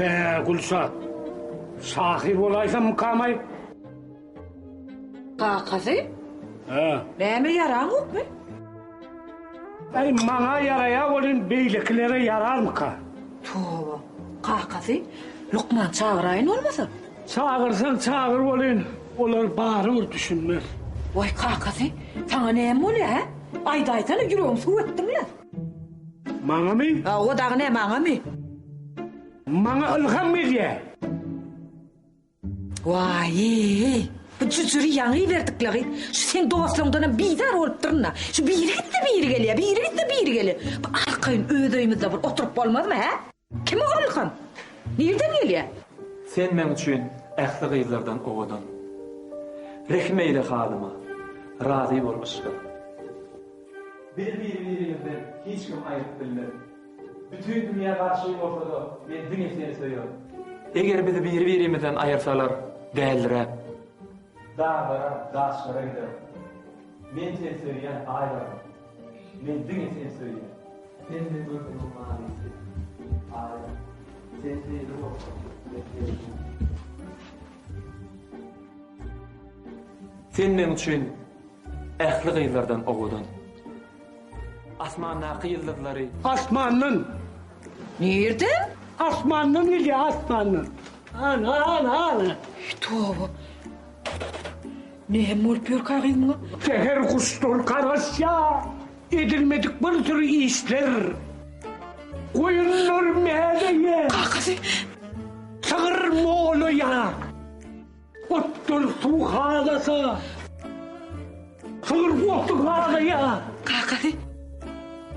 Bä, Gülşat, şahyr bolaýsammykam-aý? Kakasy? Hä? Näme ýaraňokmy? Äý, maňa ýaraýar welin, beýlekilere ýararmyka? Toba, kakasy, lukman çagyraýyn bolmasa? Çagyrsaň çagyr welin, olar barybir düşünmez. Waý, kakasy, saňa näme bolýar, hä? Aýdaýsana, ýüregimi suw etdiň-le. Maňamy? Hawa, dagy näme, maňamy? Maňa ylham gelýär. Waý-eý, bu jüjüri ýaňy iberdik-le gyz. Şu seň dostlaňdanam bizar bolupdyryn-da. Şu biri gitse biri gelýär, biri gitse biri gelýär. Bu arkaýyn öz öýümizde bir oturyp bolmazmy, hä? Kim o Ylham? Nirden gelýär? Sen meň üçin ähli gyzlardan owadan. Rehim eýle halyma, razy bol yşga. Bizi biri-birimizden hiç kim aýryp bilmez. Bütin dünýä garşy bolsa-da, men diňe seni söýerin. Eger bizi biri-birimizden aýyrsalar, däliräp. Daglara, daşlara giderin. Men seni söýýän, Aýlarym. Men diňe seni söýýän. Sen meň ömrümiň manysy, Aýlarym. Sen Leýli bolsaň, men Mejnun. Sen meň üçin ähli gyzlardan owadan. Asmandaky ýyldyzlary. Asmandan. Nirden? Asmandan gelýär, asmandan. Ana, ana, ana. Toba. Näme bolup ýörkä gyz muňa? Säher guşlar garaşýar, edilmedik bir sürü işler. Goýunlar mäleýär. Kakasy. Sygyr molaýar. Otdan suw halasa. Sygyr oty halaýar. Kakasy.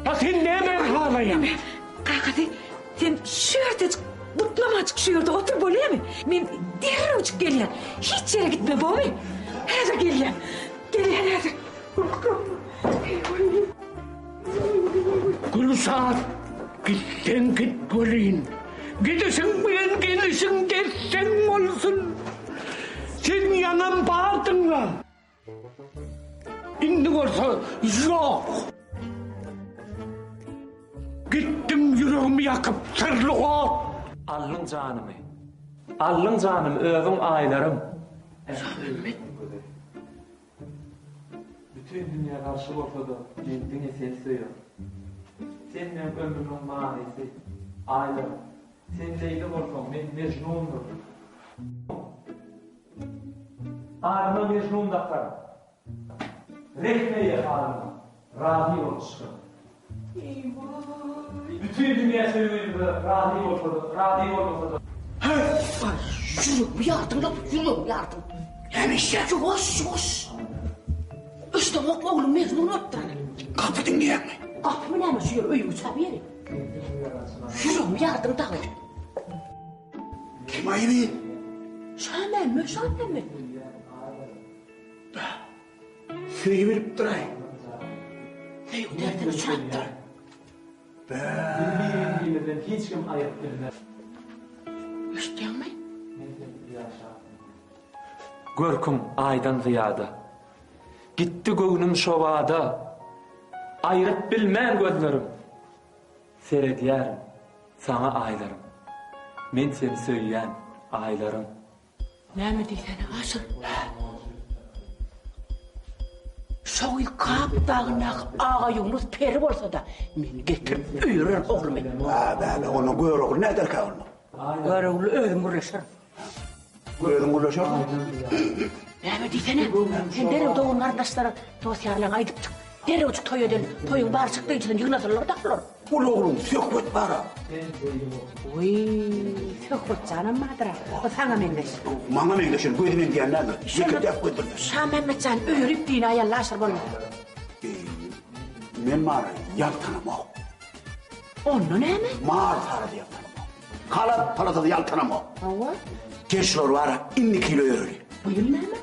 A sen näme halaýaň? Kakasy, sen şu ýerdejik butnamajyk şu ýerde otur bolýamy? Men derrewjik gelýän. Hiç ýere gitme bomy? Häzir gelýän. Gelýän häzir. Gülşat, gitseň git welin, gidişiň bilen gelişiň des-deň bolsun. Sen ýaňam bardyň-la. Indi bolsa ýok. Gitdiň ýüregimi ýakyp syrly ot. Aldyň janymy. Aldyň janymy özüň aýlarym. Şamämmet. Bütin dünýä garşy bolsa-da, men diňe seni söýerin. Sen meň ömrümiň manysy, Aýlarym. Sen Leýli bolsaň, men Mejnundyryn. Adyma Mejnun dakaryn. Rehm eýle halyma, razy bol yşgym. Bütin dünýä söýgimize razy bolsa-da, razy bolmasa-da. Aý, ýüregimi ýardyň-la, ýüregimi ýardyň. Näme işýäň? Ýuwaş, ýuwaş. Eşdeňok, ogluň Mejnun bolupdyr ana. Gapy diňleýäňmi? Gapymy näme, şu ýer öýüň içi-ä bu ýeri. Ýüregimi ýardyň dagy. Kim aýby? Şamämmet, Şamämmet. Söýübilipdir-aý. Söýgi derdine uçrapdyr. Bizi biri-birimizden hiç kim aýyryp bilmez. Eşitýäňmi? Men sensiz ýaşap bilmen. Görküň aýdan zyýada. Gitdi göwnüm şobada. Aýryp bilmen gözlerim. Seredýärin saňa aýlarym. Men seni söýýän aýlarym. Näme diýsene Aşyr? Şo gyz Kap dagyndaky Agaýunus peri bolsa-da, men getirip öýererin oglumy. Bä, bä, bä, onda Görogly näderkä onda? Görogly özüm gürleşerin. Özüň gürleşersiň? Näme diýsene? Sen derrew dogan-garyndaşlara, dost-ýarlaryňa aýdyp çyk. Derrewjik toý edeli. Toýuň bar çykdajysyny ýygnasynlar-da bular. Uly ogluň Söhbet bar-a. Wiý, Söhbet janam bardyr-a. O saňa meňzeş. Maňa meňzeş, ýöne gözi meňzeýän däldir. Ýeke täk gözdür. Şamämmet jan öýerip diýin aýally aşyr bolma. Eý, men mara ýaltanamok. Onda näme? Mal sara-da ýaltanamok. Halat palata-da ýaltanamok. Hawa. Gel şular bar-a, indiki ýyl öýereli. Bu ýyl näme?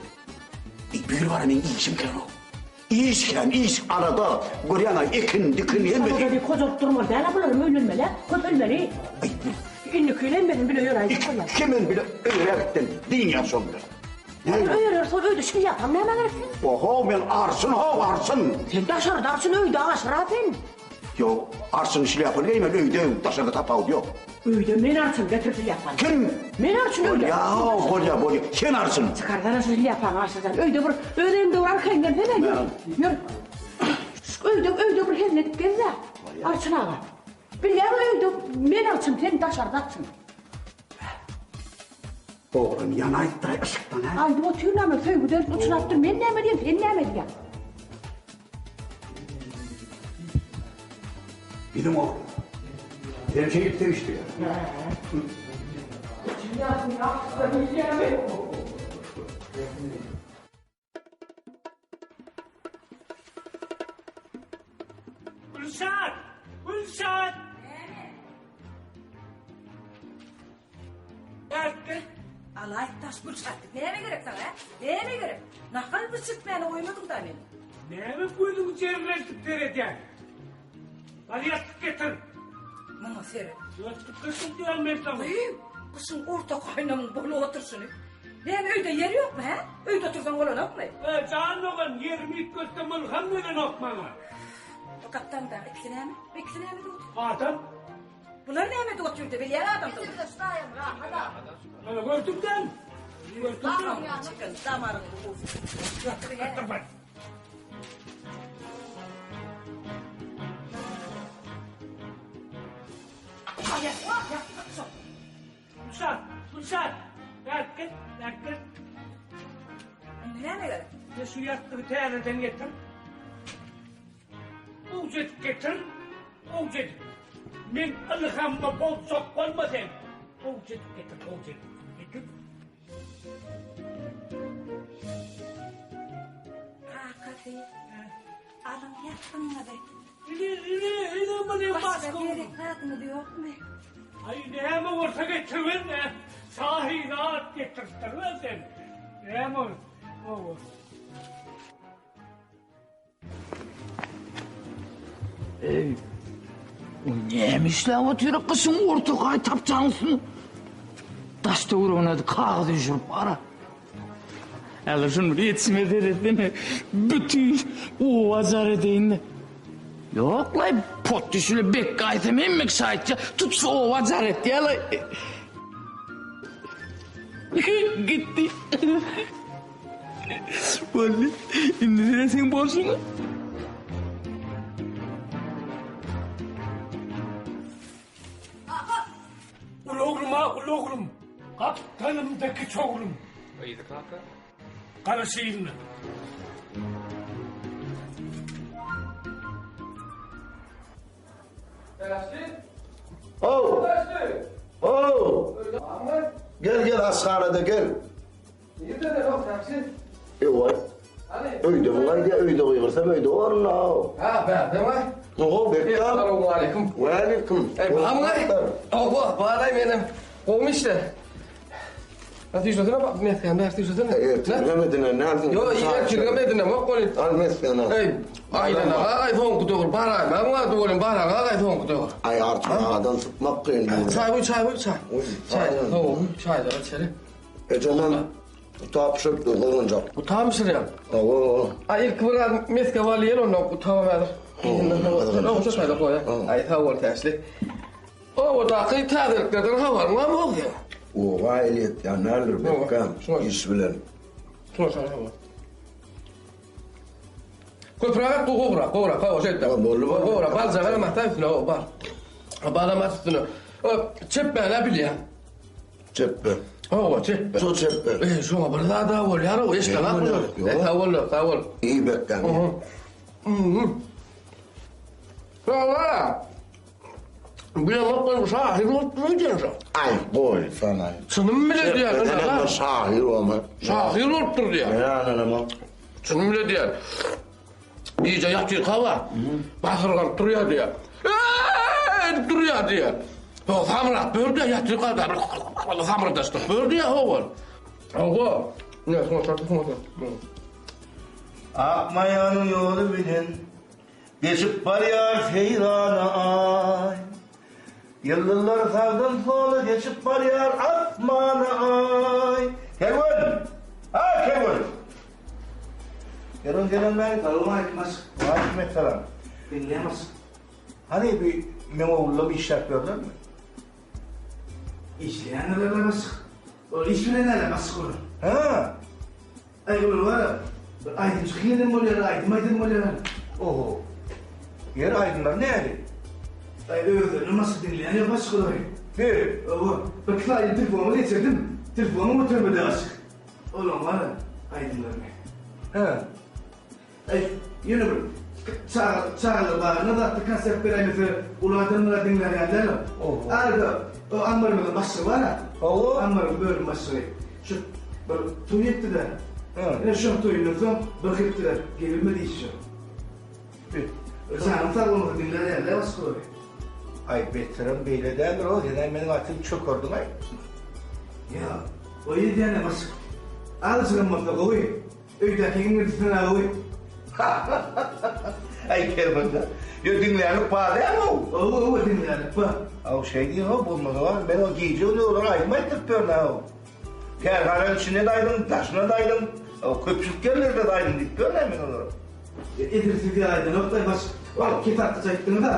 Eý, bu ýyl bar-a meň işim kän-ow. Iş kän, iş, alada, görýäň-ä, ekin, dikin, hemmesi. Alada diýip hojalyk durmaly däl-ä bularam öýlenmeli-ä, köpelmeli. Aý, Indiki ýyl hemmesini bile öýeräýjek bolýar. Ikimem bile öýerägitden dynýas şoň bilen. Näme? Öýerer, şol öýde şlýapaň nämä gerek seň? Oho, men arçyn-how, arçyn. Sen daşarda arçyn, öýde aşyr-a sen. Ýok, arçyn şlýapaly geýmeli öýde, daşarda tapawudy ýok. Öýde men arçyn, getir şlýapany. Kim? Men arçyn öýde. Bolýa, bolýa, bolýa. Sen arçyn. Çykarsana şu şlýapaňy aşyrdan. Öýde bir öz öýüňde bir arkaýyn gelsene. Ýör, ýör. Şu öýde, öýde bir hezil edip gez-dä. Arçyn aga. Bilýäňmi öýde men arçyn, sen daşarda arçyn. Oglan ýanaýypdyr-aý yşykdan, hä? Aýdyp otyr näme, söýgi dert uçrapdyr, men näme diýen, sen näme diýýäň? Biziň oglan. Sen şeýdip söýüşdiler. Gülşat! Gülşat! Näme? Alaý daş Gülşat. Näme gerek saňa, hä? Näme gerek? Nahal bir çirtmäne goýmadyň da meni. Näme gözüňi jerreltip seredýäň? Bar ýassyk getir. Muňa seret. Ýassyk getir diýýän men saňa. Gyýw, gyşyň orta gaýnamyň bolup oturyşyny. Näme öýde ýer ýokmy, hä? Öýde otursaň bolanokmy? E, jan dogan, ýerimi üýtgetsem ylham gelenok maňa. Bu gapdaldaky ikisi näme? Bu ikisi näme edip otyr? Adam. Bular näme edip otyr-da, bilýän adamdygyny. Mana gördüňden. Gördüňden. Çeken damaryňy ursun. Ýassyk getir bar. Gülşat, Gülşat, bärik gel, bärik gel. Indi näme gerek? Ýa şu ýassygy täzeden getir. Gowja edip getir, gowja edip. Men ylhamymy bozjak bolma sen. Gowja edip getir, gowja edip. Getir. Kakasy, alyň ýassygyňyzy. Ine, ine, ine muny Başga gerek zadyňyz ýokmy? Aý, näme bolsa getiriber-de, şahy zat getiripdir-le sen. Näme ol? Hawa. Eý, o näme işläp otyr gyşyň orta gaý tapjaň üstünde? Daş töweregine kagyz üýşürip bara. Häzir şuny bir ýetişime seretsene, bütin oba jar edeýin-de. Ýok-laý, pot düşüle bek gaýsam hemme kişi aýtýar, tutuş oba jar etýär-laý. Gitdi. Boldy. Indi sen seň bolşuňa. Uly oglum-a, uly oglum. Gapdalymda kiçi oglum. Yzy kaka. Garaş yzyna. How! How! Gel gel aşhanada gel. Nirede o taksi? Ewa. Hany? Öýde bu gaýdýa öýde gygyrsam öýde baryn ha. Ha bärde mi? Oho bekda. Assalamu aleyküm. We aleyküm. Ey bamgay. Oho baray menem. Gowmy işler? Nasıl işlesene bak mesken ders işlesene. Ertirgemedin ne aldın? Yo ertirgemedin bak gol. Al mesken al. Ey aydan agay soňky döwür baray. Ben var duvarın baray agay soňky döwür. Ay artık ağadan sıkmak kıyın. Çay bu çay bu çay. Çay. Soğuk çay da içeri. Ecemen tapşırıp dur Bu tam şuraya. Oho. Ay ilk bir meske var yer ondan bu tamam hadi. Oňşa şaýda goýa. Aý sag bol täşli. Obadaky täzeliklerden habaryň barmy ogly? Oba elet ýanardyr bekgam iş bilen. Şuna şaýda habar. Köpräk bu gowrak, gowrak, hawa şeýtde. Boldy boldy. Gowrak, baljaga mata üstüne o bar. Bala mat üstüne. O çepmäne bilýän. Çepbe. Hawa çepbe. Şu çepbe. Ey şoňa bir zat da bolýar o eşden Ýok, ak. E sag bol, sag bol. İyi bekgam. Hawa. Bilemok ben şahyr bolup durýan şo. Ay goý sana. Çynym bile diýär. Sen şahyr olma. Şahyr bolup dur diýär. Ne anam Çynym bile diýär. Gije ýatyr hawa. Basyrganyp durýar diýär. Eee edip durýar diýär. O samrap bör diýär ýatyr kada. Samyrdaşdyk bör diýär howal. Hawa. Ne soň şartı soň. Akmaýanyň ýoly bilen Geçip barýar seýrana aý. Ýyldyzlar sagdan sola geçip barýar asmana aý. Kerwen! Ha, kerwen! Kerwen gelen bäri? Salowmaleýkim aşyk. Waleýkim essalam. Diňleýäň aşyk. Hany bi meň ogullam işläp ýörlermi? Işleýändirler-le başlyk. Olar iş bilen däl-ä başlyk olar. Hä? Aý olar bar-a, bir aýdymçy hinem bolýar, aýdym aýdan bolýar. Oho. Ýeri aýdymlary näli? Aý özlerinem başga diňleýän ýok başlyk olary. He. Hawa, bir iki aýdym telefonyma geçirdim, telefonym götermedi başlyk. Olaň bar-a, aýdymlaryny. Hä. Aý, ýöne bir çaga, çagalar bagyna zatda konsert beräýmese, uly adamlar-a diňlär ýaly däl-ow. Oho. Arada, o ammarymyzyň başlygy bar-a. Hawa. Ammaryň bölüm başlygy. Şu bir toý etdi-de. Hä. Ine şoň toýundan soň bir hepdeläp gelinmedi işe. Bi. Janyň sag bolmasa diňlär ýaly däl başgalary. Aý, beterem beýle däldir-ow, sen-ä meniň atymy çökerdiň-aý. Ýa, o edýän-ä başlyk. Azajygam bolsa gowy. Öýdäki iňňildisine goý. Aý Kermende. Ýo diňlänlik bar dämi-ow? Ow ow diňlänlik bar. Aw şeý diýiň-ow bolmasa bar. Men o gije gündüz olara aýdym aýtdyryp ýörün-ä-ow. Kärhananyň içinde-de aýdym, daşynda-da aýdym, köpçülik ýerlerde-de aýdym diýip ýörün-ä men olara. Edil siz ýaly aýdanok-da baş. Ol kesatgyç aýtdyňyz-a.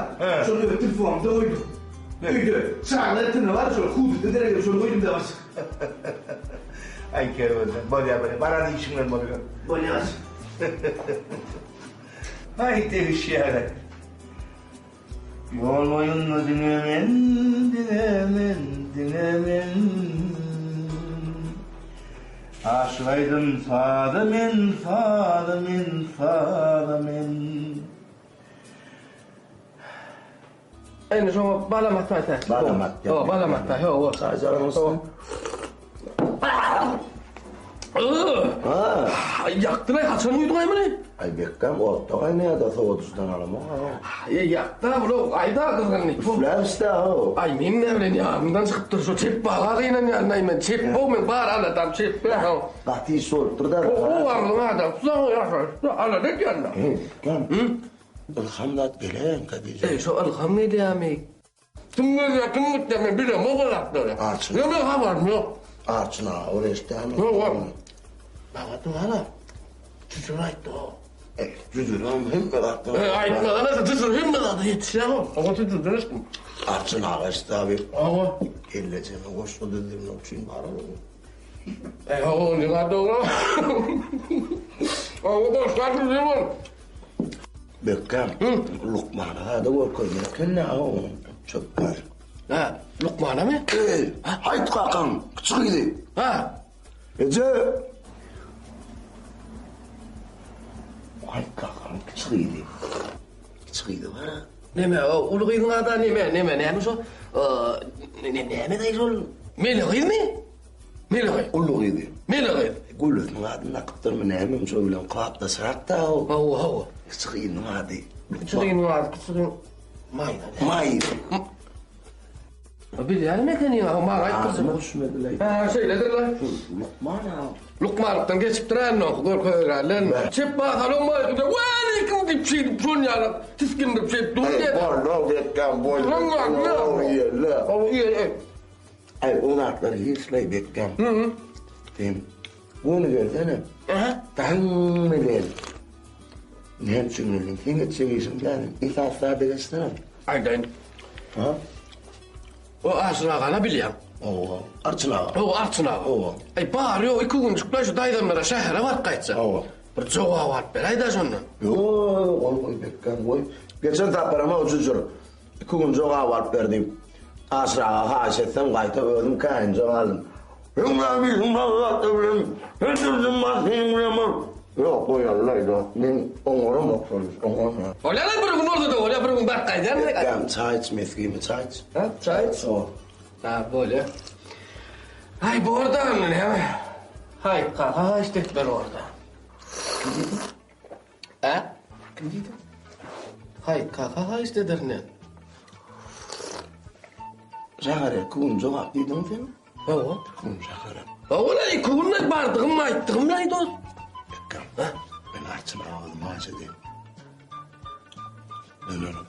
Şony öz telefonymda goýdum. Öýde çagalar etinde bar şol hudutda derege şony goýdum-da baş. Aý kerwenjan, bolýar bolýar, baran işiň bilen boluber. Bolýar. Aý degişýär-ä. Ýol boýunda diňe men, diňe men, diňe men. Aşyk aýdym saza men, saza men, saza men. Indi şoňa balam atmaýsa. Balam atýar. Hawa, balam atmaý. Hawa. Çaý olsun. Ha. Ýakdylaý, haçan guýduňaý muny? Aý Bekgam otda gaýnaýar-da sowadyjydan alamok. Eý, ýakda bula aýda gyzgynly. Üfläris-dä how. Aý men näme bilen ýanymdan çykypdyr şo çep baga gynanýan-aý men. Çep how men bar aladam çep how. Gaty iş bolupdyr-da. Ho, agzyň adam. Tuzaň ýaşaýyşda alada edýän-dä. Eý, Bekgam. Ylham zat geläýenkä gije. Eý, şo ylham gelýärmi? Kim gelýär, kim gitýär, men bilemok o zatlary. Arçyn. Ýok, meň habarym ýok. Arçyn aga, ol eşidämi? Ýok, ýok. Maňa diňe Jüjür aýtdy-ow. Eý, Jüjürem hemme zatdan. Eý, aýtmadan etse Jüjür hemme zada ýetişýär-ow. Oňa Jüjürden eşitdim. Arçyn aga eşitdi abi. Hawa. Kellejeme goşgy düzdürmek üçin bar-ow. Eý, hawa, ol ýa dogry. Hawa, goşgy düzdürmek ol. Bekgam, lukmana zada görkezmeli eken-dä onuň çöpleri. Hä, lukmanamy? Eý, haýt kakaň, kiçi gyzy. Hä. Eje! Haýt kakaň kiçi gyzy. Kiçi gyzy bar-a. Neme, uly gyzyň ady neme, neme, näme şo? Näme-de şol? Mele gyzmy? Mele gyz. Uly gyzy. Mele gyz. Gülüsiniň adyny dakypdyrmy näme, şo bilen kybapdaşrakda o. Hawa, hawa. Kiçi gyzynyň ady. Kiçi gyzynyň ady, kiçi gyz. Maýda. Maýda. Bilýänim ekeniň, ha, maňa aýtdyrjak. Adyna düşmediler. Ha, şeýledir-le. Lukman-a. Lukmanlykdan geçipdir-ä indi oňky, görkezerler. Çep basalym maýda, waleýkim diýip şeýdip şon ýaly tisgindirip şeýdip dur diýýär. Boldy, bekgam, boldy. Hawa, ýe. Aý, o zatlar hiç-leý Bekgam. Sen göni gelsene. Daň bilen. Näme üçin geldiň? Seň etjek işiň däl. Esasy zada geçsene. Aýdaýyn. Ha? O Arçyn agany bilýäň. Hawa. Arçyn aga. Hawa, Arçyn aga. Hawa. Aý, bary ýogy iki günjükle şu daýzamlara şähere baryp gaýtjak. Hawa. Bir jogap alyp beräý-dä şondan. Ýok, goý, goý Bekgam, goý. Geçen saparam o jüjür. Iki gün jogap alyp ber diýip, Aşyr aga haýyş etsem, gaýta özüm käýinje galdym. Öň näme işiň bar zatlar bilen, her dürlüm bar seniň bilen bol. Ýok, goýalylaý dost, men oňaramok şol iş, oňarman. Bolýa-la, bir gün bolsa-da bolýa, bir gün baryp gaýdýan. Bekgam, çaý iç, mesgimi çaý iç. Hä, çaý iç? Hawa. Ha, bolýa. Aý, bor-da onda näme. Haý, kaka haýyşt etmeli bor-da. Kim diýdi? Hä? Kim diýdi? Haý, kaka haýyşt ederin men. Şähere iki gün jogap diýdiňmi sen? Hawa. Iki gün şähere. Hawa-la, iki gün bardygym aýtdygym-laý dost. Bekgam, men Arçyn aga özüm haýyş edeýin. Dönerin.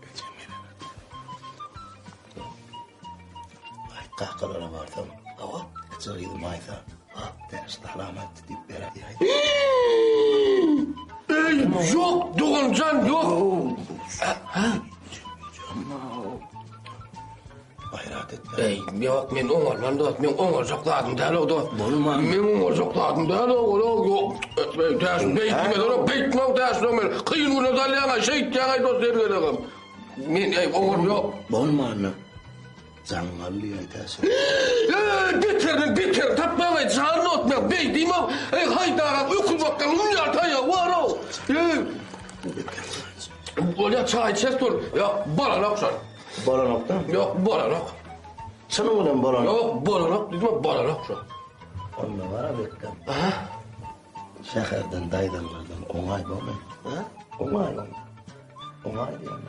Ejem geler. Aý, kakalara barsam, Hawa. kiçi gyzy Maýsa, Täç salam aýtdy diýip berer diýäý. Eý, ýok, doganjan, ýok. Ha? Gaýrat et. Eý, ýok, men oňarman dost, men oňarjak zadym däl o dost. Bolman. Men oňarjak zadym däl o, ol ýok. Eý, täş, beýtme, ol beýtme, täş, men kyn güne salýaň, şeýtýäň, dost, her gezegem. Men, eý, oňarym ýok. Bolmanda. Jaňňal diýýän täşe. Eý, beterinden beterini tapmaň, eý, jan dost, men beý diýmem. Eý, haýdara, öküz bakýan, mum ýaly taýagy bar-ow. Eý. Bolýa, çaý içeris dur. Ýok, bolanok şol. Bolanokda? Ýok, bolanok. Çynyň bilen bolanok. Ýok, bolanok diýdim, bolanok şol. Onda gara bekgem. Aha. Şäherden daýzaňlardan oňaý bormy? Ha? Oňaý, oňaý. Oňaý diýýän.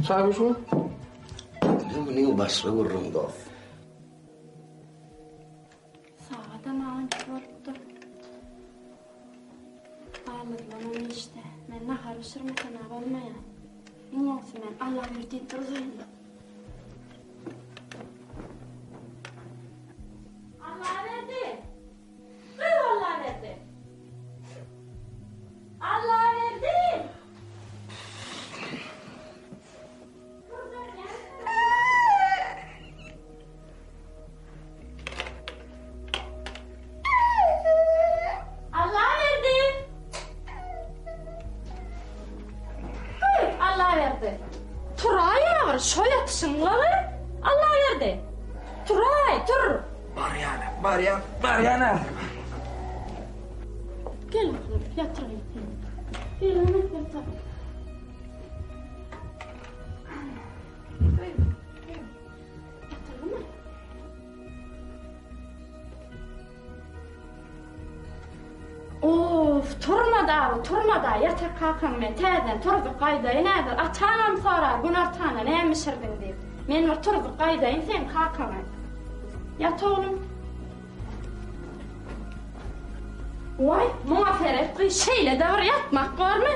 Çaý bişmi? Munuň başga gürrüň dost. Sagadam 12 bolupdyr. Ballyzlamam işde. Men nahar bişirmesem-ä bolmaýar. Iň gowusy men Allaberdi turzaýyn. Allaberdi! Gyz Allaberdi! Allaberdi! Allaberdi! Gyz, Allaberdi! Turaý agyr, şo ýatyşyň lagy! Allaberdi! Turaý, tur! Barýan, barýan, barýan a. Gel oglum, ýatyraýyn seni. Gel, ene, ýatar. Of, turma-da, turma-da, ýatyr kakaň men täzeden turzup gaýdaýyn häzir. Ataňam sorar, günortana näme bişirdiň diýip. Men bir turzup gaýdaýyn seň kakaňy. Ýat oglum. Waý, muňa seret gyz, şeýle-de bir ýatmak bormy?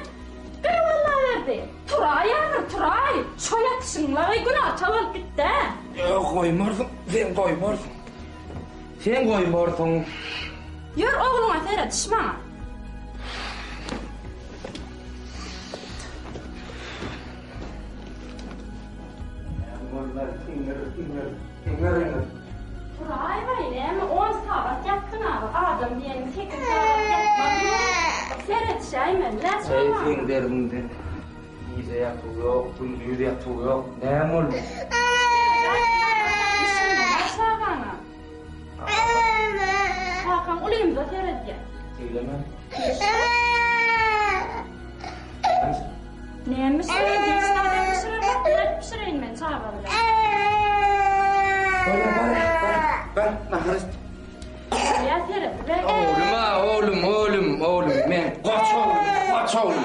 Gyz Allaberdi, turaý ahyr, turaý! Şo ýatyşyňlagy günorta bolup gitdi-ä. Ýok, goýmarsyň, sen goýmarsyň. Sen goýmarsyň. Ýör, ogluňa serediş maňa. Näme bolmaz, iňir, iňir, iňir, iňir. Turaý-baý, näme on sagat ýatdyň-a, adam diýeniň sekiz sagat ýatmazmy? Seredişäýmeli-dä Eý, çagaň. seň derdiňden gije ýatuw ýok, gündiz ýatuw ýok. Näme boldy? Düşünme-dä çagaňa. Kakaň ulymyza seredýär. Eýleme. Näme bişireýin, hiç zadam bişiremok, nädip bişireýin men çaga bilen. Bar, bar, bar, bar, nahar iç. Ýa seret, Oglum-a, oglum, oglum, oglum, men goç oglum, goç oglum.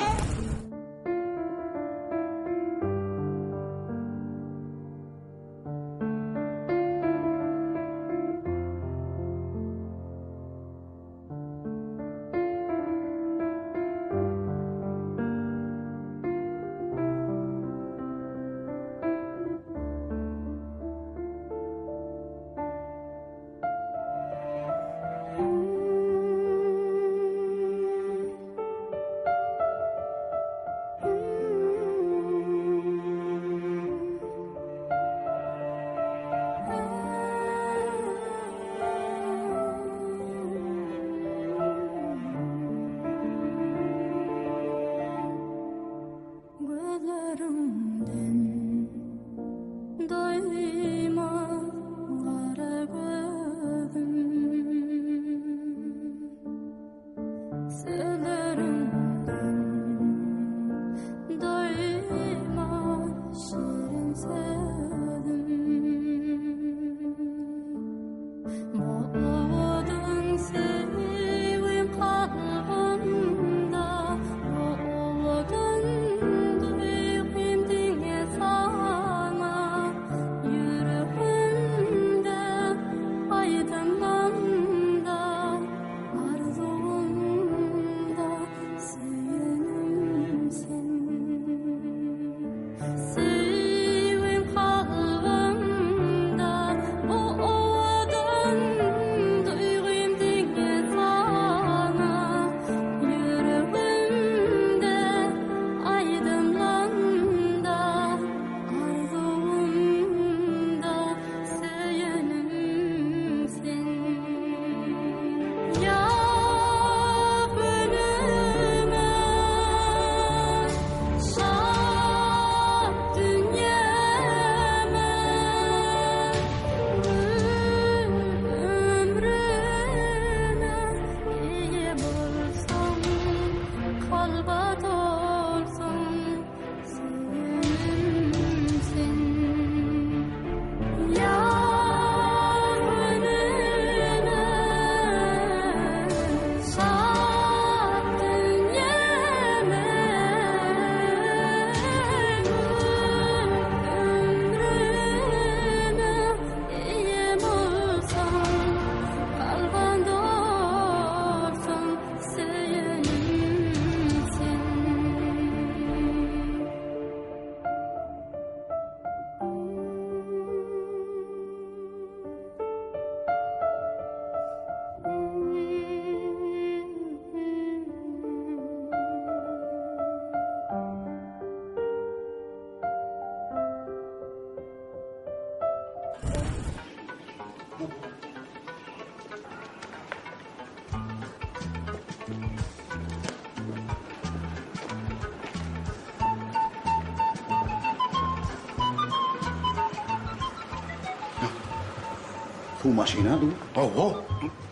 Suw maşyna dur. Hawa,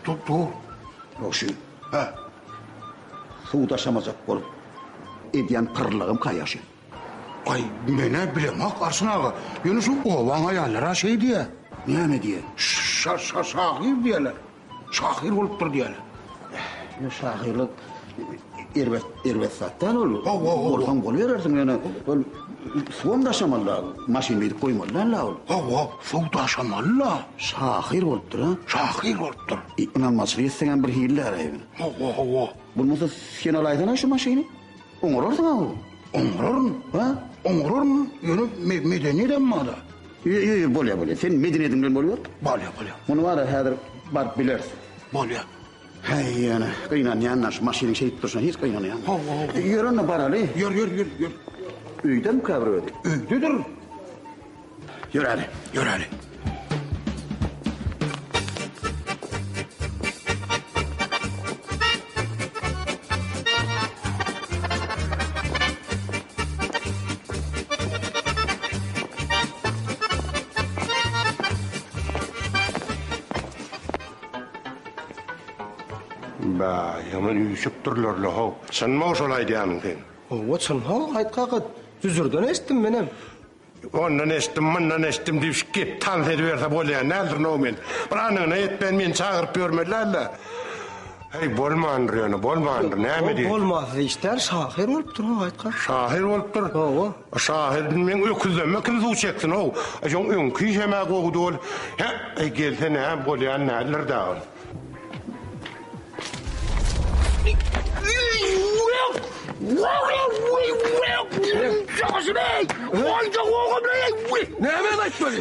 dur, dur. Ýok, şu Hä. Suw daşamajak bolup edýän pyrlygym kaýa şu. Aý, men-ä bilemok, Arçyn aga. Ýöne şu obaň aýallary-a şeý diýýä. Näme diýýä? Şa-şa şahyr diýýäler. Şahyr bolupdyr diýýäler. Ýa şahyrlyk erbet erbet zat däl ol. Bolsaň boluberersiň ýöne ol suwam daşamaly-la, maşyn beýdip goýmaly däl-la ol. Hawa, suw daşamaly-la. Şahyr bolupdyr, a? Şahyr bolupdyr. Ynanmaçylyk etseňem bir hili däl-ä. Hawa, hawa. Bolmasa sen alaýsana şu maşyny. Oňararsyň-a ol. Oňararyn. Ha? Oňararyn, ýöne medeniýedem bar-da. Ýo, ýo, ýo, bolýar, bolýar. Sen medeniýediň bilen boluber. Bolýar, bolýar. Muny bar-a häzir baryp bileris. Bolýar. Häý, ýöne gynanýan-da şu maşynyň şeýdip durşuna hiç gynanýan. Hawa, hawa. Ýör onda baraly. Ýör, ýör, ýör, ýör. Öýdemikä bir özi? Öýdedir. Ýöräli. Ýöräli. Bä, ýaman üýşüpdirler-le how. Çynmy şol aýdýanyň seň? Hawa, çyn how, aýt kaka. Jüzürden eşitdim menem. Ondan eşitdim, mundan eşitdim diýip şu gep tans ediberse bolýan däldir-now men. Bir anygyna ýetmän meni çagyryp ýörmeli däl-de. Heý, bolmandyr ýöne, bolmandyr, näme diýeýin. Bolmasyz iş däl, şahyr bolupdyr-how, aýt kaka. Şahyr bolupdyr? Hawa. Şahyr meň öküzlenme kim suw çeksin-ow. Şoň öňki işem-ä gowudy ol. Hä, gelse näme bolýan däldir-dä ol. Näme aýtmaly?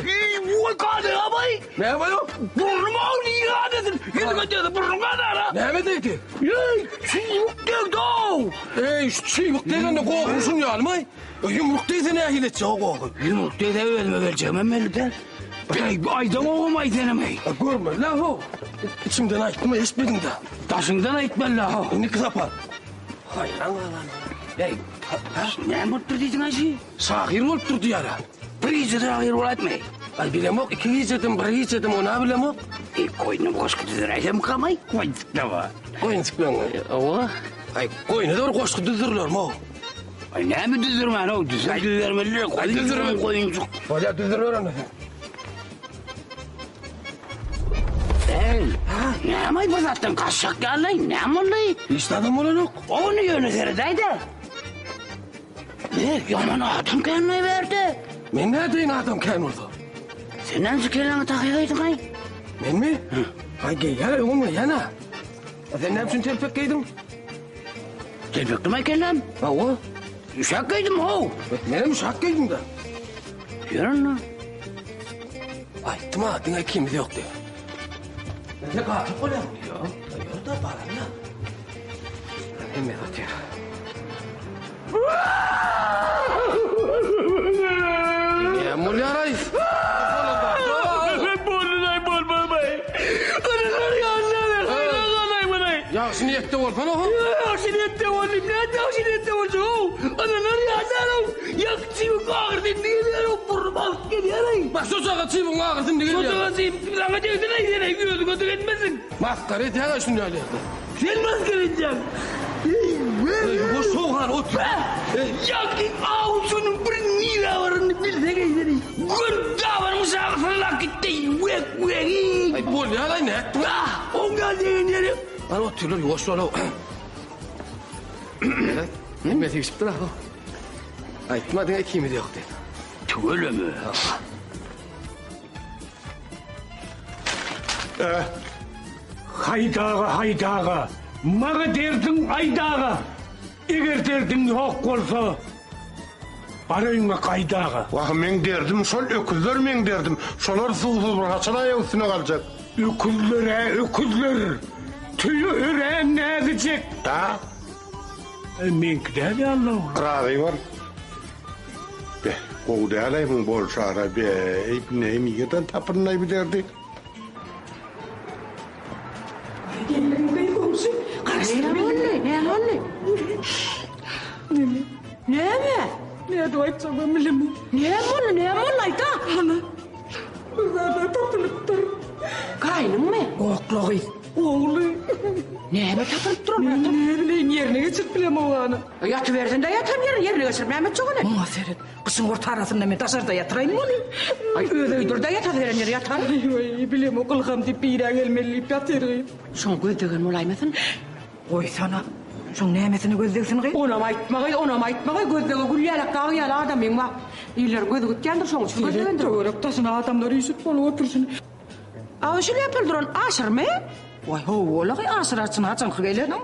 Näme ýok? Burnum agdy ýa dedim. Ýüzüme degdi burnum ganara. Näme degdi? Ey, çybyk degdi-ow. Eý, şu çybyk degende gohuň şun ýalymy? Ýumruk degse nähili etjek o gohy? Ýumruk degse özüme geljegimem belli däl. Beý, aýdaň ogum aý senem eý. Görmeli-la how. Içimden aýtdym, eşitmediň-dä. Daşyňdan aýtmaly-la how. Indiki sapar. Haýran galan. Beý, näme bolupdyr diýdiň aýşy? Şahyr bolupdyr diýýär-ä. Bir gije şahyr bolaýtmy? Aý, bilemok, iki gijedim, bir gijedim, on-a bilemok. Eý, goýnum goşgy düzdüräýsem kamaý, goýunjyklama. Goýunjyklaňy? Hawa. Aý, goýna-da bir goşgy düzdürilermi-ow? Aý, näme düzdürmän-ow, düzse düzermeli-le, goýunjyk, goýunjyk. Bolýar, düzdüriber onda sen. Eý, näme-aý bir zatdan gaçjak ýaly-laý, näme boldy? Hiç zadam bolanok. Ony ýöne seredäý-dä. Ne, ýaman adam känlaý bärde. Men nädeýin adam kän bolsa? Sen näme kelläňe takyk aýdyň-aý? Menmi? Aý, geýýän, öňem geýýän-ä. A sen näme üçin telpek geýdiň? Telpekdimi kelläm? Hawa. Uşak geýdim how. Menem uşak geýdim-de. Ýör onda. Aýtdym-a, diňe ikimiz ýok diýip. Indi gaçyp bolýarmy? Ýok, ýör-de baranda. Hemme otyr. Näme bolýar-aý? Ýagşy niýetde bolsana ho. Ýagşy niýetde boldum. Näme ýagşy niýetde boljak-ow? Analar ýanlar-ow. Ýak çybyk agyrdy indi gelýär-ow. Burnum agyp gelýär-eý. Bak şo çaga çybygyň agyrysy indi gelýär. Şo çaga çybyk saňa degsin-eý sen-eý özüňe degenmesin. Masgara edýäň-ä şuny ýaly ýerde. Sen masgara edýäň. Eý, ýuwaş sowhan otur. Ýak awçynyň bir nirä baranyny bilseň-eý sen-eý. Gör dabanyň şagy sallap gitdi. Wek wegi. Aý bolýar-aý nätdiň? Ah, oň ýaly degen ýeri. Hany otyrlar ýuwaş bol-ow. Hemme süýşüpdir-a. Aýtma diňe ikimiz ýok diýip. Tüweleme. Haýdaga, haýdaga, maňa derdiň aýdaga, eger derdiň ýok bolsa, bar öýüňe gaýdaga. Wah, meň derdim şol öküzler meň derdim. Şolar suwsuz bir haçan aýak üstüne galjak. Öküzler-ä öküzler, tüýi örän näzijek. Da. Meňki däl ýaly-la ol. Razy bol. Beh, gowy däl-aý muň bolşy-ara, be-eý, bu neý, nireden tapyndy-aý bu derdi? Gelin, goňşy, garaşdyr boldy, näme boldy? Näme? Näme? Nädip aýtjagam bilemok. Näme boldy, näme boldy, aýt-a! Ana, bir zat-a tapylypdyr. Gaýnyňmy? Gokla gyz. Ogly. Näme tapylyp duran? Men ne bileýin ýerine geçirip bilemok ony. Ýatybersin-dä ýatan ýerine, ýerine geçirip näme etjek ony? Muňa seret. Gyşyň orta arasynda men daşarda ýatyraýynmy ony? Aý, öz öýdür-dä ýatasy gelen ýeri ýatar. Aý, bilemok, ylham diýip birä gelmeli diýip ýatyr gyz. Şoňa göz degen bolaýmasyn? Goýsana. Şoň nämesine göz degsin gyz? Onam aýtma gyz, onam aýtma gyz, göz dege gül ýalak, dag ýaly adamyň bar. Iller gözi gitýändir, şoň üçin göz degendir. Töwerek daşyna adamlar üýşüp bolup oturyşyny. A şu lepel duran Aşyrmy? Waý, hawa-la gyz, Aşyr arçyn haçanky geleniň?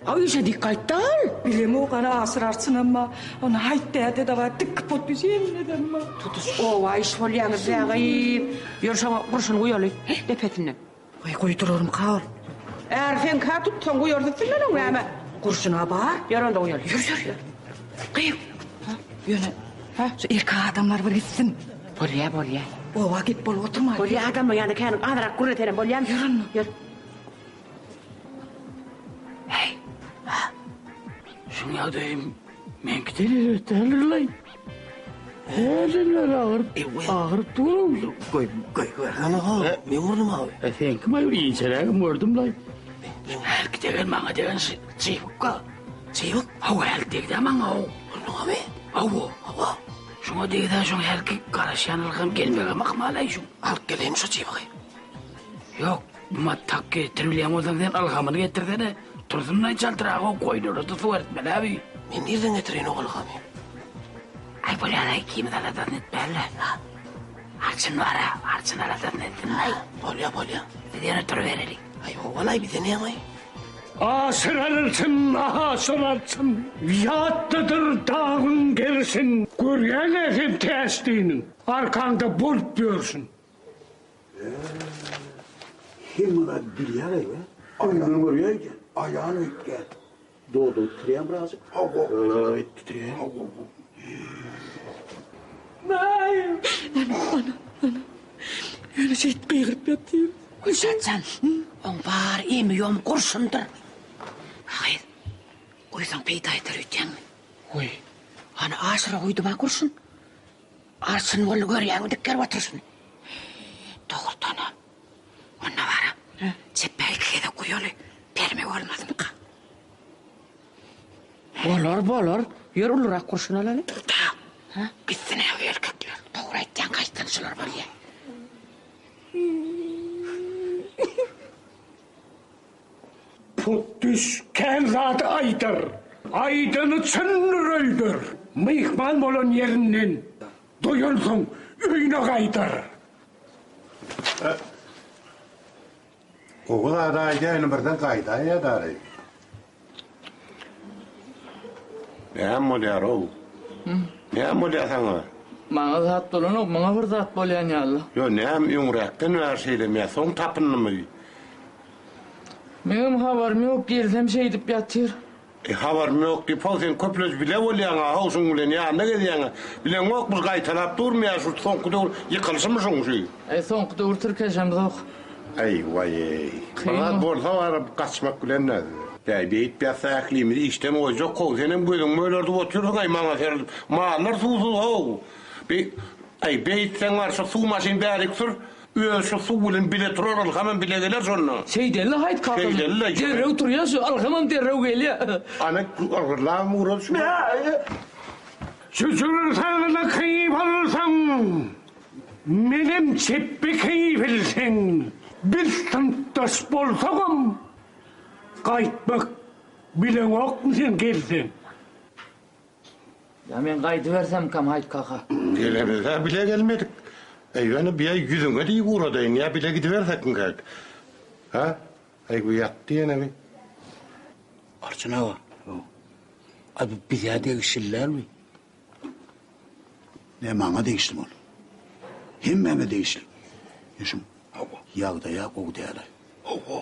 A işe dik gaýtdy ol. Bilemok, ana Aşyr arçynam bar, ony Haýt däde-de bar, dik potdyş hemmesem bar. Tutuş oba iş bolýaňyz bä gyz. Ýör şoňa gurşun guýaly, depesinden. Waý, guýdurarmyka ol? Är seňkä tutsaň guýarys üstünden oň näme? Gurşun-a bar. Ýör onda guýaly. Ýör, ýör, ýör. Gyz, ýöne şu erkek adamlar bir gitsin. Bolýa, bolýa. Oba gep bolup oturmaly. Bolýa, adamlaň ýanynda kän azrak gürlesenem bolýamy? Ýör onda. Ýör. Heý, ha? Şuň ýagdaýym meňki delil däldir-laý. Hälden bäri agyryp, agyryp dur. Goý, goý, goý. Ana, ha, men gördüm abi. E, seňki maý bir inçerägim gördüm-laý. Hälki degen maňa degen çybyk-ka. Çybyk? Hawa, hälki degdä maňa o. Gördüňmi? Hawa. Hawa. Şuňa degdä şoň hälki garaşýanlygam gelmegem ahmal-aý şuň. Alyp geleýinmi şo çybygy? Ýok, muňa takgy getirip bilýän bolsaň sen ylhamyny getirsene. Tursunlaý çaltyraga goýlara-da suw eritmeli-ä bi. Men nirden getireýin o ylhamy? Aý bolýar-aý, ikimiz aladasyny etmäli-le. Arçyn bar-a, arçyn aladasyny etsin-laý. Bolýa, bolýa. Biz ýöne turubereli. Aý, howalaý, bize näme-aý? Aşyr arçyn, aşyr arçyn, Ýatdadyr dagyň gerşin. Görýäň-ä sen Täçliniň, Arkaňda bolup ýörşün. Hemme zady bilýär-eý, be? Aýan görýär öýdýän. Aýan öýtýän. Dodagy titreýän birazjyk. Hawa. Titreýär. Hawa. Ana, ana, ana. Ýöne şeýdip gygyryp ýatyr. Gülşat jan, oň bar emi-ýomy gurşundyr. A gyz, guýsaň peýda eder öýdýäňmi? Goý. Hany Aşyra guýdum-a gurşun. Arçyn boldy görýäňmi dikgerip oturyşyny. Dogrudanam. Onda bara çepbe iki gezek guýaly, berme bolmazmyka? Bolar, bolar. Ýör ulurak gurşun alaly. Da. Gitsin-ä bu erkekler. Dogry aýtýaň, gaýtdan şular bolýa. Putdüş kän zady aýdar. Aýdany çyndyr öýder. Myhman bolan ýerinden doýansoň öýüne gaýdar. Gowy zady aýdaýyn birden gaýdaýýa dary. Näme bolýar-ow? Näme bolýar saňa? Maňa zat bolanok, muňa bir zat bolýan ýaly. Ýo, näme öňräkden bäri şeýlemi ýa soň tapyndymy? Meňem habarym ýok, gelsem şeýdip ýatyr. E, habarym ýok diýip, how sen köplenç bile bolýaň-a, how şuň bilen ýanynda gezýäň-ä. Bileňokmy, gaýtalap durmy ýa şu soňky döwür ýykylyşymy şuň şu? Eý, soňky döwür tirkeşemzok. Eý, waý-eý. Bir zat bolsa baryp gaçmak bilen-dä. Bäý, beýdip ýatsa ählimizi işden goýjak how, senem gözüňi mölerdip otyrsyň-aý maňa seredip. Mallar suwsuz how. Beý, äý, beýtseň bar, şu suw maşyn bärik sür. Özi şu suw bilen bile turar, ylhamam bile geler şonda. Şeýdeli haýt kaka. Şeýdeli-le. Derrew turýa şu, ylhamam derrew gelýä. Ana, ylgyrlabam ugrady şu. Jüjür saglyna keýp alsaň, menem çepbe keýp ilseň, biz synpdaş bolsagam, gaýtmak bileňokmy sen gelseň? Ýa men gaýdybersemkäm Haýt kaka? Gelemizä bile gelmedik. Äý ýöne biýä ýüzüňe diýip ugradaýyn, ýa bile gidibersekmikäk? Hä? Äý bu ýatdy ýene bi. Arçyn aga. Aý bu bize degişli dälmi? Ne maňa degişli ol? Hemmäme degişli. Ýa şuň ýagdaýa gowy däl-aý. Hawa.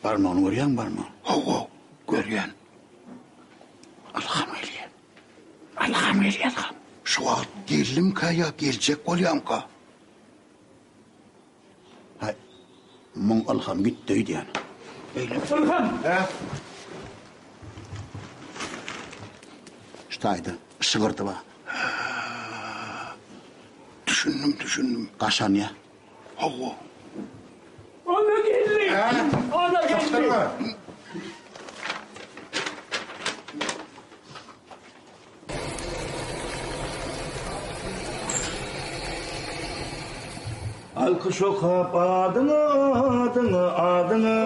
Barmagyny görýäňmi, barmagyny? Hawa, görýän. Ylham gelýär. Ylham gelýär, ylham. Şu wagt geldimkä ýa geljek bolýamka? Haý, muň ylhamy gitdi öýdýän. Beýle. Ylham! Hä? Şu taýda şygyrdy bar. Düşündim, düşündim. Gaşanýa. Hawa. Ana geldi. Ana geldi. Alkyş okap adyňa, adyňa, adyňa.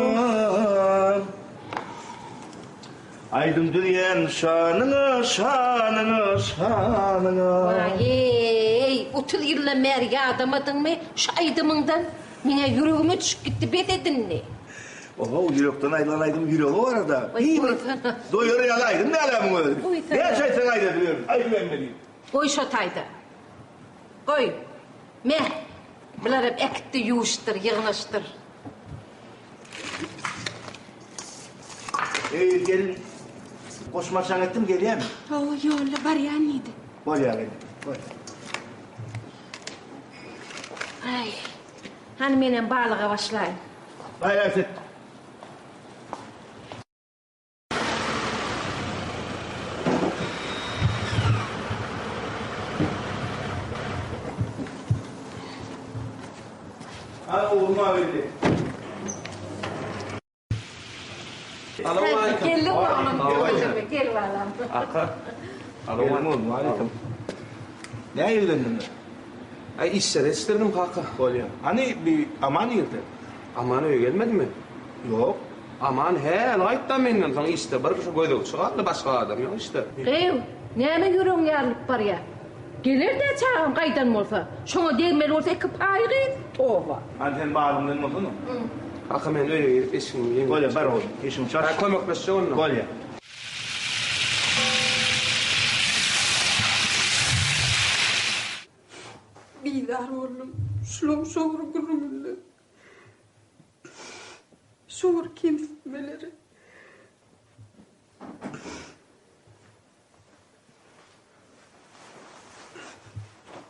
Aýdym düzýän şanyňa, şanyňa, şanyňa. Waý-eý, 30 ýyldan bäri ýadamadyňmy şu aýdymyňdan? Meň-ä ýüregime düşüp gitdi, bes et indi. Oho, ýürekden aýdylan aýdym ýürege barar-da. Oý, goýsana. Doýar ýaly aýdym däl-ä muň özi. Goýsana. Näçe aýtsaň aýdasy ýör. Aýdym emmeli. Goý şo taýda. Goý. Me, bularam äkitdi, ýuwuşdyr, ýygnaşdyr. Eý, gelin, goşmaçaň etdim, gelýämi? Hawa, ýolda barýan diýdi. Bolýa, gelin, bolýa. Aý, hany menem balyga başlaýyn. Gaýrat et. Hany oglum Ageldi. Geldiň oglum, gel balam. Aka. Aleýkum. Näme ýüzlendiň? Aý işler etişdirdim kaka. Bolýa. Hany bi Aman nirde? Aman öýe gelmedimi? Ýok. Aman häli gaýtdam menden soň işde bir şu gözegçi galdy başga adam ýok işde. Gyýw, näme ýüregiň ýarylyp barýa? Geler-dä çagam gaýdan bolsa. Şoňa degmeli bolsa iki paý gyz, toba. Hany sen balyň bilen bolsana. Kaka men öýe girip eşigimi ýeňil. Bolýa bar oglum eşigiňi çalş. Hä kömekleşjek onda. Bolýa. Bizar boldum şulaň şo bir gürrüňinden. Şo bir kemsitmeleri.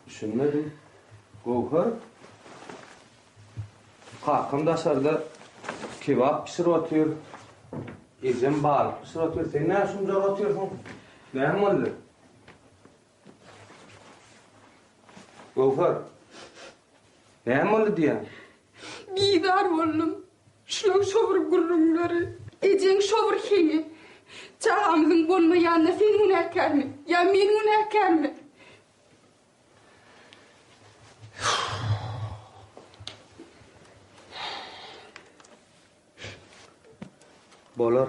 Düşünmedim. Göwher. Kakam daşarda kebap bişirip otyr. Ejem balyk bişirip otyr. Sen näme şunjak otyrsyň? Näme boldy? Göwher. Näme boldy diýýän? Bizar boldum. Şulaň şo bir gürrüňleri, ejeň şo bir heňi. Çagamyzyň bolmaýanyna sen günäkärmi ýa men günäkärmi? Bolar.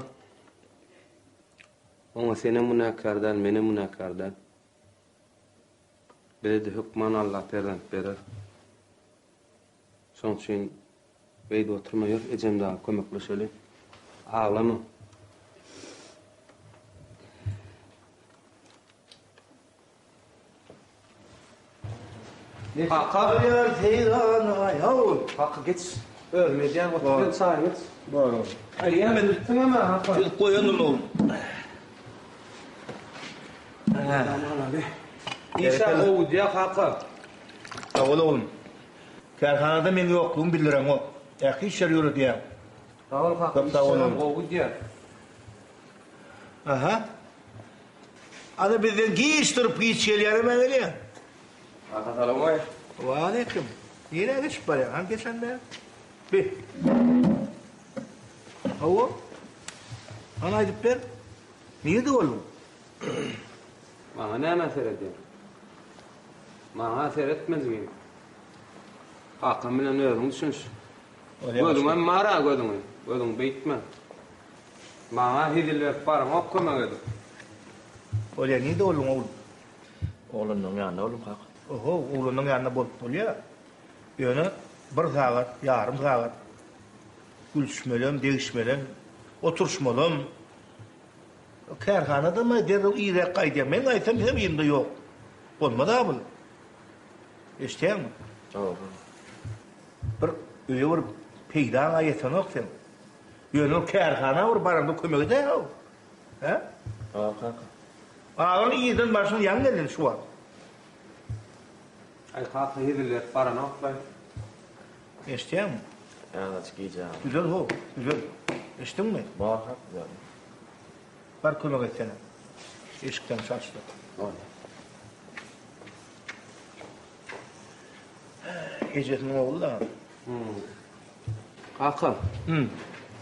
Oňa senem günäkär däl, menem günäkär däl. Bize-de hökman Allah perzent berer. Şoň üçin beýdip oturma, ýör, ejem dagy kömekleşeli. Aglama. Kaka. Barýar seýrana, ýaw. Kaka geç. Özüm edýän, otur sen çaýyňy iç. Bar oglum. Eýýäm edipsiňem-ä, kaka. Çözüp goýandyryn oglum. Işe gowy diýýä kaka. Sag bol oglum. Kärhanada meň ýoklugymy bildireňok. Ähli işleri ýöredýäň. Sag bol kaka, işlerem gowy gidýär. Aha. Ana bizden giç turup giç gelýänem-ä gelýäň. Kaka salowmaleýkim. Waleýkim. Nirä geçip barýaň? Hany geçen bäri. Bi. Hawa. Hany aýdyp ber. Nirede bolduň? Maňa nämä seredýäň? Maňa seretme jigim. Kakam bilen özüň düşüniş. Gözüňem bar-a gözüňi. Gözüňi beýtme. Maňa hezil berip baryňok kömek edip. Bolýa, nirde bolduň oglum? Oglanlaryň ýanynda boldum kaka. Oho, oglanlaryň ýanynda bolup bolýa. Ýöne bir sagat, ýarym sagat gülüşmelem, degişmelem, oturyşmalam. Kärhanadam-a derrew irräk gaýdýar. Men gaýtsam seň yzyňda ýok. Bolmaz-a bul. Eşidýäňmi? Hawa. Bir öýe bir peýdaň-a ýetenok seň. Ýöne ol kärhana bir baraňda kömek edäý-ow. Hä? Hawa kaka. Agaň irden barşyna ýaňy geldim şu wagt. Aý kaka hezil berip baranok-laý. Eşidýäňmi? Azajyk gijä galdym. Düzel how, düzel. Eşitdiňmi? Bar kaka düzeldim. Bar kömek etsene. Eşikden çalyşdyr. Bolýar. Ejesiniň ogly-da. Kaka,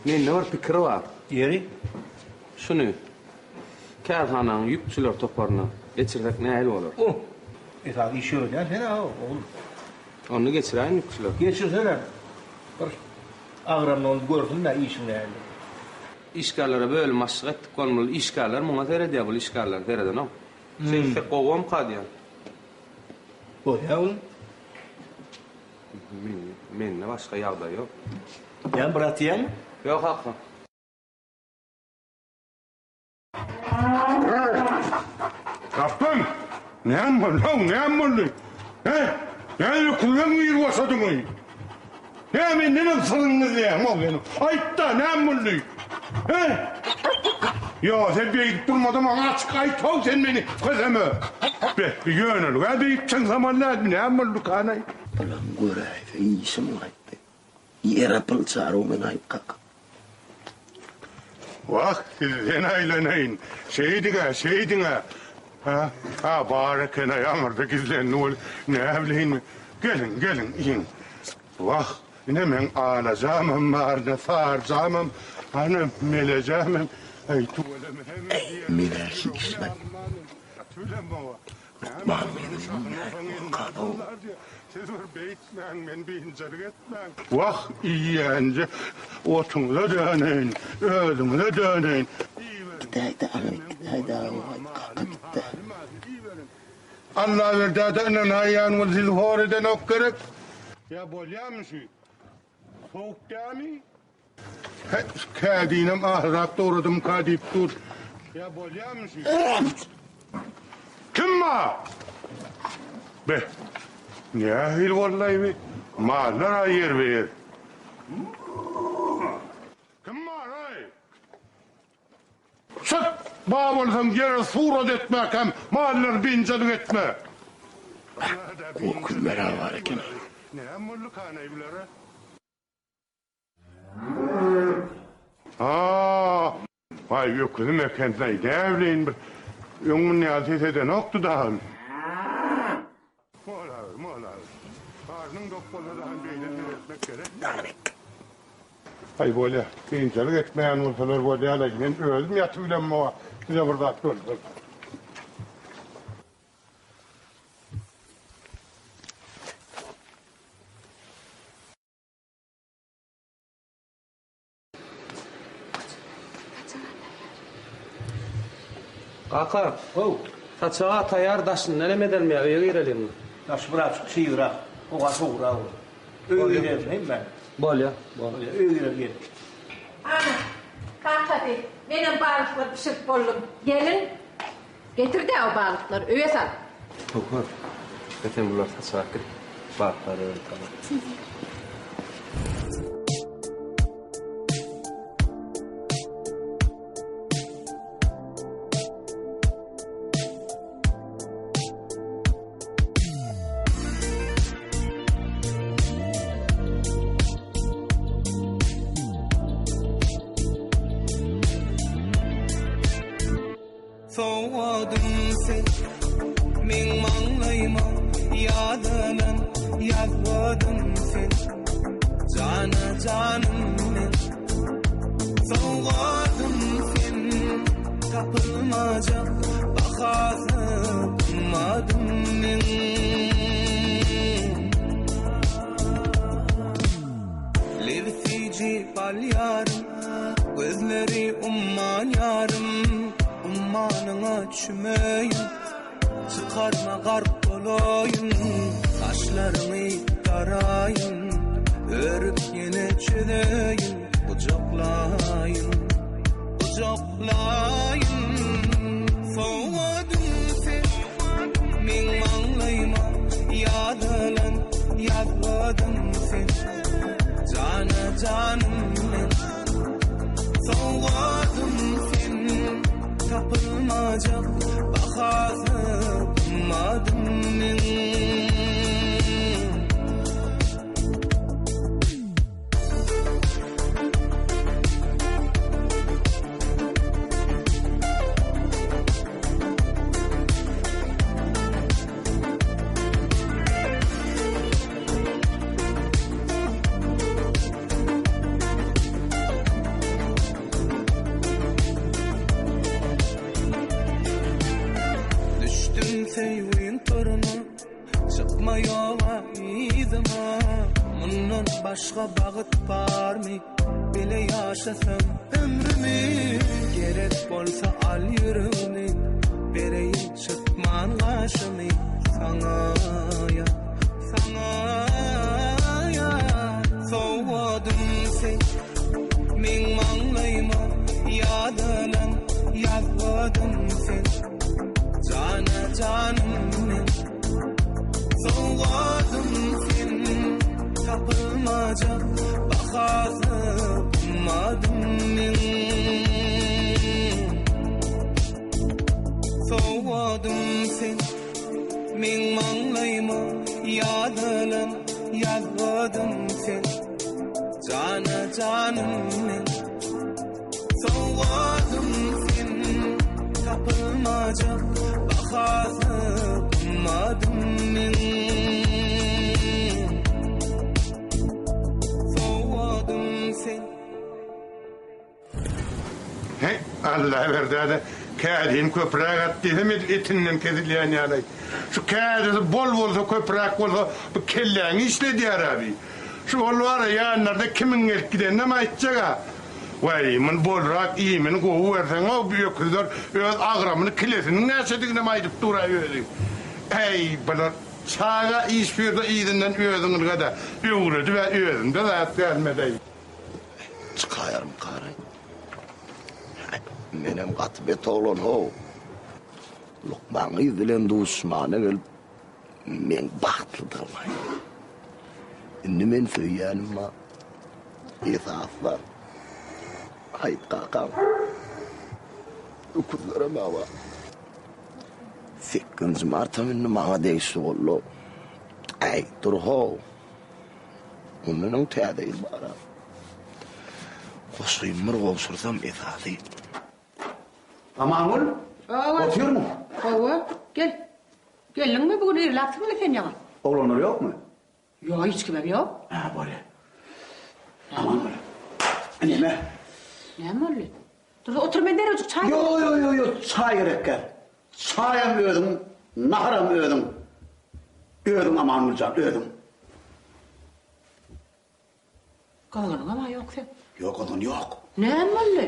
mende bir pikir bar. Ýeri? Şuny kärhananyň ýükçüler toparyna geçirsek nähili bolar? O, esasy iş ýöredýän sen-ä, ogul. Onda geçiräýin ýükçüler. Geçirsene. Bir agramyny ony görsün-dä işiň nähili. Işgärlere bölüm başlyk etdik bolmaly. Işgärler muňa seredýär, bul işgärler seredenok. Şeýtsek gowumyka diýýän. Bolýa oglum. Mende başga ýagdaý ýok. Ýa bir atýaňmy? Ýok kaka. Gapdan! Näme boldy-ow, näme boldy? Hä? Näme öküzleň biri boşadyňy? Näme mendenem syryňy gizleýäň-ow sen? Aýt-da, näme boldy? Hä? Ýo, sen beýdip durma-da maňa açyk aýt-ow sen meni köseme! Be, ýönelik-ä beýdip çyňsamaly dälmi, näme boldy-kanaý? Bulam göräýse işim gaýtdy. Ýere pylçarow men aýt kaka. Wah, sizden aýlanaýyn. Şeýdiň-ä, şeýdiň-ä. Hä, hä, bar eken-aý, aňyrda gizlendi ol. Näbileýin men. Geliň, geliň, iýiň. Wah, ine meň alajamam bar, ine saryjamam, ana melejämem. Äý, tüweleme hemme diýen. Men-ä hiç zat. Lukman meni gorkanow. Siz bir beýtmäň, meni biynjalyk etmäň. Wah, iýenje otuňyza döneýin, özüňize döneýin. Gidäýdä, aňryk gidäýdä, aý, kaka gitdä. Allaberdä-de ynanaýýan bol, sizi hor edenok gerek. Ýa bolýamy şu? Sowuk dämi? He, kädinem azrak dogradymka diýip dur. Ýa bolýamy şu? Kim bar? Be, nähili boldy-aý bi? Mallar-a ýerbe-ýer. Kim bar-aý? Çyk! Bar bolsaň ýere surat etmäkäm mallary biynjalyk etme! Gorkuzmer-ä bar eken-aý. Näme boldy-kanaý bulara? A, aý, öküzim eken-laý, näbileýin bir öň muny ýaly ses edenokdy dagy. Molawer, molawer. Garnyň dok bolsa dagy beýle seretmek gerek. Aý, bolýa, kynçylyk etmeýän bolsalar bolýa-laý, men özüm ýatybilemok-a, size bir zat bolsa. Kaka, how, saçaga taýýar daşyndan hem edelmi ýa öýe gireliňmi? Daşy birazjyk çygrak, howa sowugrak bolar. Öýe girerin hemme. Bolýa, bolýa. Öýe girerin gel. Ana, kakasy, menem balyklar bişirip boldum. Geliň. Getir-dä o balyklary, öýe sal. Göwher, sen bulary saçak git, balyklary öýe sal. Sowgadyň sen meň maňlaýyma ýazylan ýazgydyň sen jana janym men Sowgadym sen tapylmajak bahasy gymmadym meň Lebi süýji bal ýarym, gözleri umman ýarym, Ummanyňa çümeýin, çykarma gark bolaýyn, Saçlaryňy daraýyn, örüp ýene çözeýin, Gujaklaýyn, gujaklaýyn. Sowgadyň sen meň maňlaýyma ýazylan ýazgydyň sen jana janym men Sowgadym sen tapylmajak bahasy gymmadym meň. Başga bagyt barmy bile ýaşasam ömrümi Gerek bolsa al ýüregimi bereýin çytman gaşymy Saňa ýar, saňa ýar Sowgadym sen meň maňlaýyma ýazylan ýazgydym sen Jana janym men Sowgadym sen tapylmajak bahasy gymmadym meň Sowgadym sen meň maňlaýyma ýazylan ýazgydym sen Jana janym men Sowgadym sen tapylmajak bahasy gymmadym meň Sowgadym sen. Heý, Allaberdi-de kädini köpräk at diýsem edil etinden kesilýän ýaly. Şu kädisi bol bolsa, köpräk bolsa bu kelläňi işledýär-ä bi. Şu ol bar-a ýanlarda kimiň gelip gideninem aýtjag-a. Waý, muny bolrak iýmini gowy berseň-ow bu öküzler öz agramyny kilesiniň näçediginem aýdyp dur-aý özi. Äý, bular çaga iş buýursa yzyndan özüň ylga-da, öwredib-ä özünde zat gelmez-äý. Çykaýarmykaraý? Menem gaty bet oglan-how. Lukman gyz bilen duşuşmana gelip, meň bagtlydygymy aýtdy. Indi men söýýänim bar. Esasy zat, Haýyt kakam. Öküzlerem-ä bar. Sekizinji martam indi maňa degişli boldy. Äý, dur-how. Mundan öň täze ýyl bar-a. Goşgymy bir gowşursam esasy. Amangül, otyrmyň? Hawa, gel. Geldiňmi bu gün irläpsiň-le sen ýaňy? Oglanlar ýokmy? Ýok, hiç kimem ýok. Hä, bolýa. Amangül, neme? Näme boldy? Dur, otur men derrewjik çaý Ýo, ýo, ýo, ýo, çaý gerek däl. Çaýam özüň, naharam özüň. Özüň Amangül jan, özüň. Gyzgynyňam-a ýok seň. Ýok, gyzgyn ýok. Näme boldy?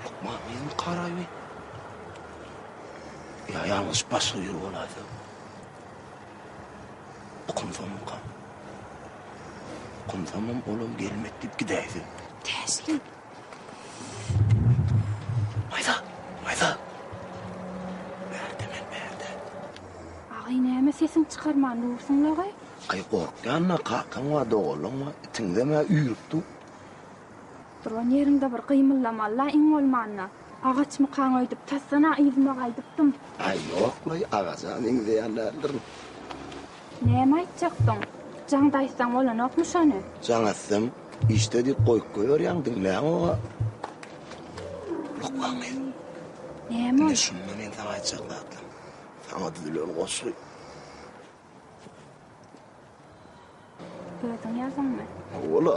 Lukman gyzmy Karaýby? Ýa ýalňyşyp başga biri bolaýsa. Okunsammykam? Okunsamam olam gelmek diýip gidäýse. Täşli. Maýsa, Maýsa. Bärde men, bärde. Agy näme sesiň çykarman dursuň lagy? Aý gorkýan-da, kakaň bar, doganlaň bar, itiňizem-ä üýrüp dur. Duran ýeriňde bir gymyldamaly-la iň bolmanda. Agaçmykaň öýdüp tasdan-a yzyma gaýdypdym. Aý ýok-laý, agaja meňzeýän däldirin. Näme aýtjakdyň? Jaňda aýtsaň bolanokmy şony? Jaň etsem, işde diýip goýup goýberýäň, diňläňok-a. Lukman gyz. Näme Ine şunda men saňa aýtjak zatlarym. Saňa düzülen goşgy. Özüň ýazdyňmy? Hawa-la.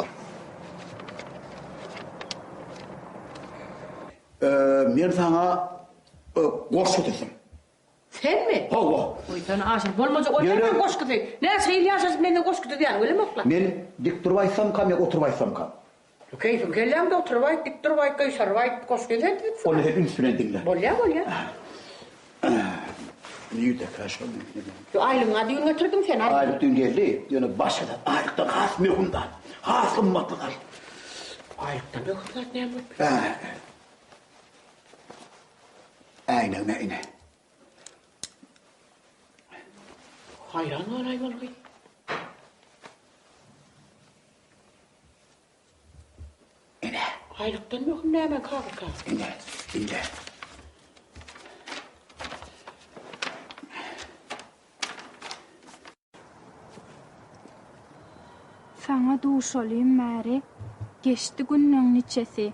Men saňa goşgy düzdüm. Senmi? Hawa. Goý sen Aşyr, bolmajak ol näme goşgusy? Näçe ýyl ýaşaşyp menden goşgy düzýäni bilemokla. Men dik durup aýtsamkam ýa oturyp aýtsamkam? Keýpiň kelläňde oturyp aýt, dik durup aýt, gyşaryp aýt, goşgyny sen düzüpsiň. Onda sen üns bilen diňle. Bolýa, bolýa. Nirdekä şol? Ýo, aýlygyňa düýn getirdim sen, aýlyk. Aýlyk düýn geldi, ýöne başga zat, aýlykdan has möhüm zat, has gymmatly zat. Aýlykdan möhüm zat näme bolup biler? Hä. Äýnegine ine. Haýran galaýmaly gyz. Ine. Aýlykdan möhüm näme kagyz kagyz. Ine, ine. Saňa duşalym bäri, geçdi günleň niçesi,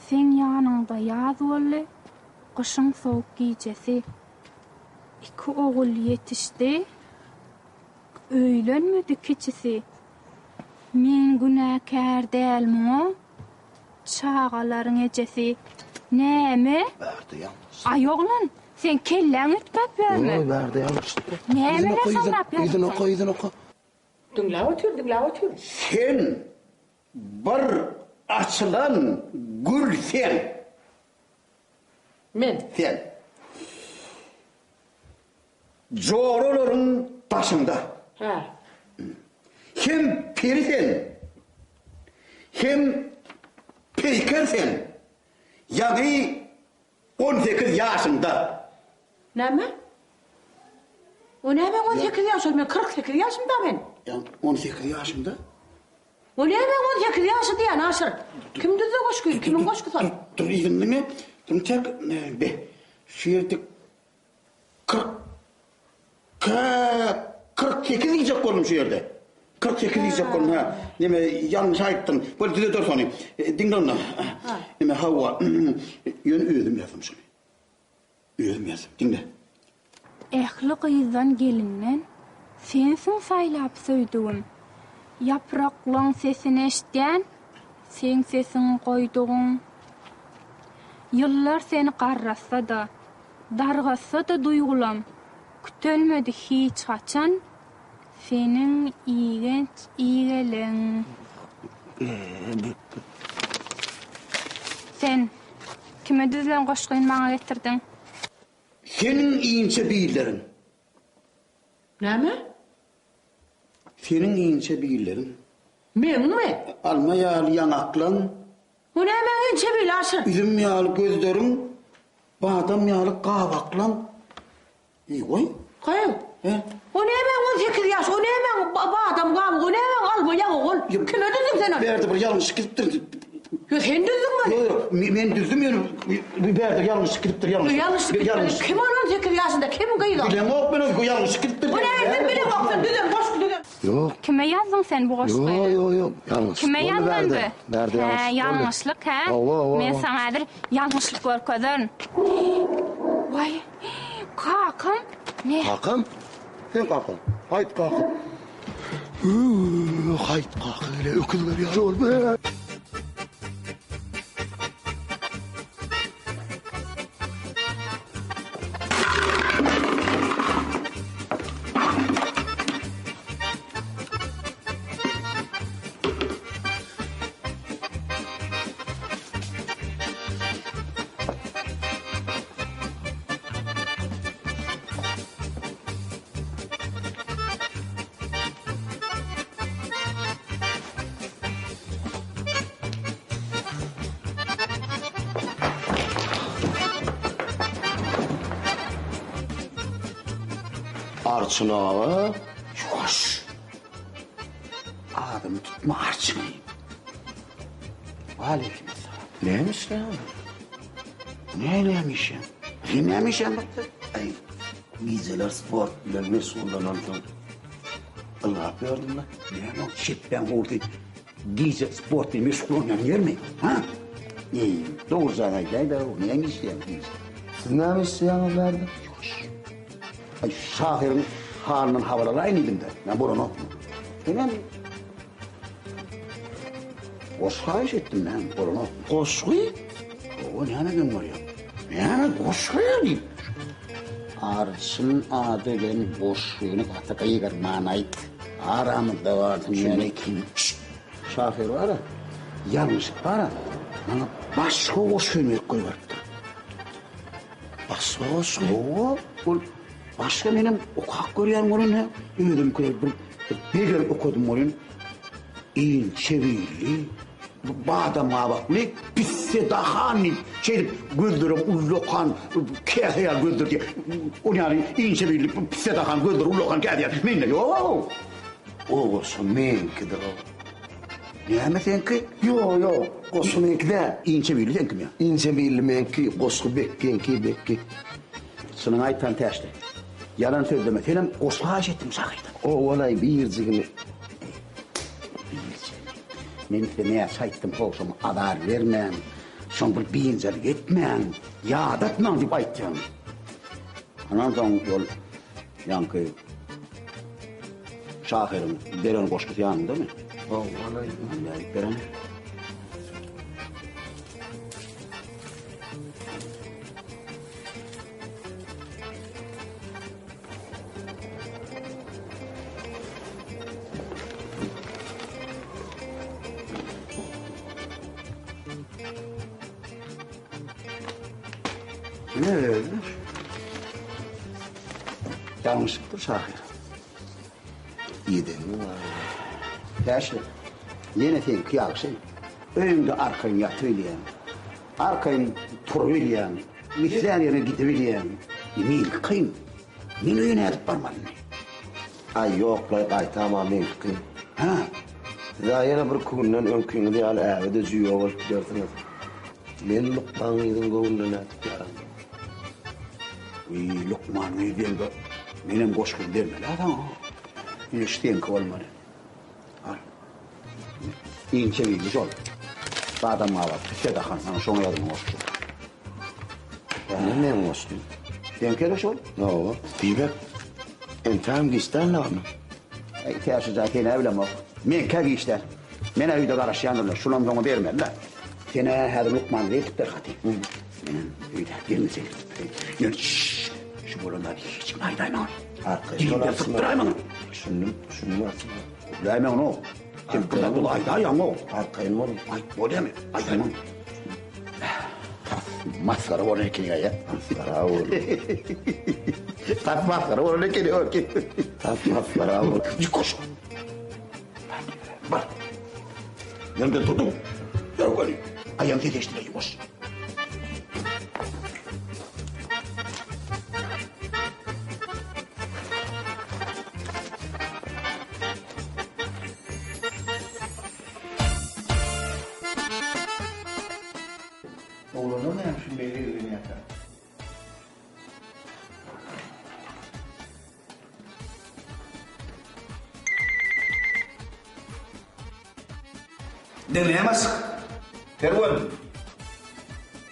Seň ýanyňda ýaz boldy, gyşyň sowuk gijesi. Iki ogul ýetişdi, öýlenmedi kiçisi, Men günäkär däl muňa, çagalaryň ejesi. Näme? Aý oglan! Seň kelläň üýtgäp ýörmi? Ýok, bärde ýalňyşlyk bar. Nämeler samrap ýörüň Yzyny sen? oka, yzyny oka. Diňläp otyr, diňläp otyr. Sen bir açylan gül sen. Men. Sen. Joralaryň daşyňda. Hä. Hem peri sen, hem peýker sen. Ýaňy 18 ýaşyňda. Näme? O näme 18 ýaş ol men 48 ýaşymda men. Ýa 18 ýaşyňda? O näme 18 ýaşy diýýän Aşyr? Kim düzdi goşgyny? Kimiň goşgusy ol? Dur yzyny diňle. Dur tek be. Şu ýerde 40 48 diýjek boldum şu ýerde. 48 diýjek boldum ha. Neme ýalňyş aýtdym. Bol düzeder şony. Diňle onda. Neme hawa. Ýöne özüm ýazdym şony. Özüm ýazdym. Diňle. Ähli gyzdan gelinden sensiň saýlap söýdügim. Ýapraklaň sesini eşitýän seň sesiňi goýdugyň. Ýyllar seni garratsa-da, Dargatsa-da duýgulam, Kütelmedi hiç haçan Seniň igenç igeleň. Sen, kime düzülen goşgyny maňa getirdiň? Seniň inçe billeriň. Näme? Seniň inçe billeriň. Meňmi? Alma ýaly ýaňaklaň. Bu nämäň inçe bili Aşyr? Üzüm ýaly gözleriň, badam ýaly gabaklaň. Eý, goý. Goý. He? O nämäň 18 ýaş, o nämäň badam gabyk, o nämäň alma ýaňak ol? Kime düzdüň sen ony? Bärde bir ýalňyşlyk gidipdir. Ýo, sen düzdüňmi ony? Ýok, ýok, men düzdüm ýöne bu bärde ýalňyşlyk gidipdir, ýalňyşlyk. Ýalňyşlyk gidipdir. Kim ol 18 ýaşynda, kim gyz ol? Bilemok men ony, ýalňyşlyk gidipdir. O näme sen bileňok, sen düzen goşgy düzen. Ýok. Kime ýazdyň sen bu goşgyny? Ýok, ýok, ýok. Ýalňyşlyk Kime boldy ýazdyň bärde. bu? Bärde Hä, ýalňyşlyk boldy. ýalňyşlyk, hä? Hawa, hawa, Men hawa. saňa häzir ýalňyşlyk görkezerin. Waý, kakam. Ne? Kakam? Sen kakam. Haýt kaka. Hüw, haýt kaka gele öküz berýär ol be. Arçyn aga, ýuwaş. Adymy tutma Arçyn. Waleýkim essalam. Näme işleýäň? Ne näme işleýäň? Sen näme işleýäň bakda? Aý, gijeler sport bilen meşgullanansoň ylgap ýördüm-le. Näme o çepbäň howlusy gije sport bilen meşgullanýan ýermi? Ha? Eý, dogrujagy aýdaý-da, näme işleýäň gije? Siz näme işleýäňiz bärde? Ýuwaş. Aý, şahyryň halyndan habar alaýyn diýdim-de, men bolanokmy? Senem goşgy haýyş etdim, näme, bolanokmy? Goşgy? Hawa, näme geň görýäň? Näme goşgy diýip? Arçyn ady bilen goşgyny gaty gygyrman aýt. Aramyzda galsyn, ýöne kim? Şşt! Şahyr bar-a, ýalňyşyp bar-a, maňa başga goşgyny berip goýberipdir. Başga goşgy? Hawa, ol başga menem okap görýän welin, özümkiler bir begenip okadym welin, inçe billi, badam gabakly, pisse dahan diýip, şeýdip gözlerem ullakan, käse ýaly gözler diýip, ol ýaly inçe billi, pisse dahan gözleri ullakan käse ýaly, mende ýok. O goşgy meňkidir o. Näme seňki? Ýok, ýok, goşgy meňki däl. Inçe billi seňkimi ýa? Inçe billi meňki, goşgy Bekgiňki, Bekgi. Çynyňy aýtsaň Täşli. Ýalan sözleme, senem goşgy haýyş etdiň şahyrdan. Owalaý birjigini. Birjigini. Men size näçe aýtdym, how, şoňa azar bermäň, şoň bir biynjalyk etmäň, ýadatmaň diýip aýtýan. Ondan soň ol ýaňky şahyryň beren goşgusy ýanyňdamy? Owalaý. Nädip beren? Ine özi. Ýalňyşypdyr şahyr. Ideniň bar. Täşli, ýene seňki ýagşy. Öýüňde arkaýyn ýatybilýäň. Arkaýyn turubilýäň. Islän ýeriňe gidibilýäň. Meňki kyn. Men öýe nädip barmaly indi? Aý, ýok-laý, gaýtam-a meňki kyn. Hä? Siz-ä ýene birki günden öňkiňiz ýaly äbe-de jüýje bolup gidersiňiz. Men lukman gyzyň göwnüne nädip ýarandym? Wiý, lukman gyz diýeňde, menem goşgyny bermeli-ä saňa. Ine, şu seňki bolmaly. Al. Inçe billi şol. Badam gabat, pisse dahan, ana şoňa ýazylan goşgy. Ine meň goşgym. Seňki-de şol? Hawa. Diýmek, entägem giç däl dagmy? Äý, Täşli jan, sen-ä bilemok. Meňkä giç däl. Men-ä öýde garaşýandyryn-da, şunam soňa bermeli-dä. Sen-ä häzir lukmana eltip ber haty. Menem öýdäki gelneje eltip bereýin. Ýöne, şşş, şu bolan zady hiç kime aýdaýmaň. Diliňden sypdyraýmaň. Düşündim, düşündim Arçyn. Gürläýmäň-ow. Sen bir zat bolsa aýdaýaň-ow. Arkaýyn boluň. Aýt, bolýamy? Aýdaýmaň. Tas masgara bolan ekeniň-aý, a? Masgara boldy. Tas masgara bolan ekeni-ow. Tas masgara boldy. Ýukaş. Bar. Ýerinden turduň. Ýör göni. Aýagyň sesi eşdiler ýuwaş. Oglanlar näme üçin beýle eglenýärkä? Diňleýän başlyk. Kerwen.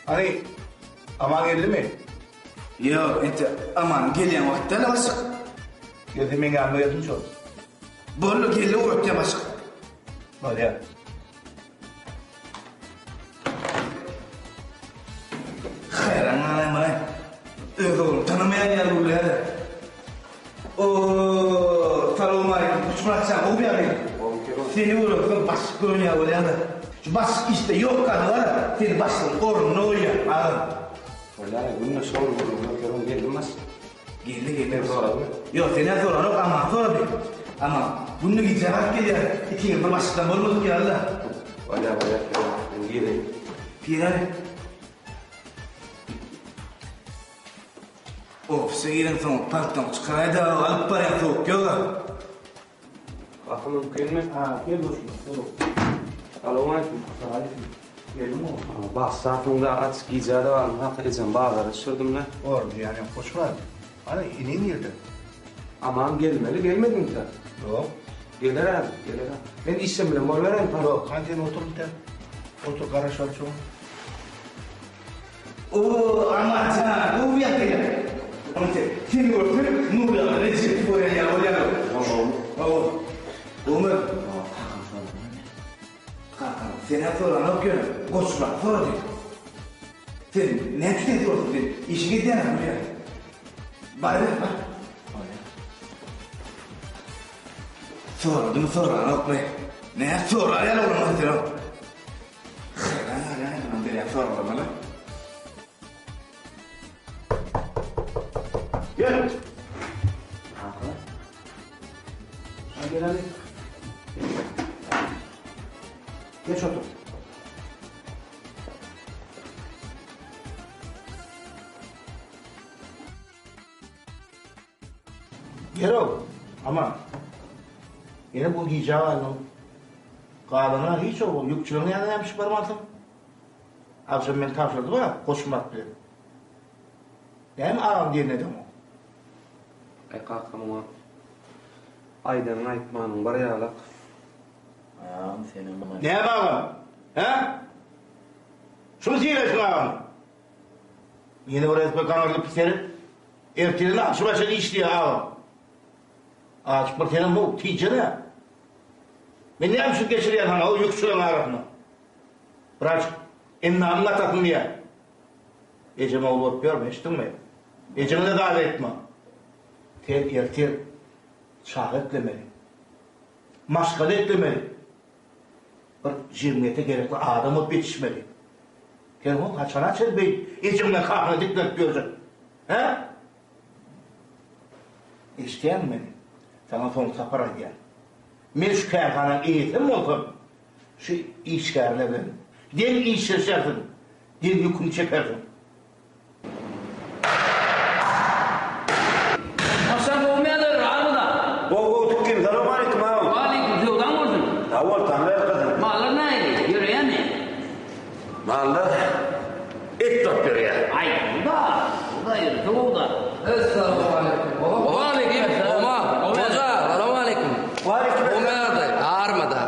Hany, Aman geldimi? Ýok, ente Aman gelýän wagt däl başlyk. Gelse meň ýanyma gelsin şol. Boldy, geldi ugratýan başlyk. Bolýar. Haýran galaýmaly. Öz ogluny tanamaýan ýaly gürlär. Oo, salowmaleýkim, Uçmyrat jan, gowy ýagdaýmy? Seni göremsoň başlyk görünýär bolýan-da. Şu başlyk işde ýok gany bar-a, seni başlygyň ornuna goýýan, agam. Bolýar, günde şol gürrüňler kerwen geldim başlyk. Geldi, geldi. Sen soradyňmy? Ýok, sen-ä soranok, Aman sorady. Aman, günde gije galyp gelýär, ikiňiz bir başlykdan bolmadyk ýaly-da. Bolýar, bolýar, kerwen, men gireýin. Giräý. Ofise gireňsoň paltoňy çykaraý-da, alyp barýan sowuk ýok-a. Gapy mümkinmi? Ha, gel goşuna, gel. Salowmaleýkim. Salowmaleýkim. Geldiňmi oglum? Bagşy aç, gijä-de bardym, hak ejem bazara düşürdim-le. Orun diýýän ýok, goşuna. Hany, iniň nirde? Aman gelmeli, gelmedimikä? Ýok. Geler häzir, geler. Men işim bilen bolubereýin. Ýok, hany sen otur intäk. Otur, garaşaly şoňa. Oo, Aman jan, gowy ýatýar. Onça seni görsem, Nurýagdy Rejebi görýän ýaly bolýan. Hawa. Gowumy? Kakam soradymy? Kakam sen-ä soranok ýöne, Goçmyrat sorady. Sen näçe sen sorasyn sen işiňi edýäň-ä Nurýagdy. Baryber, bar. Bolýar. Soradymy, soranokmy? Nä sorar ýaly bolanok sen-ow. Haýran galýan adamam berýän soraglaryna-la. Gel. Kaka. Ha gel hadi. Geç otur. Ýer-ow, Aman. Ýene bu gijä galdyň. Galanyň-a hiç ogul, ýükçüleriň ýanyna näme üçin barmansyň? Agşam men tabşyrdym-a Goçmyrat bilen. Näme agam diýen edeňok? Aý kaka muňa aýdanyň aýtmanyň bir ýalak. Agam senem muňa. Näme agam? Hä? Şuny sylaýşyň agamy? Ýene bir gezek gaňyrlyp seret. Ertirden agşama çenli işleýär agam. Azajyk bir senem bu, tijene. Men näme üçin geçirýän saňa o ýükçüleriň arasynda? Birazjyk endamyň gatasyn diýýän. Ejem ogul bolup ýörme, eşitdiňmi? Ejeňe-de zat aýtma. Sen ertir çaga eklemeli. Maşgala eklemeli. Bir jemgyýete gerekli adam bolup ýetişmeli. Sen ho haçana çenli beýdip ejeň bilen kakaňa diklenip ýörjek? Hä? Eşidýäňmi meni? Saňa soňky sapar aýdýan. Men şu kärhanaň eýesem bolsam, şu işgärler bilen deň işleşersiň, deň ýüküni çekersiň. Haçan gowy ýazar armyda. Gowy gowy tükgim salowmaleýkim agam. Waleýkim söwdaň bolsun. Sag bol taňryýalkasyn. Mallar nähili ýöreýärmi? Mallar et bolup ýörýär. Aý gowy-da, gowy-da ýörese gowy-da. Essalawmaleýkim. Waleýkim Oma Hoja salowmaleýkim. Waleýkim Gowy ýagdaý armyda.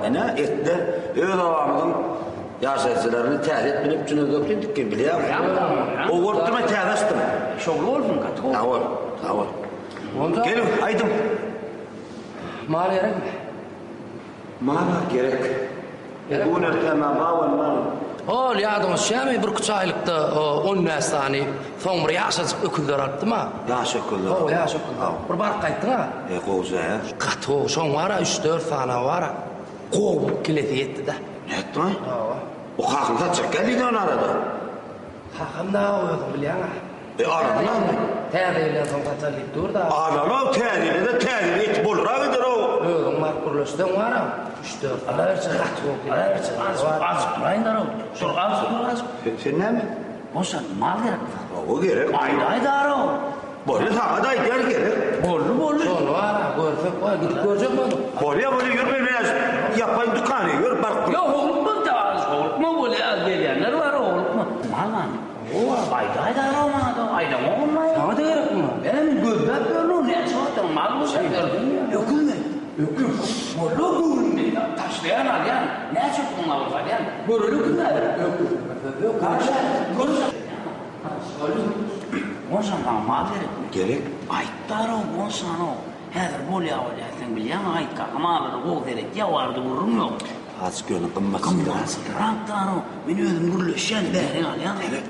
Ine etde öz obamyzyň Ýaşaýjylaryny täze et bilen üpjün edip diýdik ki, bilýäňmi? Gowy men täze açdym. Şowly bolsun, gaty gowy. Sag bol, sag bol. Geliň, aýdyň. Mal gerekmi? Mal-a gerek. Bu gün ertä maňa bar mal. Ol ýadyňa düşýärmi, birküç aýlykda 15 sany, soň bir ýaşajyk öküzler alypdym-a. Ýaş öküzler. Hawa, ýaş öküzler. Bir baryp gaýtdyň-a. E, gowja, hä? Gaty gowy, şoň bar-a, üç-dört sany bar-a. Gowy kilesi ýetdi-dä. Nätdiň-aý? Hawa. O kakaň satjak gel diýdi ony arada. Kakam dagy özüň bilýäň-ä. E, alanam. Täze ýyldan soň satar diýip dur-da. Alan-ow täze ýylda-da täze ýyl eti bolrak eder-ow. Özüň baryp gürleşseň baram, üç-dört Alawerçe, gaty gowy kilesi. Alawerçe, azjyk, azjyk duraýyn-da-ow. Şol azjyk dur, azjyk. Sen, sen näme? Boşan, mal gerek saňa. Hawa, gerek. Aýdaý-da-ow. Bolýa saňa-da aýdýan gerek. Boldy, boldy. Şony bar-a, görsek goý, gidip görjek bolduk. Bolýa, bolýa, ýör men biraz ýapaýyn dükany, ýör baryp gör. Ýok, howlukma, howlukma, bolýa, gelýänler bar, howlukma. Mal barmy? Hawa, aýdaý-da-ow maňa-da, aýdaňok onda. Saňa-da gerekmi? E, men gözläp ýörün-ow, näçe wagtdan mal bolsa gördüňmi? Öküzmi? Öküz. Boldy, göwnüm mende. Taşlaýan, alýan. Näçe puluň bar bolsa alýan. Göreli öküz nädip? Öküz. Öküz. Görüşe. Gonşam saňa mal gerekmi? Gerek. Aýtdar-ow, gonşan-ow. Häzir bolýa bolýa, sen bilýäňmi Aýt kaka mallara gowy seretýä, o arada gürrüň ýok. Azjyk ýöne gymmatsyzrak. Gymmatsyzrakdar-ow. Men özüm gürleşýän, bäri alýan. Seret.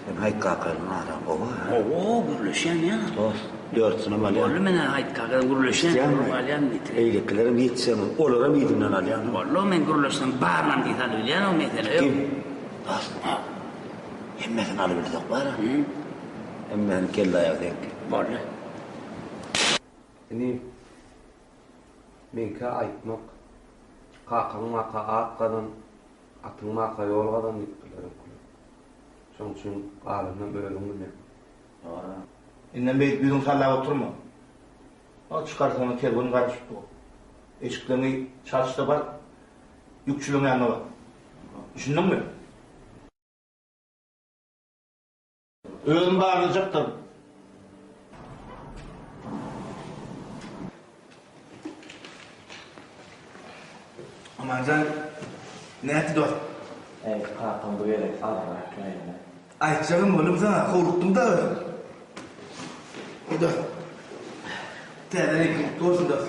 Sen Aýt kakanyň araň gowy-a? Gowy, gürleşýän ýa. Dost, dörtüsinem alýan. Boldy, men-ä Aýt kakadan gürleşýän, alýan diýip. Beýlekilerem ýetişen, olaram yzyndan alýan. Boldy, men gürleşsem barynam diýse alybilýän-ow, mesele ýok. Kim? Dost, hemmesini alybilsek bar-a. Hemmesini kelle-aýagy seňki. Boldy. Inim, meňkä aýtmak, kakaň maka at gazan, atyň maka ýol gazan diýipdirler öňküler. Şoň üçin galanynam özüň bilýäň. Dogry. Indem beýdip ýüzüňi sallap oturma. O çykarsaňa kerwen garaşyp dur. Eşikleňi çalyş-da bar, ýükçüleň ýanyna bar. Düşündiňmi? Özüm barlajakdyryn. Amanjan, nätdi dost? Äý, kakam bu gezek azrak käýindi. Aýtjagam boldum saňa, howlukdym-da özüm. Eý dost, täze reňkiň gutly bolsun dost.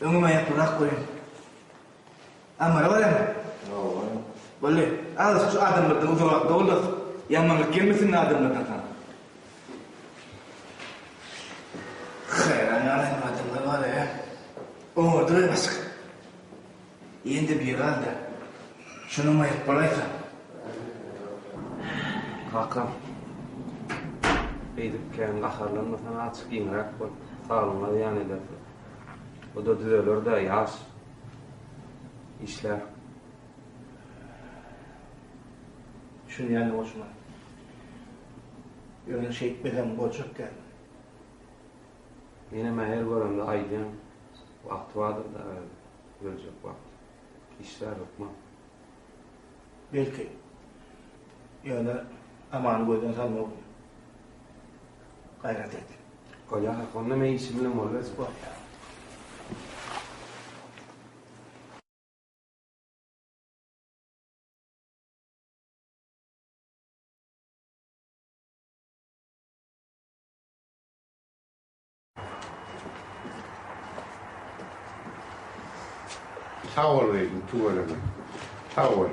Öňem aýaklyrak goýun. Ammara barýaňmy? Hawa. Boldy. Azajyk şu adamlardan uzagrakda bol dost. Ýamanlyk gelmesin adamlardan saňa. Haýran galaýyn adamlar bar-a. Oňardylar başga. Ýene-de biri galdy. Şonam aýryp bolaýsa. Kaka, beýdip kän gaharlanmasaň azjyk giňräk bol. Saglygyňa zyýan edersiň. O-da düzeler-dä, ýaş. Işlär. Düşünýän goşuna. Ýöne şeýtmesem boljak däl. Menem-ä her göremde aýdýan. Wagty bardyr-da özi. Öljek wagty. Işlär hökman. Belki. Ýöne Amany gözden salma oglum. Gaýrat et. Bolýar kaka, onda men işim bilen boluberjek. Bolýar. Sag bol gyzym, tüweleme. Sag bol.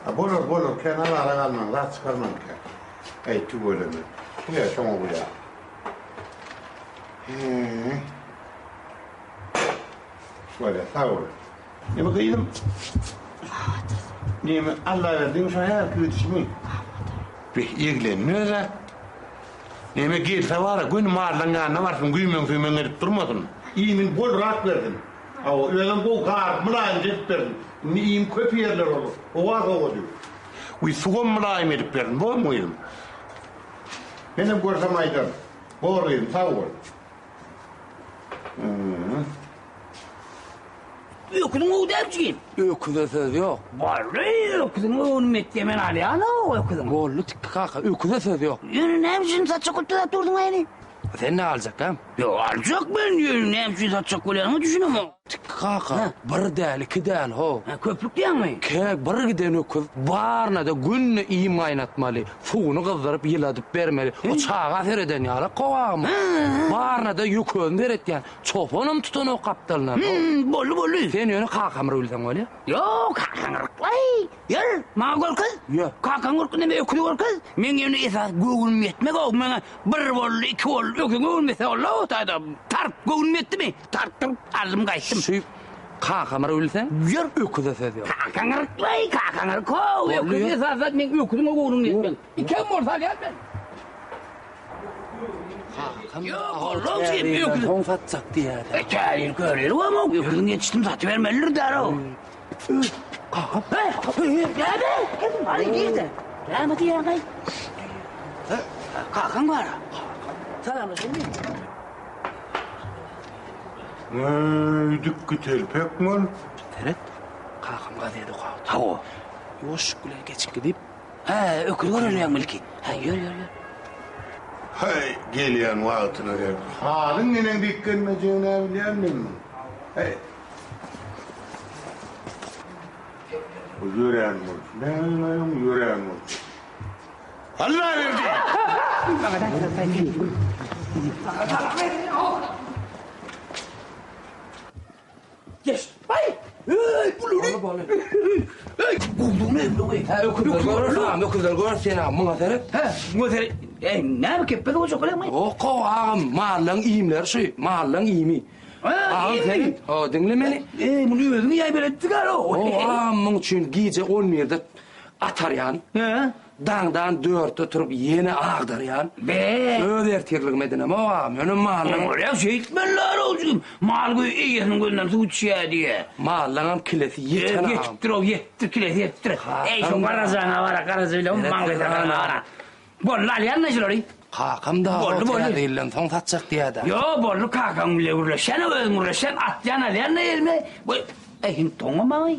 A bolar, bolar, kän azara galmaň, zat çykarmaň kän. Äý, tüweleme. Diňe şoňa gulýar. He. Bolýar, sag bol. Neme gyzym? Neme Allaberdiň şo häzirki gidişimi? Beh, eglendi öz-ä. Neme gelse bar-a, göni mallaň ýanyna barsyn, güýmeň-süýmeň edip durmasyn. Iýmini bolrak bersin. Hawa, özem gowy garyp mylaýym edip bersin. Indi iým köp iýerler olar. Howa sowady. Wiý, suwam mylaýym edip bersin, bormy gyzym? Menem görsem aýdaryn. Bor gyzym, sag bol. Öküziň gowy däl jigim. Öküze söz ýok. Boldy, öküziň öwünimi etdi, men alýan-ow öküziň. Boldy Tikgi kaka, öküze söz ýok. Ýöne näme üçin satjak bolup zat durduň aýny? Sen ne aljak, hä? Ýok, aljak men, ýöne näme üçin satjak bolýanyňa düşünemok. Tikgi kaka, bir däl, iki däl, how. Hä, köplük diýýäňmi? Kä bir giden öküz baryna-da günde iým gaýnatmaly, suwuny gyzdyryp ýyladyp bermeli. O çaga sereden ýaly kowagym. Baryna-da ýöközüni seretýän. Çopanam tutanok gapdalyndan. Hüm, boldy, boldy. Sen ýöne kakamyry bilseň bolýa. Ýok, kakaň yrklaý. Ýör, maňa görkez. Ýö. Kakaň görkez, neme öküzi görkez. Meň ýöne esasy göwnüm ýetmez-ow, maňa bir boldy, iki boldy, öküziň göwnüm ýetse boldy-ow, taýda tarp göwnüm ýetdimi? Tarp turup aldym gaýtdym. Şu kakamyry bilseň, Ýör. öküze söz ýok. Kakaň yrklaý, kakaň yrk-ow, Boldy, öküz ýör. esasy zat meň öküziňe göwnüm ýetmez. Ikem bolsa alýan men. Kakam Ýok, oglum, sen öküz. Soň satjak diýýär. E, täýin köreli bolma, öküziň ýetişdim satybermelidir däl-ow. Kakam. Näme? Hany girde. Näme diýýäň-aý? Kakaň bar. Salamlaşaýyn. Eý, dikgi telpek mal. Seret, kakam gazet okap otyr. Hawa. Ýuwaşlyk bilen geçip gidip, Hä, öküz görelýäňmi ilki? Hä, ýör, ýör, ýör. Häý, gelýän wagtyna gel. Halyň neneň dikgelmejegin-ä bilýän men muň. Häý. Bu ýörän bolsun. Näme öň ýörän bolsun. Allaberdi! Geç. Ay! Ey, bulary. Boldy. Ey, gowdugyny öýüne. Hä, öküzler görer, agam, öküzler görer sen agam, muňa seret. Hä, muňa seret. Ey, näme kepbede goýjak bolýaňmy? Ýok, agam, mallaň iýmleri şu, mallaň iými. Agam seret, ho, diňle meni. Ey, muny özüň iýäý beletdi gar o. O, agam, muň üçin gije on birde atarýan. Hä? Daňdan dörtde turup ýene agdarýan. Be! Öz ertirligimi edinemok agam, ýöne mallaň. Bolýa şeýtmeliler owjum. Mal göýä eýesiniň gözünden suw içýä diýä. Mallaňam kilesi ýeten agam. Ýetipdir-ow, ýetipdir, kilesi ýetipdir. Eý, şo garajaňa bara, garaja bilen maňlaýsana bara. Boldy, alýan-da şulary. Kakam dagy Boldy, boldy. täze ýyldan soň satjak diýýä-dä. Ýo, boldy, kakaň bile gürleşýän-ä, özüň gürleşýän, atýan alýan-da elime. Bu, eý, hindi doňamaý.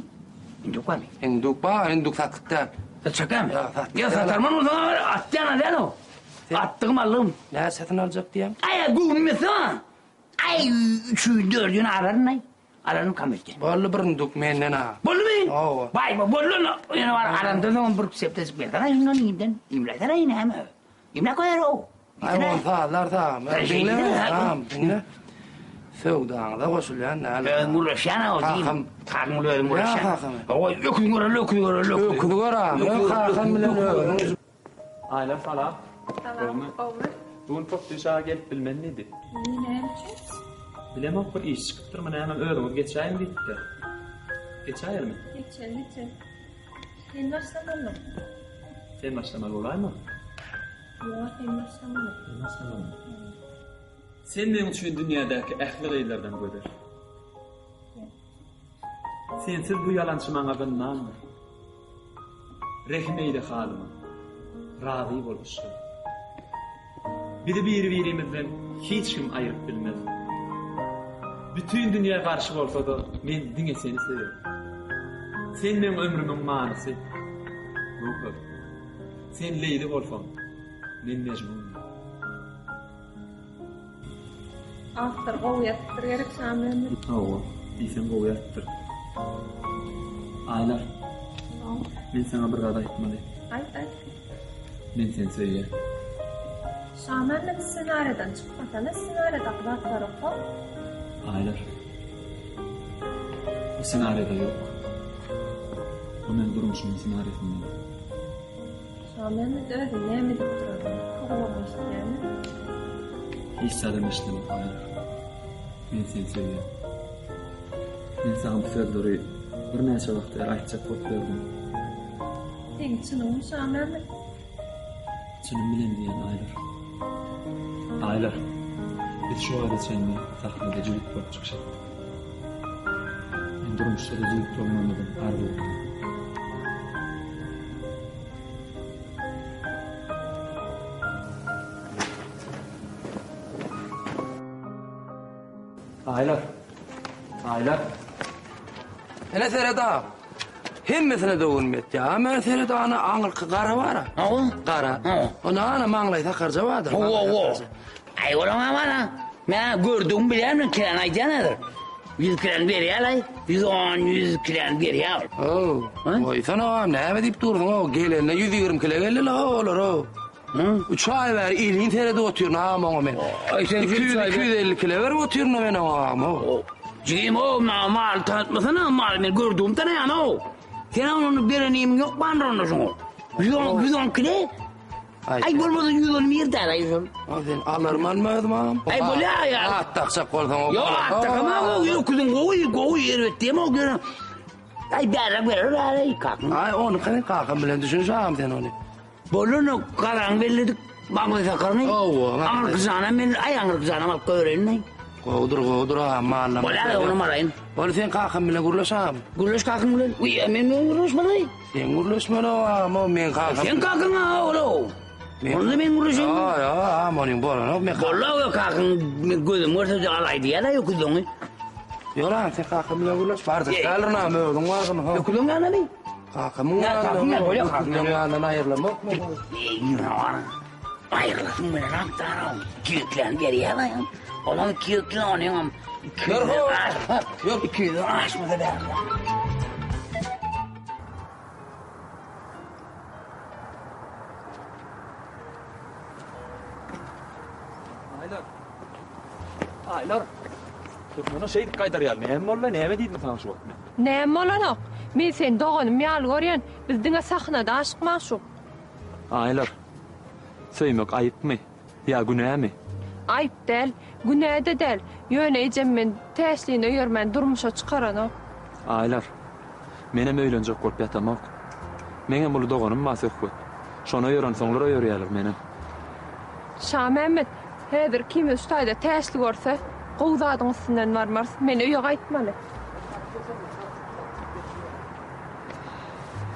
Induk barmy? Induk bar, induk satlyk däl. Satjak dälmi? Ýok, satlyk Ýa däl. satarman bolsaň aga, atýan alýan-ow. Atdygym aldygym. Näçesini aljak diýýäň? Aý, göwnüm ýetse maňa. Aý, üçüni, dördüni alaryn-aý. Alaryn kamerden. Boldy bir induk menden aga. Boldumy? Hawa. Baý, boldy onda. Ýöne bar, alandan soňam bir sepdejik bersene şundan iýmden. Iýmläýsene, näme? Iýmläp goýar-ow. Aý, ony sazlar sagam. Diňle, agam, diňle. Söwdaňyza goşulýan däl. Özüm gürleşýän-ow, diýim. Kakam. Kakam bilen özüm gürleşýän. Ýa kakam. Hawa, öküz göreli, öküz göreli, öküz. Öküzi gör agam. Kakam bilen özüň. Aýlar salam. Salam. Gowmy? Bu gün Topdüş aga gelip bilmen diýdi. Näme üçin? Bilemok bir iş çykypdyrmy näme özüňiz geçäýiň diýipdir. Geçäýelimi? Geçeli geçeli. Sen başlamaly. Sen başlamaly bolaýma? Ýok, sen başlamaly. Men başlamalymy? Sen meň üçin dünýädäki ähli gyzlardan gözel. Sensiz bu ýalançy maňa zyndandyr. Rehim eýle halyma, razy bol yşgym. Bizi biri-birimizden hiç kim aýryp bilmez. Bütin dünýä garşy bolsa-da, men diňe seni söýerin. Sen meň ömrümiň manysy, Göwher. Sen Leýli bolsaň, men Mejnundyr. Awtor gowy ýazypdyr gerek Şamyrat. Hawa, diýseň gowy ýazypdyr. Aýlar. Men saňa bir zat aýtmaly. Aýt, aýt. Men seni söýýän. Şamyrat ssenariýadan çykmasana, ssenariýadaky zatlary oka. Aýlar. Bu ssenariýada ýok. Bu meň durmuşymyň ssenariýasynda bar. Şamämmet özüň näme edip durarsyň? Gulagyň eşidýärmi? Hiç zadam eşidenok Aýlar. Men seni söýýän. Men saňa bu sözleri birnäçe wagt bäri aýtjak bolup ýördüm. Seň çynyňmy Şamämmet? Çynym bilen diýýän Aýlar. Aýlar, biz şu wagta çenli sahnada jübüt bolup çykyş etdik. Men durmuşda-da jübüt bolmagymyzy arzuw edýän. Aýlar. Aýlar. Ene seret aga. Hemmesine döwrüm ýetýär. A men seret ana aňyrky gara bar-a. Hawa. Gara. Hawa. Onda ana maňlaý sakarja bardyr. Hawa, hawa. Aý olam ana. Men gördügimi bilýän men kiläni aýdýan häzir. 100 kiläni berýär-aý. 110, 100 kiläni berýär ol. Ow. Goýsana agam, näme diýip dursuň ow? Gelende 120 kile geldi-le olar ow. Üç aý bäri elin seredip otyryn agam oňa men. Aý sen 200 250 kile berip otyryn men oňa agam ow. Jigim ow, maňa maly tanatmasana, maly men gördügimi tanaýan ow. Sen ony beren iýmiň ýok bandyr onda şoňa. 110 110 kile. Aý bolmasa 110 bir däl aý şol. A sen alarman mı özüm agam? Aý bolýar ýa. At dakjak bolsaň o. Ýok at dakama ow, öküziň gowy, gowy erbet diýeme ow ýöne. Aý bärek berer aý kakam. Aý ony kakam bilen düşüniş agam sen ony. Bolany garaňy belledik. Maňlaý sakaryny. Hawa. Aňyrky janam belli. Aý aňyrky janam alyp goýbereýin. Gowudyr, gowudyr agam, mallam. Bolýar, onam alaýyn. Bol sen kakam bilen gürleş agam. Gürleş kakam bilen. Uý, men bilen gürleşmeli. Sen gürleşmeli agam, o men kakam. Sen kakaň aga ol o. Onda men gürleşeýin. Ýa, ýa, agam onuň bolanok men. Bolla o kakaň men gözüm görse de alaý diýýär-ä öküziňi. Ýok agam, sen kakam bilen gürleş. Bardyr, däldir agam, özüň bargyn. Öküziň ýanyna Kakamyň ýanyndan, öküzleň ýanyndan aýrylamok men. Aýrylasyň bilen akdara 200 berýär aýam. Olam 200 onuňam 200 aşma. 200 aşmasa berýär. Aýlar. Aýlar. Türkmene şeýdip gaýdar ýaly näme boldy, näme diýdim saňa şu wagt men? Näme bolanok? Men seni doganym ýaly görýän. Biz diňe sahnada aşyk-magşuk. Aýlar. Söýmek aýypmy? Ýa günämi? Aýyp däl, günä-de däl. Ýöne ejem meni Täşlini öýermän durmuşa çykaranok. Aýlar. Menem öýlenjek bolup ýatamok. Meňem uly doganym bar Söhbet. Şony öýerensoňlar öýerýärler menem. Şamämmet, häzir ikimiz şu taýda Täşli görse, gowy zadyň üstünden barmarys. Men öýe gaýtmaly.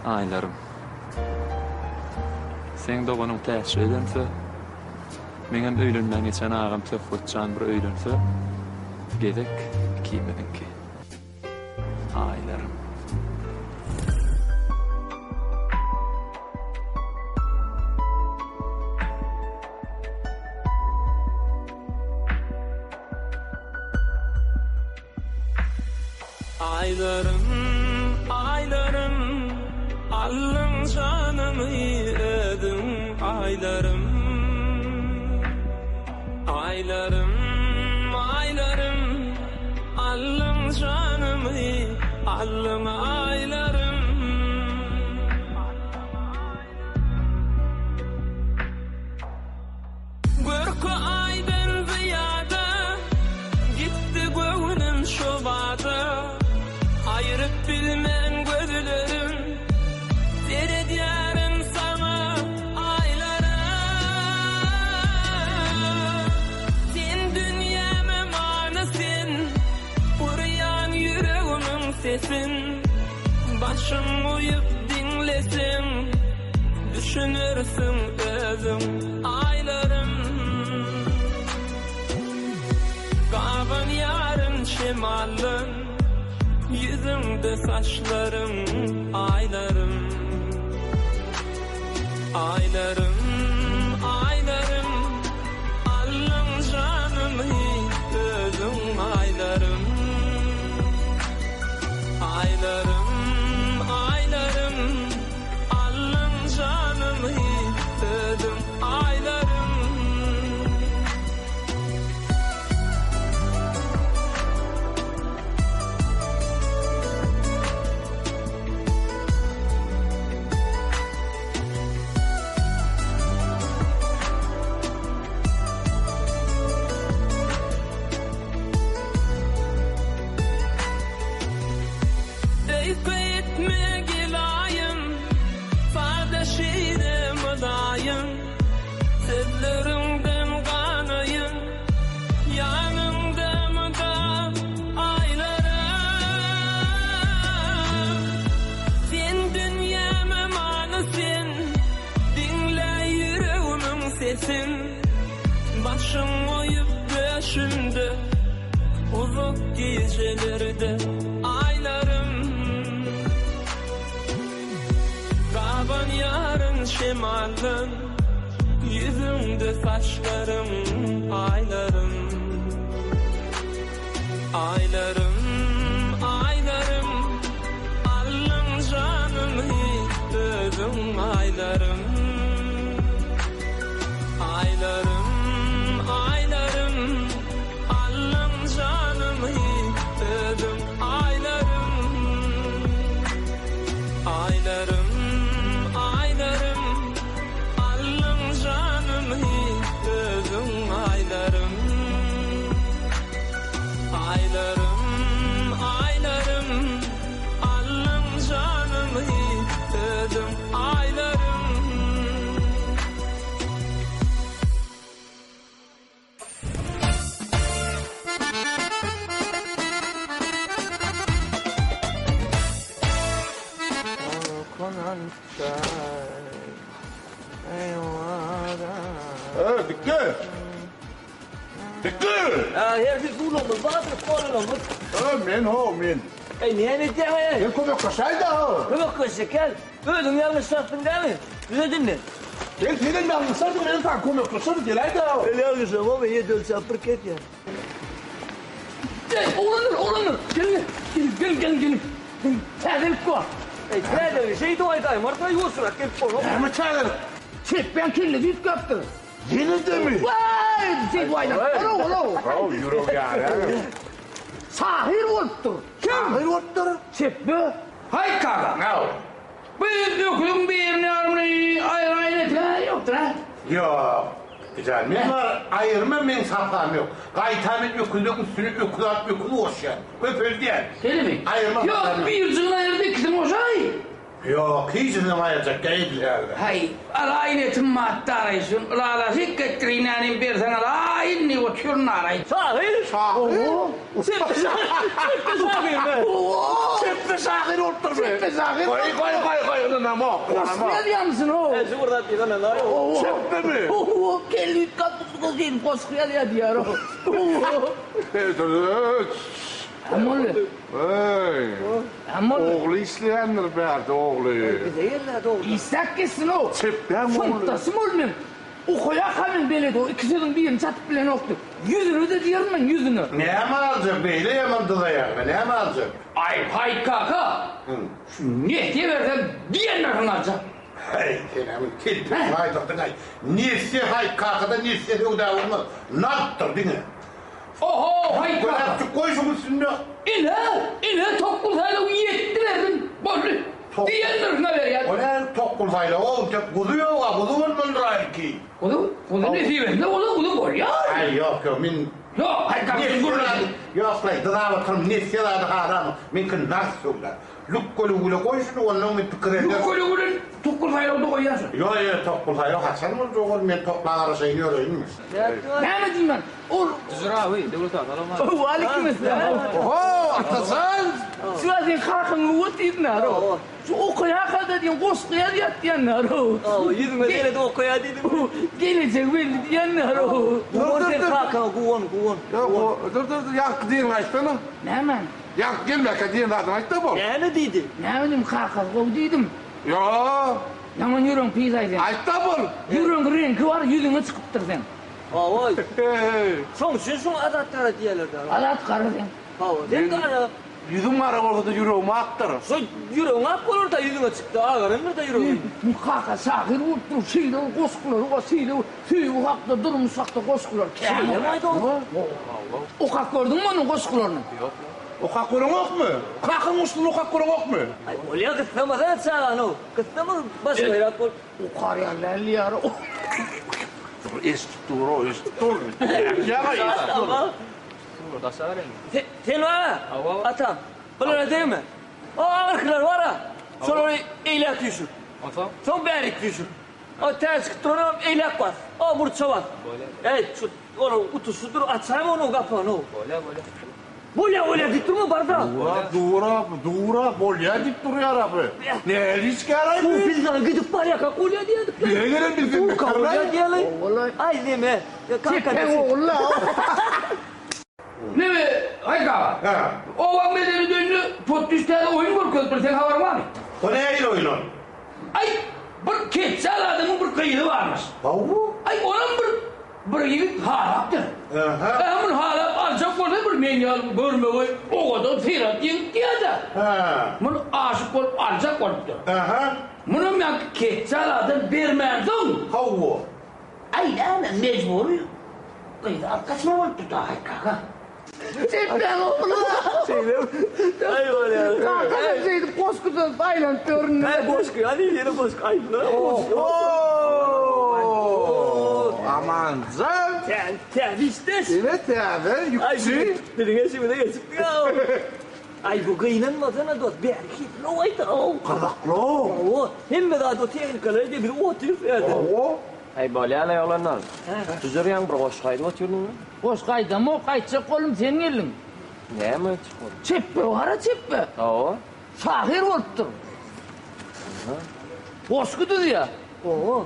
Aýlarym. Seň doganyň Täşli öýlense, meňem öýlenmän geçen agam Söhbetjan bir öýlense, gezek ikimiziňki. Aýlarym. Aýlarym, aýlarym, aldyň janymy özüň aýlarym. Aýlarym, aýlarym, aldyň janymy, aldyň aýlarym. Görki aýdan zyýada, Gitdi göwnüm şo bada. Aýryp bilmen gözlerim, Seredýärin saňa aýlara. Sen dünýäme many sen, Urýan ýüregimiň sesin. Başyň goýup diňleseň, Düşünersiň özüň aýlarym. Gabanýaryn şemaldan, Ýüzüňde saçlaryň aýlarym. Aýlarym, aýlarym, Aldyň janymy özüň aýlarym. Aýlarym, aýlarym, Aldyň janymy özüň aýlarym. Başyň goýup döşümde Uzak gijelerde aýlarym Gabanýaryn şemaldan Ýüzüňde saçlarym aýlarym Aýlarym, aýlarym Aldyň janymy özüň aýlarym Aýlarym, aýlarym Aldyň janymy özüň aýlarym Aýlarym, aýlarym Aldyň janymy özüň aýlarym Aýlarym, aýlarym Aldyň janymy özüň aýlarym. Ey, dikki! Dikki! Ha, her bir suwlamyz bardyr, kolamyz. Ey, men ho, men. Ey, näme edýäň, ey? Men kömekleşäý-dä, ho. Kömekleşjek gel. Özüň ýalňyşarsyň dämi? Düzedin-de. Gel, senem ýalňyşarsyň, men saňa kömekleşerin, geläý-dä, ho. Men ýalňyşamok, men ýedi ölçäp bir kesýän. Ey, oglanlar, oglanlar, geliň, geliň, geliň, geliň, geliň. Täzelik bar. Ey, täzeligi şeýdip aýdaýmarsyň, ýuwaşrak gelip bolar. Näme täzelik? Çepbäň kellesi üýtgäpdir. Ýene-demi? Waý, şeýdip aýdar. Olo, olo. Haw, ýürek ýarýar. Şahyr bolupdyr. Kim? Şahyr bolupdyr? Çepbe. Haý kaka. Näo? Bu öküziň birini ýarymyny aýraýyn etgä ýokdur-a? Ýok. Jan, men bar, aýyrma meň sapam ýok. Gaýta men öküzleň üstüne öküz alyp öküz goşýan. Köpeldýän. Şeýlemi? Aýyrma Ýok, sapam ýok. birjigini aýyrdy, ikisini goşaý. Ýok, hiçisinem aýyrjak däl häzir. Haý, alaýyn etim matdaraý, şun ylalaşyk getdirin änim berseň alaýyn diýip otyryn araý. Şahyr! Şahyr! Çepbe şahyr! Çepbe şahyr be! Çepbe şahyr bolupdyr be! Çepbe şahyr! Goý, goý, goý, goý, ynanamok, Goşgy ynanamok. ýazýamyşyn-ow. He, şu bir zat diýip ynanaý. Çepbemi? Owo, kelli üýtgäp diýip goşgy ýazýar diýýär-ow. Amolly. Eý. Amolly. Ogly işleýändir bärde ogly. Bize gelmedi ogly. Işläp gitsin-ow. Çepbäň ogly. Synpdaşym ol meň. Okaýarka men beledi o iki sözüň birini çatyp bilenokdy. Ýüzüne-de diýerin men ýüzüne. Näme aljak beýle ýaman dyzaýaňda näme aljak? Aý Haýyt kaka. Şu nesýe bersem diýen nyrhyňy aljak. Häý senem telpegiňi aýdyrdyň-aý. Nesýe Haýyt kakada nesýe söwda bolmaz. Nagtdyr diňe. Oho, haý kaka. Göläpjik goý şuň üstünde. Ine, ine tokgul saýlaw ýetdi berdim. Boldy. Diýen nyrhyna berýän. O näme tokgul saýlaw o tek guzy ýog-a, guzy bolmalydyr aýlki. Guzy, guzy nesibesinde bolsa guzy bolýar. Aý ýok, ýok, men Ýok, haý kaka, Nesýe zady, ýok-laý, dyzap oturum, nesýe zady halamok. Meňki nagt söwda. Lükgeli-güle goý şuny, onnoň men pikir ederin. Lükgeli-güle tokgul saýlawda goýýan şuny. Ýok, ýok, tokgul saýlaw haçan boljak ol, men tokla garaşaýyn ýöreýinmi? Näme diýmän, ol. Jüjür abi, Döwlet aga, salam aleýkum. Waleýkim esselam. Oho, Atajan! Şu sen kakaň öwet diýdiň-ä, Şu okaýarka-da diýen goşgy ýazýar diýenler. Hawa, ýüzüňe seredip okaýar diýdim. Gelejegi belli diýenler. Guwan sen kakaňa, guwan, guwan. Ýok, dur, dur, dur, ýaňky diýeniňi aýtsana. Nämäni? Ýaňky gelmäkä diýen zadyňy aýt-da bol. Näme diýdi? Näme diýdim, kakasy gowy diýdim. Ýok. Ýaman ýüregiň pis-aý seň. Aýt-da bol. Ýüregiň reňki bar, ýüzüňe çykypdyr seň. Hawa. Şoň üçin şuňa Azat gara diýýärler-dä. Azat gara seň. Hawa, sen gara. Ýüzüm gara bolsa-da ýüregim akdyr. Şo ýüregiň ak bolar-da ýüzüňe çykdy, agarandyr-da ýüregiň. Bu kaka şahyr bolup dur, şeýle bir goşgulary bar, şeýle bir söýgi hakda, durmuş hakda goşgulary kän. Şeýlemi aýdogry? Okap gördüňmi onuň goşgularyny? Ýok. Okap göreňokmy? Kakaň goşgusyny okap göreňokmy? Aý bolýa gyssamasana çagany, gyssama başgaýrak bolup. Okar ýaly däl diýýär. Dur eşidip dur-ow, eşidip dur. Ýa-a eşidip dur. Sen bar-a, atam, bulara degme. O agyrkylar bar-a, şolary eýläk üýşür. Onsoň? Soň bärik üýşür. O täze çykyp duranam eýläk bas. O burça bas. Eý, şu olar utuşydyr, açaýma onuň gapagyny. Bolýar, bolýar. Bolýa, bolýa diýip durma, bar-da. Dura, dura, dura, bolýa diýip durýar abi. Nähili işgär-aý bu? Biz saňa gidip barýarkak bolýa diýerdik. Ýere gelen bilseň Durka bolýa diýeli. Aý, neme? Kaka Çekseň ogul-la. Neme, Haýyt aga? Hä. Obaň medeni döndi, potdüş täze oýun görkezipdir, seň habaryň barmy? O nähili oýun ol? Aý, bir ketjal adamyň bir gyzy barmyş. Hawa. Aý, onam bir bir ýigit halapdyr. Ähä. Hä, muny halap aljak bolsa bir men ýaly görmegeý, owadan syrat ýigit diýýär-dä. Hä. Muny aşyk bolup aljak bolupdyr. Ähä. Munam ýaňky ketjal adam bermänsoň. Hawa. Aý, näme, mejbury gyzy alyp gaçmaly bolupdyr da, Haýyt kaka. Çekmäň ogly. Şeýle. Aý bolýar. Kaka sen şeýdip goşgy düzüp aýlanyp ýörün. Hä goşgy, hany ýene goşgy aýtma. Amanjan. Täze, täze işdeş. Ine täze ýükçi. Biziň eşigimize geçipdi ýa. Aý bu gynanmasana dost, bäri heplow aýt-ow. Gyzykly-ow. Hawa, hemme zat o tehnikalar diýip biz otyrys ýerde. Hawa. Aý bolýa-laý oglanlar. Jüjürýäň bir goşgy aýdyp otyrdyň-a. Goşgy aýdamok, aýtjak boldum, sen geldiň. Näme aýtjak bolduň? Çepbe bar-a, çepbe. Hawa. Şahyr bolupdyr. Goşgy düzýär. Hawa,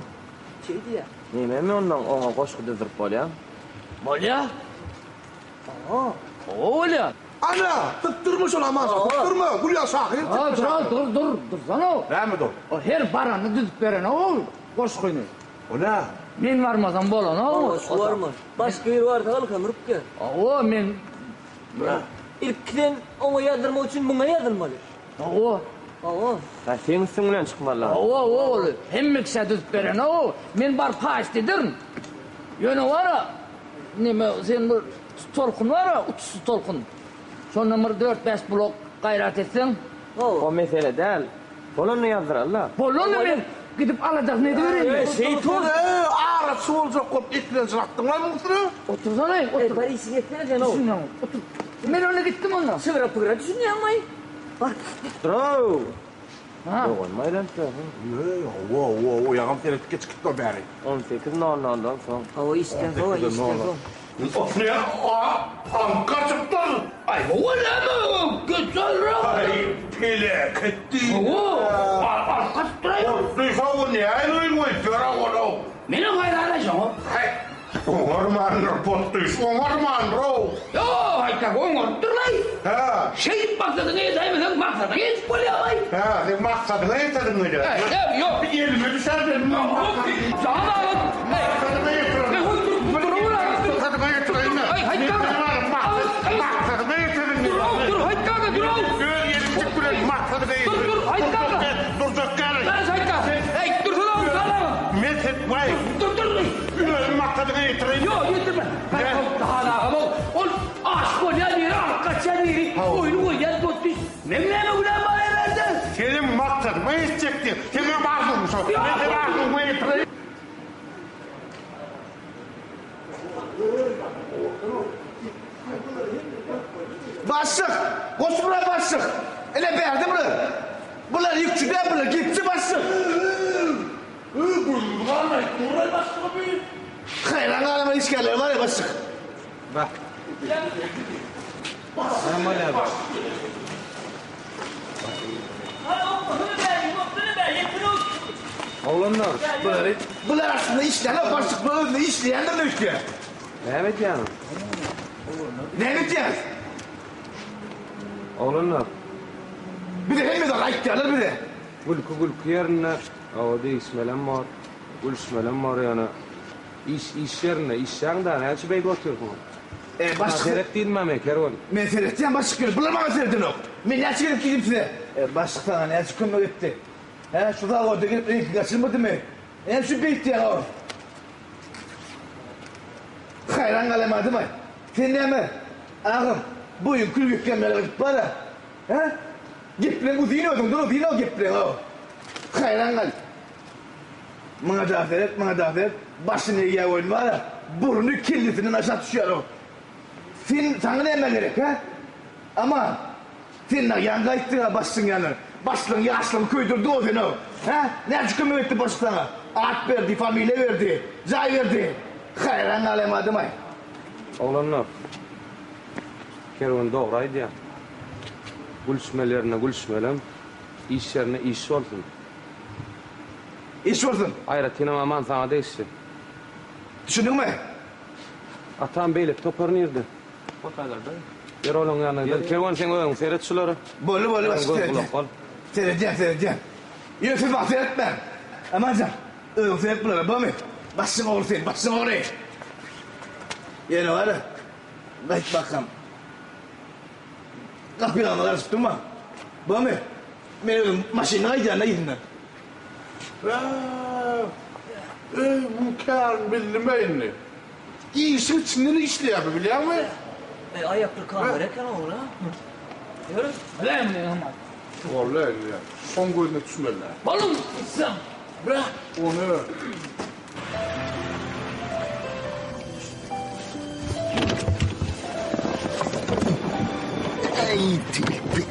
şeý diýýär. Nememi onnoň oňa goşgy düzdürip bolýa? Bolýa. Hawa. Hawa bolýa. Ana, sypdyrma şony Amanjan, sypdyrma. Gülýa şahyr Ha, çepbe dur, dur, dur, dursana. Näme dur? O her barany düzüp berenok ol goşgyny. O nä? Men barmasam bolanok. Hawa, şu barma. Başga biri barsa halkam ürkýär. Hawa, men Ilki sen oňa ýazdyrmak üçin muňa ýazylmaly. Hawa. Hawa. Ha, seň üstüň bilen çykmaly. Hawa, hawa, ol hemme kişä düzüp berenok. Men baryp haýyşt ederin. Ýöne bar-a, neme, sen bir tolkun bar-a, uçuşsyz tolkun. Şondan bir dört-bäş blok gaýrat etseň. O mesele däl. Bolanyny ýazdyraly-da. Bolany men gidip aladasyny edibereýin. Eý, şeýtan! Eý, araçy boljak bolup eklenç atdyň-laý muň üstüne. Otursana-eý, otur. Eý, bar işiňi etsene sen-ow. Düşünýäň, otur. Men onda gitdim onda. Şygra-pygra düşünýäňmi-aý? Bar. Dur-ow! Ha. Doganym aýlanyp ýör. Eý, hawa, hawa, o ýagam seretip geçip gitdi o bäri. On sekiz nol noldan soň. Hawa, işden soň, işden soň. Osne, a, aňk gaçypdyr. Aý, hawa, näme, geçenrak. Aý, peläket diýdi. Hawa, alyp gaçypdyr-aý. Otly şowy nähili oýun goýup ýör-a ol-ow. Menem haýran-aý şoňa. Häý, oňarmandyr, potdyş, oňarmandyr-ow. Ýok, aýtsak, oňarypdyr-laý. Hä. Şeýdip maksadyňa ýetäýmeseň, maksadyňa ýetip bolýar-laý. Hä, sen maksadyňa ýetesiň gelýär. Hä, ýok. Elime düşer dedim. Jan aga. Maksadyňa ýetirerin. Maksadyňa ýetireýin-le. Aý, haýt aga. Maksadyňa ýetesiň Dur, gelýär. dur, haýt aga, dur. Öz ýelimjik bilen maksadyňa Dur, ýetirerin. dur, haýt aga. Durjak däl. Haýt aga. Eý, dursana, dursana. Men sen, waý. Dur, dur. Özüm maksadyňa ýetireýin. Ýok, ýetirme. Han agam, ol aşyk bolýan biri, alyp gaçýan biri, oýny goýýan potdyş. Meň näme günäm bar eberde? Seniň maksadyňa ýetjekdi. Seňem arzuwyň şo. Men seni arzuwyňa ýetireýin. Başlyk! Goş bular başlyk! Ine bärde bular! Bular ýükçi däl bular gepçi başlyk! Haýran galama işgärler bar ya başlyk. Bak. Näme bolýar bu? Oglanlar, Bulary bular aslynda işlänok başlyk bular özünde işleýändir öýtýän. Näme edýäňiz? Näme edýäs? Oglanlar. Bize hemme zat aýtýarlar bize. Gülki gülki ýerinde, hawa degişmelem bor, gülüşmelem bor ýöne iş iş ýerinde işläň-dä näçe beýdip otyrsyňyz? E, başlyk. Seret diýdim-ä men kerwen. Men seretýän başlyk ýöne bular maňa seredenok. Men näçe gezek diýdim size. E, başlyk saňa näçe kömek etdi? Hä, şu zawoda gelip reňki gaçyrmadymy? Näme üçin beýtýäň-ow? Haýran galamadymy? Sen näme, agam, boýuň kül gepýän ýaly gyzyp bar-a? Hä? Gepleň uzyn özüňden uzyn-ow gepleň-ow. Haýran gal. Maňa da seret, maňa da seret, başyny egýär welin bar-a, burny kellesinden aşak düşýär-ow. Sen, saňa näme gerek, hä? Aman, sen dagy ýaňy gaýtdyň-a başlygyň ýanyna. Başlygyň ýaşlygyny köýdürdiň-ow sen-ow. Hä? Näçe kömek etdi başlyk saňa? At berdi, familiýa berdi, jaý berdi. Haýran galaýmadym-aý. Oglanlar. Kerwen dogry aýdýar. Gülüşmeli ýerinde gülüşmelem, iş ýerinde iş bolsun. Iş bolsun. Aýratynam Aman saňa degişli. Düşündiňmi? Atam beýleki topar nirde? Otaýlarda. Ýör olaň ýanyna gidelim. Kerwen seň özüň seret şulara. Boldy boldy başga Göz gulak bol. Seredýän seredýän. Ýöne siz maňa seretmäň. Amanjan özüň seret bulara bormy? Başyň ogry sen başyň ogry. Ýöne bar-a gaýt bakam. Gapyňa garaşyp durma. Bormy? Men özüm maşynda gaýdýan-da yzyndan. Eý, muň kärini bildim-ä indi. Işiň içinden işleýär bu, bilýäňmi? Eý, aýakly kamera eken ogul-a. Ýör. Biläýin indi. Walla indi, şoň gözüne düşmeli-dä. Boluň, gitseň. Beh, ony. Eý, tilpi.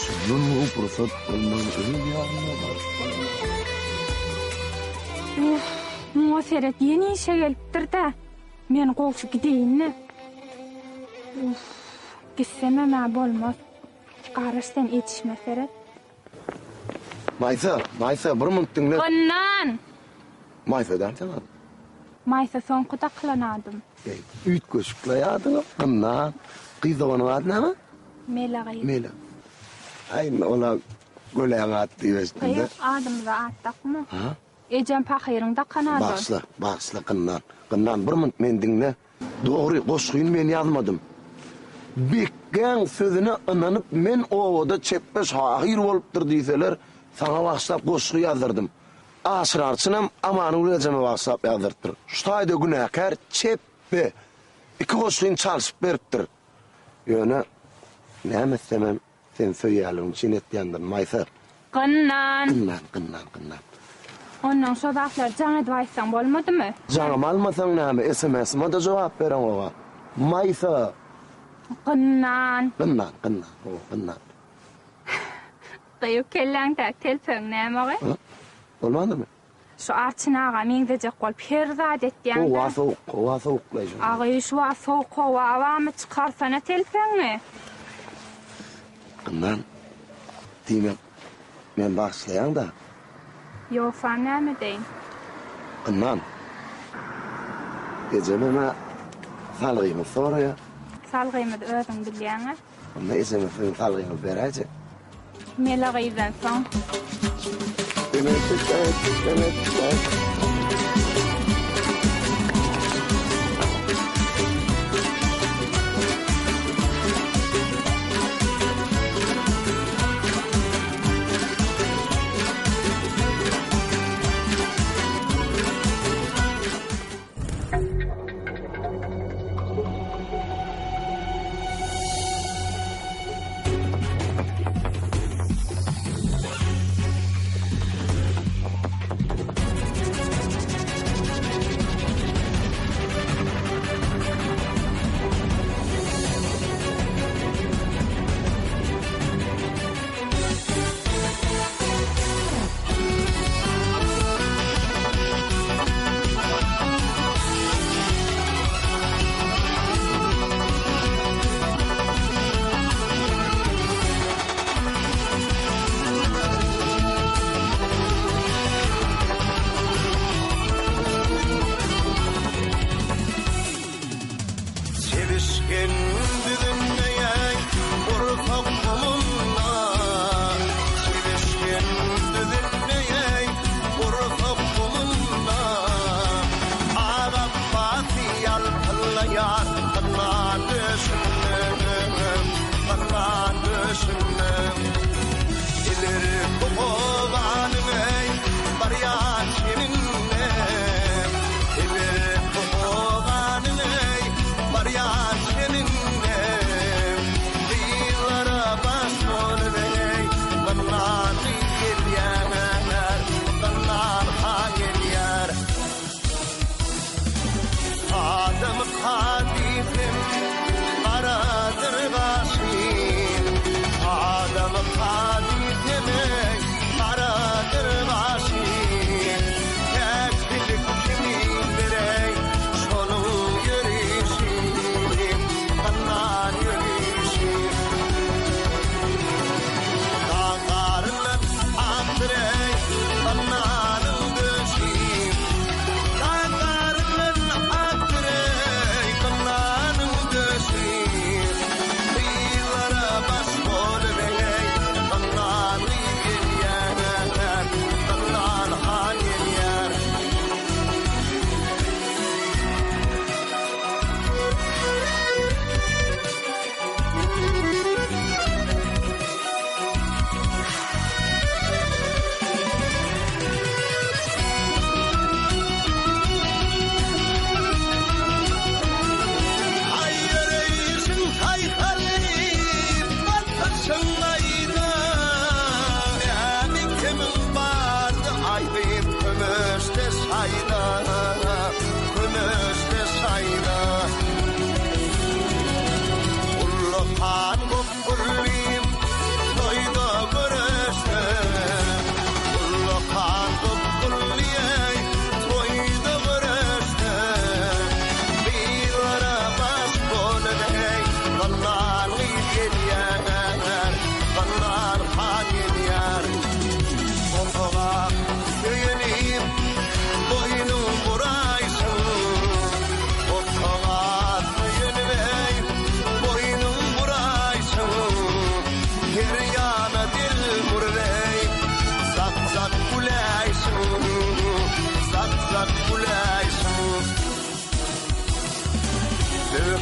Şundan pursat bolmaz öz ýanyna baryp Uff, muňa seret, ýene işe gelipdir-dä. Men gowsy gideýin-le. Uff, gitsemem-ä bolmaz. Garaş sen edişime seret. Maýsa, Maýsa, bir munt diňle. Gynnan! Maýsa däl seň adyň. Maýsa soňky dakylan adym. Eý, üýtgeşikle adyňam, Gynnan. Gyz doganyň ady näme? Mele gyz. Mele. Aý, ol-a göläň ady diýip eşitdim-de. Gyz, adymyza at dakma. Ha? Ejem pahyryň dakan ady ol. Bagyşla, bagyşla, Gynnan. Gynnan, bir munt meni diňle. Dogry, goşgyny men ýazmadym. Bekgäň sözüne ynanyp men obada çepbe şahyr bolupdyr diýseler, saňa bagyşlap goşgy ýazdyrdym. Aşyr arçynam Amanygül ejeme bagyşlap ýazdyrypdyr. Şu taýda günäkär çepbe. Iki goşgyny çalşyp beripdir. Ýöne, näme etsemem, Seni söýýänligim üçin etýändirin, Maýsa. Gynnan. Gynnan, gynnan, gynnan. Onnoň şo zatlary jaň edip aýtsaň bolmadymy? Jaňymy almasaň näme, SMS-ime-de jogap bereňog-a. Maýsa. Gynnan. Gynnan, gynnan, hawa, gynnan. Gyýw kelläňdäki telpegiň näme-ogy? Bolmandyrmy? Şu Arçyn aga meňzejek bolup her zat etýäň-dä. Howa sowuk, howa sowuklaý şonda. Agy şu wagt sowuk howa barmy, çykarsana telpegiňi. Gynnan, diýmek, meni bagyşlaýaň-da? Ýogsam näme edeýin? Gynnan, ejem hem-ä salgyňyzy soraýar. Salgymyzy özüň bilýäň-ä. Onda ejeme siziň salgyňyzy beräýjek. Mele gyzdan soň.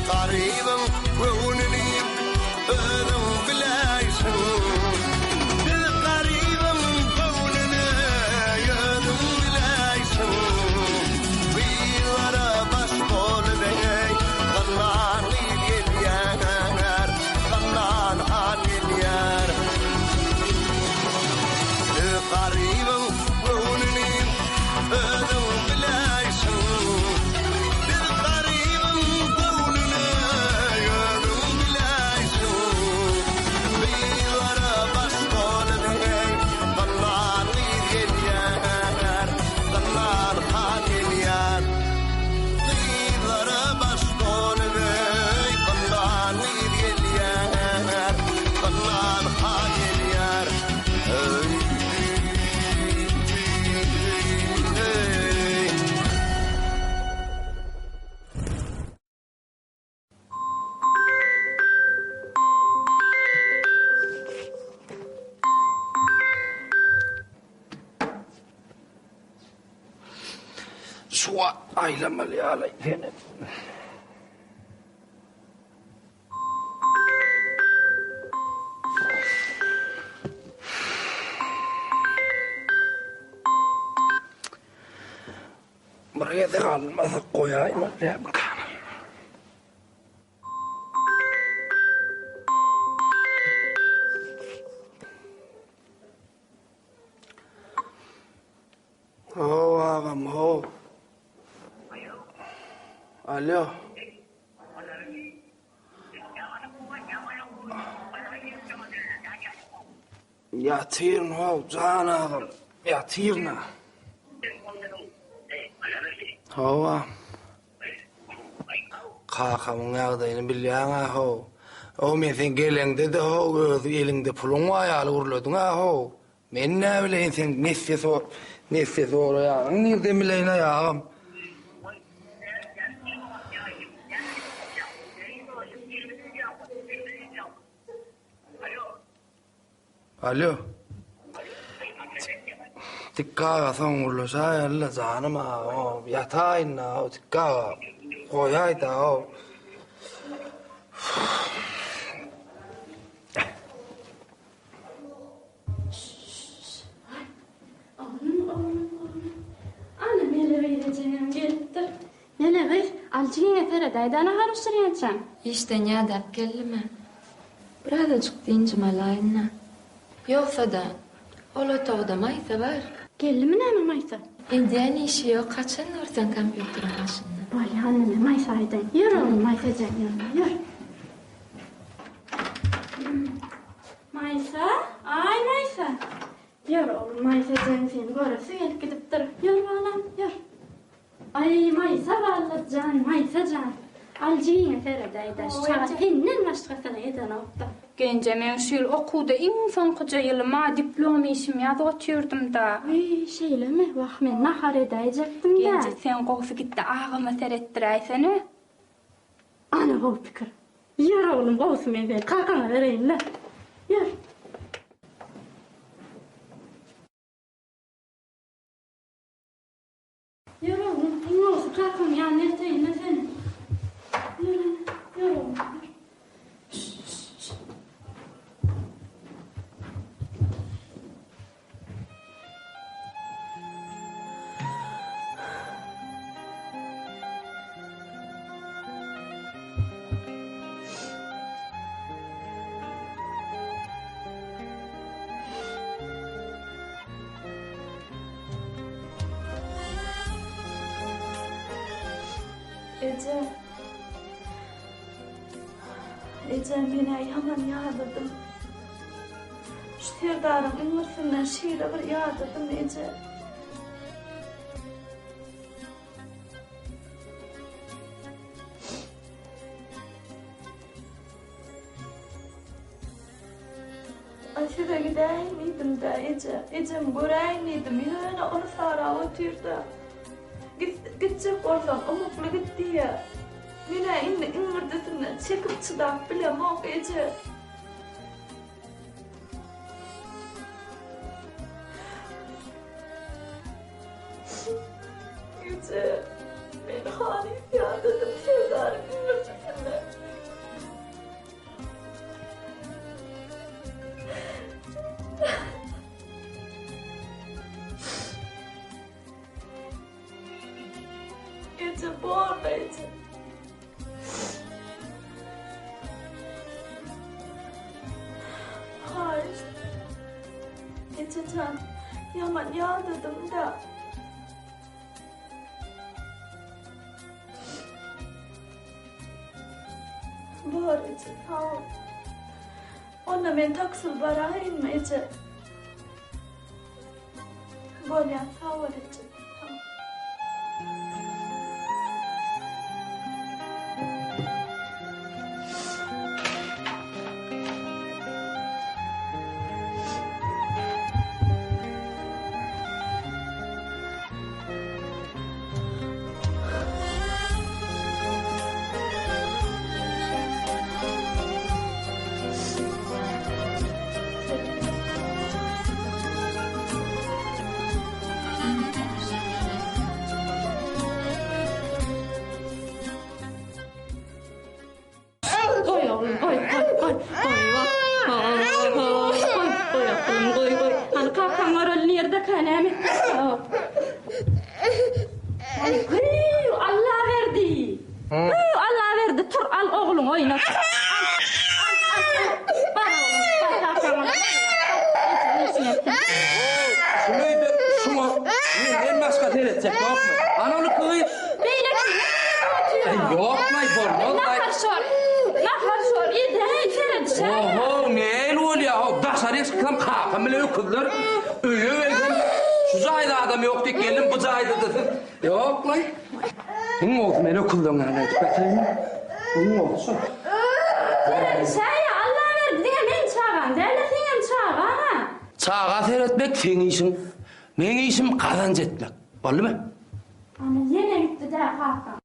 garybyň göwnüni özüň biläýsiň. Biz garybyň göwnüni özüň biläýsiň. Gyzlara baş bolup eý, Gynnan gyz gelýär, Gynnan han gelýär. Biz garybyň göwnüni özüň biläýsiň. Biz garybyň göwnüni özüň biläýsiň. Gyzlara baş bolup eý, Gynnan gyz gelýär, Gynnan han gelýär. Gyzlara baş bolup eý, Gynnan gyz gelýär, Gynnan han gelýär. Eý. Suwa aýlamaly ýaly seni. Bir gezek alynmasa goýaýmaly dälmikä? How agam, how. Alo. Ýatyryn how, jan agam, ýatyryn-a. Hawa. Kakamyň ýagdaýyny bilýäň-ä how. How, men sen geleňde-de how, öz eliňde puluň bar ýaly gürlediň-ä how. Men näbileýin seň nesýe sor, nesýe soraýanyňy nirden bileýin-aý agam. Alýo. Tikki aga soň gürleşäýeli-le janym aga, ýataýyn-da, Tikki aga, goýaý-da. Ana Mele gyz ejeňem gelipdir. Mele gyz, al jigiňe seredäý-dä nahar bişirýänçäň. Işden ýadap geldim-ä. Birazajyk dynjym alaýyn-da. Ýogsa-da, ol otagda Maýsa bar. Geldimi näme Maýsa? Edýän işi ýok, haçan görseň kompýuteriň başynda. Bolýa, onda men Maýsa aýdaýyn. Ýör oglum, Maýsa ejeň ýanyna, ýör. Maýsa, aý Maýsa! Ýör oglum, Maýsa ejeň seni göresi gelip gidipdir. Ýör balam, ýör. Aý, Maýsa bally jan, Maýsa jan. Al jigiňe seredäý-dä, şu çaga senden başgasyna edenok-da. Genje, meň şu ýyl okuwda iň soňkuja ýylym-a, diplom işimi ýazyp otyrdym-da. Wiý, şeýlemi? Wah, men nahar edäýjekdim-dä. Genje, sen gowsy git-de agama seretdiräýsene. Ana gowy pikir. Ýör oglum gowusy men seni kakaňa bereýinle. Ýör. Ýör oglum, iň gowusy kakaň ýanyna elteýinle seni. Ýör ene, ýör oglum, ýör. Eje. Eje, men-ä ýaman ýadadym. Şu Serdaryň iňňirsinden şeýle bir ýadadym, eje. Aý, size gidäýin diýdim-dä, eje. Ejemi göräýin diýdim. Ýöne ol sarap otyr-da. Git, gitjek bolsaň, ymykly git diýýär. Men-ä indi iňňirdisinden çekip çydap bilemok, eje. Eje, men halys ýadadym Serdaryň iňňirdisinden. Eje jan, ýaman ýadadym-da. Bor eje, sag bol. Onda men taksyl baraýynmy eje? Bolýar, sag bol eje. Goý oglum, goý, goý, goý, goý, goý, goý, goý oglum, goý, goý. Hany kakaň göreli nirdekä, näme etdikä? Aý, hüýw, Allaberdi! Hüýw, Allaberdi, tur, al ogluňy oýnat. Al, al, al, al. Bar oglum, bar kakaňa. Şuňa şuňa menden başga seretjek ýokmy? Ana ol gyz. Beýleki otyr. Ýok-laý, bolmaz-laý. Nahar şor. Nahar şor. Edäý, seredişäý. Oho, nähili bolýa? Ho, daşaryk çyksam kakam bile öküzler. Öýe gelsem, şu jaýda adam ýok diýip geldim, bu jaýda-da siz. Ýok-laý. Iň gowusy men öküzleň ýanyna gidip ýataýyn. Iň gowusy şol. Seredişäý, Allaberdi diňe meň çagam däl-de, seňem çagaň-a. Çaga seretmek seň işiň, meň işim gazanç etmek. Boldumy? Ana, ýene gitdi-dä kakaň.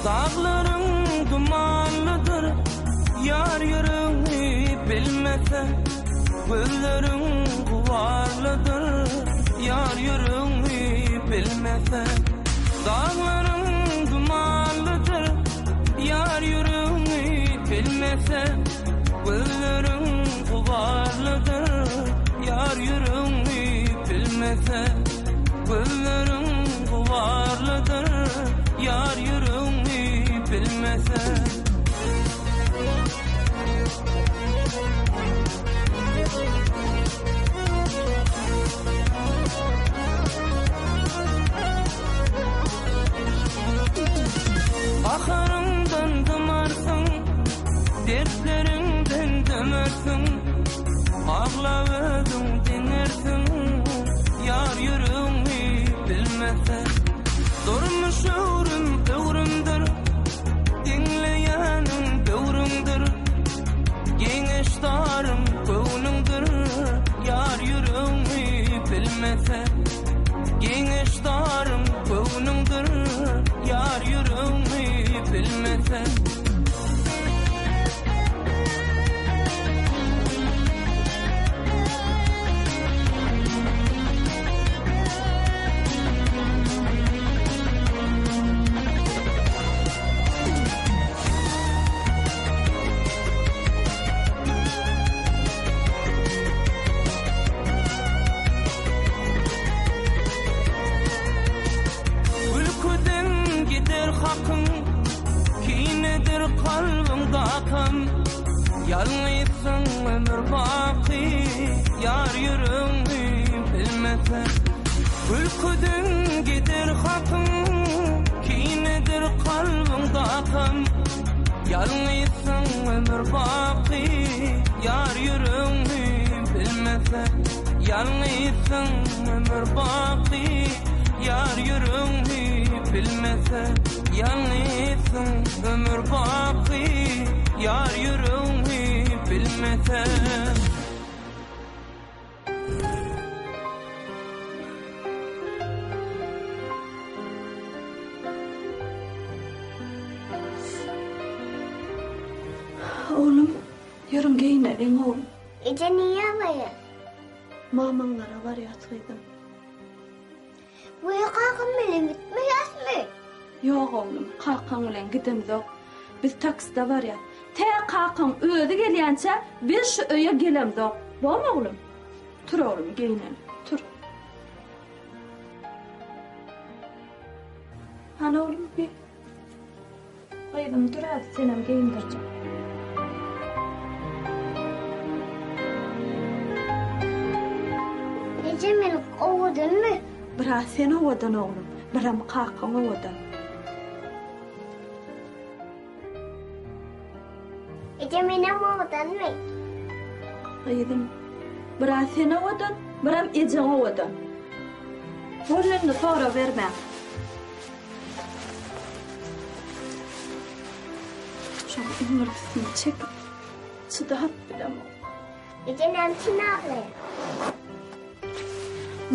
Daglaryň dumanlydyr, ýar ýüregňi bilmese, Gözleriň gubarlydyr, ýar ýüregňi bilmese. Daglaryň dumanlydyr, ýar ýüregňi bilmese, Gözleriň gubarlydyr, ýar ýüregňi bilmese. Gözleriň gubarlydyr, ýar ýüregňi bilmese. Gaharyňdan dymarsyň, dertleriňden dömersiň, Aglap özüň diňersiň, ýar ýüregňi bilmese. Durmuş öwrüm öwrümdir, diňleýäniň böwrüňdir, Geňeşdaryň göwnüňdir, ýar ýüregňi bilmese. Geňeşdaryň göwnüňdir, ýar ýüregňi bilmese. Gülküden gider hakyň, kinedir kalbyňdakam. Ýalňyzsyň ömür baky, ýar ýüregňi bilmese. Gülküden gider hakyň, kinedir kalbyňdakam. Ýalňyzsyň ömür baky, ýar ýüregňi bilmese. Ýalňyzsyň ömür baky, ýar ýüregňi bilmese. Ýalňyzsyň ömür baky, ýar ýüregňi bilmese. Oglum, ýörüň geýneliň oglum. Eje nirä barýas? Mamaňlara barýas gyzym. Weý kakam bilen gitmeýäsmi? Ýok oglum, kakaň bilen gidemzok. Biz taksida barýas. Tä kakaň özi gelýänçä biz şu öýe gelemzok. Bormy oglum? Tur oglum geýneli. Tur. Jan oglum bi. Gyzym dur az senem geýindirjek. Eje men owadanmy? Biraz sen owadan oglum, biram kakaň owadan. Eje menem owadanmy? Gyzym, biraz sen owadan, biram ejeň owadan. Bol indi sorabermäň. Şoň iňirdisini çekip, çydap bilemok. Eje näme üçin aglaýaň?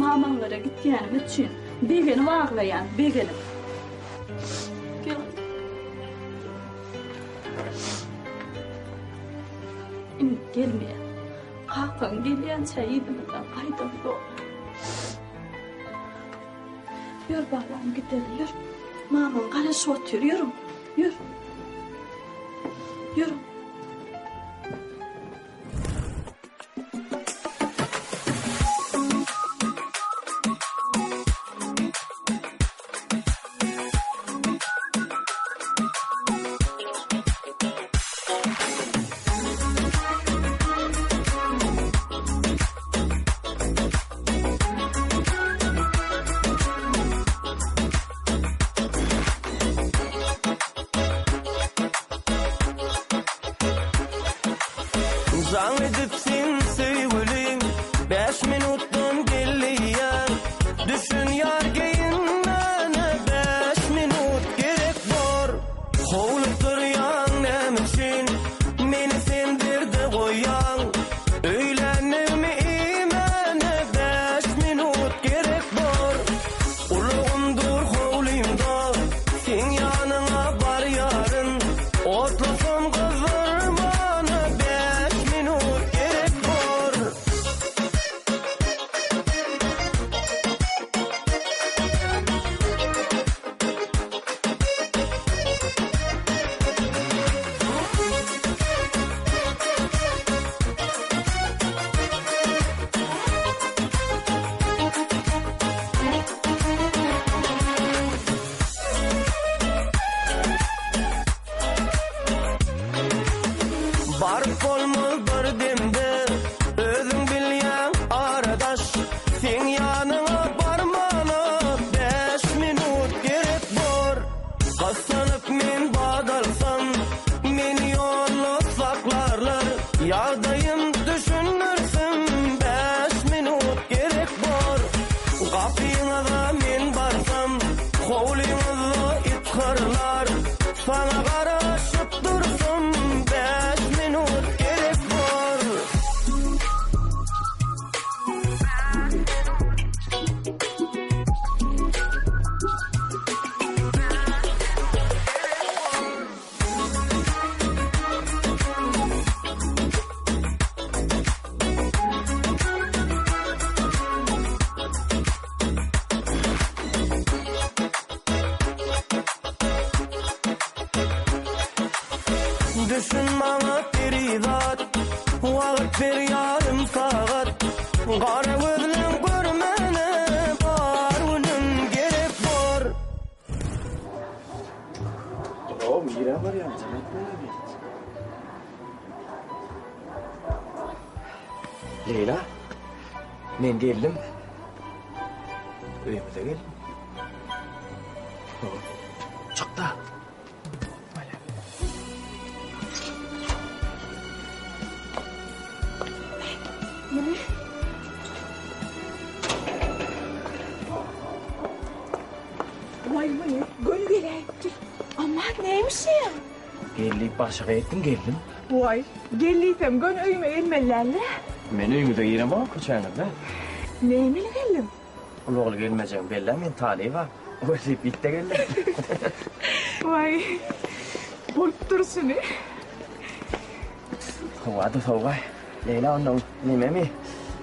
Mamaňlara gitýänim üçin begenip aglaýan, begenip. Gel. Indi gelmeýän. Kakaň gelýänçä yzymyzdan gaýdamzok. Ýör balam gideli ýör. Mamaň garaşyp otyr ýörüň. Ýör. Ýörüň. Jaň edip sen söýgülim Bäş minutdan gel diýýän Düşün ýar geýinmäne Bäş minut gerek bor Howlukdyrýaň näme üçin Meni sen derde goýýaň Öýlänligimi iýmäne Bäş minut gerek bor Ulagym dur howlymda Seň ýanyňa barýaryn Otlasam gyzdyrmana Bäş minut gerek bor. Baryp bolmaz bir demde, özüň bilýäň ara daş. Seň ýanyňa barmana bäş minut gerek bor. Gyssanyp men bat alsam, meni ýolda saklarlar. Ýagdaýym düşündirsim, bäş minut gerek bor. Gapyňyza men barsam, howlyňyzda it hyrlar. Saňa garaşyp dursam, bäş minut gerek bor. Düşün maňa perizat, Wagt ber ýarym sagat, Gara gözleň görmene bar günüm gerek bor. Ow, nirä barýaň, jaň etmäne bir. Leýla, men geldim. Öýümize geldim. Çyk-da. Muny Waý muny göni geläýipdir. Aman nämişem? Gel diýip başyga etdim, geldim. Waý, gel diýsem göni öýüme gelmeli däldir-ä. Men öýüňize giremok, köçäňizde. Nämeli geldiň? Ulagly gelmejegimi bellä men talyba. Welosipedde geldim. Waý, bolup durşuny. Howa-da sowugaý. Leýla onnoň nememi?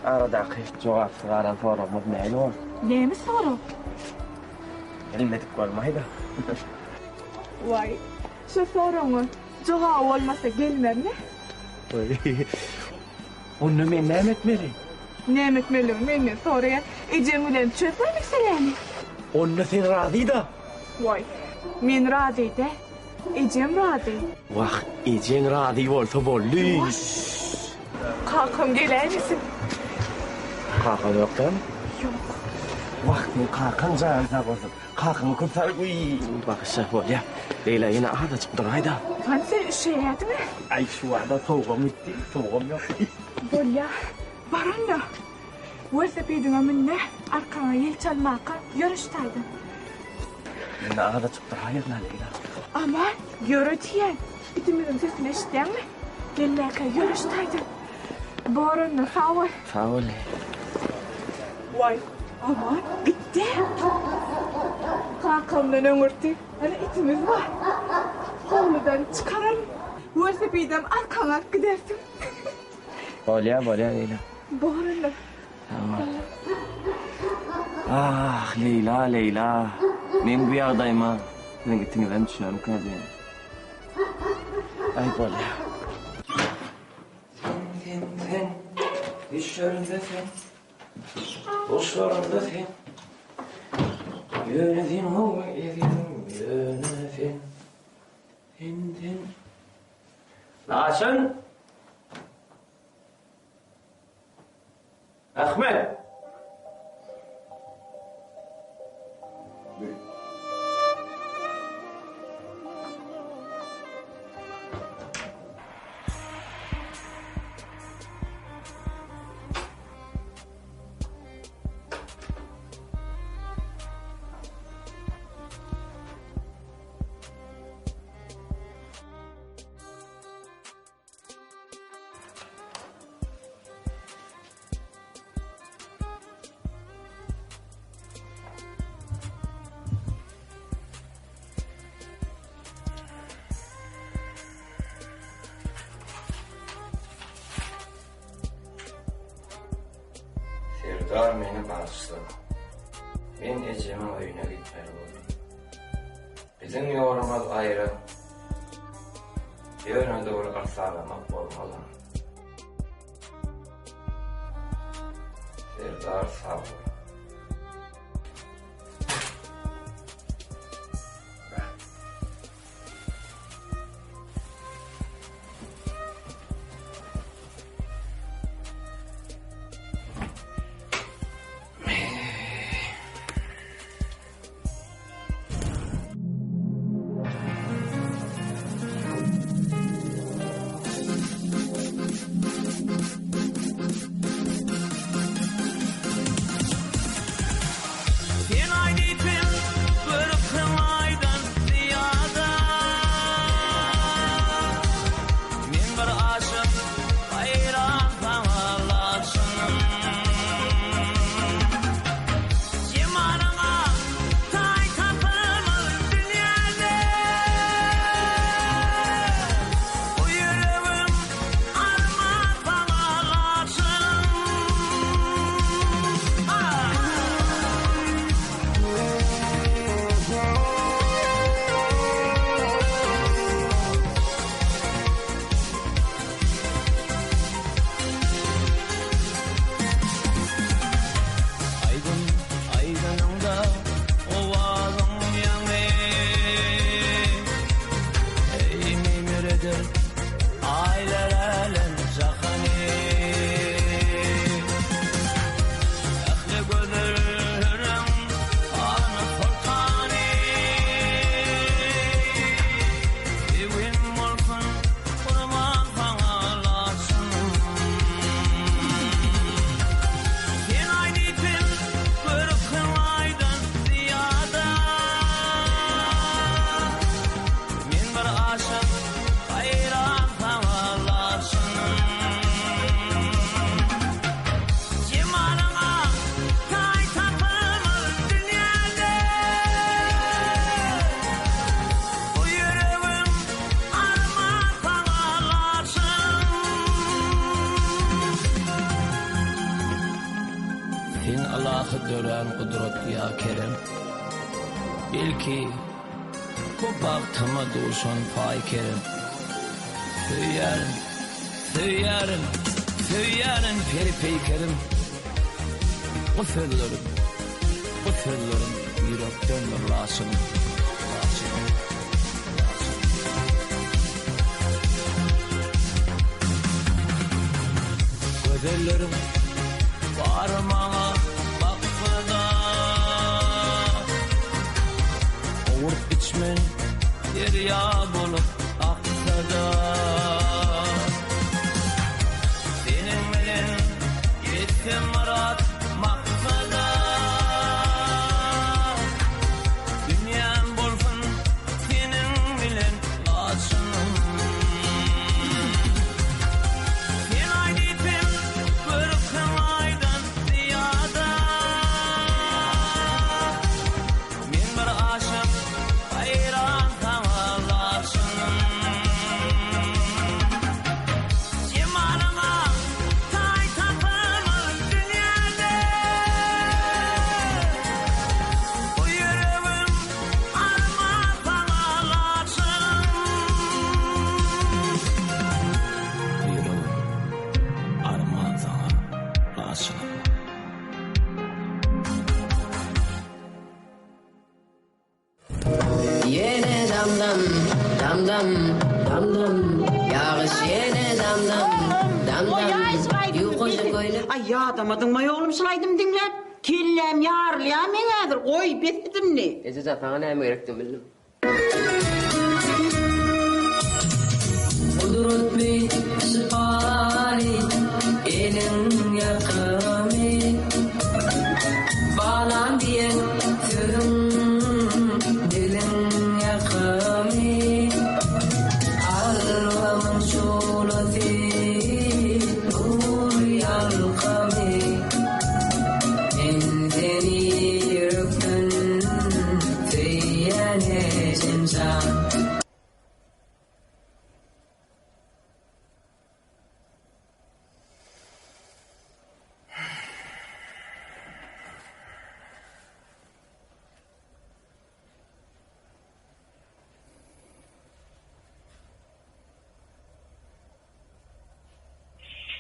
Aradaky jogapsyz galan soragymyz näme ol? Näme sorag? Bilmedik bolmaý-da. Waý, şo soragyňa jogaby bolmasa gelmezmi? Waý, onda men näme etmeli? Näme etmelidigini menden soraýar. Ejeň bilen çözsene meseläni. Onda sen razy-da? Waý. Men razy däl. Ejem razy. Wah, ejeň razy bolsa boldy. Ýuwaş. Kakam geläýmesin. Kakaň ýok dälmi? Ýok. Wah, seň kakaň jany sag bolsun. Kakaňa köp sag Wiý, bagyşla, bolýa. Leýla, ýene azajyk duraý-da. Hany sen üşeýärdiň-ä? Aý, şu wagta sowugam gitdi, sowugam ýok. Bolýa. Bar onda. Welosipediňe mün-de, arkaňa ýel çalmaka ýör şu taýdan. Indi azajyk duraýyn-a, Leýla. Aman, ýöre diýýän. Itimiziň sesini eşidýäňmi? Gelmäkä ýör şu taýdan. Bor onda, sag bol. Sag bol. Waý, Aman, gitdi. Kakamdan öňürti, hany itimiz bar. Howludan çykararyn. Welosipedem arkaňa alyp gidersiň. Bolýa, bolýa, Leýla. Bor onda. Sag bol. Ah, Leýla, Leýla. Meň bu ýagdaýyma siziň itiňizem düşermikä diýýän. Aý, bolýa. Sen, sen, sen. Düşlerinde sen. Guşlarynda sen. Ýöne sen how, ezizim, ýöne sen. Sen, sen. Laçyn! Ahmet! Serdar meni bagyşla. Men ejemiň öýüne gitmeli boldum. Biziň ýolumyz aýra. Ýöne dogry yrsaramak bolmaz-a. Serdar sag bol. Sen aýdypyň görüpsiň aýdan zyýada Men bir aşyk haýran saňa laçynym Jemalyňa taý tapylmaz dünýäde Bu ýüregim arman saňa laçynym Aýdym aýdanyňda owazyň ýaňy Eý meýmireder aýlar älem jahany Ähli gözelleriň hany soltany Söýgim bolsun gurban saňa laçynym Sen aýdypyň görüpsiň aýdan zyýada Men bir aşyk haýran saňa laçynym Jemalyňa taý tapylmaz dünýäde Bu ýüregim arman saňa laçyn Sen ylahy dörän gudrat ýa kerem. Belki, bu bagtyma duşan paý kerem. Söýýärin, söýýärin, söýýärin peri-peýkerim. Bu sözlerim, bu sözlerim ýürekdendir laçynym, laçynym. Gözelleriň bary maňa baksa-da, Owurt içmen derýa bolup aksa-da. Seniň bilen ýetsem myrat maksada, Dünýäm bolsun seniň bilen laçynym. Sen aý diýsem görüpsiň aýdan zyýada. Men bir aşyk haýran saňa laçynym. Jemalyňa taý tapylmaz dünýäde. Bu ýüregim arman saňa laçynym. Bu ýüregim arman saňa laçynym. Ýene dam-dam, dam-dam, dam-dam, Ýagyş ýene dam-dam, dam-dam, Ýukaja köýnek. Aý ýadamadyňmaý oglum şul aýdym diňläp? Kelläm ýarylýar meň häzir, goý, bes et indi. Ejejan saňa näme gerekdigini bildim. Gudratly, şypaly eliň ýakymy, Balam diýen sözüň diliň ýakymy, Kalbymyň şuglasy, nury ýalkamy. Men seni ýürekden söýýän ejem jan.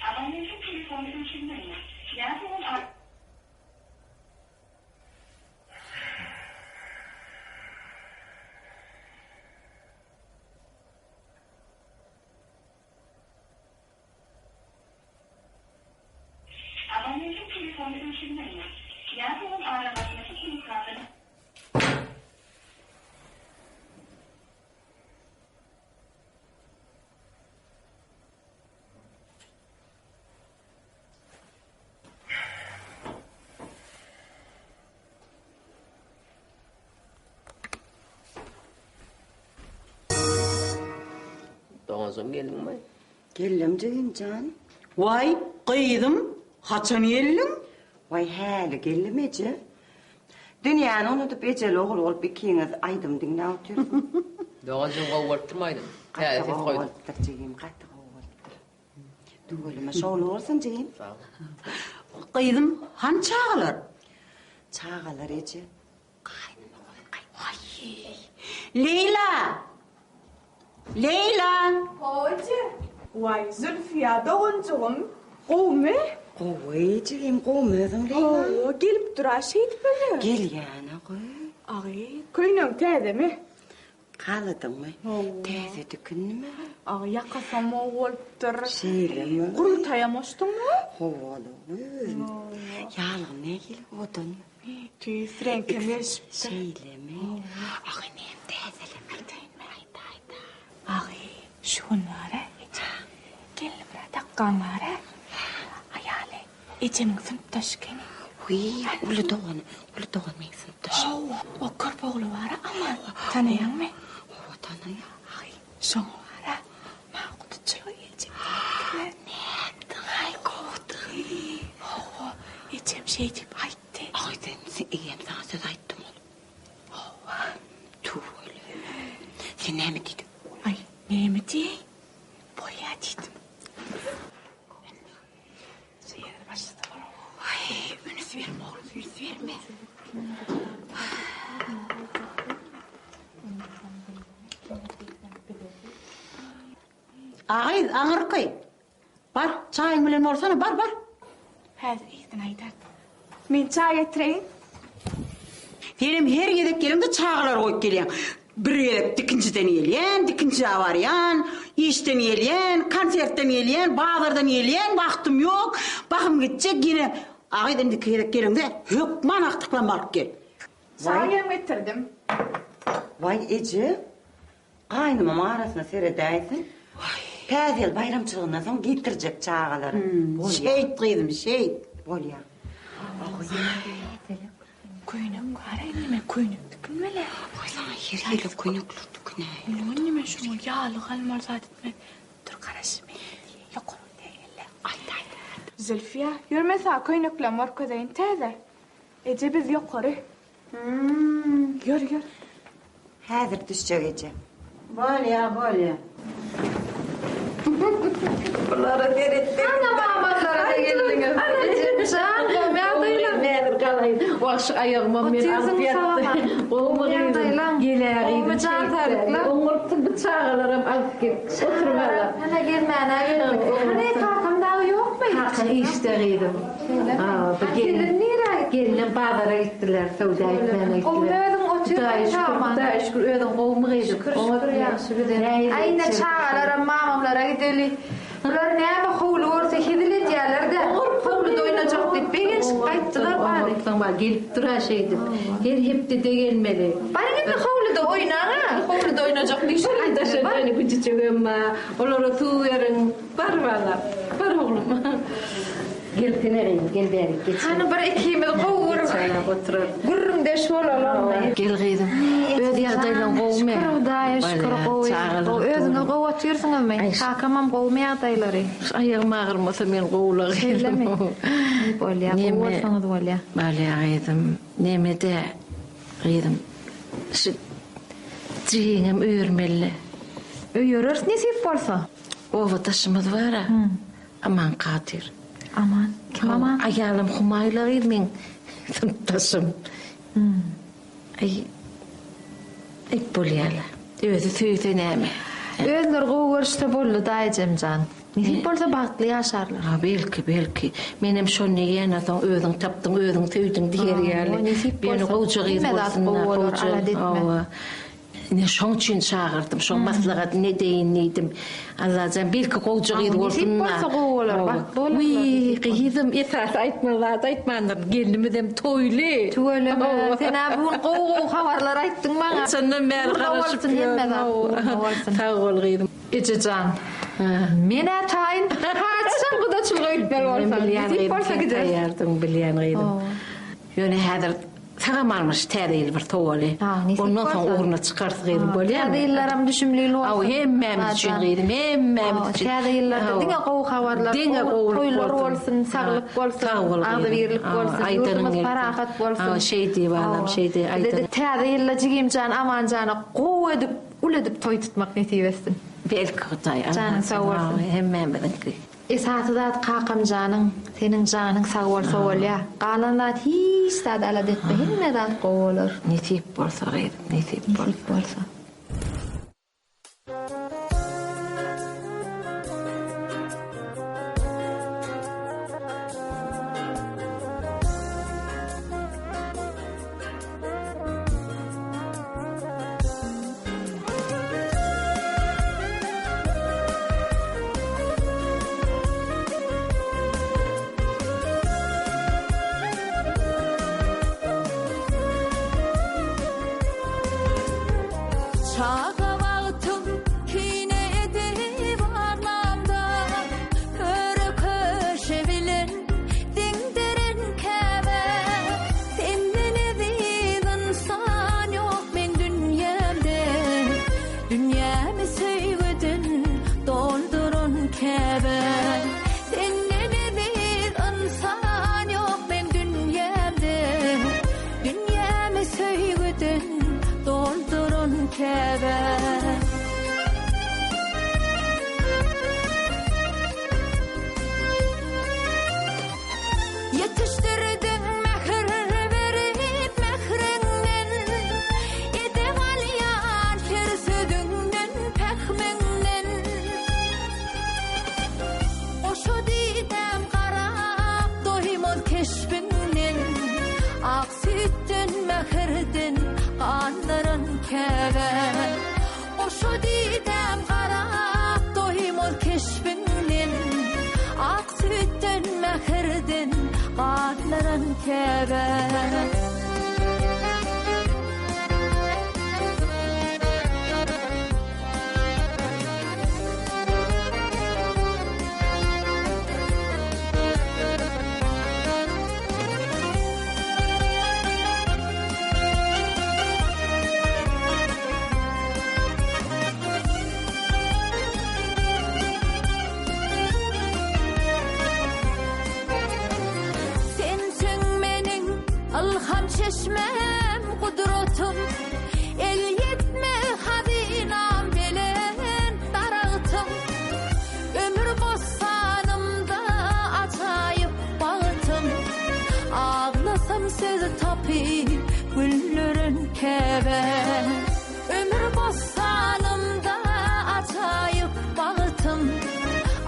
Abonentiň telefony öçürilmeýär. Ýa-da ol ar. Abonentiň telefony öçürilmeýär. Ýa-da ol aragatnaşyk hemrasyny. Doganjygym geldiňmi? Geldim jigim jan. Waý, gyzym, haçan geldiň? Waý, häli geldim eje. Dünýäni unudyp ejeli ogul bolup ikiňiz aýdym diňläp otyrsyňyz. Doganjygym gowy bolupdyrmy aýdym? Täze Gaty ses gowy goýdum. bolupdyr jigim, gaty gowy bolupdyr. Tüweleme şowly bolsun jigim. Sag bol. Gyzym, hany çagalar? Çagalar eje. Waý, Leýla! Leýla! Hawa eje. Waý, Zülfiýa doganjygym, gowumy? Gowy jigim, gowumy özüň Leýla? Hawa, gelip dur-a şeýdip öýe. Gelýän-ä goý. Agy, köýnegiň täzemi? Haladyňmy? Täze dikindimi? Agy, ýakasam gowy bolupdyr. Şeýlemi? Gurultaýam goşduňmy? Hawa-la, goý. Ýaglygyň nähili owadanmy? Tüýs reňkem gelşipdir. Şeýlemi? Agy, nem täzeleme? Aýdaýynmy? Aýt, aýt. Agy, şu gün bar-a, eje. Gelnimyrat akgaň bar-a. Aýaly ejemiň synpdaşy ekeni. Wiý, uly dogany, uly dogan meň synpdaşym. Hawa, o körpe ogly bar-a, Aman. Tanaýaňmy? Hawa, tanaýan. Agy, şoň bar-a, maňa guduçylyga geljek diýipdirler. Nätdiň-aý, gowudygy? Hawa, ejem şeý diýip aýtdy. Aý, sen, sen ejem saňa söz aýtdymy ol? Hawa. Tüweleme. Sen näme diýdiň? Aý, näme diýeýin? Bolýa diýdim. Şu ýerde başlasa bolar. Aý, üns berme oglum, üns berme. A gyz, aňyrky. Bar, çaýyň bilen bolsana, bar, bar. Häzir yzyny aýdar. Men çaý getireýin. Senem her gezek geleňde çagalary goýup gelýäň. Bir gezek dikinjiden gelýän, dikinjä barýan, işden gelýän, konsertden gelýän, bazardan gelýän, wagtym ýok, bahym gitjek, ýene A gyz indiki gezek geleňde hökman agtyklarymy alyp gel. Çaý hem getirdim. Waý eje, gaýnymam arasyna seredäýsin. Täze ýyl baýramçylygyndan soň getirjek çagalary. Şeýt gyzym, şeýt. Bolýa. Köýnek bar-aý neme köýnek tikinmeli. Goý saňa her hili köýnekler tikinäý. Ýok neme şoňa ýaglyk almaly zat etmeli. Dur garaş men diýeýin ýokary diýeýin-le. Aýt aýt. Zülfiýa, ýör men saňa köýneklerimi görkezeýin täze. Eje biz ýokary. Ýör ýör. Häzir düşjek eje. Bolýa bolýa. Bulara seretseň. Ana mamalara geldiňiz. Ejem jan gowy ýagdaýlar. Näzir galaýyn. Wah şu aýagymam men alyp ýatdy. Gowumy gyzym? Gelä gyzym. Jan saglyklar. Oňurtdy bu çagalaram alyp gel. Otur balam. Hana gelmäne geldik. Hany kakam dagy ýokmy? Kakaň işde gyzym. Gelin nirä gitdi? Gelinem bazara gitdiler, söwda etmäne gitdiler. Gowy özüň otur Hudaýa şükür, Hudaýa şükür, özüň gowumy gyzym? Şükür, şükür, ýagşy bizem. Aý ine çagalaram mamamlara gideli. Bular näme howly görse hezil edýärler-dä. Howluda oýnajak diýip begenişip gaýtdylar bary. Oňatlygyň bar, gelip dur-a şeýdip. Her hepdede gelmeli. Baryň indi howluda oýnaň-a, howluda oýnajak diýşip. Aý daşarda ýöne güjüjegem bar. Olara suw beriň. Bar balam, bar oglum. Gelsene gyzym, gel bärik geç. Hany bir ikimiz gowy bir gürrüňdeş bolaly onda. Gel gyzym. Öz ýagdaýlaň gowumy? Şükür Hudaýa şükür gowy. Gowy özüňiz gowy otyrsyňyzmy? Kakamam gowumy ýagdaýlary? Aýagym agyrmasa men gowula gyzym. Şeýlemi? Bolýa, gowy bolsaňyz bolýa. Bolýa gyzym. Neme-dä gyzym. Şu jigiňem öýermeli. Öýereris nesip bolsa. Obadaşymyz bar-a, Aman Kadyr. Aman? Kim Aman? Aýalym Humaýla gyz meň synpdaşym. Aý, aýt bolýa-la. Özi söýse näme? Özleri gowy görüşse boldy-da, ejem jan. Nesip bolsa bagtly ýaşarlar. Ha, belki, belki. Menem şony diýýän-ä, soň özüň tapdyň, özüň söýdüň diýer ýaly. Nesip bolsa. Ýöne gowja gyz Hemme zat bolsun-da, gowy bolar, gowja. alada etme. Hawa. Ine şoň üçin çagyrdym, şoň maslahatyny edeýin diýdim. Allajan belki gowja gyz bolsun-da. Nesip bolsa gowy bolar, bagtly bolarlar. Wiý, gyzym, esasy aýtmaly zady aýtmandyryn, gelinimizem toýly. Tüweleme, sen-ä bu gün gowy-gowy habarlar aýtdyň maňa. Şondan bäri garaşyp Ugruna bolsun hemme zat, ugruna bolsun. Sag bol gyzym. Eje jan, men-ä taýyn. Haçan gudaçylyga gitmeli bolsaň, nesip bolsa gideris. Taýýardygyňy bilýän gyzym. Ýöne häzir Sagam almyş täze ýyl bir sowaly. Ondan soň ugruna çykarys gyzym bolýamy? Täze ýyllaram düşümli ýyl bolsun. Aw hemmämiz üçin gyzym hemmämiz üçin. Täze ýyllarda diňe gowy habarlar, diňe gowy toýlar bolsun, saglyk bolsun, agzybirlik bolsun, ýurdumyz parahat bolsun. Aw şeý diý balam şeý diý aýdan. Bize-de täze ýylda jigimjan Amanjana gowy edip uly edip toý tutmak nesip etsin. Belki Hudaý Janyň sag bolsun. Hemmämiziňki. Esasy zat kakamjanyň seniň janyň sag bolsa bolýa galan zat hiç zat alada etme hemme zat gowy bolar. Nesip bolsa gyzym nesip bolsa. Nesip bolsa. Çaga wagtym kine edip aglamda, Köre-köşe bilen Diňdirin käbä, senden eziz ynsan ýok meň dünýämde. Dünýämi söýgüden dolduran käbä, senden eziz ynsan ýok meň dünýämde. Dünýämi söýgüden dolduran käbä. Ýetişdirdiň mähir berip mähriňden, Edep alýan her sözüňden, pähmiňden. Goşa didäm garap doýmaz keşbiňden, Ak süýtden, mähirden gandyran käbäm. güldüren käbe. Sensiň meniň ylham çeşmäm, gudratym, El ýetmez hazynam, belent daragtym. Ömür bossanymda ajaýyp bagtym, Aglasam söz tapyp güldüren käbäm. Ömür bossanymda ajaýyp bagtym,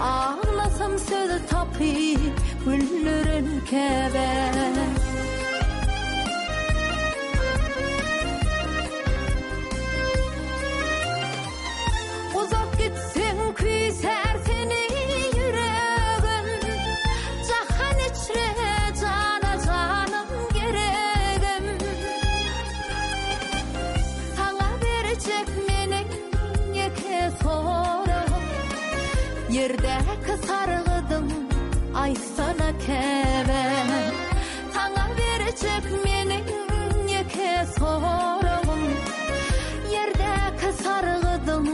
Aglasam söz tapyp güldüren käbäm. Uzak gitseň küýsär seni ýüregim, Jahan içre jana janym geregim. Saňa berjek meniň ýeke soragym, Ýerdäki sargydym aýtsana käbäm. Saňa berjek meniň ýeke soragym, Ýerdäki sargydym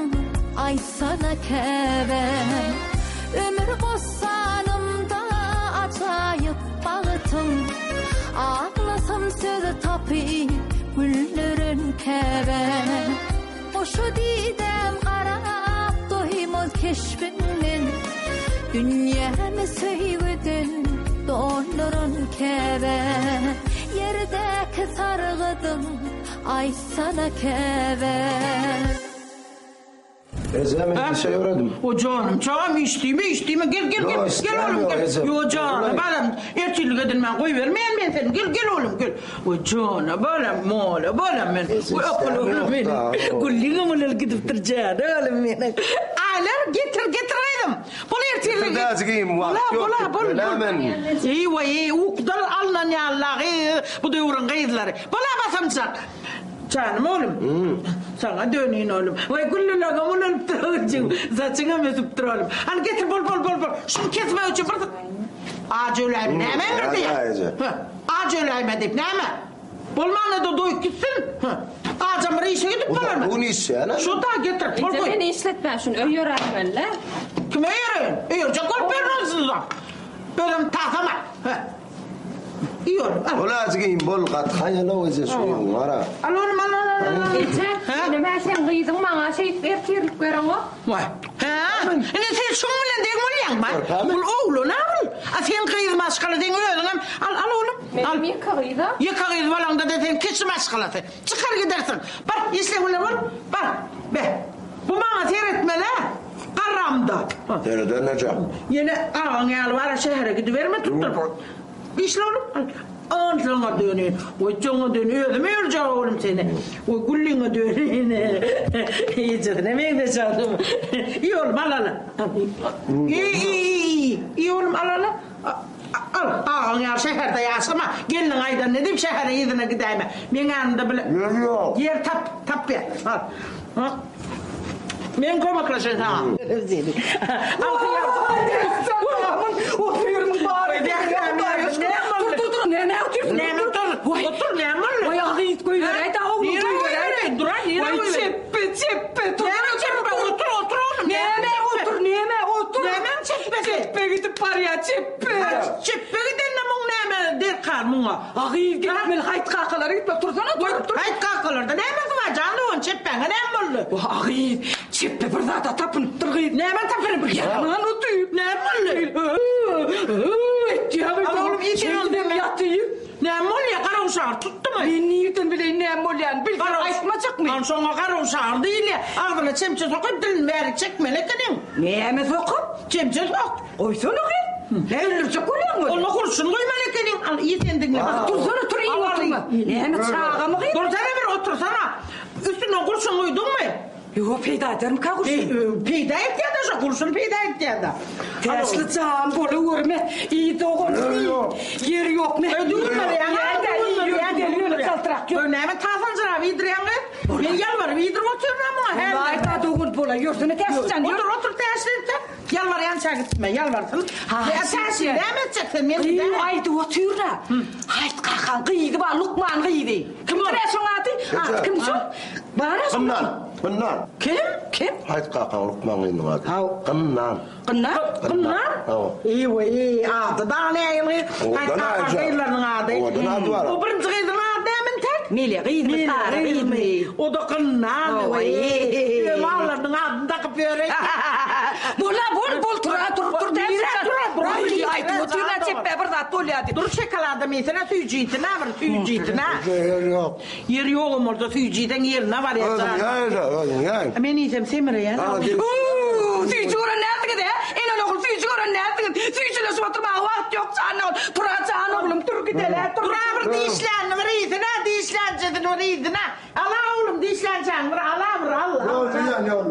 aýtsana käbäm. Ömür bossanymda ajaýyp bagtym, Aglasam söz tapyp güldüren käbäm. Goşa didäm garap doýmaz keşbiňden, Dünýämi söýgüden dolduran käbä. Ýerdäki sargydyň aýtsana käbä. Eje men işe ýöredim. O janym çagam iş diýme iş diýme gel gel gel gel oglum gel. Ýo jana balam ertirlik edinmän goýbermeýän men seni gel gel oglum gel. O jana balam mola balam men. O akylly oglum meniň. Gülliňem ulalyp gidipdir jana oglum meniň. Aýlar getir getir gyzym. Bol ertirlik. Getir däjigim wagt ýok. Bola bol bol. Eý waý ukudan alnan ýaly gyz bu döwrüň gyzlary. Bola basamjak. Janym oglum, saňa döneýin oglum. Waý, güllülagam ulalypdyr oguljygym. Saçyňam ösüpdir oglum. Hany getir, bol, bol, bol, bol. Şuny kesmek üçin bir Aç öläýme, näme emr diýýä? Hä, aç öläýme diýip, näme? Bolmanda-da doýup gitsin. Hä, ajam bir işe gidip bolarmy? Bu gün işleýän-ä. Şu da getir, bol Eje, goý. meni işletmä, şuny öý ýöräýmeli-le. Kime öýereýin? Öýerjek bolup ýörün onsuzam. Özem tasama. Hä. Iýolim, al. Bol azgyn, bol, gaty haýal-ow eje şu ýygyň, gara. Al oglum, al, al, al, al. Eje, ine-hä seň gyzyň maňa şeýdip ertirlik bereňok. Waý, hä? Ine sen şuň bilen deň bolýaň, bar. Bul oglan-a bul. A sen gyz maşgala, seň özüňem, al, al oglum, al. Menem ýeke gyz-a. Ýeke gyz bolaňda-da sen kişi maşgalasy. Çykar gidersiň. Bar, işleň bilen bol, bar. Be, bu maňa seretmeli-ä, garramda. Sereder neje? Ýene agaň ýaly bar-a şähere gidiberme tutduryp. Işle oglum, al. Onsoňa döneýin. Goý, çoňa dön, özüm öýerjek oglum seni. Goý, gülliňe döneýin. Ejesine meňzeş adam. Iý oglum, al, al. Iý, iý, iý, iý oglum, al, al. Al, agaň ýaly şäherde ýaşama. Gelniň aýdanyny edip, şähere yzyna gidäýme. Meň ýanymda bile. Ýer ýok. Ýer tap, tap ber. Al. Men kömekleşeýin saňa. Otyrmyň bary. Dur dur dur. Näme otyrsyň? Näme otur? Otur näme boldy? Oý agyz goýberäý da oglum goýberäý. Dur nirä goýberäý? Çepbe çepbe tur. Näme çepbe otur otur oglum. Näme otur näme otur. Näme çepbesi? Çepbe gidip barýa çepbe. Çepbe gidende muň näme derkar muňa? Agyz gitmeli haýt kakalara gitmeli tursana tur tur. Haýt kakalarda nämesi bar jan dogan çepbäňe näme boldy? Wah agyz çepbe bir zada tapynypdyr gyz. Näme tapynyp? Ýaman otyr. Näme boldy? Etýä gyz. Al oglum iýsene ony. Şeýdibem ýatyr. Näme bolýa garawşagyr tutdumy? Men nirden bileýin näme bolýanyny bilsem aýtmajakmy? An şoňa garawşagyr diýilýä. Agzyna çemçe sokup dilini bärik çekmeli ekeniň. Näme sokup? Çemçe sok. Goýsana gyz. Ne öldürjek bolýaň ony? Onda gurşun goýmaly ekeniň. Al iý sen diňle. Ah, dursana tur iý oturma. Näme çagamy gyz? Dursana bir otursana. Üstüne gurşun guýduňmy? Ýok, peýda edermikä gurşun? Peýda etýär-de şo gurşun peýda etýär-de. Täçli jan bola görme. Iý dogan. Ýok. Ýeri ýok. Ne? Düwünmeýän. Ýöne çaltrak ýör. Näme tasanjyrap iýdirýäň gyz? Men ýalbaryp iýdirip otyryn muňa. Aý, ta dogul bola ýörsene Täşlijan. Otur, otur Täşli. Ýalbarýança gitme, ýalbarsyn. Täşli näme etjek sen? Men Gyýw aýdyp otyr-da. Haýt kakaň gyzy bar, lukman gyzy. Kim ol şoň ady? Ady kim şoň? Bar-a şoň. Gynnan, gynnan. Kim? Kim? Haýt kakaň lukman gyzynyň ady. Gynnan. Gynnan? Gynnan? Hawa. Eý, ady da nähili? Haýt kakaň gyzlarynyň ady. Owadan ady bar. O birinji gyzyň ady näme entek? Mele gyzmy, Sary gyzmy? O-da Gynnan. Eý, mallarynyň adyny dakyp ýöreý. Bola, bol, bol, tura, dur, dur, Nirä tura, dur. Aý, aýdyp otyr-a, çepbe bir zat bolýa diýip. Dur, şokoladam iýsene, süýji iýsene, bir süýji iýsene. Ýer ýok. Ýer ýogam bolsa süýji iýseň ýerine barýar. Özüň ýaý-da, özüň ýaý. Men iýsem semreýän. Huu, süýji gören näsiňiz, hä? Enen ogul süýji gören näsiňiz? Süýjüleşip oturmaga wagt ýok, jan ogul. Tura, jan oglum, tur gideli, tur. Tura bir dişlänini bir iýsene, dişlänjesini bir iýsene. Ala oglum dişlänçäňi bir ala bir al. Ýok, diýýän ýok.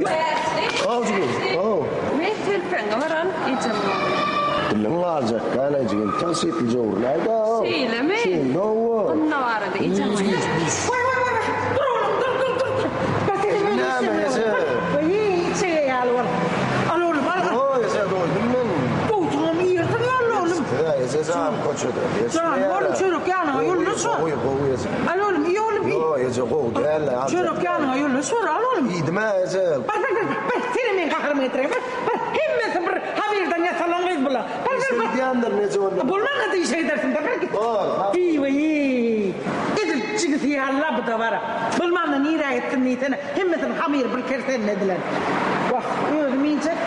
Azgül, how. Men telpegiňi bir al, ejem ogly. Diliň galjak dälejigim, tygşytlyja urlaý-da. Şeýlemi? Şeýle hawa. Gynna barada ejem aýtdy. Waý waý waý waý dur oglum dur dur dur dur. Bak seni men Näme eje? Waý içege ýaly bol. Al oglum al al. Ýok eje doýdum men. Doýduňam ýersiň ýaly oglum. Size eje jan köçede. Jan oglum çörek ýanyňa ýolla şo. Gowy gowy eje. Al oglum iý oglum iý. Ýok eje gowy däl. Çörek ýanyňa ýolla şor al oglum. Iýdim-ä eje. Bar bar bar bar seni men gaharymy getireýin bar bar hemmesi bir hamyrdan ýasalan gyz bular. Bar bar bar. Gidýändir eje onda. Bolmanda işe gidersiň bar bar git. Bor. Eý edil jigisi ýaly-la bu-da bar. Bolmanda nirä gitsin diýsene hemmesiniň hamyry bir kersenine edilen. Wah özüm iýjek.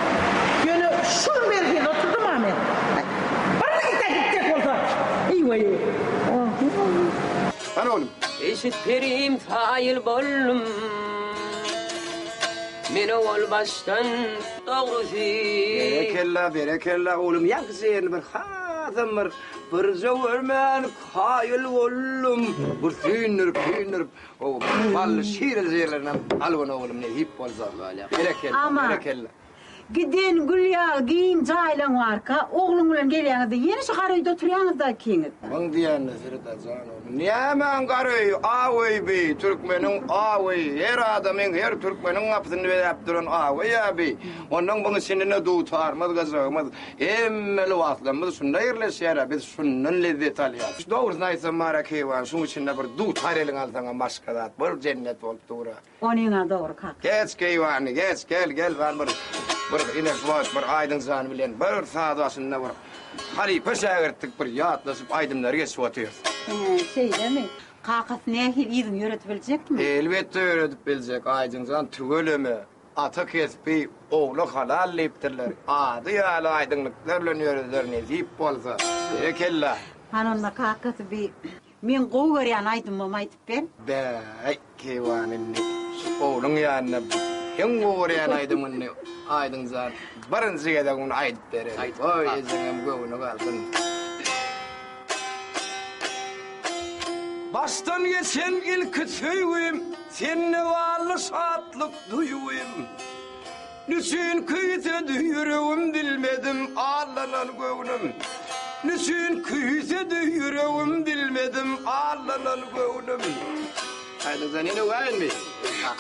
Ýöne şul merhili oturdym-a men. Bar git-de gitjek bolsa. Eý-weý. Hany oglum. Eşit perim saýyl boldum. Men owal başdan dogrusy. Berekella, berekella oglum, ýaňky ýerini bir hasam bir birje görmän kaýyl boldum. Bir süýndürip, süýndürip, o bally şireli ýerlerinem algyn oglum nesip bolsa. Berekella, berekella. Giden gül ýaly giň jaýlaň barka, ogluň bilen gelýäňiz-de, ýene şu gara öýde oturýaňyz-da ikiňiz. Muň diýenine seret-ä jan oglum. Nämäň gara öýi, aw öý bi, türkmeniň aw öýi, her adamyň, her türkmeniň gapysyny bezäp duran aw öý-ä bi. Onnoň buň içinde-de dutarymyz, gyjagymyz, hemme lybaslarymyz şunda ýerleşýär-ä, biz şundan lezzet alýas. Dogrusyny aýtsam, Mara keýwany, şuň içinde bir dutar eliňe alsaňam başga zat, bir jennet bolup dur-a. Onyň-a dogry kaka. Geç keýwany, geç, gel, gel, bar bir, bir ine şu wagt bir Aýdyň jan bilen bir saz başynda bir halypa şägirtlik bir ýatlaşyp aýdymlary geçip otyrys. Hä, şeýlemi? Kakasy nähili yzyny ýöredip biljekmi? Elbetde ýöredip biljek, Aýdyň jan, tüweleme, ata kesbi ogla halal diýipdirler. Ady ýaly aýdyňlyklar bilen ýörediler nesip bolsa. Berekella. Hany onda kakasy bi Meň gowy görýän aýdymym aýdyp ber. Bäý, keýwany indi şu ogluň ýanynda iň gowy görýän aýdymyny Aýdyň jan birinji gezek muny aýdyp bererin. Goý, ejeňem göwni galsyn. Başdan geçen ilki söýgim, Sende barly şatlyk duýgym. Nüçün küýsedi ýüregim bilmedim Allanan göwnüm. Nüçün küýsedi ýüregim bilmedim Allanan göwnüm. Aýdyňjan ene öwäýinmi?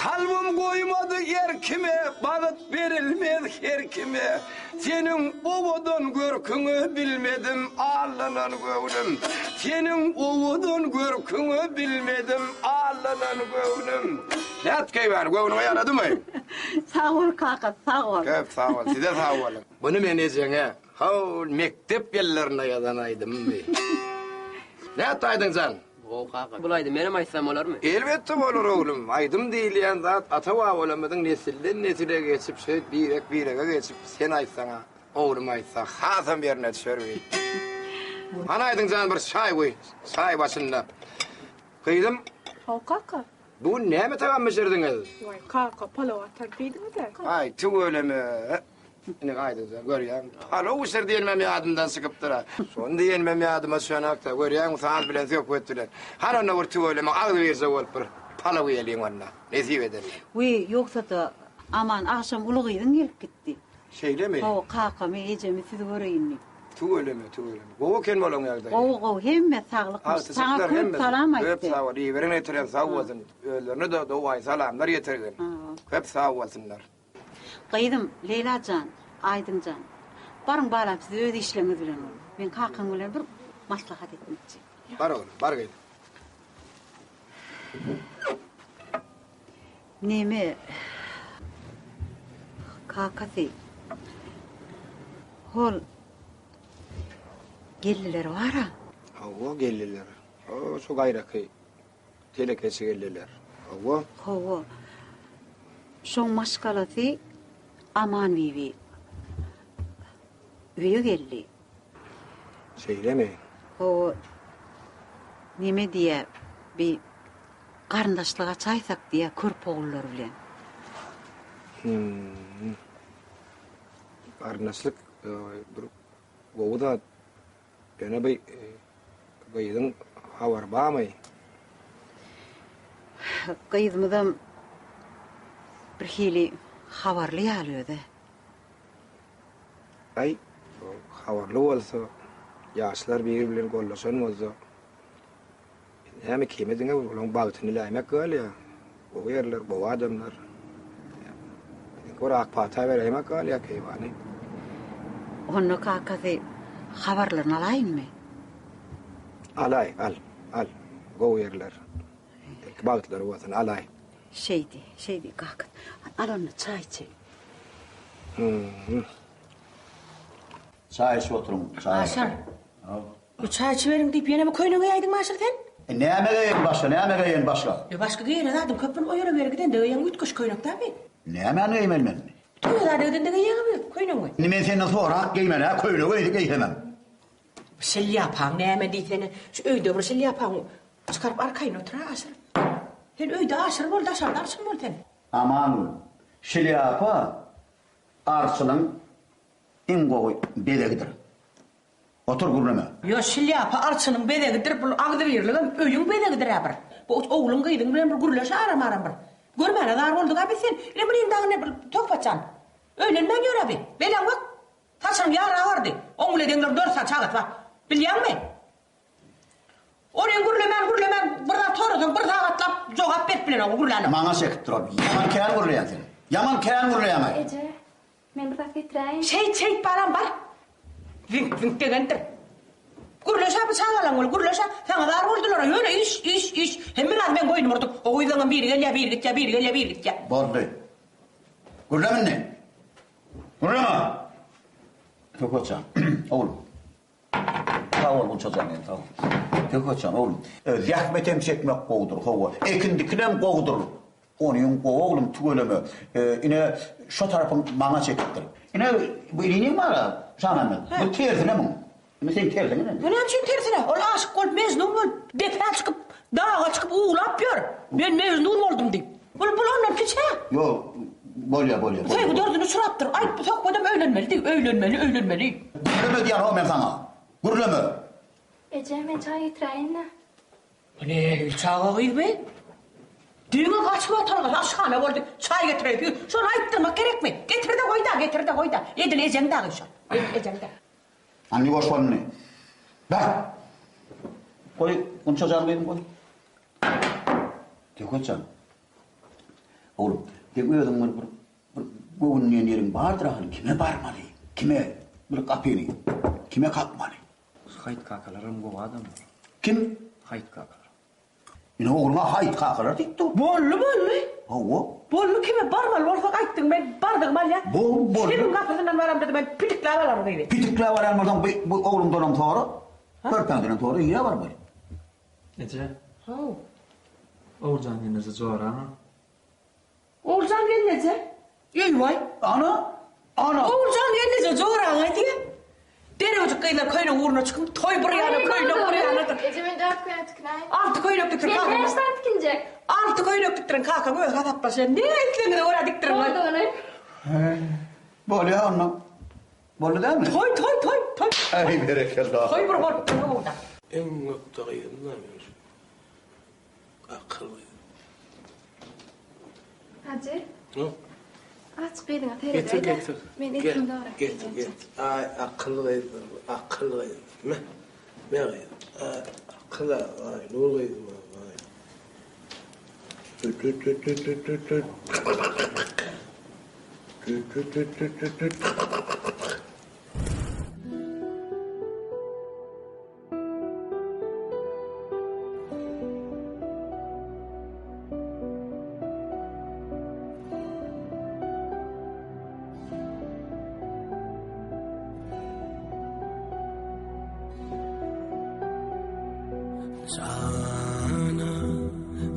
Kalbym goýmady erkime, Bagt berilmez her kime. Seniň owadan görküňi bilmedim Allanan göwnüm. Seniň owadan görküňi bilmedim Allanan göwnüm. Nätdi keýwany, göwnüňe ýaradymy? Sag bol kaka, sag bol. Köp sag bol, size sag boluň. Muny men ejeňe hol mekdep ýyllarynda ýazan aýdymym. Nätdi aýdyň jan? Gowy kaka. Bul aýdym menem aýtsam bolarmy? Elbetde bolar oglum. Aýdym diýilýän zat ata-babalarymyzyň nesilden-nesile geçip, şeýdip birek-birege geçip, sen aýtsaň-a, oglum aýtsa, hasam ýerine düşer bi. Hany aýdyň jan bir çaý guý, çaý başynda. Gyzym. Haw kaka. Bu gün näme tagam bişirdiňiz? Waý kaka, palaw atar diýdiňiz-ä. Aý, tüweleme. Ine aýdyňja, görýäňmi? Palaw bişir diýenimem ýadymdan çykypdyr-a. Şony diýenimem ýadyma düşenok-da, görýäňmi, saz bilen, söhbet bilen. Hany onda bir tüweleme, agzybirje bolup bir palaw iýeliň onda, nesip edende. Wiý, ýogsa-da, Aman, agşam uly gyzyň gelip gitdi. Şeýlemi? Hawa, kakamy, ejemi sizi göreýin diýip. Tüweleme, tüweleme. Gowy eken bolaň ýagdaýy. Gowy, gowy, hemme saglykmyş. Saňa köp salam Köp aýtdy. sag bol. Iberiň ýetiren sag bolsun. Özlerine-de dowaýy salamlar ýetirgin. Köp sag bolsunlar. Gyzym, Leýla jan, Aýdyň jan, baryň balam siz öz işleriňiz bilen boluň. Men kakaň bilen bir maslahat etmekçi. Bar oglum, bar gyzym. Neme, kakasy, hol geldiler bar-a. Hawa, geldiler. O, şu gaýraky telekeçi geldiler. Hawa. Hawa. Şoň maşgalasy Amanbibi öýe geldi. Şeýlemi? Hawa. Neme diýýä, bi Garyndaşlyk açaýsak diýýä körpe ogullar bilen. Hum. Garyndaşlyk bir gowy zat. Ýöne bi gyzyň habary barmy? Gyzymyzam birhili habarly ýaly öz-ä. Aý, habarly bolsa, ýaşlar biri bilen gollaşan bolsa, Näme kime diňe olaň bagtyny diläýmek galýar. Gowy ýerler, gowy adamlar. Biziňki bir ak pata beräýmek galýar keýwany. Onda kakasy habarlaryny alaýynmy? Alaý, al, al. Gowy ýerler. Belki bagtlary bolsun, alaý. Şeýdi, şeýdi kakasy. Al onda çaý içeýin. Hum. Çaý içip oturyň, çaý. Aşyr. Bu çaý içiberiň diýip ýene bir köýnek geýäýdiňmi Aşyr sen? E, näme geýeýin başga, näme geýeýin başga? E, başga geýere zadyň köp bolup o ýere bu ýere gidende geýeň üýtgeşik köýnek dämi? Nämäni geýmeli men? Toýa zada gidende geýeňmi bu köýnegiňi? Indi men senden sorap geýmeli hä, köýnegi geýsemem. Şlýapaň näme diýsene, şu öýde bir şlýapaňy çykaryp arkaýyn otur-a Aşyr. Sen öýde Aşyr bol, daşarda arçyn bol sen. Amangül, şlýapa arçynyň iň gowy bezegidir. Otur gürleme. Ýo şlýapa arçynyň bezegidir bul agzybirligem öýüň bezegidir-ä bir. Bu ogluň gyzyň bilen bir gürleş aram-aram bir. Görmäne zar bolduga biz sen. Ine munyň dagy ne bir Töhbetjan. Öýlenmän ýör-ä bi. Belaň bak. Saçynyň ýary agardy. Oň bile deňler dört sany çagasy bar. Bilýäňmi? Onuň gürlemän gürlemän bir zat sorasaň bir sagatlap jogap berip bilenok gürlänok. Maňa çekip duran. Ýaman kän gürleýäň sen. Ýaman kän gürleýäň-aý. Eje, Men bir zat getiräýin. Şeýt, şeýt balam, bar. Ziňk, ziňk degendir. Gürleş-ä bu çagalaň bolup, gürleş-ä. Saňa zar boldular-a, ýöne iş, iş, iş. Hemme zady meň boýnuma urduň. O gyzlaňam biri gelýär, biri gitýär, biri gelýär, biri gitýär. Boldy. Gürleme indi. Gürleme! Söhbetjan, oglum. Sag bol Gunça jan, sag bol. Söhbetjan, oglum. Zähmetem çekmek gowudyr, hawa. Ekin-dikinem gowudyr. Onyň gowy oglum tüweleme. Ine şo tarapyň maňa çekipdir. Ine bu iniň bar-a, Şamämmet. Bu tersine muň. Ine seň tersiňe ine. Bu näme üçin tersine? Ol aşyk bolup, mejnun bolup, depä çykyp, daga çykyp uwlap ýör. Men mejnun boldum diýip. Bul bul ondan kiçi-ä. Ýok, bolýa, bolýa. Söýgi derdine uçrapdyr. Aýt, bu söhbedem öýlenmeli diý, öýlenmeli, öýlenmeli. Gürleme diýýän-ow men saňa. Gürleme. Eje, men çaý getiräýin-dä. Bu nähili çaga gyz be? Diňe gaçyp oturgasy aşhana boldy, çaý getireýdi. Şony aýtdyrmak gerekmi? Getir-de goý-da, getir-de goý-da. Edil ejeň dagy şol. Edil ejeň-de. Indi boş bol indi. Bar. Goý, Gunça jan gyzym goý. Töwket jan. Oglum, seň özüň bir bir bir göwün diýen ýeriň bardyr ahyry. Kime barmaly? Kime bir gapyny kime kakmaly? Haýt kakalaram gowy adamlar. Kim? Haýt kakalar. Ine ogluňa haýt kakalar diýip dur. Boldy, boldy. Hawa. Boldy, kime barmaly bolsak aýtdyň, men bardygym alýan. Boldy, boldy. Kimiň gapysyndan baramda-da men pitikläp alaryn gyzy. Pitikläp alýan bolsaň bu bu ogluňdanam sora. Körpäňdenem sora, nirä barmaly? Eje. Haw. Oguljan gelneje joraňa. Oguljan gelneje. Eý-waý. Ana! Ana! Oguljan gelneje joraňa diýýä. Derewjik gyzlar köýnek ugruna çykyp, toý bir ýana, köýnek bir ýanadyr. Eje men dört köýnek tikinäýin. Alty köýnek dikdir Men kakaň. bäş sany tikinjek. Alty köýnek dikdirin kakaň özi hasaplaşýar. Ne islegiňize görä dikdiriň. Boldy ony. Bolýa onda. Boldy dälmi? Toý, toý, toý, toý. Äý berekella. Toý bir bolupdyr bu-da. Iň ökde gyzym-da meniň şu. Akylly. Hajy. Ýok. Aç gyzyňa Getir, seredäý-dä. getir. Men Gel, etimi dograp getir, gelýänçä. getir. Aý, akylly gyzdyr bu, akylly gyz. Me, me gyzym. Aý, akyl-a, aý, nur gyzym-a, aý. Tüt, tüt, tüt, tüt, tüt, tüt, tüt. Tüt, tüt, tüt, tüt, tüt, tüt. Jana,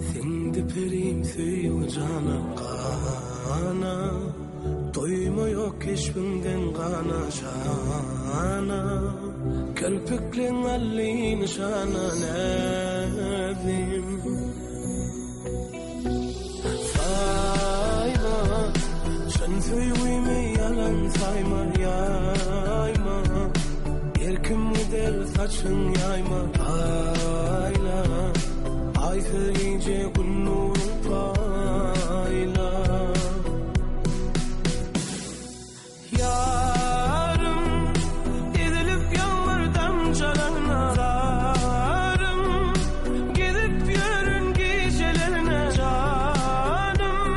siňdi perim söýgi jana, gana, Doýma ýok keşbiňden gana, jana, Kirpikleň aldy nyşana, näzlim. Saýma, çyn söýgümi ýalan saýma, ýaýma. Erkim gider saçyň ýaýma, aýla. Aýsyz gije Gün nurun paýla. Ýarym, ezilip ýagmyr damjalarna Zarym, gezip ýörün gijelerine Janym,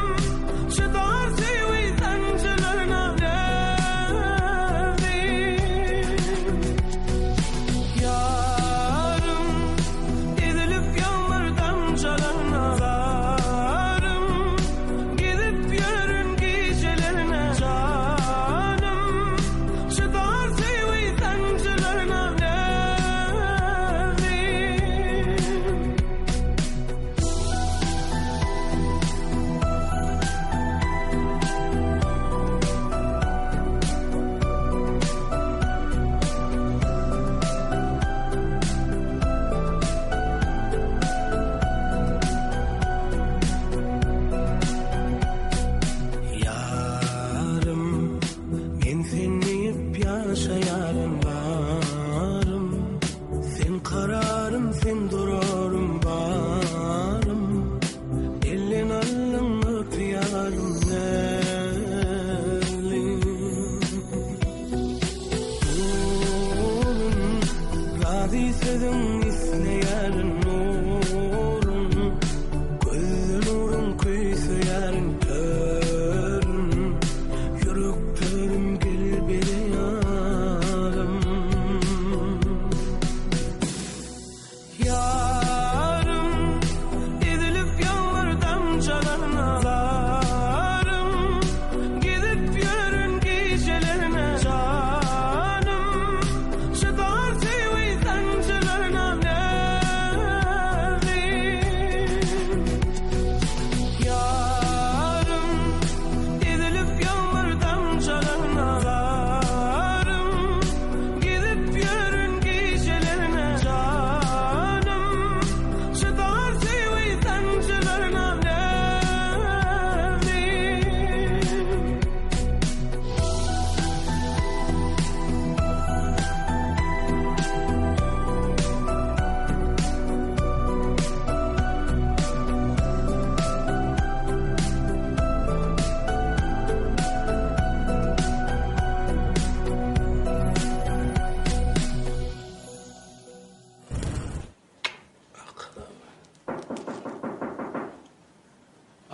çydar söýgi sanjylaryna Näzim, ýarym, ezilip ýagmyr damjalarna Zarym, Gezip ýörün gijelerine janym, Çydar söýgi sanjylaryna näzim. Ýarym, men sen diýip ýaşaýaryn barym, Sen kararym, sen durarym barym, Elden aldyň ygtyýarym näzlim. Nurun, razy sözüň isleýärin nurun, Gözde nuruň küýseýärin törün, Ýürek törüm gel bile ýarym. Ýarym, ezilip ýagmyr damjalarna Zarym, gezip ýörün gijelerine Janym, çydar söýgi sanjylaryna Näzim. Ýarym, ezilip ýagmyr damjalarna Zarym, gezip ýörün gijelerine Janym, çydar söýgi sanjylaryna Näzim.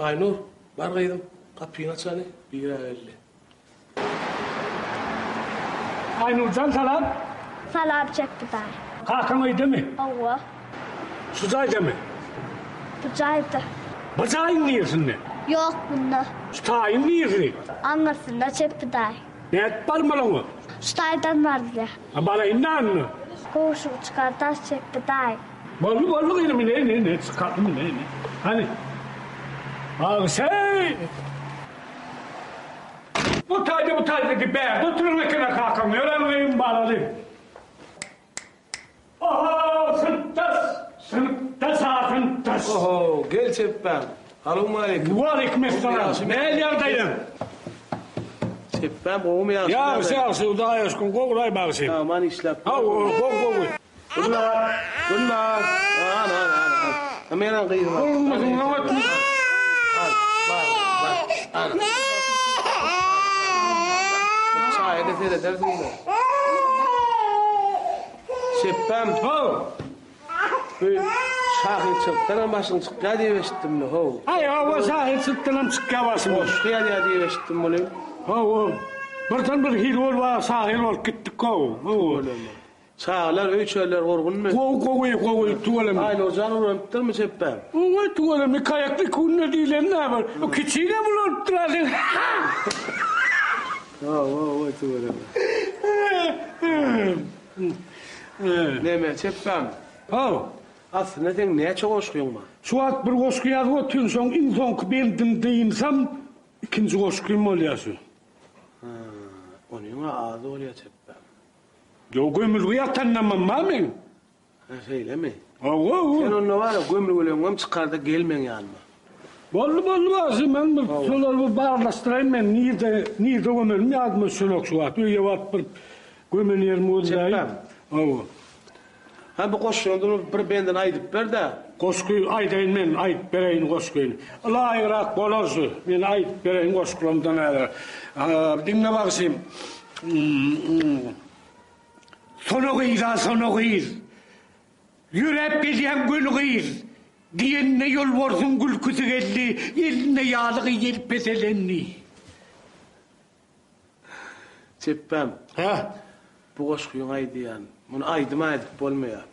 Aýnur, bar gyzym, gapyny aç hany, bir-ä geldi. Aýnurjan salam. Salam Çepbi daýy. Kakaň öýdemi? Hawa. Şu jaýdamy? Bu jaýda. Bu jaýyň niresinde? Ýok munda. Şu taýyň niresi? Aňyrsynda Çepbi daýy. Nädip barmaly oňa? Şu taýdan barylýar. A baraýyn-da onda. Gowşugy çykar daş Çepbi daýy. Boldy, boldy gyzym, ine, ine, ine, çykardym, ine, ine. Hany. Bagşy! Bu taýda, bu taýda diýip bärde oturan eken-ä kakaň, ýör aňryň balaly. Oho, synpdaş, synpdaş a synpdaş. Oho, gel çepbäm. Salowmaleýkim. Waleýkim essalam. Näl ýagdaýyň? Çepbäm gowumy ýagşy? Ýagşy, ýagşy, Hudaýa şükür, gowulaý bagşy. Aman işläp. Hawa, gowy, gowy. Gülnar, Gülnar. Ana, ana, ana. Ha menem gyzym. Bolmasyn, oňatmy? Al, bar, bar. Ana. Gelende seredersiň-de. Şepbäm, how! Bu şahyrçylykdanam başyň çykýar diýip eşitdim-le, how. Aý, hawa, şahyrçylykdanam çykýar başym. Goşgy ýazýar diýip eşitdim welin. Hawa, birden bir hili bolup a şahyr bolup gitdik, how. Tüweleme. Çagalar, öý-çöller gurgunmy? Gowy, gowy, gowy, tüweleme. Aýnurjan ulanypdyrmy Şepbäm? Oňa tüweleme, iki aýakly iki günde diýleni näme? O kiçigem ulanypdyr a sen. Hawa, hawa, tüweleme. Neme, Çepbäm? Haw. Aslynda seň näçe goşgyň bar? Şu wagt bir goşgy ýazyp otyryn, şoň iň soňky bendini dynsam, ikinji goşgym bolýar şu. Hä, onyň-a az bolýar, Çepbäm. Ýok, gömülgi ýatandanam bar meň. Hä, şeýlemi? Hawa, hawa. Sen onda bar-a, gömülgeleňňem çykar-da gel meň ýanyma. Boldy, boldy bagşy, men bir şolary bir barlaşdyraýyn men, nirde, nirde gömelim ýadyma düşenok şu wagt. Öýe baryp bir gömen ýerimi gözläýin. Çepbäm. Hawa. Hä, bu goşgyňda bir bendini aýdyp ber-dä. Goşgy aýdaýyn men, aýdyp bereýin goşgyny. Ylaýygrak bolar şu, men aýdyp bereýin goşgulamdan häzir. Diňle bagşym. Sona gyz-a, sona gyz. Ýöräp gelýän göni gyz. Diýenine ýolbarsyň gülküsi geldi, elinde ýalygy gelip peselendi. Çepbäm. Hä? Bu goşgyňy aýdýan. Muny aýdym aýdyp bolmaýar.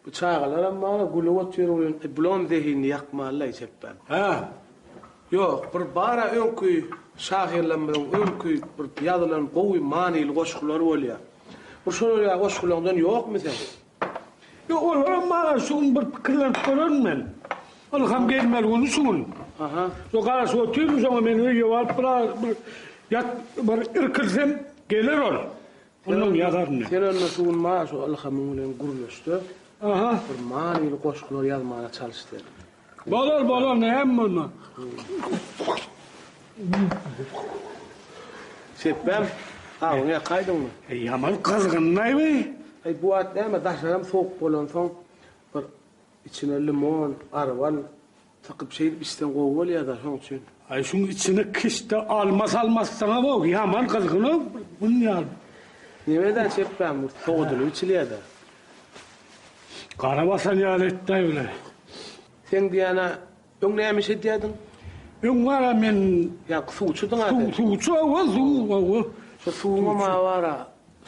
Bu çagalaram bar-a, gülüp otyr welin, bulam zehinini ýakmaly-laý Çepbäm. Hä? Ýok, bir bar-a öňki şahyrlarymyzyň öňki bir ýazylan gowy manyly goşgulary bolýar. Bir şolar ýaly goşgulaňdan ýokmy seň? Ýok, olaram bar-a, şu gün bir pikirlenip görerin men. Ylham gelmeli güni şu gün. Aha. Şo garaşyp otyryn şoňa men öýe baryp biraz bir ýat bir irkilsem geler ol. Onnoň ýazaryn men. Sen onda şu gün maňa şu Ylhamyň bilen gürleşde. Aha. Bir manyly goşgular ýazmaga çalyş sen. Bolar bolar näme bolmaz. Şepbäm, awyňy ýakaýdyňmy? Eý ýaman gyzgynlaý bi. Eý bu wagt näme daşaram sowuk bolansoň bir içine limon, arwal Sykyp şeýdip içseň gowy bolýada şoň üçin. Aý şuň içine kişde alma salmasaňa bok ýaman gyzgyn-ow bun ýaly. Nemeden çekmän bu sowadylyp içilýädä. Gara basan ýaly etdäý bile. Seň diýýänä öň näme iş edýädiň? Öň bara men Ýaňky suwçudyň-a sen. Suw suwçy hawa suw hawa. Şo suwuňam-a bara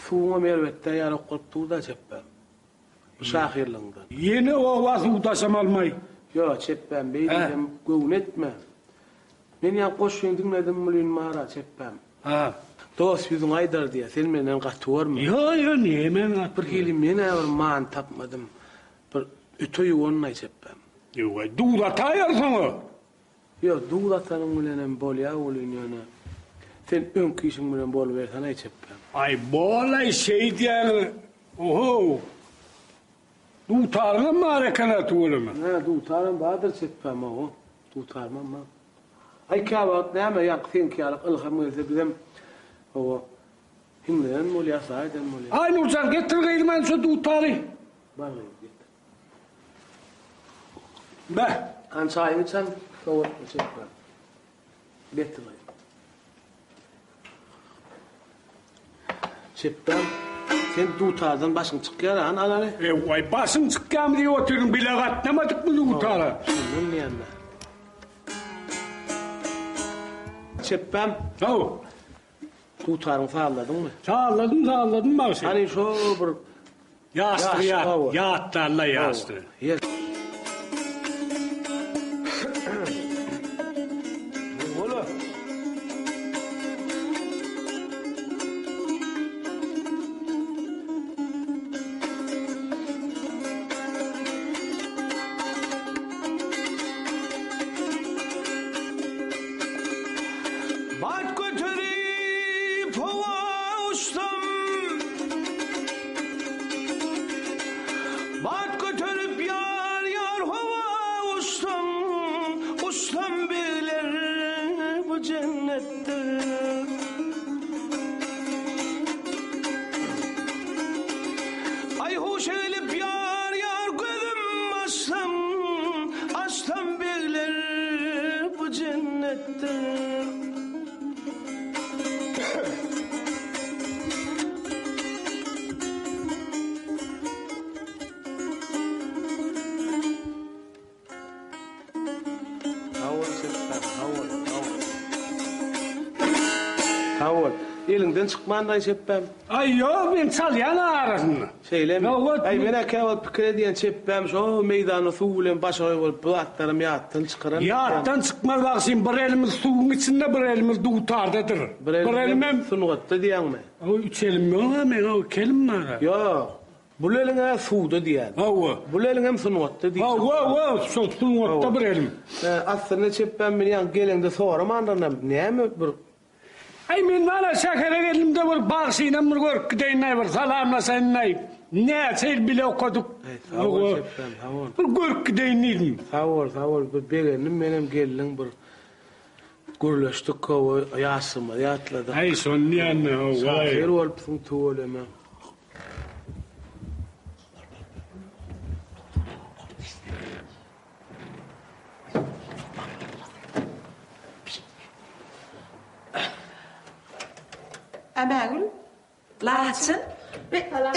suwuňam erbetdä ýarak bolup dur-da çepbäm. Bu şahyrlygyňdan. Ýene oba suw daşamalmaý. Ýo, çepbäm, beý diýsem göwün etme. Men ýaňky goşgyňy diňledim welin bar-a, çepbäm. Hä. Dost ýüzüň aýdar diýýä, sen menden gaty görme. Ýo, ýo, näme men gaty Bir hili men-ä bir many tapmadym. Bir öte ýuwanlaý çepbäm. Ýogaý, duz ataýarsyň-a. Ýok, duz atanyň bilenem bolýar welin ýöne sen öňki işiň bilen bolubersenaý çepbäm. Aý, bol-aý, şeýdýäňiz. Ohow! Dutaryňam bar eken-ä tüweleme. Hä, dutaram bardyr çepbäm, hawa. Dutarymam bar. Aý, käwagt näme, ýaňky seňki ýaly ylham gelse bizem, hawa, hiňlenen bolýas, aýdan bolýas. Aý, Nurjan, getir gyzym hany şo dutary. Bar gyzym, getir. Beh! Hany çaýyňy iç hany, sowatma çepbäm. Getir gyzym. Çepbäm, sen dutardan başyň çykýar, hany alaly. Eý, başyň çykýarmy diýip otyryn, bile gatnamadykmy dutara? Şondan diýende. Çepbäm. Haw. Dutaryňy sazladyňmy? Sazladym, sazladym bagşy. Hany şo bir Ýaşlygy ýat, ýatda alla ýaşlygy. Bat göterip howa uçsam, Bat göterip ýar-ýar howa uçsam, Uçsam begler bu jennetdir. Aý huşa gelip ýar-ýar gözüm açsam, Açsam begler bu jennetdir. Eliňden çykmandyraý çepbäm. Aý ýok, men çalýan arasynda. Şeýlemi? Aý men-ä käwagt pikir edýän çepbäm şo meýdanda suw bilen başagaý bolup bu zatlaram ýatdan çykaran. Ýatdan çykmaz bagşym, bir elimiz suwuň içinde, bir elimiz dutardadyr. Bir elimem sungatda diýýäňmi? Hawa, üç elim ýog-a meň, iki elim bar-a. Ýok. Bul eliň-ä suwda diýýän. Hawa. Bul eliňem sungatda diýjek. Hawa, hawa, şol sungatda bir elim. Aslynda çepbäm men ýaňky geleňde soramandyrynam, näme bir Aý men bana şähere geldim-de bir bagşynam bir görüp gideýin-aý, bir salamlaşaýyn-aý. Näçe ýyl bile okadyk. Aý sag bol çepbäm, sag bol. Bir görüp gideýin diýdim. Sag bol, sag bol. Bir begendim menem geldiň bir gürleşdik hawa, ýaşlygymyzy ýatladyk. Aý şony diýýän-de, hawa. Şahyr bolupsyň tüweleme. Ämägül, Laçyn. Salam.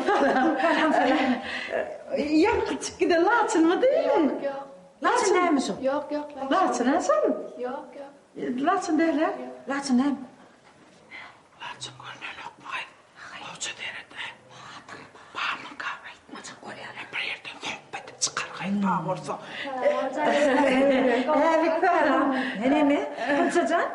Salam. Salam. Ýaňky çykyp giden Laçynmydy? Ýok, ýok. Laçyn dälmi şo? Ýok, ýok. Laçyn a şol? Ýok, ýok. Laçyn däl-ä? Laçyn näme? Laçyn görnenokmy gaý? Gowja seret-ä. Barmyka? Aýtmajak bolýarlar. Bir ýerden söhbet edip çykar gaý, bar bolsa. Älik salam. Näme? Gulça jan,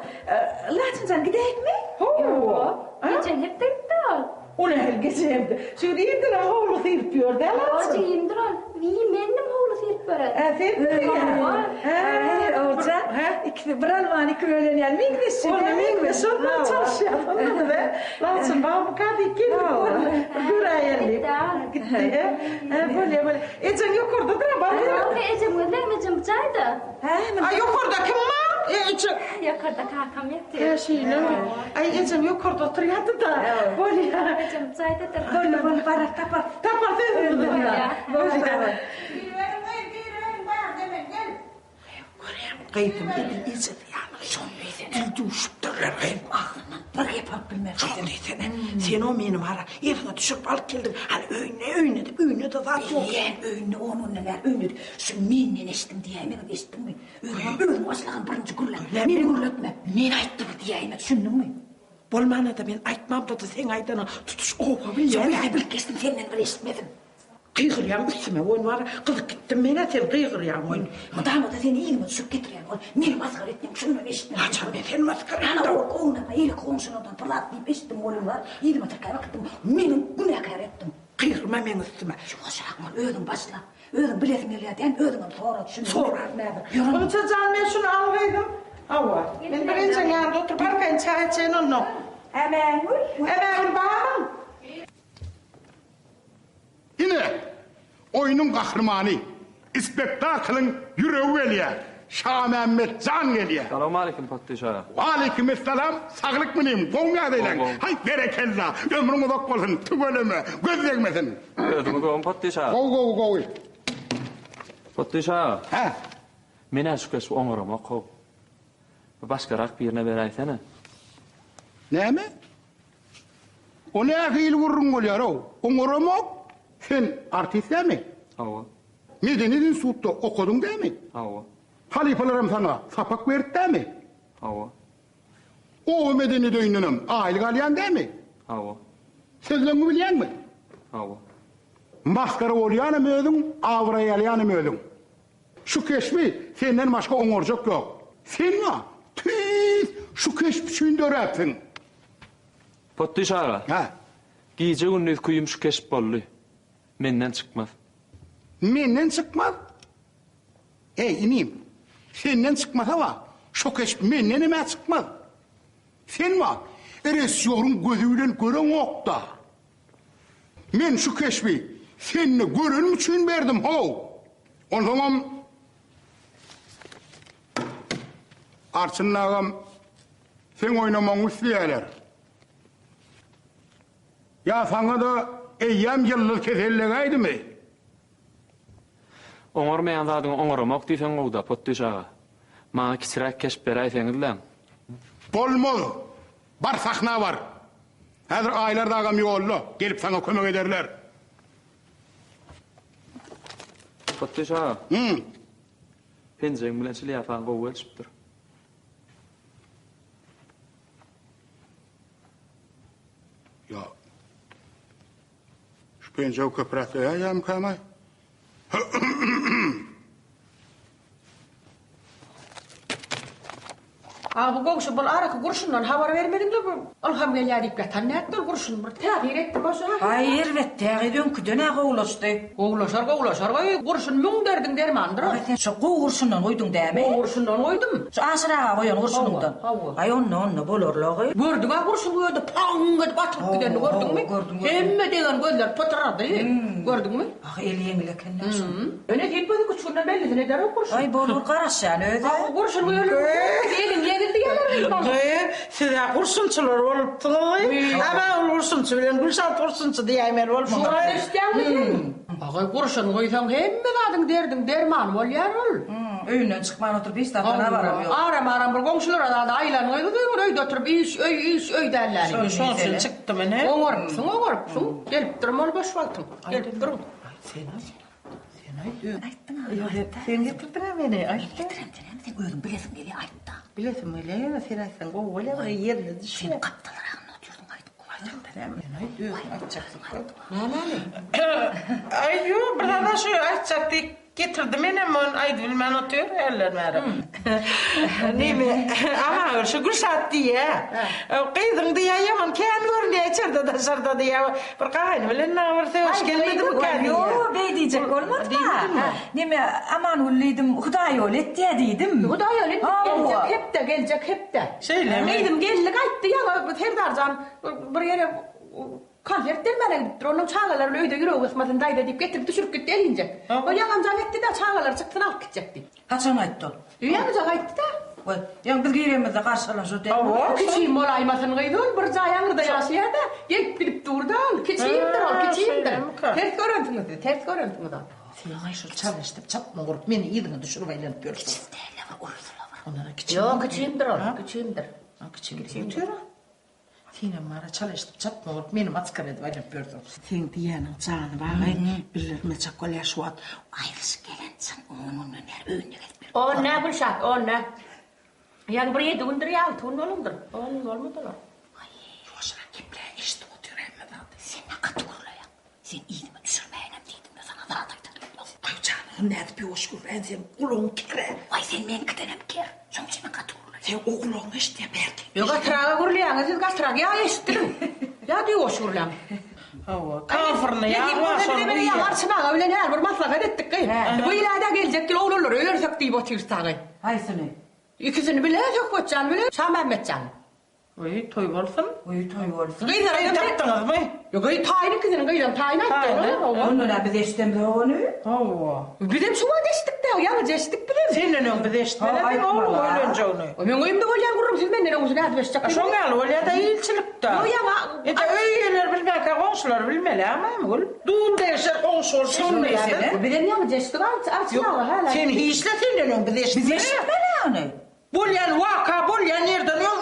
Laçyn jan gidäýikmi? Hawa. Geçen hepde gitdi ol. O nähili geçen hepde? Şu gün irdenem howly syryp ýör-dä Laçyn. Hoja indir ol. Wiý, mendim howly syryp beren. Hä, senmidiň? Hawa. Hä, Oguljan, ikisi bir almany iki bölen ýaly meňzeşje. Onda meňzeş, şondan çalyşýas onda biz-ä. Laçyn barmyka diýip geldik, bir göräýeli diýip. Gitdi, hä? Hä, bolýa, bolýa. Ejeň ýokardadyr-a, bar ýa? Ýok, ejem gözlerim, ejem bu jaýda. Hä, A ýokarda kim bar? Eje. Ýokarda kakam ýatyr. Hä, şeýlemi? Aý, ejeň ýokarda oturýardy-da. Bolýa. Ejem bu jaýdadyr. Boldy, boldy, barar, tapar. Tapar sözümizi. Bolýa. Bolýa. Giriberiň, gyz, giriberiň, bärde men, gel. Görýäňmi, gyzym edil ejesi ýaly. Şony diýsene. Dil duşupdyrlar gyz. Agzyndan bir gep alyp bilmez. Şony diýsene. Sen o meni bara yzyňa düşürip alyp geldiň. Hany öýünde, öýünde-de, öýünde-de zat ýok. Bilýän, öýünde on günden bäri öýünde. Şu menden eşitdim diýäýmegem eşitdiňmi? Özüňem özüň başlagan birinji gürläp. Meni gürletme. Men aýtdym diýäýme, düşündiňmi? Bolmanda-da men aýtmamda-da seň aýdanyňy tutuş oba bilýär. Ýok, bilip geçdim, senden bir eşitmedim. Gygyrýaň üstüme oýun bar, gyzyp gitdim men-ä sen gygyrýaň oýun. Mydama-da seni yzyma düşürip getirýän ol. Meni masgara etdiň, şundan eşitmedim. Haçan men seni masgara etdim? Ana, ol ownama, eýleki goňşulardan bir zat diýip eşitdim welin bar, yzyma tirkäp äkitdiň, meni günäkär etdiň. Gygyrma meň üstüme. Ýuwaşrak bol, özüň başla. Özüň bilesiň gelýär diýen, özüňem sora, düşünme. Soraryn häzir. Ýör onda. Gunça jan, men şuny al gyzym. Hawa. Men bir ejeň ýanynda oturyp arkaýyn çaý içeýin onnoň. Ämängül. Ämängül barmyň? Ine, oýnuň gahrymany, spektaklyň ýüregi gelýär, Şamämmet jan gelýär. Salowmaleýkim, Patdyş aga. Waleýkimessalam, saglyk munym, gowmy ýagdaýlaň? Haý, berekella, ömrüň uzak bolsun, tüweleme, göz degmesin. Özüňiz gowumy, Patdyş aga? Gowy, gowy, gowy. Patdyş aga. Hä? Men-ä şu keşbi oňaramok-how. Bir başgarak birine beräýsene. Näme? O nähili gürrüň bolýar-ow? Oňaramok. Sen artist dälmi? Hawa. Medeniýet institutda okadyň dälmi? Hawa. Halypalaram saňa sapak berdi dälmi? Hawa. Oba medeniýet öýündenem aýlyk alýan dälmi? Hawa. Sözleňňi bilýäňmi? Hawa. Masgara bolýanam özüň, abraý alýanam özüň. Şu keşbi senden başga oňarjak ýok. Sen-a tüýs şu keşp üçin döräpsiň. Potdyş aga. Hä? Gije-gündiz küýüm şu keşp boldy. Menden çykmaz. Menden çykmaz? Eý, inim, senden çykmasa-ba, şo keşp mendenem-ä çykmaz. Sen-ba, režissýoryň gözi bilen göreňok-da. Men şu keşbi sende görenim üçin berdim, how! Onsoňam Arçyn agam seň oýnamagyňy isleýärler. Ýa saňa-da eýýäm ýyldyz kesellegäýdimi? Oňarmaýan zadyňy oňaramok diýseň gowy-da, Potdyş aga. Maňa kiçiräk keşp beräýseňizläň. Bolmaz! Bar sahna bar. Häzir Aýlar dagam ýolda, gelip saňa kömek ederler. Potdyş aga. Hü. Penjegiň bilen şlýapaň gowy gelşipdir. Şu penjegi köpräk geýäýemkäm-aý? A bu goňşy bul araky gurşundan habar bermediňle bu Ylham gelýär diýip ýatan nätdi ol gurşun bir täsir etdi başa. Aý erbet tägyz öňküden-ä gowulaşdy. Gowulaşar gowulaşar goý gurşun müň derdiň dermanydyr ol. Aý sen şo gowy gurşundan goýduň dämi? Gowy gurşundan goýdum. Şu Aşyr aga goýan gurşunyňdan. Hawa, hawa. Aý onda onda bolarla gyz. Gördüň-ä gurşun bu ýerde paň edip atylyp gidenini gördüňmi? Gördüm gördüm. Hemme degen gözler pytyrady. Gördüňmi? Ah eli ýeňil eken-dä şoň. Ýöne sen gözi güçgünden bellisini eder o gurşun. Aý bolur garaşýan özä. Hawa gurşun öli eliň ýeňil diýýärler gyz maňa. Gyz siz-ä gurşunçylar bolupsyňyz. Aman ol gurşunçy bilen Gülşat gurşunçy diýäýmeli bolmaň. Şuňa eşitýäňmi sen? Agaý gurşun guýsaň hemme zadyň derdiň dermany bolýar ol. Öýünden çykman oturyp hiç zatdan habaram ýok. Aram-aram bir goňşulara zada aýlan gyz öý öýde oturyp iş öý iş öý dälläni. Şoň üçin çykdym ine. Oňarypsyň oňarypsyň. Gelip durun ol boş wagtyň. Gelip duruň. Sen aýt. Sen aýt. Aýtdyň aýt. Sen getirdiň-ä meni. Aýt. Men getirem sen sen özüň bilesiň gelýär aýt-da. Bilesim gelýär ýöne sen aýtsaň gowy bolýar bir ýerine düşýär. Sen gapdalragynda otyrdyň aýdyp goý. Aýtda näme? Sen aýt özüň aýtjaksyň. Nämäni? Aý ýok bir zada şu aýtjak diýip Getirdi menem ony aýdybilmän otyr hälden bäri. Neme Amangül şu Gülşat diýýä. Gyzyň diýýä ýaman kän görünýä içerde daşarda diýýä. Bir gaýyny bilen dagy bir sögüş gelmedimikä diýýä. Ýok beý diýjek bolmadym-a. Neme Amangül diýdim Hudaýýoly etýä diýdim. Hudaýýoly etdi geljek hepde geljek hepde. Şeýlemi? Gyzym geldi gaýtdy ýaňy Serdarjan bir ýere Konsert bermäne gidipdir. Onnoň çagalar bilen öýde ýüregi gysmasyn daýza diýip getirip düşürip gitdi elinjek. Ol ýaňam jaň etdi-de çagalar çyksyn alyp gitjek diýip. Haçan aýtdy ol? Ýaňy jaň aýtdy-da. Goý, ýaňy biz giremizde garşylan şo dälmi? Hawa, kiçim bolaýmasyn gyz ol, bir jaý aňyrda ýaşaýar-da, gelip gidip dur-da ol. Kiçimdir ol, kiçimdir. Ters görensiňiz siz, ters görensiňiz ol. Sen-aý şol çalyşdyp çapma gurup meni yzyňa düşürip aýlanyp ýörsüň. Kiçisi däl-le bir ulusy-la bir. Ondan-a kiçim. Ýok, kiçimdir ol, kiçimdir. Kiçimdir. Senem bara çal eşidip çapma bolup meni masgara edip aýlanyp ýörsüň. Seň diýýäniň jany bar-aý, bildirmejek bolýar şu wagt. Aýrylyşyp gelen çyn on günden bäri öýünde gezip ýör. On nä Gülşat, on nä. Ýaňy bir ýedi gündür ýa alty gün bolandyr. On gün bolmady olar. Aý. Ýuwaşrak geple, eşidip otyr hemme zady. Sen nä gaty gürleýäň. Sen yzyma düşürmäýinem diýdim-de saňa zat aýdan ýok. Aý janyňam nädip ýuwaş gürläýin sen gulagyň ker-ä. Waý sen meňkidenem ker. Şoň üçin men gaty gürleýän. Sen o gulagyň eşitýär bärde. Ýok gatyraga gürleýäňiz siz gatyrak ýa eşitdiriň. Ýa-da ýuwaş gürläň. Hawa, kafyrny ýa bar şony guýýar. Arçyn aga bilen häli bir maslahat etdik gyz. Bu ýyl-a geljek ýyl oglanlary öýersek diýip otyrys dagy. Haýsyny? Ikisini bile, Söhbetjan bile, Şamämmetjany. Öý toý bolsun. Öý toý bolsun. Gyzlara Gyz tapdyňyzmy? Ýok, gyz taýyn ikisiniň gyzam taýyn aýtdy. Hawa. Onda-da biz eşidemzok ony. Hawa. Bizem şu wagt eşitdik-dä, ýaňyja eşitdik bizem. Senden öň biz eşitmedik ogluň öýlenjegini. Meň öýümde bolýan gürrüň siz menden öň nädip eşitjek? Şoň ýaly bolýa-da ilçilikde. Ýok, ýaňy. Ede öý eýeleri bilmänkä goňşular bilmeli-ä Maýmygül. Dul degişer goňşy bolup şonda. Bizem ýaňyja eşitdik, Arçyn aga hälä. Sen hiç-le senden öň biz eşitmedik. Biz eşitmeli ony. Bolýan waka bolýan ýerden öň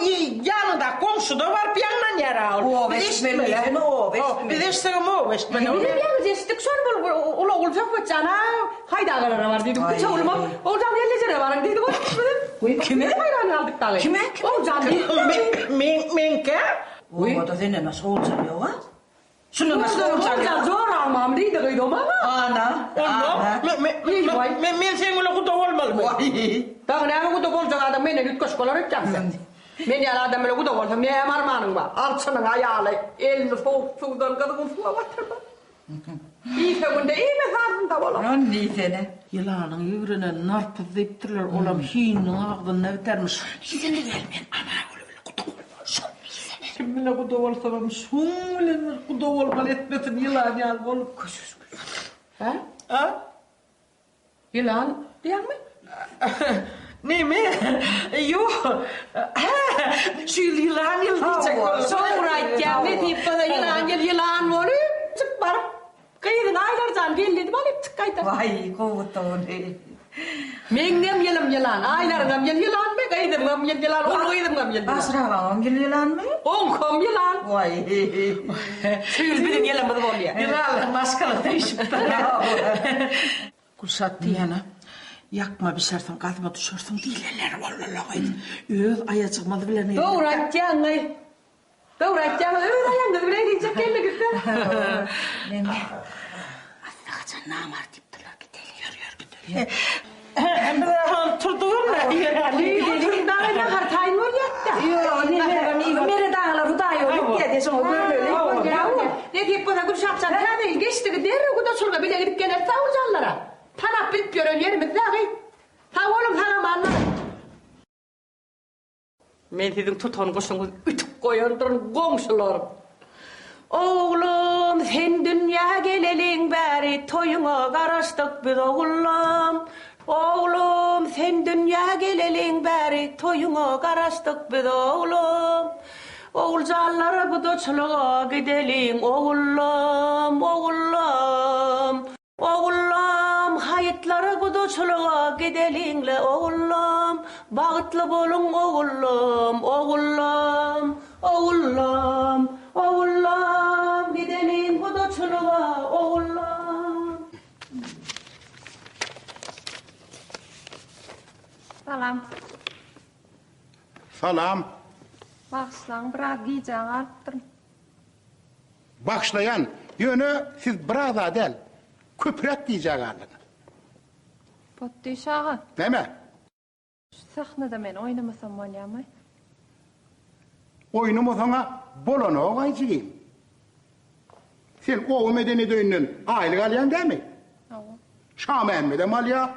ýanyňdaky goňşuda baryp ýaňlanýar-a ol. Oba eşitmeli ýa oba eşitmeli. Biz eşitsegem oba eşitmeli. Bizem ýaňyja eşitdik şol bul uly ogul Söhbet jana Haýdagalara bar diýdik. Kiçi oglumam Oguljan gelnejere baryň diýdi. Bizem Kime? Haýran galdyk dagy. Kime? Oguljan diýdi. Men meňkä? Obada senden başga Oguljan ýog-a. Şundan başga Oguljan Oguljan joramam diýdi gyz o maňa. Ana. Onda men men seň bilen guda bolmalymy? Dagy näme guda boljak adam menden üýtgeşik bolar öýtýäňmi sen? Men ýaly adam bilen guda bolsaň näme armanyň bar? Arçynyň aýaly elini sowuk suwdan gyzgyn suwa batyrma. Iýse günde iýmese arnynda bolar. Ony diýsene. Ýylanyň ýigrenen narpyz diýipdirler, olam hininiň agzynda bitermiş. Diýsene gel men Anagül bilen guda bolmaly, şol diýsene. Kim bile guda bolsamam şuň bilen bir guda bolmaly etmesin ýylan ýaly bolup. Hä? A? Ýylan diýýäňmi? Neme? Ýok. Hä, şu ýyl ýylan ýyly diýjek boldum. Soňra aýtýan, nesip bolsa ýylan ýyl ýylan bolup, çyk baryp, gyzyň Aýlarjan geldi diýip alyp çyk gaýtar. Waý, gowy ony. Meňňem ýylym ýylan, Aýlaryňam ýyl ýylanmy, gyzymam ýyl ýylan, uly gyzymam ýyl ýylan. Aşyr agaňam ýyl ýylanmy? Oňkam ýylan. Waý. Şu ýyl biziň ýylymyz bolýar. Ýylanlar maşgala söýüşipdir. Gülşat diýýän-ä, Ýakma bişersiň, gazma düşersiň diýlenleri boldy-la gyz. Öz aýajygymyz bilen Dogry aýtýaň-aý. Dogry aýtýaňyz, öz aýagyňyz bilen diýjek geldiňiz-dä. Neme? Asly haçan namart diýipdirler, gideli. Ýör, ýör, gideli. Biz turdugam-da, ýöräli. Oturyň dagy nahar taýyn bolýar-da. Ýok, naharam iýip. Meret agalar Hudaý ýoly etýär-de, şoňa görmeli. Ne diýip bolsa Gülşatjan täze ýyl geçdigi derrew gudaçylyga bile gidip geleris sag boljanlara. Tanap bilip ýören ýerimiz dagy. Sag boluň, sag-aman boluň. Men siziň tutan guşuňyzy ütük goýandyryn, goňşular. Oglum, sen dünýä geleliň bäri toýuňa garaşdyk biz ogullam. Oglum, sen dünýä geleliň bäri toýuňa garaşdyk biz oglum. Oguljanlar gudaçylyga gideliň ogullam, ogullam. Ogullam, haýytlara gudaçylyga gideliň-le, ogullam, Bagtly boluň, ogullam, ogullam, Ogullam, ogullam, gideliň gudaçylyga, ogullam. Salam. Salam. Bagyşlaň, biraz gijä galypdyryn. Bagyşlaýan, ýöne siz biraz-a däl, köpräk gijä galdyňyz. Potdyş aga. Näme? Şu sahnada men oýnamasam bolýamy? Oýnamasaň-a bolanok-aý jigim. Sen oba medeniýet öýünden aýlyk alýaň dämi? Hawa. Şamämmedem alýar,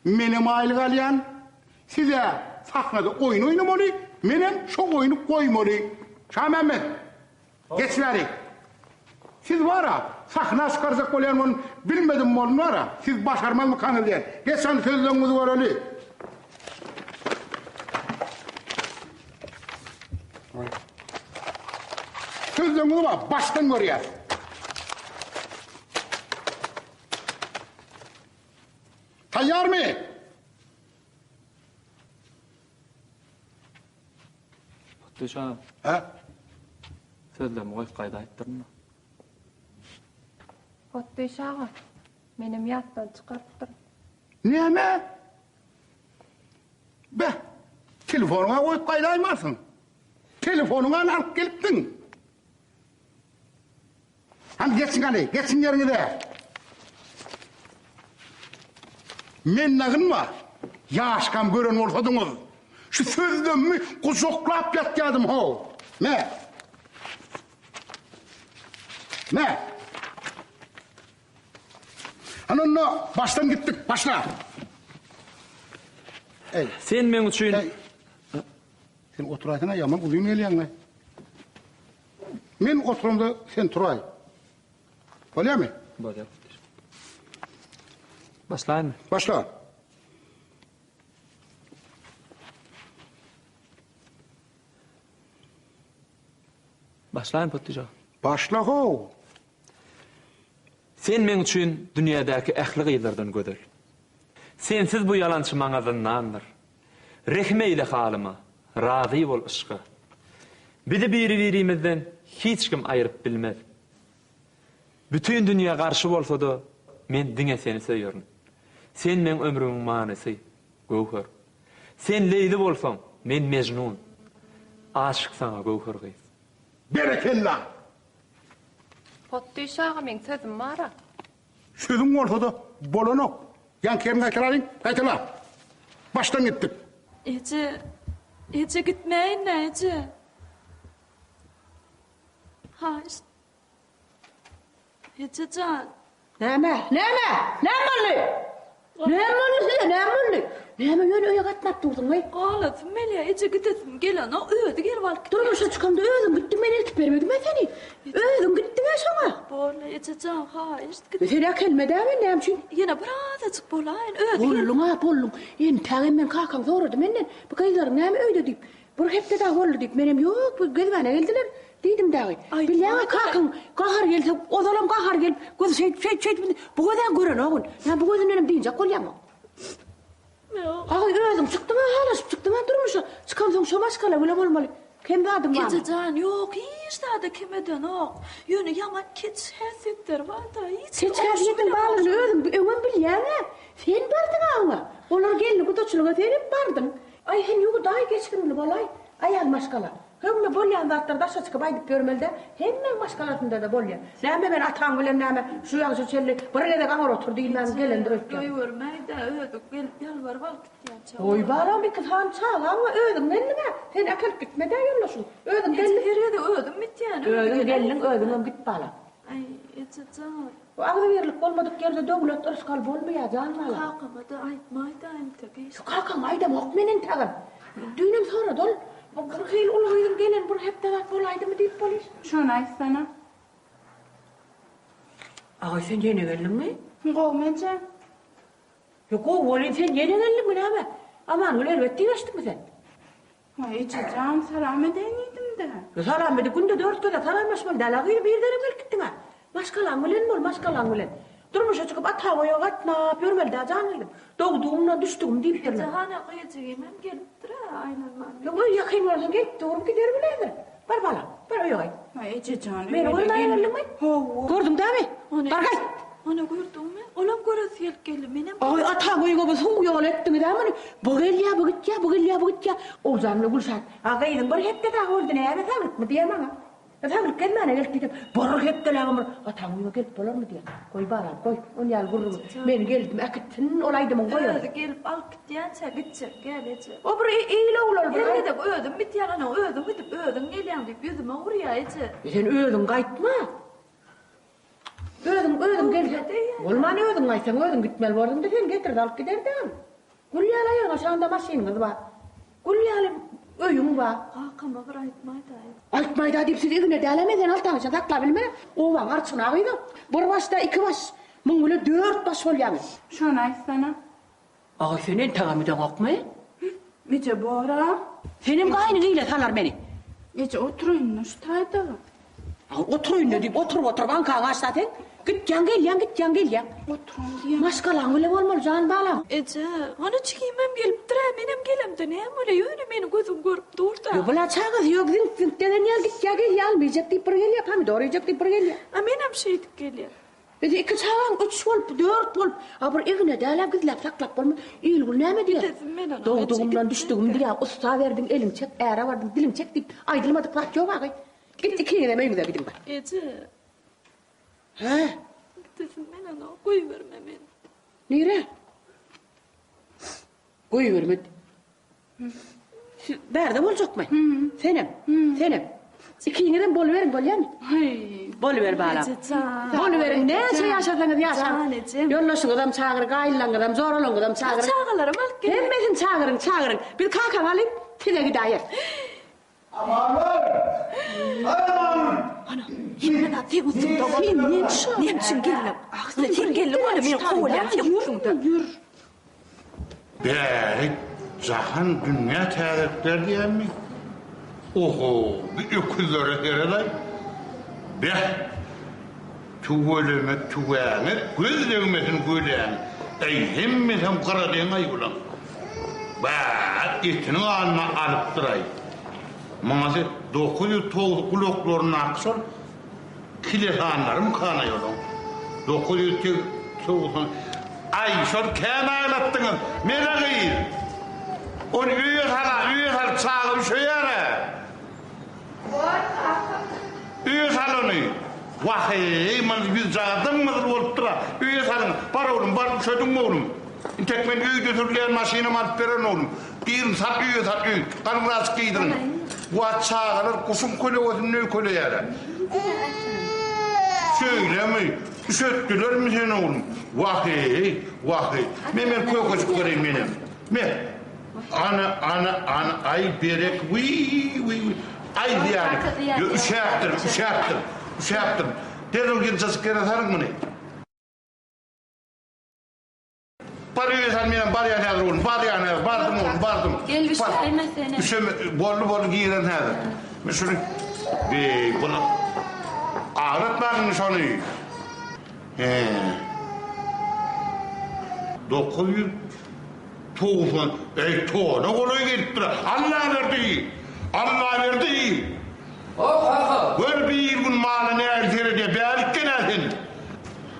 menem aýlyk alýan. Siz-ä sahnada oýun oýnamaly, menem şo oýny goýmaly. Şamämmet, geç bäri. Siz bar-a, sahna çykarjak bolýan boluň, bilmedim bolun bar-a, siz başarmazmykaňyz diýen. Geç hany sözleňiňizi göreli. Sözleňiňizi bar, başdan görýäs. Taýýarmy? Potdyş aga. Hä? Sözlerimi goýup gaýdaýypdyryn-da. Potdyş aga, menem ýatdan çykarypdyryn. Näme? Beh, telefonyňa goýup gaýdaýmarsyň. Telefonyňam alyp gelipdiň. Hany geçiň hany, geçiň ýeriňize. Men dagynma, ýaşkam gören bolsadyňyz, şu sözlemimi gujaklap ýatýadym how. Me. Me. Hany onda başdan gitdik, başla. Eý. Sen meň üçin Eý. Sen oturaýsana, ýaman uzyn gelýäň-le. Men oturamda sen turaý. Bolýarmy? Bolýar. Başlaýynmy? Başla. Başlaýyn Potdyja. Başla how. Sen meň üçin dünýädäki ähli gyzlardan gözel. Sensiz bu ýalançy maňa zyndandyr. Rehim eýle halyma, razy bol yşka. Bizi biri-birimizden hiç kim aýryp bilmez. Bütin dünýä garşy bolsa-da, men diňe seni söýerin. Sen meň ömrümiň manysy, Göwher. Sen Leýli bolsaň, men Mejnun. Aşyk saňa Göwher gyz. Berekella! Potdyş aga meň sözüm bar-a. Sözüň bolsa-da bolanok. Ýaňky ýeriňi gaýtalalyň, gaýtala. Başdan gitdik. Eje, eje gitmäýin-dä, eje. Haýyşt. Eje jan. Näme? Näme? Näme boldy? Näme boldy size? Näme boldy? Näme ýöne öýe gatnap durduň-aý? Galasym gelýär, eje gidesim gelenok, özi gelip alyp gitdi. Durmuşa çykamda özüň gitdiň, men eltip bermedim-ä seni. Özüň gitdiň-ä şoňa. Boldy, eje jan, haýyşt git. Sen äkelme-dä men näme üçin? Ýene birazajyk bolaýyn, özi gelip. Bolduň-a, bolduň. Entägem men kakaň sorady menden, bu gyzlaryň näme öýde diýip. Bir hepde dagy boldy diýip, menem ýok, bu gezmäne geldiler diýdim dagy. Bilýäňä kakaň gahary gelse, ozalam gahary gelip, gözi şeýdip, şeýdip, şeýdip, bu göz-ä görenok ol. Näme bu gözündenem dynjak bolýaňmy? Aý, özüň çykdyň-a, halaşyp çykdyň-a durmuşa. Çykansoň şo maşgala bile bolmaly. Kem zadyň barmy? Eje jan, ýok, hiç zada kem edenok. Ýöne ýaman keç häsiýetleri bar-da, hiç Keç häsiýetiň barlygyny özüň öňem bilýäň-ä. Sen bardyň-a oňa. Olar geldi gudaçylyga senem bardyň. Aý sen ýuwudaý geçirimli bolaý, aýal maşgala. Hemme bolýan zatlary daşa çykyp aýdyp ýörmeli däl. Hemmäň maşgalasynda-da bolýar. Näme men ataň bilen näme şu ýagşa çenli bir gezek aňyr otur diýilmän gelendir öýtýän. Goýbermäý-dä, özi gelip ýalbaryp alyp gitýänçä. Goý balam, iki sany çagaň bar, özüň geldiň-ä. Seni äkelip gitmed-ä ýoldaşyň. Özüň geldiň. Her gezek özüm gitýän. Özüň geldiň, özüňem git balam. Aý, eje jan. Bu agzybirlik bolmadyk ýerde döwlet, yrsgal bolmaýar, jan balam. Kakama-da aýtmaý-da entek hiç. Kakaňa aýdamok men entegem. Düýnem sorady ol. Bir hili uly gyzyň gelen bir hepde zat bolaýdymy diýip bolyş. Şony aýtsana. Agaý sen ýene geldiňmi? Gowmy eje? Ýok gowy welin sen ýene geldiňmi näme? Amangül erbet diýip eşitdiňmi sen? Waý ejejan salam edeýin diýdim-dä. Salam edip günde dört gezek salamlaşmaly däl-ä gyz birdenem gelip gitdiň-ä. Maşgalaň bilen bol, maşgalaň bilen. Durmuşa çykyp ata-goýa gatnap ýörmeli däl jan gyzym. Dogdugymdan düşdügim diýipdirler. Eje hany gyjygymam gelipdir-ä aýlanman. Ýok öý ýakyn bolsa gelip durup gider bile häzir. Bar balam, bar öýe gaýt. Waý ejejan Meni görmäge geldiňmi? Hawa. Gördüň dämi? Bar gaýt. Ony gördüňmi? Olam göresi gelip geldi. Menem. Aý, ataň öýüňe bir suw ýol etdiňiz-ä muny. Bu gelýä, bu gitýä, bu gelýä, bu gitýä. Oguljan bilen Gülşat, A gyzyň bir hepde dagy boldy, näme saglykmy diýýä maňa. Saglyk gelmäne gelip diýsem, bir hepdeläbem bir ataň öýüňe gelip bolarmy diýýä. Goý balam, goý, ol ýaly gürrüňi. Men geldim, äkitsin ol aýdymyň goý ony. Özi gelip alyp gitýänçä gitjek gel eje. O bir il ogul ol bir. Her gezek özüm gitýän, ana özüň gidip, özüň gelýäň diýip ýüzüme urýa eje. Sen özüň gaýtma. Özüň, özüň gel. Bolman özüň gaýtsaň, özüň gitmeli borduň-da, seni getirdi alyp giderdi al. Gül ýaly aýagyň aşagynda maşynyňyz bar. Gül ýaly öýüň bar. Kakama bir aýtmaý-da. Aýtmaý-da diýip siz igine dälä men seni altaň içinde saklap bilmen. Obaň arçyny gyz o. Bir başda iki baş, muň bile dört baş bolýaňyz. Şony aýtsana. Aý sen entegem gideňokmy? Eje bor-a. Senem gaýnyň ile salar meni. Eje oturaýyn-da şu taýda. Aý oturaýyn-da diýip oturyp-oturyp aňkaňy açsa sen. Gitýäň gelýäň gitýäň gelýäň. Oturan diýýän. Maşgalaň bile bolmaly jan balam. Eje, hany jigimem gelipdir-ä, menem gelemde näme bolýa, ýöne meni gözüň görüp dur-da. Ýok, bula çagasy ýok, ziňk-ziňk degen ýaly gitýä gelýä, alma iýjek diýip bir gelýä, pomidor iýjek diýip bir gelýä. A menem şeýdip gelýän. Indi iki çagaň üç bolup, dört bolup, a bir egne dälä gizläp saklap bolmaz. Il-gün näme diýer? Dogdugymdan düşdügim diýýär, ussa berdiň, eliň çek, äre bardyň, diliň çek diýip, aýdylmadyk zat ýok agy. Git ikiňizem öýüňize gidiň bar. Eje. Hä? Gidesim gelenok, goýberme meni. Nirä? Goýberme. Siz bärde boljakmy? Senem. Senem. Ikiňizem boluberiň bolýamy? Boluber balam. Boluberiň. Näçe ýaşasaňyz ýaşaň. Ýoldaşyňyzam çagyr, gaýynlaryňyzam, joralaryňyzam çagyryň. Çagalaram alyp geliň. Hemmesini çagyryň, çagyryň. Biz kakaňy alyp, size gidäýeris. Amanlar! Aman! Ana, hemme zat seň üstüňde boldy. Sen näme üçin geldiň? Sen geldiň, ony men kowalýan seň üstüňde. Ýür. Bäri jahan dünýä täzelikler diýenmi? Oho, bi öküzlere seredaý. Beh! Tüweleme tüwäňe göz degmesin göläň. Äý hemmesem gyradeň-aý bulaň. Bä, etini ganyny alypdyr-aý. Maňa se 909 gulaklaryndaky şol Kilesanlarymkanaý olaň. 990 Aý, şony kän aglatdyňyz, Mele gyz! Ony öýe sal-a, öýe sal, çaga üşeýär-ä. Öýe sal ony. Wah-eý, muny ýüzjagaz dym-gyzyl bolupdyr-a. Öýe salyň. Bar oglum, bar, üşediňmi oglum? Intek men öýde sürülýän maşynam alyp bererin oglum. Girin, sal öýe, sal öý. Galyňraçyk geýdiriň. Wah, çagalar guşuň kölegesinde öýkeleýär-ä. Şeýlemi? Üşetdilermi seni oglum? Wah-eý, wah-eý. Me, men kökejik bereýin menem. Me. Ana, ana, ana, aý, berek, wiý, wiý, wiý. Aý, zyýany. Ýo, üşäpdir, üşäpdir, üşäpdir. Derrew ýyljajyk ýere salyň muny. Bar öýe sal menem barýan häzir oglum barýan häzir bardym oglum bardym. Gel üşäýme senem. Üşeme boldy boldy giren häzir. Men şuny beý buny agratmaň indi şony. He. 990 eý tona golaý gelipdir. Allaberdi! Allaberdi! Ho kaka. Gör bir gün mala nähili seredýär bärik gel-ä sen.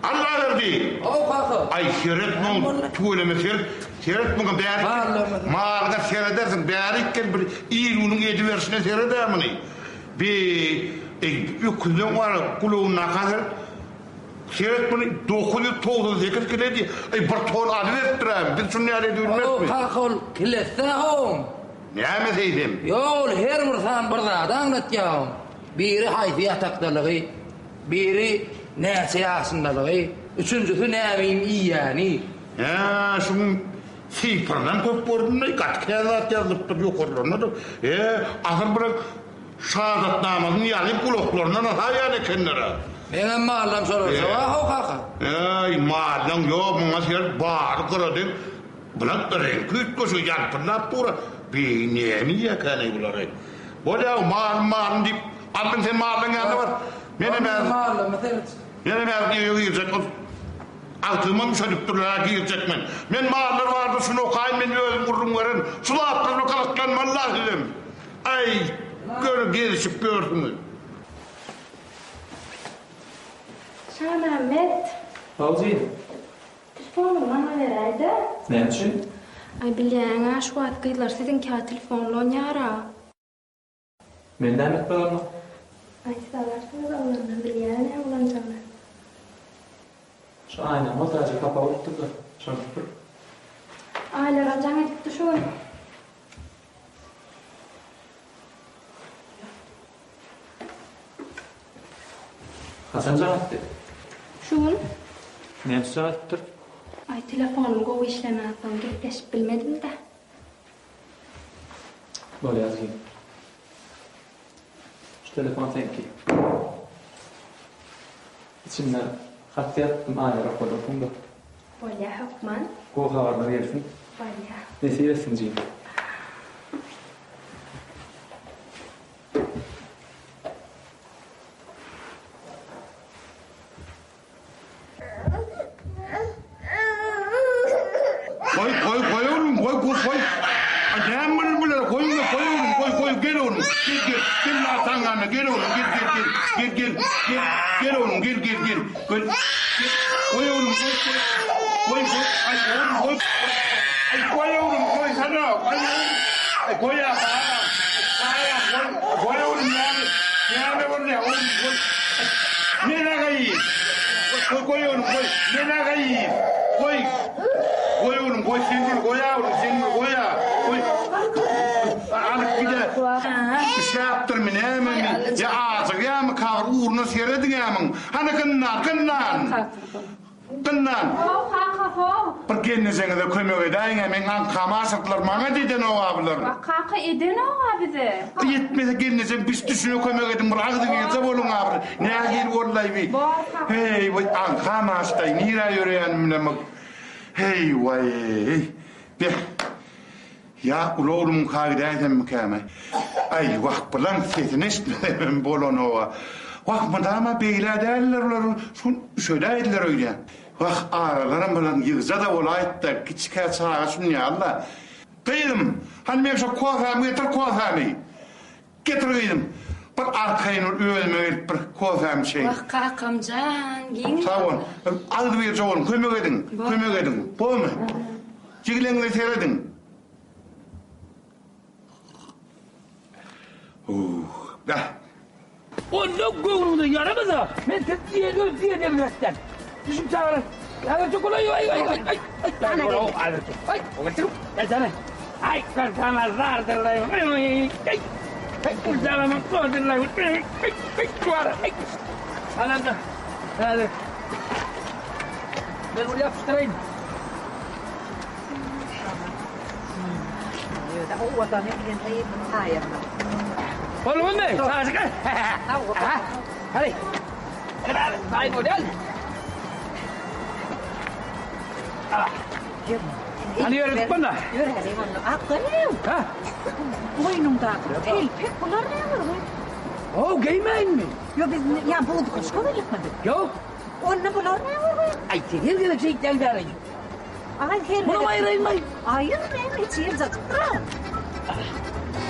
Allaberdi! Hudaýberdi! Haw kaka. Aý seret muň tüweleme seret. Seret muňa bärik gel. Malyňa seredersiň bärik gel bir il-günüň ediberşine sered-ä muny. Bi eý öküzleň bar gulagyndaky seret. Seret muny 998 kile diýýär. Eý bir ton alyberipdir-ä. Biz şuny ýaly edibilmezmi? Haw kaka ol kilesi-dä oň. Näme seýsem? Ýok ol her bir san bir zady aňlatýar oň. Biri haýsy ýatakdalygy, biri näçe ýaşyndalygy, üçünjisi nämeýin iýýäni. Hä, şuň sypyrynam köp gördüm-le, gaty kän zat ýazylypdyr ýokarlarynda-da. He, asyl bir şahadatnamasyny ýazyp gulaklaryndan asaýan ekenler-ä. Meňem mallam şolarça bar-how kaka. Äý, mallaň ýok, muňa seret, bary gyradeň. Bular reňki üýtgeşik ýalpyldap dur-a. Bi näme iýýäkäneý bulary? Bolýa, malym, malym diýip, aldyň sen mallaň ýanyna bar. Menem häzir. Mallama seret. Menem häzir öýe girjek. Ol agtygymam üşedipdirler-ä, girjek men. Men mallar barada şuny okaýyn, men özüm gürrüň bererin. Şu zatlar bilen gyzyklanmaly-la sizem. Aý, gör, gezişip ýörsüňiz. Şamämmet. Howjy. Telefonyňy maňa beräýdä. Näme üçin? Aý bilýäňä şu wagt gyzlar siziňkä telefon ulanýara. Men näme etmeli onda? Aý siz alarsyňyz oglanlar bilýär näme ulanjagyny. Şu aýnaň bolsa hapa bolupdyrda, şony süpür. Aýlara jaň edipdi şu gün. Haçan jaň etdi? Şu gün. Näçe jaň edipdir? Aý telefonym gowy işlemänsoň gepleşip bilmedim-dä. Bolýar jigim. Şu telefon seňki. Içinde hat ýazypdym aýlar okadarsyň-da. Bolýa hökman. Gowy habarlar gelsin. Bolýa. Nesip etsin jigim. Goý, goý, goý oglum, goý, goý, goý. A näme boldy bulara? Goý, goý oglum, goý, goý, gel oglum. Gel, gel. Gel ataň ýanyna, gel oglum, gel, gel, gel. Gel, gel, gel. Gel oglum, gel, gel, gel. Gel. Goý oglum, goý, goý. Goý, goý. Aý, oglum, goý. Aý, goý oglum, goýsana. Aý, oglum. Aý, goý a, balam. Balam, goý. Goý oglum, näme? Näme boldy, oglum, goý. Men agaýyn. Goý, goý oglum, goý. Men agaýyn. Goý. Goý oglum, goý, sen bir goý oglum, sen bir goý a. Goý. Alyp gide. Üşäpdirmi, nämemi? Ýa ajygýarmy, kagyr ugruna serediň-ä muň. Hany gynnan, gynnan! Gynnan! How, kaka, how! Bir gelnejeňize kömek edäýiň-ä, meň aňkamy aşyrdylar, maňa edenog-a bular. Wah, kaka, edenog-a bize. Ýetmese gelnejeň biş-düşüne kömek ediň, bir agzybirje boluň-a bir. Nähili boldy-aý bi? Bor, kaka. Heý, bu aňkam aşdy-aý, nirä ýöreýänim bilemok. Heý, waý-eý. Beh. Ýa uly oglumyňka gidäýsemmikäm-aý? Aý, wah, bulaň sesini eşitmesemem bolanoga. Wah, mydama beýle däldiler bular, şu gün üşedäýdiler öýdýän. Wah, aralaram bulaň ýygja-da bolaýypdyr, kiçikä çaga şunýaly-da. Gyzym, hany meň şo kofämi getir, kofämi! Getir gyzym, bir arkaýyn bir özüme gelip bir kofämi içeýin. Wah, kakam jan, giň. Sag bol. Agzybirje boluň, kömek ediň, kömek ediň. Bormy? Jigileňize serediň. Huh, beh. Onda göwnüňize ýaramasa, men sizi diýen öz diýen ýerime äkitýän. Düşüp çagalar. Häzir çök ay ay ay ay ay. Ay ay. Ay. Ay sana zardır ay. Ay. Ay kurcalama zordur ay. Ay ay. Ay. Ananda. Häzir. Men onu yapıştırayım. Boldumy? Çagajyk. Hadi. Hadi taýyn bol gel. Hany ýöredip bunda. Ýöräliň onda. Akgyn. Ha? Boýnuňdaky telpek bular näme bu? How geýmäýinmi? Ýok biz ýa bu gyşka gelipmi? Ýok. Onda bular näme bu? Aý sen her gezek şeýtýäň bäri. Aý her Munam aýyraýynmaý. Aýyr men hiç ýyljajyk duran.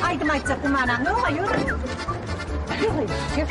Aýdym aýtjak gümanaň ýok aý ýör. Ýör, ýör.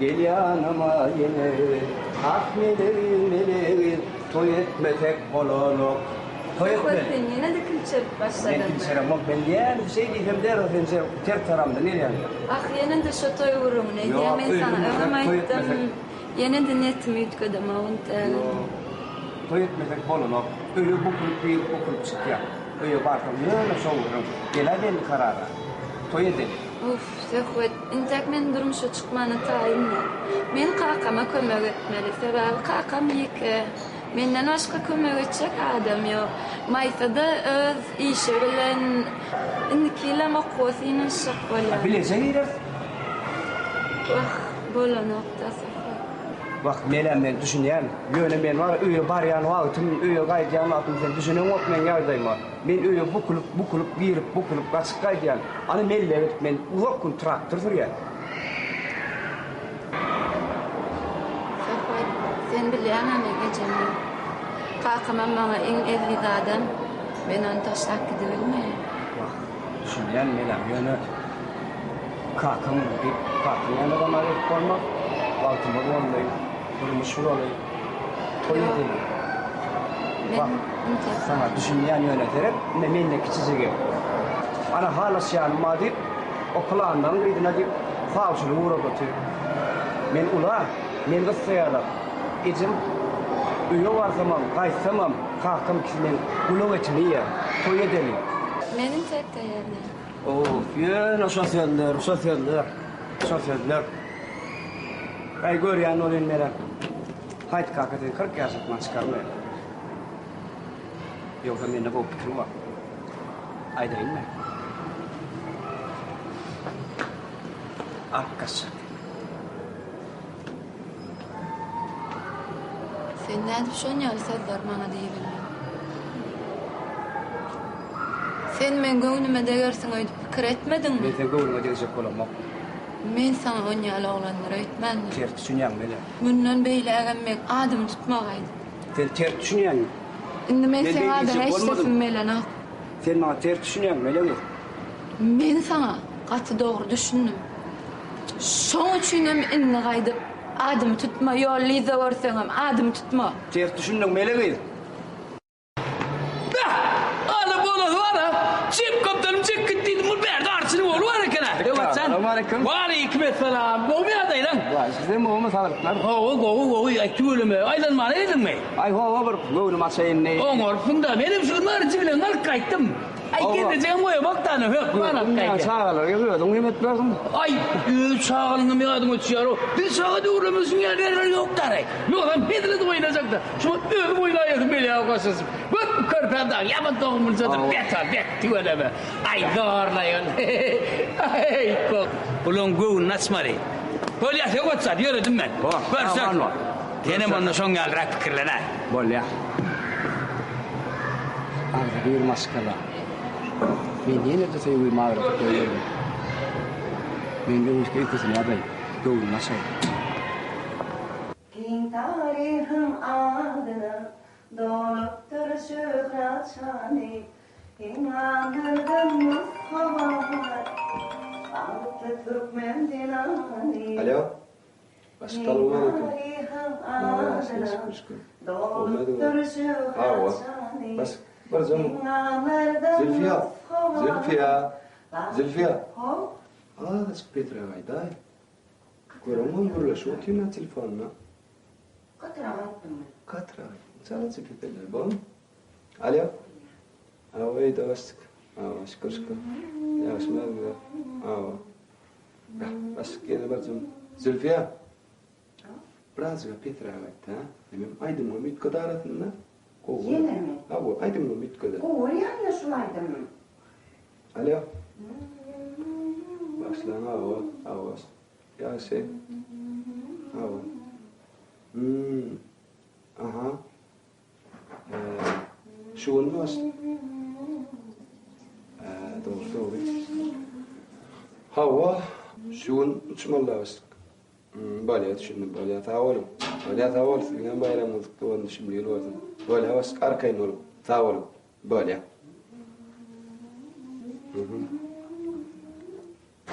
Gel ýanyma ýene, ah melegi, melegi, Toý etmesek bolanok. Toý Söhbet etmeli. sen ýene-de kilçerip Men başladyňmy? kilçeremok, men nädip şeý diýsem derrew sen şe ters taramdan gelýäň. Ah ýene-de şo toý gürrüňini edýäň, Ýok, men saňa öýlenmesek, öňem toý aýtdym, etmesek. ýene-de niýetimi üýtgedemok entägem. Ýok, toý etmesek bolanok. Öýe bukulyp girip bukulyp çykýaň. Öýe barsaň ýöne şo gürrüň. Gel-ä belli karara. Toý edeli. Uff, Söhbet, intäk men durmuşa çykmana taýyn däl. Men kakama kömek etmeli, sebäbi kakam ýeke. Menden başga kömek etjek adam ýok. Maýsa-da öz işi bilen indiki ýylam okuwa synanyşjak bolýar. A bileje gireris. Wah, bolanok-da, Söhbet. Wah, menem men düşünýän. Ýöne men bar, öýe barýan wagtym, öýe gaýdýan wagtym sen düşüneňok meň ýagdaýyma. Men öýe bukulyp, bukulyp girip, bukulyp gaçyp gaýdýan. Ana mellege gidip men uzak gün traktor sürýän. Söhbet, sen bilýäň-ä meň ejemi. Kakamam maňa iň eziz adam. Men ony taşlap gidibilmeýän. Wah, düşünýän menem, ýöne kakaň diýip, kakaň ýanynda-da gezip bolmaz. Wagtymyz boldy, durmuş guraly. Toý edeli. Bak, saňa düşünýän ýöne seret, ine mende kiçijigi. Ana halaşýanym bar diýip, o pylanlaryň gyzyna diýip, sawçylyk ugrap otyr. Men ula, meni gyssaýarlar. Ejem öýe barsamam, gaýtsamam, kakam ikisi meň gulak etimi iýýär. Toý edeli. Men intäk taýýar däl. Of, ýöne şo sözler, şo sözler, şo sözler. Äý, görýän bolýan menem. Haýt kaka sen 40 ýaşatman çykarma. Ýogsa mende gowy pikir bar. Aýdaýynmy? Alyp gaçjak. Sen nädip şon ýaly sözleri maňa diýibildiň? Sen meň göwnüme degersiň öýdüp pikir etmediňmi? Men seň göwnüňe degjek bolamok. Men saňa on ýaly oglandyr öýtmändim. Ters düşünýäň mele. Mundan beýlägem meň adymy tutma gaýdyp. Sen ters düşünýäň. Indi men Men seň beý adyňy diýjek eşdesim bolmadym. gelenok. Sen maňa ters düşünýäň mele gyz. Men saňa gaty dogry düşündim. Şoň üçinem indi gaýdyp adymy tutma, ýol yzda görseňem adymy tutma. Ters düşündiň mele gyz. Beh! Ala bolasy bar-a! Çep gapdalym çek git diýdim, bul bärde arçynyň ogly bar eken-ä. Öwezjan. Salowmaleýkim. Waleýkim essalam. Gowumy ýagdaýlaň? Waý, sizem gowumy saglyklar? Hawa, gowy, gowy. Aý, tüweleme. Aýlanmana geldiňmi? Aý, hawa, bir göwnüm açaýyn diýip. Oňarypsyň-da. Menem şu gün baryjy bilen alyp gaýtdym. Aý, gezejegem goýamak dana, hökman alyp gaýdýan. Çagalara özüň hem etmersiň. Aý, öz çagalyňam ýadyňa düşýär-ow. Biz çaga döwürlerimiz ýaly ýerler ýok dara. Ýogsam hezil edip oýnajakda. Şuňa özüm oýnaýasym gelýär goşasyp. Gör, bu körpäm dagy ýaman dogumlyjadyr. Bet ol, bet, tüweleme. Aý, zorlaý ol. Aý, kok. Bulaň göwnüni açmaly. Bolýa, söwet zat, ýöredim men. Görsek. Senem onda şoň ýalyrak pikirlen-ä. Bolýa. Agzybir maşgala. Men ýene-de söýgimi agradyp goýberdim. Men öňki öýkesini ýadaýyn, göwnüni açaýyn. Giň taryhyň adyna dolupdyr şöhrat şany, Iňňanlardan nusga bar, bagtly türkmen zenany. Alo. Salowmaleýkim. Ýagşy şükür şükür. Hawa. Baş birjem Zülfiýa. Zülfiýa. Zülfiýa. Azajyk Petre gaýdaý. Göreňmi gürleşip otyryn men telefonda. Gatyrak aýtdym men. Gatyrak aýtdym. Çalaja pepeller bolmy? Alo. Hawa öýde başlyk. Hawa şükür şükür. Ýagşy özüňize. Hawa. Başlyk ýene birjim. Zülfiýa. Birazjyga pesräk aýt, hä? Menem aýdymym üýtgedi arasynda. Gowy. Ýenemi? Hawa, aýdymym üýtgedi. Gowy bolýan-da şul aýdym. Alo. Başlan hawa, hawa. Ýagşy. Hawa. Hmm. Aha. Şu gün baş. Dogry, dogry. Hawa, şu gün uçmaly başlyk. Bolýa düşündim, bolýa sag boluň. Bolýa sag bol, siziňem baýramyňyz gutly bolsun, düşümli ýyl bolsun. Bolýa başlyk, arkaýyn boluň. Sag boluň. Bolýa.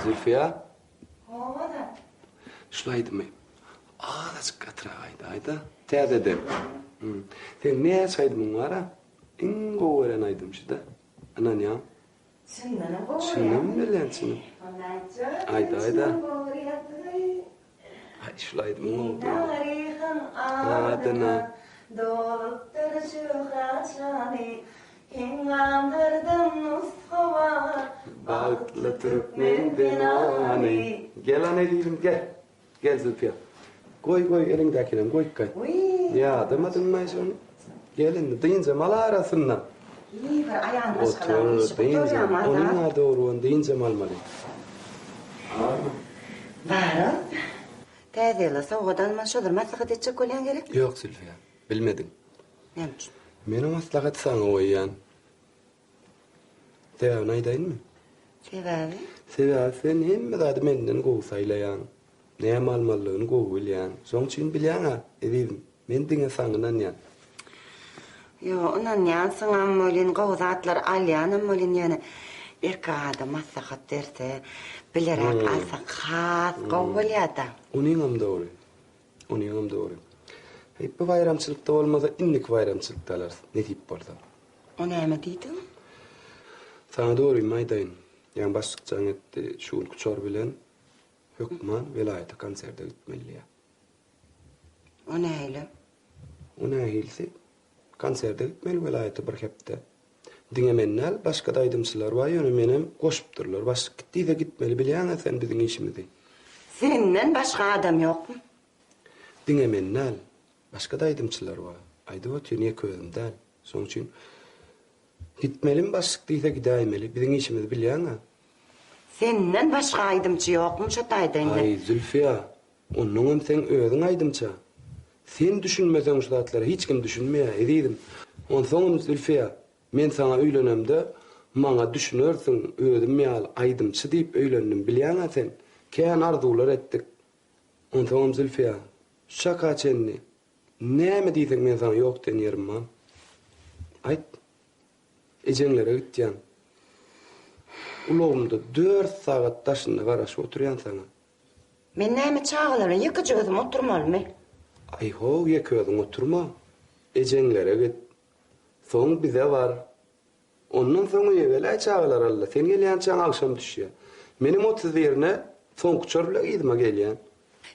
Zülfiýa? Hawa-da. Şul aýdymy azajyk gatyrak aýdaý-da, täzeden. Seň näçe aýdymyň bar-a? Iň gowy gören aýdym şu-da. Ynanýaň? Çyndanam gowy görýäňmi? Çyndan bilýän, çynym. Onda aýtjak. Aýdaý-da. Çyndan gowy görýänsiň. Aý, şul aýdymyň gowy diýdi. Taryhyň adyna dolupdyr şöhrat şany, Heňňamlardan nusga bar, Bagtly türkmen zenany. Gel ana ezizim, gel. Gel Zülfiýa. Goý, goý, eliňdäkinem goýup gaýt. Ýadamadyňmaý şony? Gel indi, dynjam al arasynda. Hiý, bir aýal maşgalaň Otur, işi dynjam. gutarýamy, Azat? Onuň-a dogry, ony dynjam almaly. Arma. Barat, Täze ýyla sowgat alman şolary maslahat etjek bolýaň gerek? Ýok, Zülfiýa, bilmediň. Näme üçin? Men o maslahaty saňa goýýan. Sebäbini aýdaýynmy? Sebäbi? Sebäbi sen hemme zady menden gowy saýlaýaň. Näme almalydygyny gowy bilýäň. Şoň üçin bilýäň-ä, ezizim, men diňe saňa ynanýan. Ýok, ynanýansyňam welin, gowy zatlar alýanam welin, ýöne erkek adam maslahat berse, bileräk alsak has gowy bolýa-da. Onyňam dogry. Onyňam dogry. Heý, bu baýramçylykda bolmasa, indiki baýramçylykda alarys, nesip bolsa. O näme diýdiň? Saňa dogrymy aýdaýyn. Ýaňy başlyk jaň etdi, şu günki uçar bilen hökman welaýata konserte gitmeli diýýär. O nähili? O nähilisi? Konserte gitmeli welaýata bir hepde. Diňe men däl, başga-da aýdymçylar bar, ýöne menem goşupdyrlar. Başlyk git diýse gitmeli, bilýäň-ä sen biziň işimizi. Senden başga adam ýokmy? Diňe men däl, başga-da aýdymçylar bar. Aýdyp otyryn, ýeke özüm däl. Şonuň üçin gitmelimi başlyk diýse gidäýmeli. Biziň işimizi bilýäň-ä. Senden başga aýdymçy ýokmy şo taýda indi? Aý, Zülfiýa, onnoňam seň özüň aýdymça. Sen düşünmeseň şu zatlara hiç kim düşünmeýär, ezizim. Onsoňam Zülfiýa, men saňa öýlenemde maňa düşünersiň, özüm ýaly aýdymçy diýip öýlendim, bilýäň-ä sen. Kän arzuwlar etdik. Onsoňam Zülfiýa, şu çaka çenli näme diýseň men saňa ýok diýen ýerim bar. Aýt. Ejeňlere gitýän. Ulagymda dört sagat daşynda garaşyp oturýan saňa. Men näme çagalar bilen ýekeje özüm oturmalymy? Aý-how, ýeke özüň oturma. Ejeňlere git. Soň bize bar. Ondan soň öýe geläý çagalar al-da. Sen gelýänçäň agşam düşýär. Menem 30 birine soňky uçar bilen yzyma gelýän.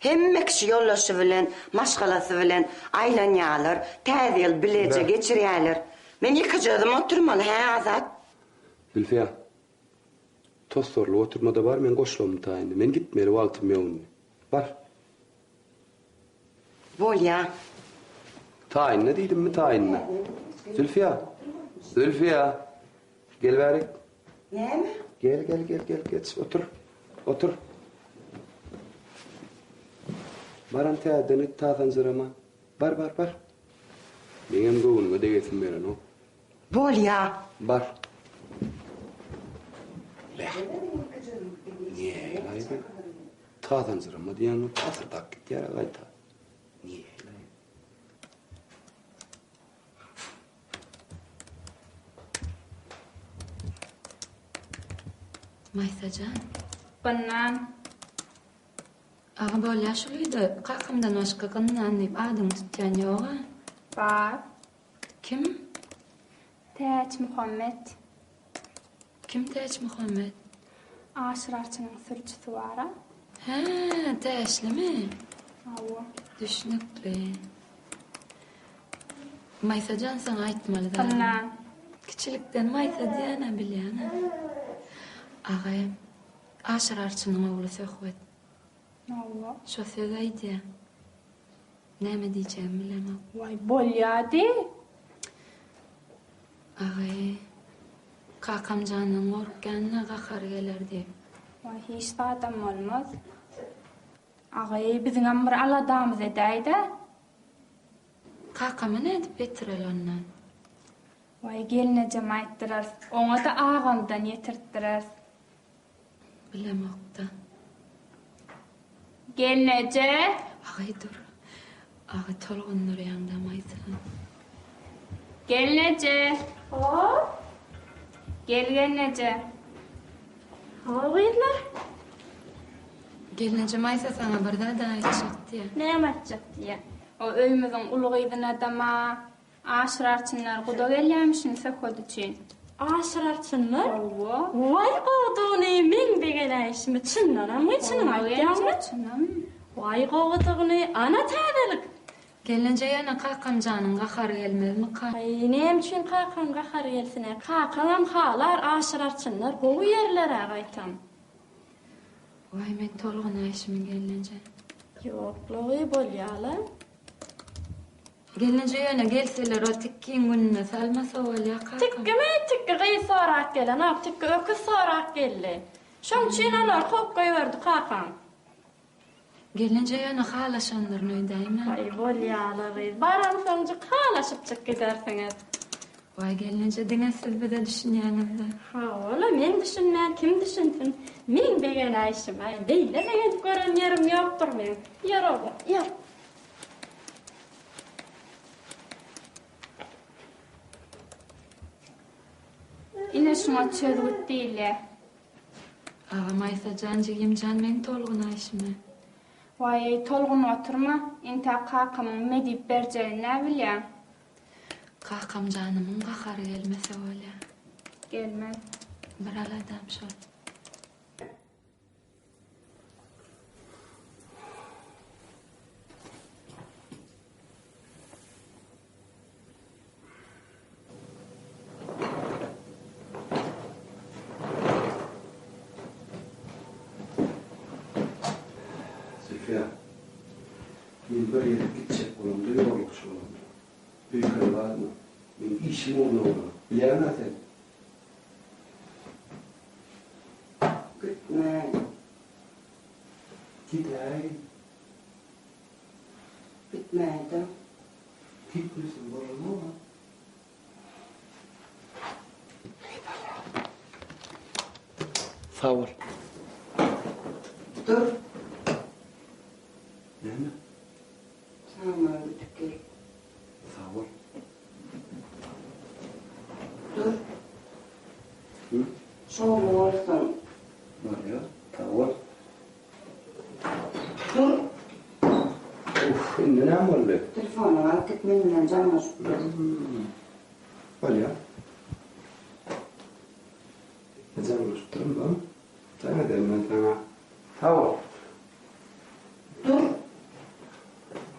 Hemme kişi ýoldaşy bilen, maşgalasy bilen aýlanýarlar, Täze ýyl bileje geçirýärler. Men ýekeje özüm oturmaly, hä, Azat? Zülfiýa, tossarylyp oturma-da bar, men goşlagym taýyndy. Men gitmeli wagtym ýok indi. Bar. Bolýa. Taýynda diýdimmi, taýynda. Zülfiýa! Zülfiýa! Gel bärik. Näme? Gel, gel, gel, gel, geç, otur. Otur. Baram täzeden git tasanjyrama. Bar, bar, bar. Meňem göwnüňe degesim gelenok. Bolýa. Bar. Beh. Nähili-aý bu? Tasanjyrama diýýän bolup pasyrdap gitýär-ä gaýta. Nähili-aý? Maýsa jan. Gynnan. Aga bolýa şul öýde kakamdan başga gynnan diýip adyňy tutýan ýoga. Bar. Kim? Täçmuhammet. Kim Täçmuhammet? Aşyr arçynyň sürüjisi bar-a. Hä, Täçlimi? Hawa. Düşnükli. Maýsa jan saňa aýtmaly zadym. Gynnan. Kiçilikden Maýsa diýýän-ä bilýäň-ä. Agaý, Aşyr arçynyň ogly Söhbet. Hawa. Şo söz aýdýa. Näme diýjegimi bilemok. Waý, bolýa diý. Agaý, kakam jandan gorkýan-da gahary geler diýip. Waý, hiç zadam bolmaz. Agaý, biziňem bir aladamyzy edäý-dä. Kakama nädip ýetireli ondan? Waý, gelnejeme aýtdyrarys. Oňa-da agamdan ýetirtdireris. Bilemok-da. Gelneje! Agaý dur. Agaý tolgundyrýaň-da Maýsa. Gelneje! Hop! Gel gelneje. Hawa gyzlar. Gelneje Maýsa saňa bir zat aýtjak diýýä. Näme aýtjak diýýä? O öýümiziň uly gyzynadama Aşyr arçynlar guda gelýämişin söhbet üçin. Aşyr arçynlar? Hawa. Waý gowudygyny meň begenäýşimi çyndanammy çynyňy aýtýaňmy? Çynym. Waý gowudygyny ana täzelik. Gelneje ýöne kakamjanyň gahary gelmezmika? Aý näme üçin kakaň gahary gelsin-ä? Kakaňam halar Aşyr arçynlar gowy ýerler-ä gaýtam. Waý men tolgunaýşymy gelneje. Ýoklugy bolýa-la. Gelneje ýöne gelseler o tikgiň gününe salmasa bolýa kakam. Tikgimi tikgi gyz sorap gelenok tikgi öküz sorap geldi. Şoň üçin olary kowup goýberdi kakaň. Gelneje ýöne halaşandyryn öýdäýme. Aý bolýala gyz baransoňjyk halaşypjyk gidersiňiz. Waý gelneje diňe siz bize düşünýäňizde. Hawa-la men düşünmän kim düşünsin. Meň begenäýşim-aý beýle begenip gören ýerim ýokdur meň. Ýör oglum ýör. Ine şuňa çözgüt diýilýär. Aga Maýsa jan jigim jan meň tolgunaýşymy. Waý-eý tolgunyp oturma, entäk kakamyň me diýip berjegini näbilýäň. Kakam janymyň gahary gelmese bolýa. Gelmez. Bir aladam şol. Zülfiýa, men bir ýere gitjek bolamda ýolagçy bolamda, öýkeli galma. Meň işim ugruna bolar. Bilýäň-ä sen. Gitme. Gidäý. Gitmäýdä. Gitmeseň bolanok-a. Sag bol. Dur. Näme? Saňa gidip gel. Sag bol. Dur. Hı? Şowly bolsun. Bolýar. Sag bol. Dur. Uff, indi näme boldy? Telefonyňy alyp git, men bilen jaňlaşyp dur. Bolýar. Jaňlaşyp durun, bam. Jaň ederin men saňa. Sag bol. Dur.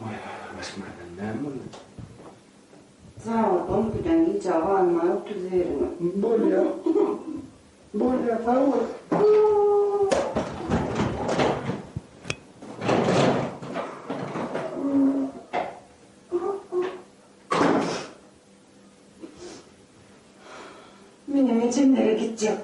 Oý, başyma näme boldy? Sagat on ikiden gijä galmaý otuzbiriňe. Bolýar. Bolýar, sag bol. Menem ejemlere gitjek.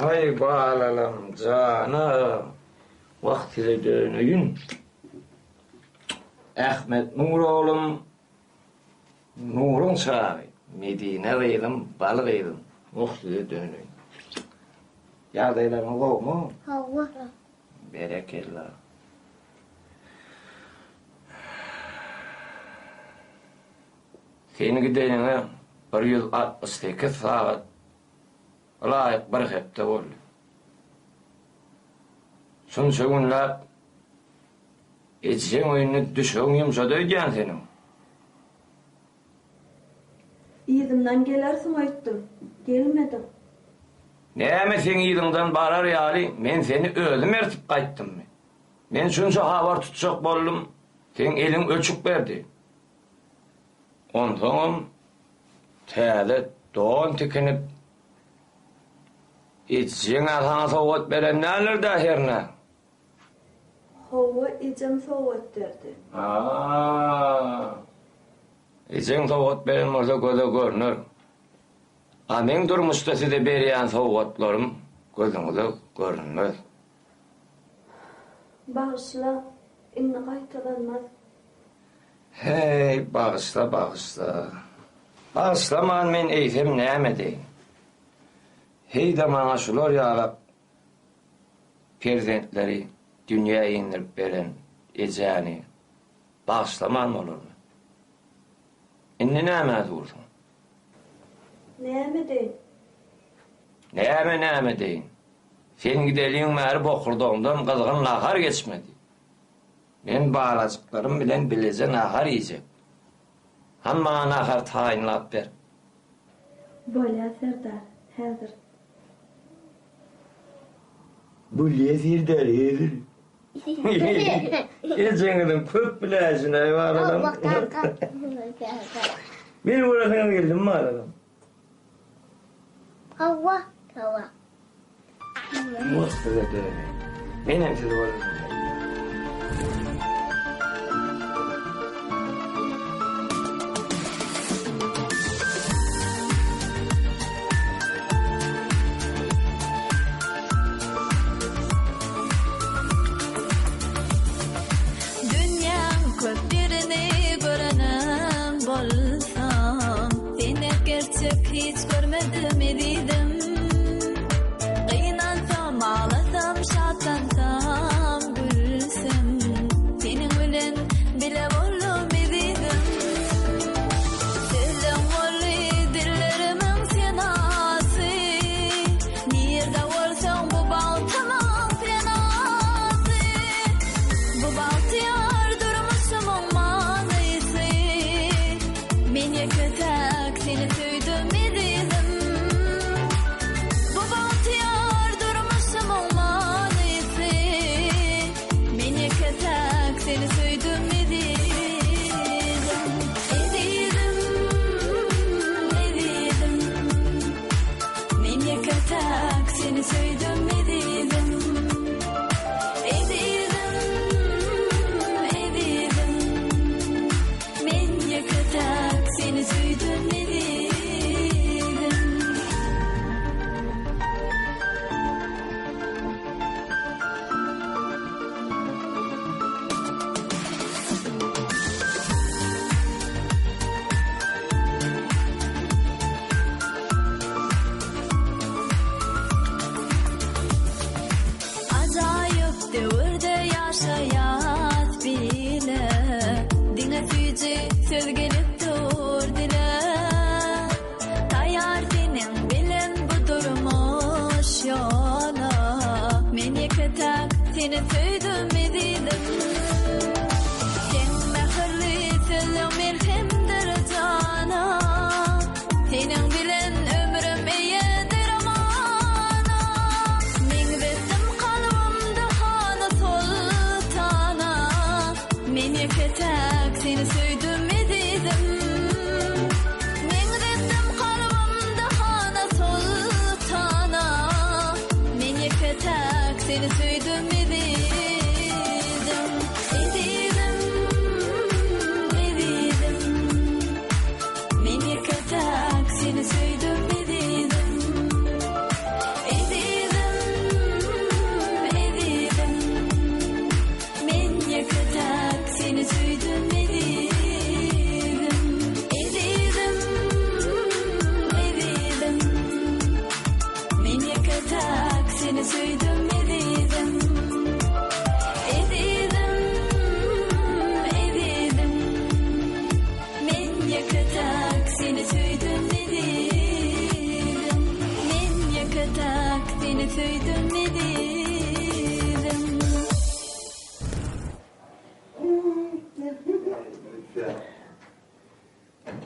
Aý balalam janam wah size döneýin. Ahmet Nur oglum Nuruň çagy Medine gyzym bal gyzym wah size döneýin. Ýagdaýlaryňyz gowumy? Hawa. Berekella. Sen gideniňe 168 sagat ylaýyk bir hepde boldy. Şunça günläp ejeň öýünde düşegiň ýumşady öýdýän seniň. Yzymdan gelersiň öýtdüm. Gelmediň. Näme seň yzyňdan barar ýaly men seni özüm ertip gaýtdymmy? Men şunça habar tutjak boldum, seň eliň öçük berdi. Onsoňam täze don tikinip, ejeň-ä saňa sowgat beren däldir-dä hernä? Hawa, ejem sowgat berdi. A-a, ejeň sowgat beren bolsa göze görner. A meň durmuşda size berýän sowgatlarym. Gözüňize görünmez. Bagyşla, indi gaýtalanmaz. Heý, bagyşla, bagyşla. Bagyşlaman men eýsem näme edeýin? Heý-de maňa şular ýalak perzentleri dünýä indirip beren ejäni bagyşlaman bolarmy? Indi nämä dursuň? Näme edeýin? Näme näme edeýin? Sen gideliň bäri bokurdagymdan gyzgyn nahar geçmedi. Men balajyklarym bilen bileje nahar iýjek. Hany maňa nahar taýynlap ber. Bolýa serdar, häzir. Bolýa serdar, häzir. Ejeňiziň köp biläýşin-aý balalam. Meni göresiňiz geldimi balalam? Hawa, hawa. Wah size döneýin. Menem sizi göresim geldi. Dünýäň köp ýerini görenem bolsam, Seni gerçek hiç görmedim ezizim. Gynansam, aglasam, şatlansam, gülsem, Seniň bilen bile boldum ezizim. Sözleň boldy dillerimiň senasy, Nirde bolsaň bu bagtymyň senasy. Bu bagtyýar durmuşymyň manysy. Men ýeke-täk seni söýdüm ezizim. Bu bagtyýar durmuşymyň manysy. Men ýeke-täk seni söýdüm ezizim. Ezizim, ezizim. Men ýeke-täk seni söýdüm ezizim. Ezizim, ezizim. Men ýeke-täk seni söýdüm ezizim. Ajaýyp döwürde ýaşaýas bile, Diňe süýji söz gelip dur dile. Taýýar seniň bilen bu durmuş ýola, Men ýeke-täk seni söýdüm ezizim. Seň mähirli sözleň melhemdir jana, Seniň bilen ömrüm eýedir amana. Meňzetdim kalbymda hana soltana, Men ýeke-täk seni söýdüm ezizim. Meňzetdim kalbymda hana soltana, Men ýeke-täk seni söýdüm ezizim. Ezizim, ezizim. Men ýeke-täk seni söýdüm ezizim. Ezizim, ezizim. Men ýeke-täk seni söýdüm ezizim. Ezizim, ezizim. Men ýeke-täk seni söýdüm ezizim. Ezizim, ezizim. Men ýeke-täk seni söýdüm ezizim. Men ýeke-täk seni söýdüm ezizim.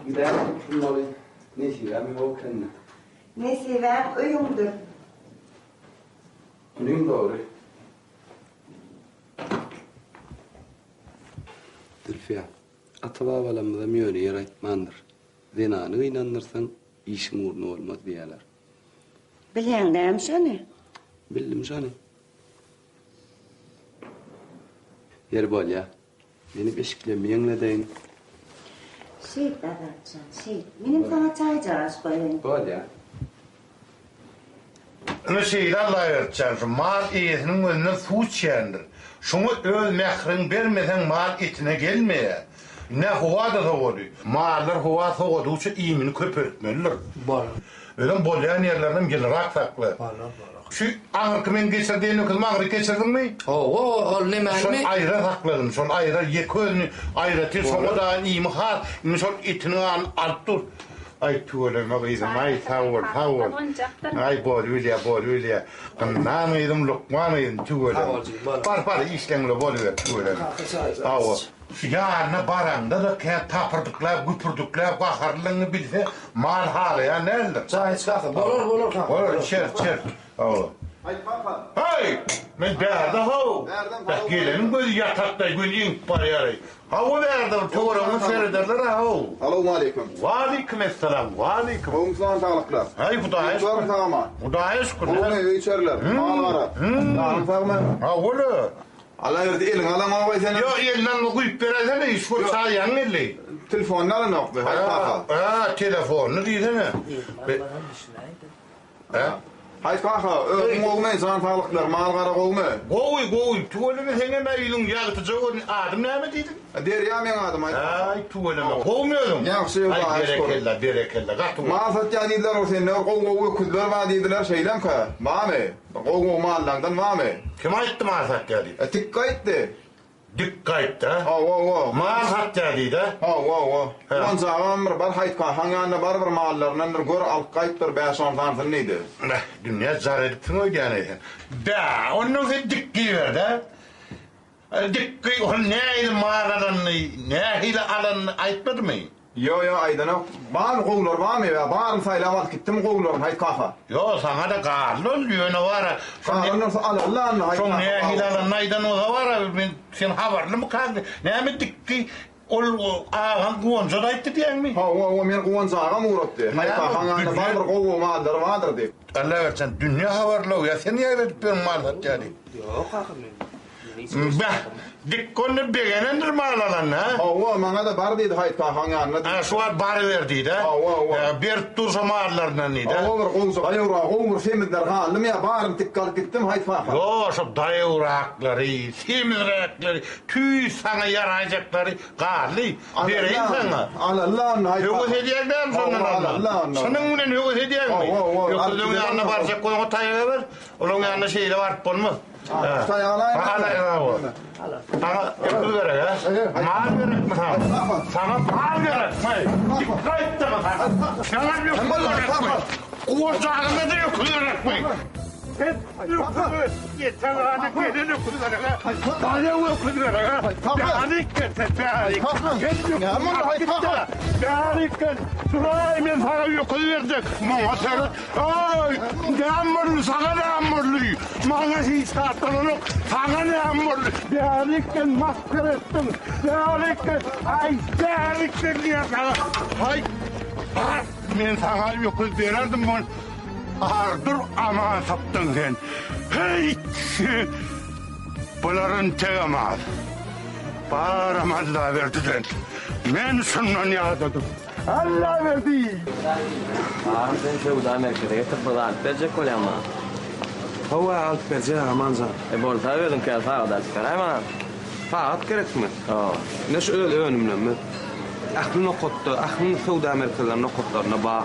Gidäýip oturmaly nesibäm ýok ekende. Nesibäň öýüňdir. Munyň dogry. Zülfiýa, ata-babalarymyzam ýöne ýere aýtmandyr. Zenany gynandyrsaň, işiň ugruna bolmaz diýýärler. Bilýäň dämi şony? Bildim şony. Ýeri bolýa. Meni beşiklemmi ýeňledeýin. Şeýt, Azatjan, şeýt. Menem saňa çaýjagaş goýaýyn. Bolýa. Ine şeýle Allaberdi jan, şu mal eýesiniň gözünden suw içýändir. Şoňa öz mähriňi bermeseň mal etine gelmeýär. Ine howa-da sowady. Mallar howa sowadygyça iýmini köpeltmelidir. Bolar. Özem bolýan ýerlerinem ýylyrak sakla. Bolar, bolar. Şu aňyrky men geçir diýen öküzimi aňryk geçirdiňmi? Hawa, ol nemäni? Şol aýra sakladym, şol aýra ýeke özüni aýratyn şoňa daýan iými has, indi şol etiniň ganyny alyp dur. Aý tüweleme gyzym, aý sag bol, sag bol. Aý bolubilýä, bolubilýä. Gynnan gyzym, lukman gyzym, tüweleme. Bar, bar, işleňle boluber, tüweleme. Hawa. Şu ýanyna baraňda-da kä tapyrdyklap, güpürdikläp gaharlylygyňy bilse, mal halaýan däldir. Çaý iç kaka. Bolar, bolar kaka. Bolar, içeris, içeris. Hawa. Aýt kaka. Haý! Men bärde how. Bärden Beh, geleniň gözi ýatakda göni eňip barýar-aý. Hawa bärde bir töweregiňe serederler-ä how. Salowmaleýkim. Waleýkim essalam, waleýkim. Gowumy jan saglyklar? Haý, Hudaýa şükür. Ýurtlarym sag-aman. Hudaýa şükür. Gowumy öý-içeriler, mal-gara? Janyň sagmy? Hawa-la. Allaberdi eliňe alaňogaý senem. Ýok eliňe alma guýup beräýsene iş bolup çaý ýaňy geldi. Telefonyny alanokmy haý kaka. Hä telefonyny diýsene. Hä. Haý kaka özüň gowumy jan saglyklar mal gara gowumy. Gowy gowy tüweleme seňem-ä ýüzüň ýagtyja görünýär adym näme diýdiň. Derýa meň adym haý kaka. Aý tüweleme gowumy özüň. Ýagşy Aý Hudaýa şükür. berekella berekella gaty gowy. Mal satýan diýdiler ol sende bir gowy gowy öküzler bar diýdiler şeýlemkä barmy. Gowy gowy mallaňdan barmy? Kim aýtdy mal satýar diýip? E, Tikgi aýtdy. Dikgi aýtdy-a? Hawa, hawa. Mal satýar diýdi-ä? Hawa, hawa. Guwanç agam bir bar Haýt kakaň ýanyna bar bir mallaryndan bir gör alyp gaýt bir bäş-on sanysyny diýdi. Beh, dünýä jar edipsiň öýdýän-eý sen. Bä, onnoň sen Dikgi ber-dä. Dikgi ol nähili mal alanyny, nähili alanyny aýtmadymy? Ýo, ýo, aýdanok. Bar gowulary barmy ýa baryny saýlap alyp gitdimi gowularyny, Haýt kaka? Ýo, saňa-da galdy ol, ýöne bar-a. Galan bolsa alaly-la onda, Haýt Şoň kaka. nähili alanyny aýdan bolsa bar-a, men sen habarlymykaň diýip. Näme Dikgi ol agaň Guwanja-da aýtdy diýýäňmi? Hawa, hawa, meni Guwanç agam ugratdy. Haýt kakaň ýanynda bar bir gowy-gowy mallary bardyr diýip. Allaberdi jan, dünýe habarly-ow, ýa sen ýaýradyp ýörüň mal satýar diýip. Ýok kaka, men Beh, dik gonda begenendir mal alanda, hä? Hawa, maňa-da bar diýdi, Haýt kakaň ýanyna diýdi. Hä, şu wagt baryber diýdi, hä? Hawa, hawa. Hä, berip dur şo mallaryndan diýdi, hä? Hawa, bir gowja daýawrak, gowy bir semizler galdymy ýa baryny tik alyp gitdim, Haýt kaka? Ýo, şo daýawraklary, semizräkleri, tüýs saňa ýaraýjaklary galdy. Bereýin saňa. Alalla onda, Haýt kaka. Höwes edýäň dälmi şondan Hawa, alma? alalla onda. Çynyň bilen höwes edýäňmi? Hawa, hawa. Öküziň ýanyna barjak bolsaň, taýaga ber. Olaň ýanyna şeýle baryp bolmaz. Saňa öküz gerek, hä? Mal gerekmi saňa? Saňa mal gerekmi? Dikkat etdimi saňa? Saňa öküz gerekmi? Guwanjagyňa-da öküz gerekmi? Sen öküz, ýetagana gelen öküz gerek, hä? Daýaw öküz gerek, hä? Bärik gel sen, bärik. Sen öküz git-de, bärik gel. Turaý, men saňa öküz berjek. Maňa seret. Aý, näme boldy, saňa näme boldy? Maňa hiç zat bolanok, saňa näme boldy? Bärikden masgara etdiň, bärikden, aý, bärikden diýýän saňa. Aý, bar, men saňa öküz bererdim, ol ardyr aman sypdyň sen. Heý, sen, bular entegem az. Baram Allaberdiden. Men şundan ýadadym. Allaberdi! Agam sen söwda merkeze getirip bir zat alyp berjek bolýaň maňa. Hawa alyp berjek Aman jan. E bolsa özüňkä sagat alyp beräý maňa. Sagat gerekmi? Hawa. Ine şu öz önümlerimiz. Ähli nokatda, ähli söwda merkezleriniň nokatlarynda bar.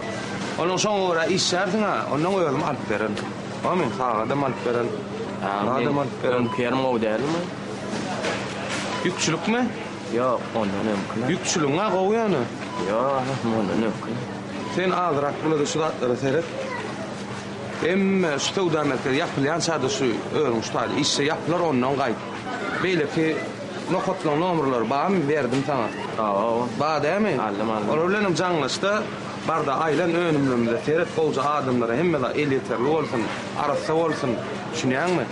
Onuň şoňa görä işlärsiň-ä, onnoň özüm alyp bererin. Barmy? Sagadam alyp bererin. Zadam alyp bererin. Öňki ýerim gowy dälmi? Ýükçülikmi? Ýok, ondan öňküler. Ýükçüligiň-ä gowy ýöne. Ýok, ondan öňküler. Sen azrak bula-da şu zatlara seret. Hemme şu söwda merkezi ýapylýança-da şu özüň şu taýda işje ýapylar, ondan gaýt. Beýleki nokatlaryň nomerleri barmy? Berdim saňa. Hawa. Bar dämi? Aldym, aldym. Olar bilenem jaňlaşda, bar-da aýlan önümlerimize seret, gowja adamlara hemme zat elýeterli bolsun, arassa bolsun. Düşünýäňmi?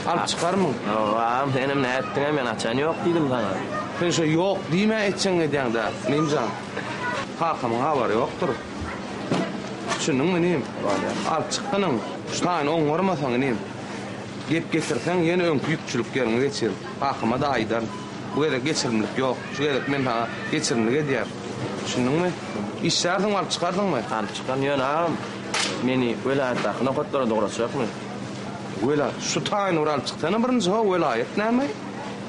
Alyp çykarmyň? Hawa, agam, senem nätdiň-ä, men açan ýok diýdim saňa. Sen şo ýok diýmä etjegiňi edýäň-dä, inim jan. Kakamyň habary ýokdur. Düşündiňmi, inim? Bolýar. Alyp çykgynyň. Şu taýyny oňarmasaň, inim, gep getirseň, ýene öňki ýükçülik ýeriňe geçirin. Kakama-da aýdaryn. Bu gezek geçirimlik ýok. Şu gezek men saňa geçirimlik edýän. Düşündiňmi? Işlärsiňmi, alyp çykarsyňmy? Alyp çykaryn, ýöne agam. Meni welaýatdaky nokatlara dogratjakmy? Wela, şu taýyny bir alyp çyksana birinji ho, welaýat näme?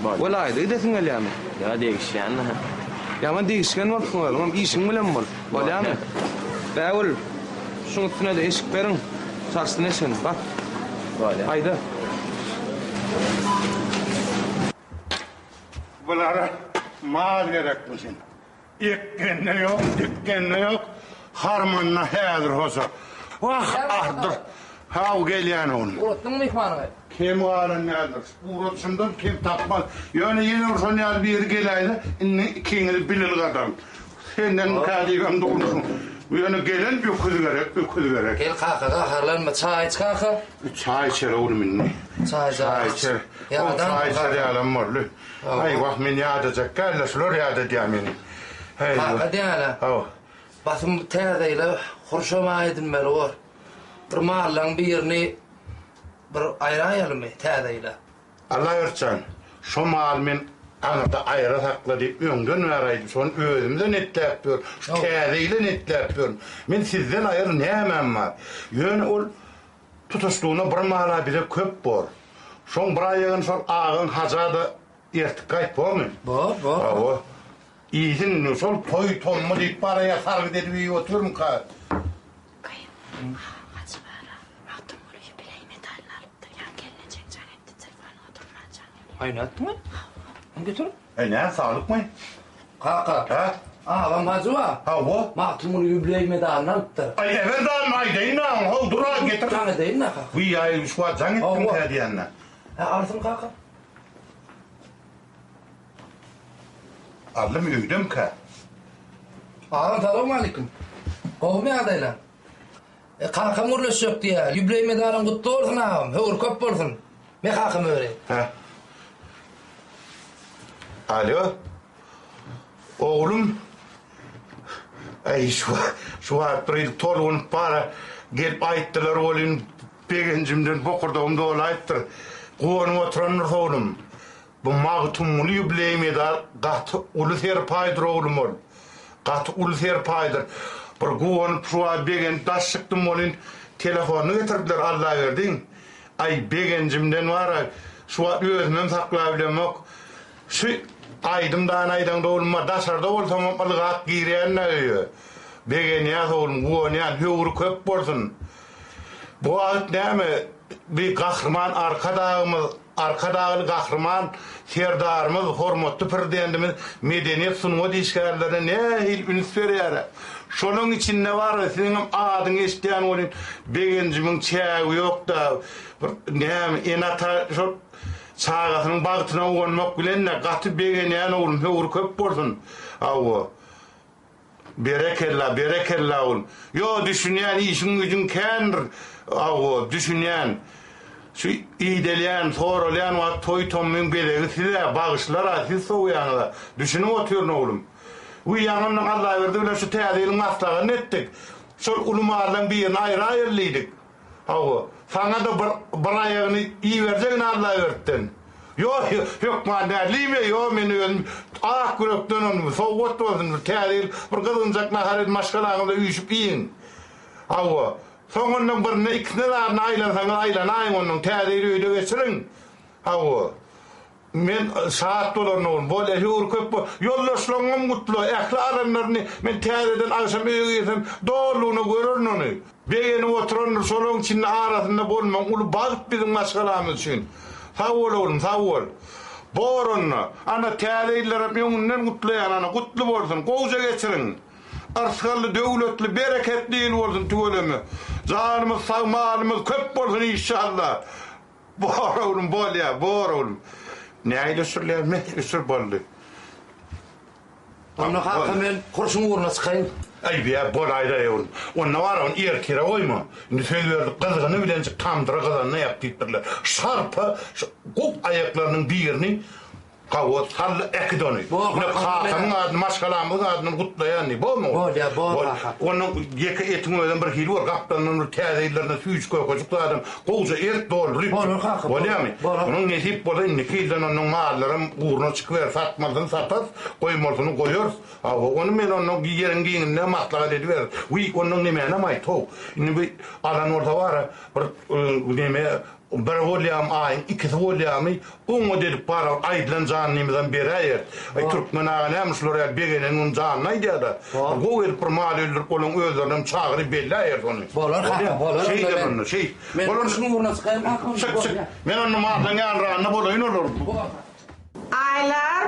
Welaýada gidesiň gelýärmi? Ýa degişýän-dä. Ýaman degişgen bolupsyň özüňem, işiň bilen bol. Bolýamy? Bägül, şuň üstüne-de eşik beriň. Çalşsyn eşigini, bas. Bolýa. Haýda. Bulara mal gerekmişin. Ekgende ýok, dikgende ýok, harmanda häzir hoja. Wah, ardyr. Haw, gelýän oglum. Ugratdyňmy myhmanyňy? Kem galan däldir. Ugradyşymdan kem tapmaz. Ýöne ýene bir şon ýaly biri geläýse, indi ikiňizi bile ylgadaryn. Sendenmikä diýibem durmuşyň. Ýöne gelen öküz gerek, öküz gerek. Gel kaka, gaharlanma, çaý iç kaka. Çaý içer oglum indi. Çaý, çaý içer. Ol çaý içer ýalam boldy. Aý wah men ýadajak däl-de şular ýadadýar meni. Heý. Kaka diýýän-ä. Hawa. Basym täze ýyla hurşam edinmeli bor. Bir mallaň birini bir aýraýalymy täze ýyla? Allaberdi jan, şo maly men aňyrda aýra sakla diýip öňden bäri aýdyp, şony özümde netläp ýörün, şu täze ýyla netläp ýörün. Men sizden aýry nämäm bar? Ýöne ol Tutuşlygyna bir mala bize köp bor. Şoň bir aýagyny şol agaň haja-da ertip gaýt bormy? Bor, bor. Hawa. Iýsin indi, şol toý tommy diýip baraýa sargyt edip iýip otyrmyka? Gaý, agaň hajy bar-a, Magtymguly ýubileý medalyny alypdyr, ýaňy gelnejeň jaň etdi, telefonyňa durman jaň edýär. Aý, nätdiň? Hawa. Ony getir. Äý, näme, saglykmy? Kaka. Hä? Agam hajy bar. Hawa. Magtymguly ýubileý medalyny alypdyr. Aý, ebedan aýdaýyn-a, how, dur-a, getir. Jaň edeýin-dä, kaka. Wiý, aý, şu wagt jaň etdiňkä diýende. Hä, alsyn, kaka. Aldymy, öýdemkä? Agam, salowmalikim. Gowumy ýagdaýlar? E, kakam gürleşjek diýýär. Ýubileý medalyň gutly bolsun, agam. Höwür köp bolsun. Me kakam öri. Hä. Alo. Oglum. Äý, şu şu wagt bir hili tolgunyp bara gelip aýtdylar welin, begenjimden bokurdagym dolaýypdyr. Guwanyp oturandyrys oglum. Bu Magtymguly ýubileý medal gaty uly serpaýdyr oglum ol. Gaty uly serpaýdyr. Bir guwanyp şu wagt begenip daş çykdym welin, telefonyny getirdiler Allaberdiň. Aý begenjimden bar-a, şu wagt özümem saklabilemok. Şu aýdym dany aýdaňda oglum bar, daşarda bolsamam ylgap girýän-dä öýe. Begenýäs oglum, guwanýan, höwri köp bolsun. Bu wagt näme, bi Gahryman Arkadagymyz Arkadagly Gahryman Serdarymyz, hormatly Prezidentimiz medeniýet, sungat işgärlerine nähili üns berýär-ä. Şolaň içinde bar-a, siziňem adyňy eşidýän welin, begenjimiň çägi ýok-da. Bir näme, ene-ata şol çagasynyň bagtyna guwanmak bilen-de, gaty begenýän oglum, höwri köp bolsun. Hawa. Berekella, berekella oglum. Ýo, düşünýän, işiň-güýjüň kändir, hawa, düşünýän. Şu idelýän, soralýan wagt toý-tommuň bezegi siz-ä, bagyşlar-a, siz sowýaňyz-a. Düşünip otyryn, oglum. Wiý, ýaňy onnoň Allaberdi bilen şu täze ýylyň maslahatyny etdik. Şol uly mallaň birini aýraýaly diýdik. Hawa, saňa-da bir, bir aýagyny iberjegin Allabertden. Ýo, hökman däl diýme, ýo, men özüm ak ýürekden ony, sowgat bolsun, bir täze ýyl, bir gyzgynjak nahar edip maşgalaňyzla üýşüp iýiň. Hawa, soň onnoň birine, ikisine zadyna aýlansaňyz aýlanaýyň onnoň, täze ýyly öýde geçiriň. Hawa. Men şat bolaryn oglum. Bolýa, höwür köp bol. Ýoldaşlaryňam gutla. Ähli alanlaryny men täzeden agşam öýe girsem, dolulygyna görerin ony. Begenip oturandyr, şolaryň içinde arasynda bolmagyň uly bagt biziň maşgalamyz üçin. Sag bol oglum, sag bol. Bor onda. Ana, täze ýyllaram öňünden gutlaýan, ana, gutly bolsun. Gowja geçiriň. Yrsgally, döwletli, bereketli ýyl bolsun tüweleme. Janymyz sag, malymyz köp bolsun işşalla. Bor oglum bolýa bor oglum. Nähili öçürilýär me öçür boldy. Onda kaka men hurşuň ugruna çykaýyn. Aý bä bolaýdaý oglum. Onda bar ony ertire goýma. Indi söz berdik gyzgyny bilenjik tamdyra gyzanda ýap diýipdirler. Şarpa şu guk aýaklarynyň birini. Hawa, sal äkit ony. Ine, kakamyň adyny, maşgalamyzyň adyndan gutlaýan diý. Bormy ogul? Bolýar, bor kaka. Onuň ýeke etiň özem bir hili bor. Gapdalyndan bir täze ýyllarynda süýji-kökejik zadam gowja ert dolduryp. Bolar kaka, bolar. Bolýarmy? Bolar. Onuň nesip bolsa indiki ýyldan onuň mallaram ugruna çykyberer. Satmalysyny satarys, goýmalysyny goýarys. Hawa, ony men ondan ýeriň giňinde maslahat ediberis. Wiý, ondan nemänem aýt-how. Indi bi alan bolsa bar-a, bir neme Bir bolýamy aýyň ikisi bolýamy oňat edip gara aýdylan janlymyzam beräýeris. Aý türkmen aga näme şular ýaly begenen gün janyny aýdýada. Bir gowy edip bir mal öldürip olaň özlerinem çagyryp belläýeris ony. Bolar kaka bolar Şeýder onda şeýt. Men Bolar. şuň ugruna çykaýyn kaka. Çyk çyk. Men onda mallaň ýanragynda bolaýyn olar. Aýlar!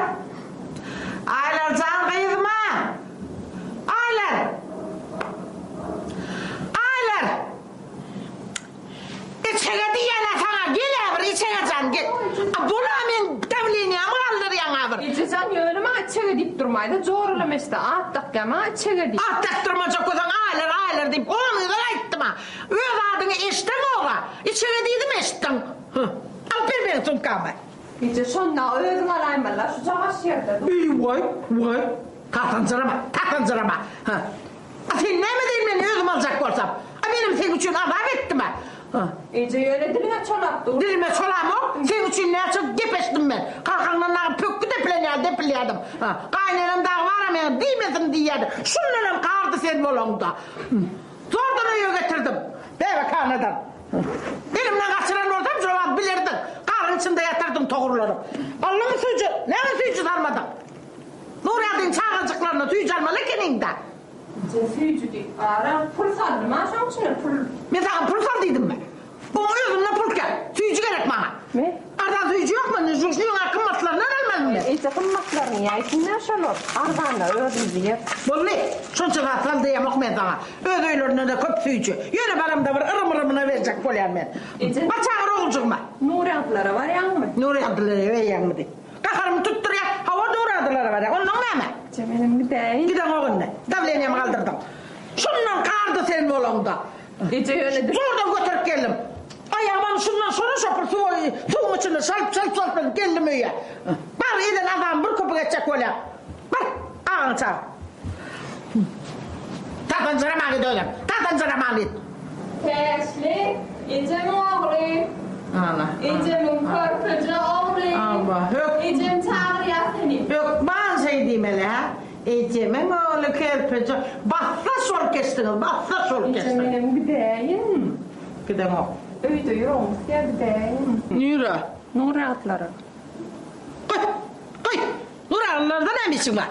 Aýlar jan gyzym-a! Aýlar! Aýlar! Içege diýýän-ä saňa, gel-ä bir içege jan, gel. A bol-a meň dawleniýamy galdyrýaň-a bir. Eje jan, ýöne maňa içege diýip durmaýda, joralamesde at dakýa maňa içege diýip. At dakdyrmajak bolsaň Aýlar, Aýlar diýip on gezek aýtdym-a. Öz adyňy eşdeňog-a. Içege diýdim, eşitdiň. Huh. Alyp ber meň sumkamy. Eje şonda özüň alaýmalyda şu jagaş ýerde dur. Eý waý, waý, tasanjyrama, tasanjyrama. Hä. A sen näme deýin men özüm aljak bolsam? A menem seň üçin azap etdim-ä. Hä. Eje ýöne diliňe çolap dur. Dilime çolamok, seň üçin näçe gep eşitdim men. Kakaňdan dagy pökgi depilen ýaly depilýärdim. Hä. Gaýynenem dagy bar-a meň diýmesin diýýärdi. Şundanam gardy sen bolaňda. Zordan öýe getirdim. Bäbekhanadan. Elimden gaçyran bolsam jogap bilerdiň. Garyň içinde ýatyrdyň togurlanyp. Aldyňmy süýji? Näme süýji sarmadyň? Nurýagdyň çagajyklaryna süýji almaly ekeniň-dä. Eje süýji diýip gara pul saldym-a şoň içine pul. Men saňa pul sal diýdimmi? Oň özünde pul kän. Süýji gerek maňa. Me? Arzan süýji ýokmy? Indi şuň gymmatlaryndan almalymy men? Eje gymmatlaryny ýaýsyn-da şolar. Arzanlary özümiz iýeris. Boldy. Şonça zat sal diýemok men saňa. Öz öýlerinde-de köp süýji. Ýöne baramda bir yrym-yrymyna berjek bolýan men. Eje. Bar çagyr oguljygyma. Nurýagdylara barýaňmy? Nurýagdylara berýäňmi diý. Gaharymy tutdurýar. Hawa Nurýagdylara barýan. Onnoň näme? Eje menem gideýin. Gideňok indi. Dawleniýamy galdyrdyň. Şundan gardy sen bolaňda. Eje ýöne. Zordan göterip geldim. Aýagymam şundan şora şopur suwa suwuň içinde şalp şalp şalp edip geldim öýe. Bar eden azabym bir köpük etjek bolýaň. Bar, agaňy çagyr. Tasanjyrama git özem. Tasanjyrama git. Täşli, ejemiň ogly. Ana. Ejemiň körpeje ogly. Alla, hök. Ejem çagyrýar seni. Hökman şeý diýmeli, hä? Ejemiň ogly körpeje. Bassaş bolup geçdiňiz, bassaş bolup Eje geçdiňiz. menem gidäýin. Gideňok. Öýde ýüregim gysýar gidäýin. Nirä? Nurýagdylara. Goý, goý. Nurýagdylarda näme işiň bar?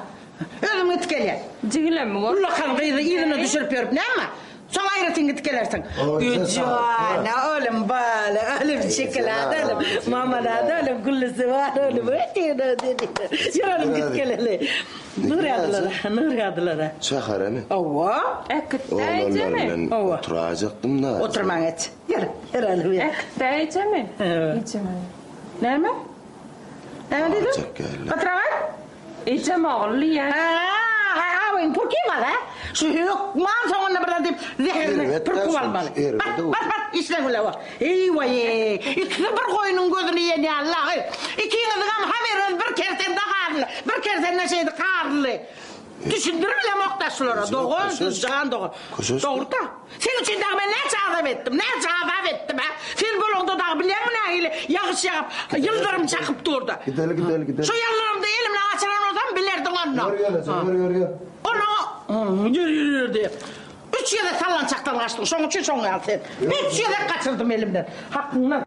Özüm gidip gelýän. Jigilemi gör. Ullakan gyzy yzyna düşürip ýörüp näme? Soň aýratyn gidip gelersiň. Güjana oglum bala oglum şokolad oglum mamalad oglum güllüsi bar oglum. Ýör oglum gidip geleli. Nurýagdylara, Nurýagdylara. Şäheremi? Hawa. Äkitdä Oglanlar ejemi? bilen Hawa. oturaýjakdym-da. Oturmaň geç. Ýör, ýör oglum ýör. Äkitdä ejemi? Ejemi. Näme? Näme diýdiň? Gatyrak aýt. Ejem ogul diýýän. Hä, hä, awyň purky bar, hä? Şu hökman soňunda bir zat diýip, zäherini pürküp almaly. Bas, bas, bas, işleň bile bor. Eý, waý-eý, ikisi bir goýnuň gözüni iýen ýaly-la, eý. Ikiňiziňem haberyňyz bir kersende garly, bir kersende şeýdi garly. Düşündirip bilemok-da şulara, dogan, siz jan dogan. Dogry-da. Seň üçin dagy men näçe azap etdim, näçe azap etdim, hä? Sen bolaňda dagy bilýäňmi nähili ýagyş ýagyp, ýyldyrym çakyp durdy. Gideli, gideli, gideli. Şu ýyldyrymda elimden gaçyran bolsam bilerdiň onda. Ýör, ýör, eje, ýör, ýör, ýör. Onda, ýör, ýör, ýör diýip. Üç gezek sallançakdan gaçdyň, şoň üçin şoň ýaly sen. Üç gezek gaçyrdym elimden. Hakyňdan.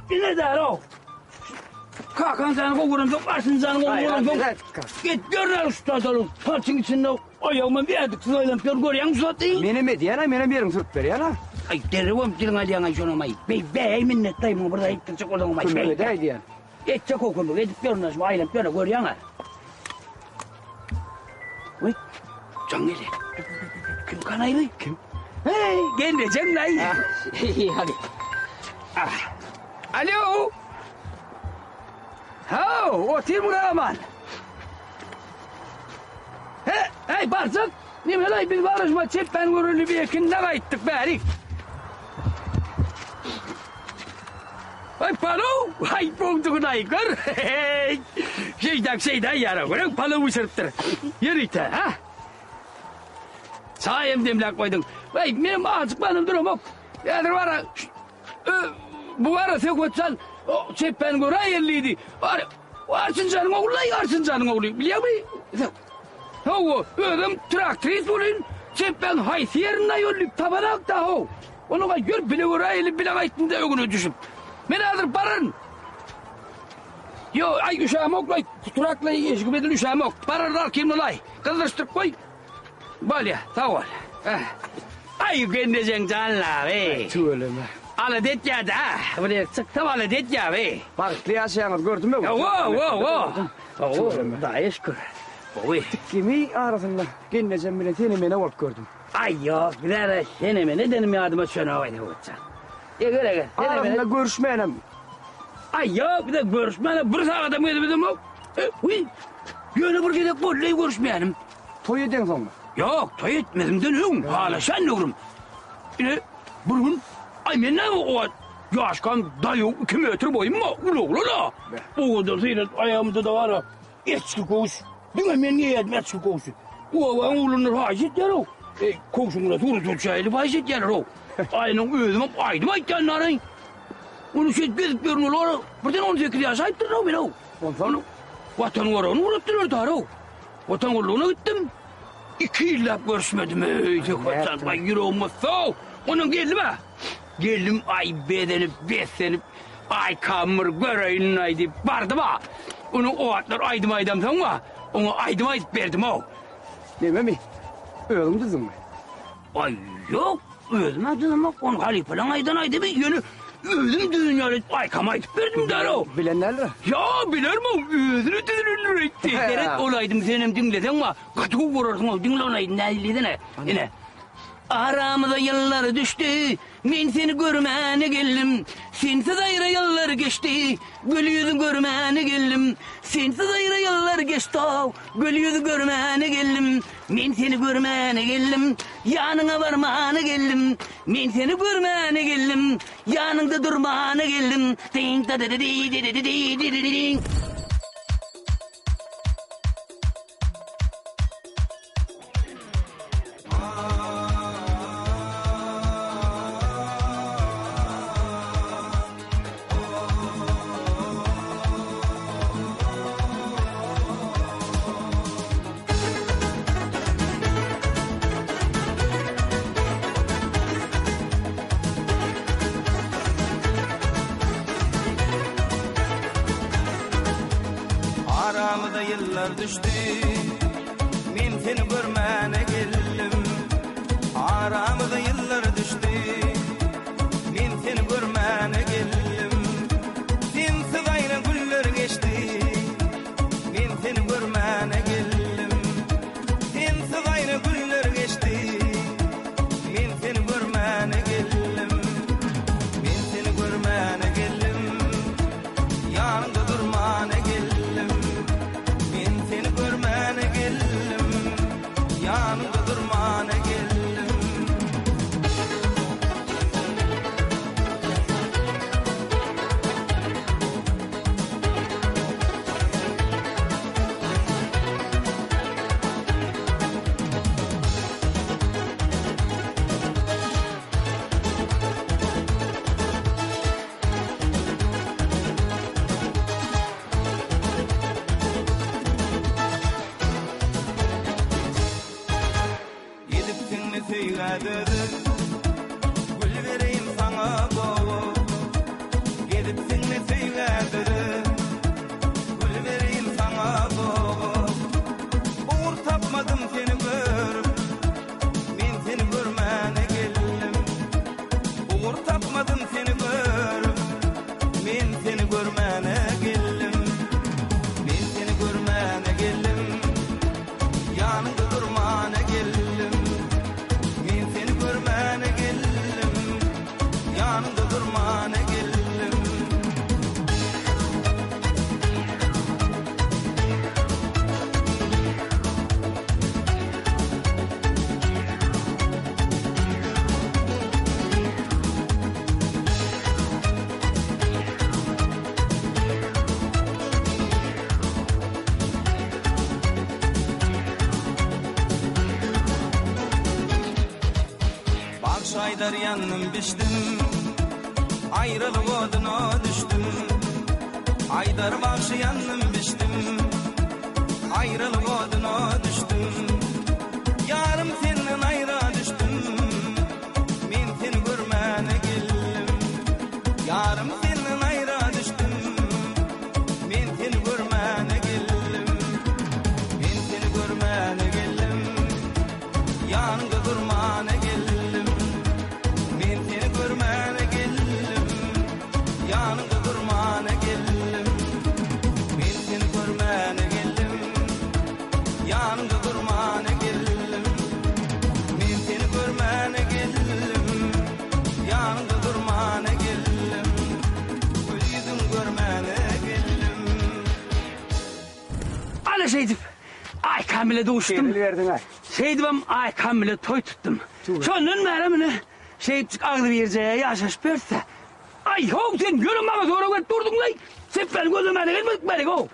Ine däl-ow. Kakan seni gowuramsoň, başyn seni gowuramsoň. Git gör ussadalyň. Palçyň içinde Aýagyma bir ädiksiz aýlanyp ýör, görýäňmi şu zaty? Menem edýän-ä, menem ýeriňi sürüp berýän-ä. Aý, derrewem diliňi alýaň-aý şonam-aý. Beý, beý, minnetdaý muňa bir zat etdirjek bolsaňam-aý. Kömek edäý diýýän. Etjek-ow kömek, edip ýörün-ä, şu aýlanyp ýör-ä, görýäň-ä. Wiý, jaň gelýär. Kim kanaý bu? Kim? Heý, gelnejeň-laý. Hadi. Ah. Alo! Haw, otyrmyň aman? He, heý, barjak, nemelaý biz baryşma çepbän göreli bir ekinde gaýtdyk bärik. Aý palaw, aý boldugynaý gör. Heý, şeýdäk şeýdäý ýara, görüň palaw bişiripdir. Ýörite, ha? Çaý hem demläp goýduň. Aý, menem ajykmanym duramok. Häzir bara, bu bara Söhbetjan çepbän göräýeli diýdi. Bar, Arçynjanyň ogly-laý, Arçynjanyň ogly, bilýäňmi? Hawa, özem traktorist welin, çepbäň haýsy ýerinde ýol diýip tabanak-da, how. Onuň-a ýör bile göräýeli, bile gaýtdym-da öňüne düşüp. Men häzir bararyn. Ýo, aý, üşämok-laý, trakla eşigim edil üşämok. Bararyn arkymda-laý. Gyzdyryşdyryp goý. Bolýa, sag bol. Aý, gelnejeň janlaby. Tüweleme. Alada etýä-dä. Bir ýere çyksam alada etýä-bi. Bagtly ýaşaýaňyz gördüm öň. Hawa, hawa, hawa. Hudaýa şükür. Gowy. Tikgimi arasynda gelnejem bilen sene-mene bolup gördüm. Aý, ýok, bizä-de sene-mene edenim ýadyma düşenok, Aýnagökjan. Eger, eger, sene-mene. Arasynda görüşmänem. Aý, ýok, bize görüşmäne bir sagadam gezibizemok. Wiý, ýöne bir gezek boldy-laý görüşmänim. Toý edeňsoňmy? Ýok, toý etmezimden öň, halaşan döwrüm. Ine, bir gün, aý, men näme o wagt ýaşkam daýaw iki metr boýum bar, uly oglan-a. Owadan syrat, aýagymda-da bar-a, eçgi köwüş. Diňe men geýerdim eçgi köwşi. Obaň oglanlary haýyş etýär-ow. Eý, köwşüň bilen surata düşäýeli haýyş edýärler-ow. Aýynyň özümem aýdym aýtýan-daraý. Ony şeýdip gezip ýörün olar, birden 18 ýaşaýypdyryn-ow men-ow. Onsoň? Watan goragyny ugratdylar daraw. Watan gullugyna gitdim. Iki ýyllap görüşmedim, eý, Söhbetjan, baý, ýüregim gysdy-ow. Ondan geldim-ä. Geldim, aý, bezenip, beslenip, aýkam bir göreýin-aý diýip bardym-a. Onuň o wagtlar aýdym aýdamsoň-a, oňa aýdym aýdyp berdim-ow. Nememi? Özüň düzdüňmi? Aý, ýok, özüm-ä düzemok, ony halypalaň aýdan aýdymy, ýöne özüm düzen ýaly edip aýkama aýdyp berdim däl-ow. Bilen däldir. Ýa, bilerim-ow, özüni düzülendir öýtdi. Seret, ol aýdymy senem diňleseň bar, gaty gowy görersiň-ow, diňle ony aýdymy nähili-desene. Ine. Aramyza ýyllar düşdi, men seni görmäne geldim. Sensiz aýra ýyllar geçdi, gül ýüzüň görmäne geldim. Sensiz aýra ýyllar geçdi-ow, gül ýüzi görmäne geldim. Men seni görmäne geldim, ýanyňa barmana geldim. Men seni görmäne geldim, ýanyňda durmana geldim. Diň-da-da-da-di-di-di-di-di-di-di-diň. Aramyza ýyllar düşdi, men seni görmäne geldim. Aramyza ýyllar düşdi, men seni görmäne geldim. Sensiz aýra günler geçdi, Men seni görmäne geldim. Sensiz aýra günler geçdi. Men seni görmäne geldim. Men seni görmäne geldim. Ýanyňda durmana geldim. Men seni görmäne geldim. Ýanyňda durmana geldim. Gidipsiňmi söýgä dözüp, Gül bereýin saňa gowy. Gezipsiňmi söýgä dözüp, Gül bereýin saňa gowy. Ugur tapmadym seni görüp, Men seni görmäne geldim. Ugur tapmadym seni görüp, Men seni görmäne geldim. Men seni görmäne geldim. Ýanyňda durmana geldim. Men seni. Aýdar ýandym bişdim Aýralyk oduna düşdüm Aýdar bagşy ýandym bişdim Aýralyk oduna düşdüm Ýarym senden aýra düşdüm Men seni görmäne geldim Ýarym senden aýra düşdüm Men seni görmäne geldim Men seni görmäne geldim Ýanyňda durmana geldim Men seni görmäne geldim Ýanyňda durmana geldim Men seni görmäne geldim Ýanyňda durmana geldim Men seni görmäne geldim Ýanyňda durmana geldim Gül ýüzüň görmäne geldim. Ana şeýdip Aýkam bile duşdum. Kepil berdiň-ä. Şeýdibem Aýkam bile toý tutdum. Şondan bäri mine şeýdipjik agzybirje ýaşaşyp ýörüs-dä. Aý, how, sen ýöne maňa sorag berip durduň-laý. Çepbäni gözlemäne gelmedik bärik-ow.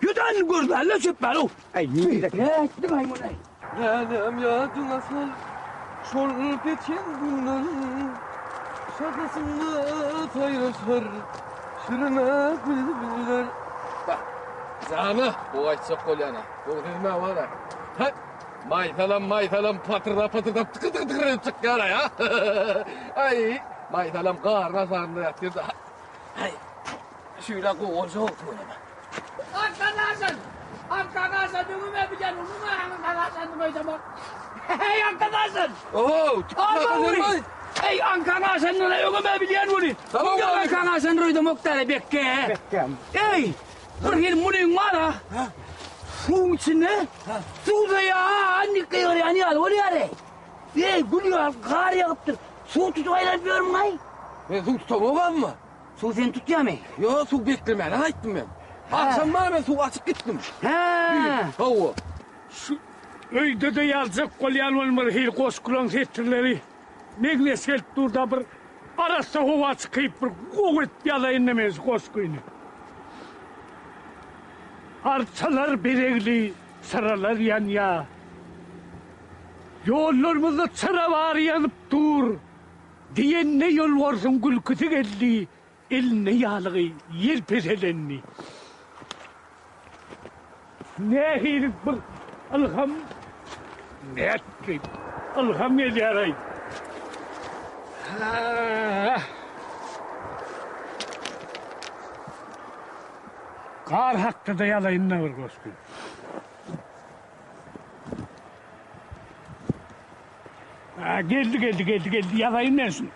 Ýöne gözlänle çepbäni-ow. Aý, nirde? Nätdiň-aý muny? Läläm ýadyňa sal, şol geçen günleri, Şahasynda saýraşar şirine bilbiller. Bak, jana, gowy aýtjak bolýan-a. Gowy sözüm-ä bar-a. Hä, maýsalam, maýsalam patyrdap-patyrdap tykyr-tykyr edip çykýar-aý, a? Aý, maýsalam garyň aşagynda ýatyr-da. Aý, şüýle gowy boljak-ow tüweleme. Arkadaşlar! Arkadaşlar öňüme bilen unuň arkadaşlar öýdeme. Hey arkadaşlar! Oo, Aman Ey arkadaşlar öňüme bilen bunu. Tamam Tamam arkadaşlar öýdeme oktara bekke. Bekkem. Ey! Bir hil munuň var ha. Suwuň içinde suwda ya annik gyýarýan ýaly bolýar ey. Ey gül ýaly gar ýagypdyr. Suw tutup aýlanyp ýörmüň aý. Men suw tutamogam. Suw seni tutýarmy? Ýok, suw beklemäne gaýtdym men. Agşam bar men suw açyp gitdim. Hä. Hawa. Şu öýde-de ýazjak bolýan ol bir hili goşgulaň setirleri meňzeş gelip dur-da bir arassa howa çykyp bir gowy edip ýazaýyn-da men şu goşgyny. Arçalar bezegli, çyralar ýanýa. Ýollarymyzda çyra bary ýanyp dur. Diýende ýolbarsyň gülküsi geldi, elinde ýalygy ýel peselendi. Nähili bir ylham nätdi, ylham gelýär-aý. Hä. Gar hakda-da ýalaýyn-da bir goşgy. Ha, geldi geldi geldi geldi ýazaýyn men şuny.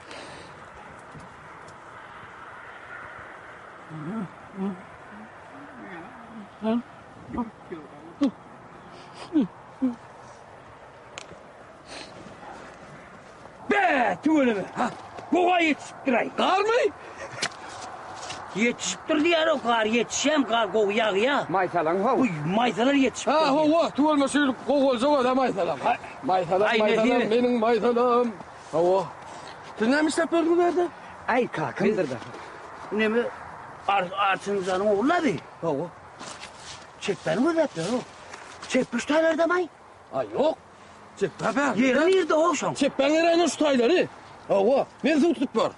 Be, tüweleme. Ha, goga ýetişipdir-aý. Garmy? Ýetişipdir diýýär-ow, gar ýetişýäm, gar gowy ýagýa. Maýsalaň how. Uý, maýsalar ýetişipdir. Ha, hawa, tüweleme şu ýyl gowy boljak o-da maýsalam. Maýsalam, maýsalam, meniň maýsalam. Hawa. Siz näme işläp ýördüňiz bu ýerde? Aý, kakam. Neme, Arçynjanyň ogly-la bi. Hawa. Çepbäni gözläp ýör-ow. Çepbe şu taýlardamaý? Aý, ýok. Çepbe bä. Ýeri nirde how şoň? Çepbäň ýeri aýna şu taýlary. Hawa, men suw tutup bar.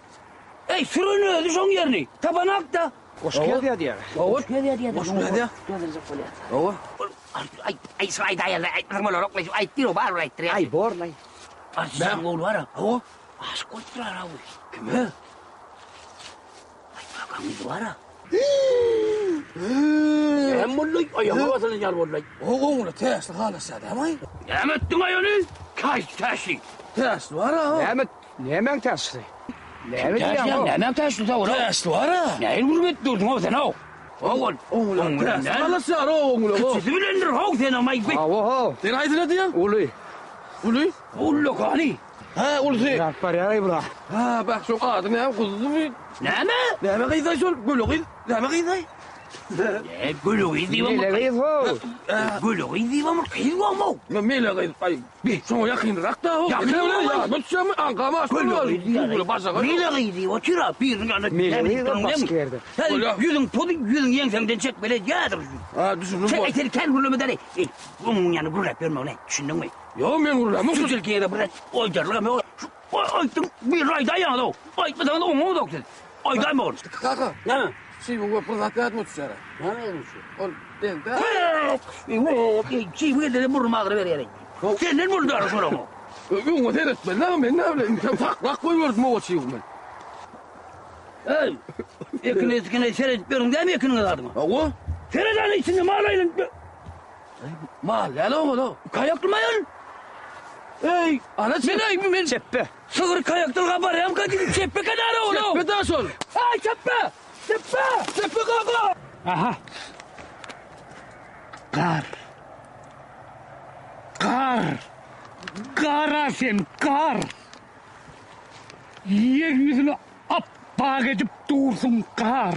Eý, süren özi şoň ýerini. Tabanak-da. Goşgy ýazýar diýýär. Hawa. Goşgy ýazýar diýýär. Goşgy ýazýar. Ýazyljak bolýar. Hawa. Aý, aý, şu aýdaýarlar, aýtmasaň bolar, oklaý, aýt diýr, barybir aýtdyrýar. Aý, borlaý. Arçynyň ogly bar-a. Hawa. Aşyk bolup durar-a bu. Kime? Aý, kakaň gyzy bar-a. Näme boldy? Aýagyňa basylan ýaly boldy. O oňuna täşli halaşýar dämi? Näme etdiň aý ony? Kaýsy täşli? Täşli bar-a. Näme, nämäň täşlisi? Näme diýýäň? Nämäň täşlisi o? Täşli bar-a. Nähili gürrüň edip durduň-ow sen-ow? Ogul. Oňuna täşli halaşýar o oňuna. Kiçisi bilendir how senem aý. Hawa-how. Sen haýsyna diýýäň? Uly. Uly? Ullakany. Hä, ulusy. Ýaryp barýar-aý bula. Hä, bak şoň ady näme, guzumy? Näme? Näme gyzaý şol, göle gyz, näme gyzaý? Ne, göle gyz diýibem Mele gyz how. Göle gyz diýibem bir gyz bolmaw. Mele gyz, aý, bi, şoňa ýakynrak-da how. Ýakyn bolmaý. Ýadyma düşýärmi, aňkam aşyk Göle gyz diýýär. Mele gyz diýip otyr-a, biriniň ýanyna Mele gyz ol başga ýerde. Sen ýüzüň pozy, ýüzüň ýeňsäňden çekmeli edýärdir. Ha, düşündim. Çek, seni kän gürlemeden, eý, onuň ýanyna gürläp ýörmegine, düşündiňmi? Ýok, men gürlämok. Şu tilkiňe-de bir oýdarlygam ýok. Şu aýtdyň, bir aýdaýaňyz-ow. Aýtmasaňyz oňaňyzok siz. Aýdaýma ony. Kaka. Näme? Şibiň görüp bir zat ýadyma düşýär. Näme ýadyňa düşýär? Ol degdi. Şibiň elde-de burnum agyryberýär. Senden boldy ara şoraň. Öňe seretmeli näme men näme bileýin. Sen saklap goýberdim owa şibiň men. Eý, ekine etkine seredip ýörüň dämi ekiniňe zadyňa? Hawa. Seret ana içinde mal aýlanyp ýör. Mal däl oňa da. Kaýakly maýal. Eý, ana men aý men çepbe. Sygyr kaýakdan barýam ka gidip çepbe kenara ol. Çepbe da şol. Aý çepbe. Çepbe. Çepbe kaka. Aha. Gar. Gar. Gara sen gar. Ýer ýüzüni apbak edip dursuň gar.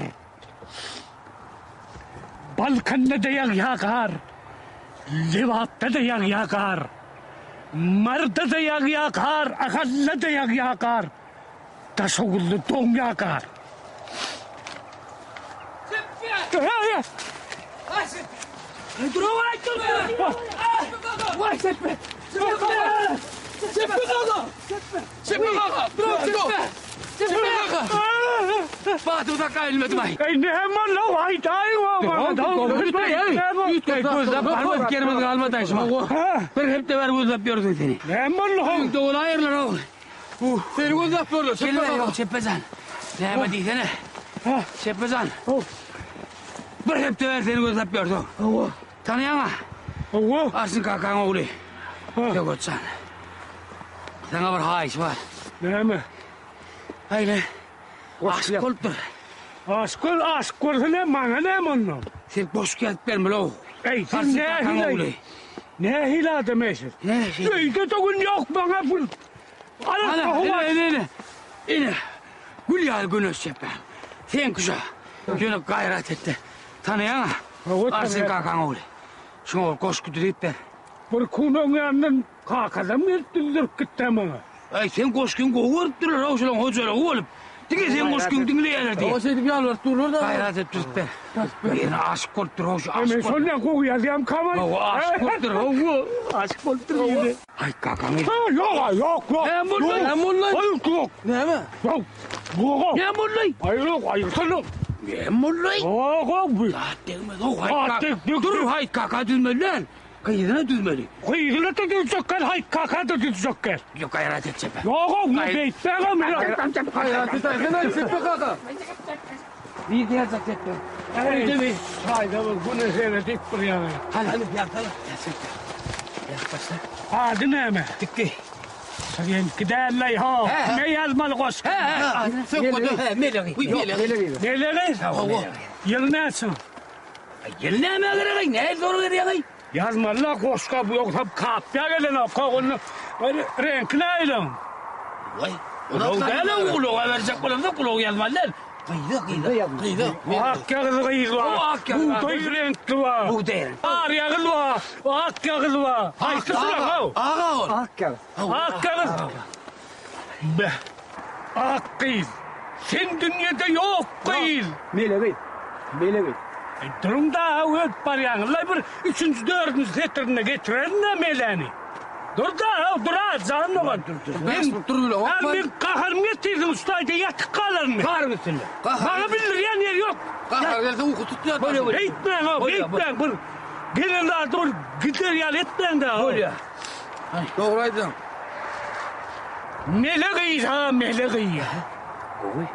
Balkanda-da ýagýar gar, Lebapda-da ýagýar gar, Maryda-da ýagýar gar, Ahalda-da ýagýar gar, Daşoguzda doňýar gar. Çepbe kaka! Çepbe! Çepbe kaka! Batyr dakga ilmedim aý. Eý näme boldy aýdaýyň Gözläp barmadyk ýerimiz galmady aý şuma. Bir hepde bäri gözläp ýördük seni. Näme boldy how? Dowul aýyrlar ogul. Seni gözläp ýörler Çepbe kaka. Çepbejan. Näme diýsene? Çepbejan. Bir hepde bäri seni gözläp ýördük. Hawa. Tanaýaňa? Hawa. Arşyn kakaň ogly. Söwetjan. Saňa bir haýyş bar. Näme? Aýle. Aşyk bolupdyr. Aşyk bol, aşyk bolsa näme, maňa näme ondan? Sen goşgy ýazyp bermeli-ow. Eý, sen nähili? Nähili adam eý siz? Öýde-de gün ýok maňa bu. Ana, ine, ine, ine. Ine, gül ýaly güneş çepbäm. Seňki şo. Ýöne gaýrat et-de. Tanaýaň-a? Arşyn kakaň ogly. Şuňa bir goşgy düzüp ber. Bir kun öň ýanyndan kakasam gelip düzdürip gitdä maňa. Aý, seň goşgyňy gowy görüpdirler-ow, şolaň hojalygy bolup. Diňe seň goşgyňy diňleýärler diýýär. Hawa, şeýdip ýalbaryp durlar-da. Gaýrat et, düzüp ber. Ýene aşyk bolupdyr-ow, şu aşyk Men bolup. şondan gowy ýazýamkam-aý. Hawa, aşyk bolupdyr, hawa, aşyk bolupdyr ýene. Aý, kakaň. Ha, ýok, ýok, ýok. Näme boldy? Näme boldy? Aý, ýok. Näme? Ýok. Ýok. Näme boldy? Aý, ýok, aýyrsana. Näme boldy? Ýok, ýok. Zat degmez-ow, haý, kaka. Dur, haý, kaka düzmeli däl. Gyzyna düzmeli. Gyzyna-da düzjek gel, haý, kaka-da düzjek gel. Ýok, gaýrat et, Çepe. Ýok-ow, men beýtmägem. Gaýrat et, aýtsana, Çepe kaka. Nirde ýazjak Çepe? Öýdemi? Çaýda bir güne seredip bir ýaňy. Hany, ýazsana. Ýaz, Çepe. Ýaz, başla. Ady näme? Dikgi. Seňki däl-leý, ho. Kime ýazmaly goşgy? He, he. Melegi. Melegi. Melegi? Hawa. Ýyl näçe? Ýyl nämä gerek-aý, nähili sorag berýäň-aý? Ýazmaly-la goşga, bu ýogsa kapýa gelenok-a, onda reňki nähili oň? Waý, ulag däl-ow, ulaga berjek bolamzok, ulagy ýazmaly däl. Gyza, gyza, gyza. Ak ýagyz gyz bar, bugdaý reňkli bar. Bugdaý reňkli. Ar ýagyz bar, ak ýagyz bar. Haýsy bular-ow? Aga ol. Ak ýagyz. Ak ýagyz. Beh, ak gyz. Sen dünýede ýok gyz. Mele gyz. Mele gyz. Aý, duruň-da, ötüp barýaňyz-laý, bir üçünji, dördünji setirinde getirerin-dä meläni. Dur-da, dur-a, jan dogan. Men dur bile, Hä, men gaharymy getirdiň, şu taýda ýatyp galaryn men. Garyň üstünde. Maňa bildirýän ýeri ýok. Gahar gelse uky tutýar. Bolýa, bolýa. Beýtmäň-ow, beýtmäň, bir gelen zady bir gider ýaly etmäň-dä. Bolýa. Dogry aýdýaň. Mele gyz ha mele gyz. Gowy.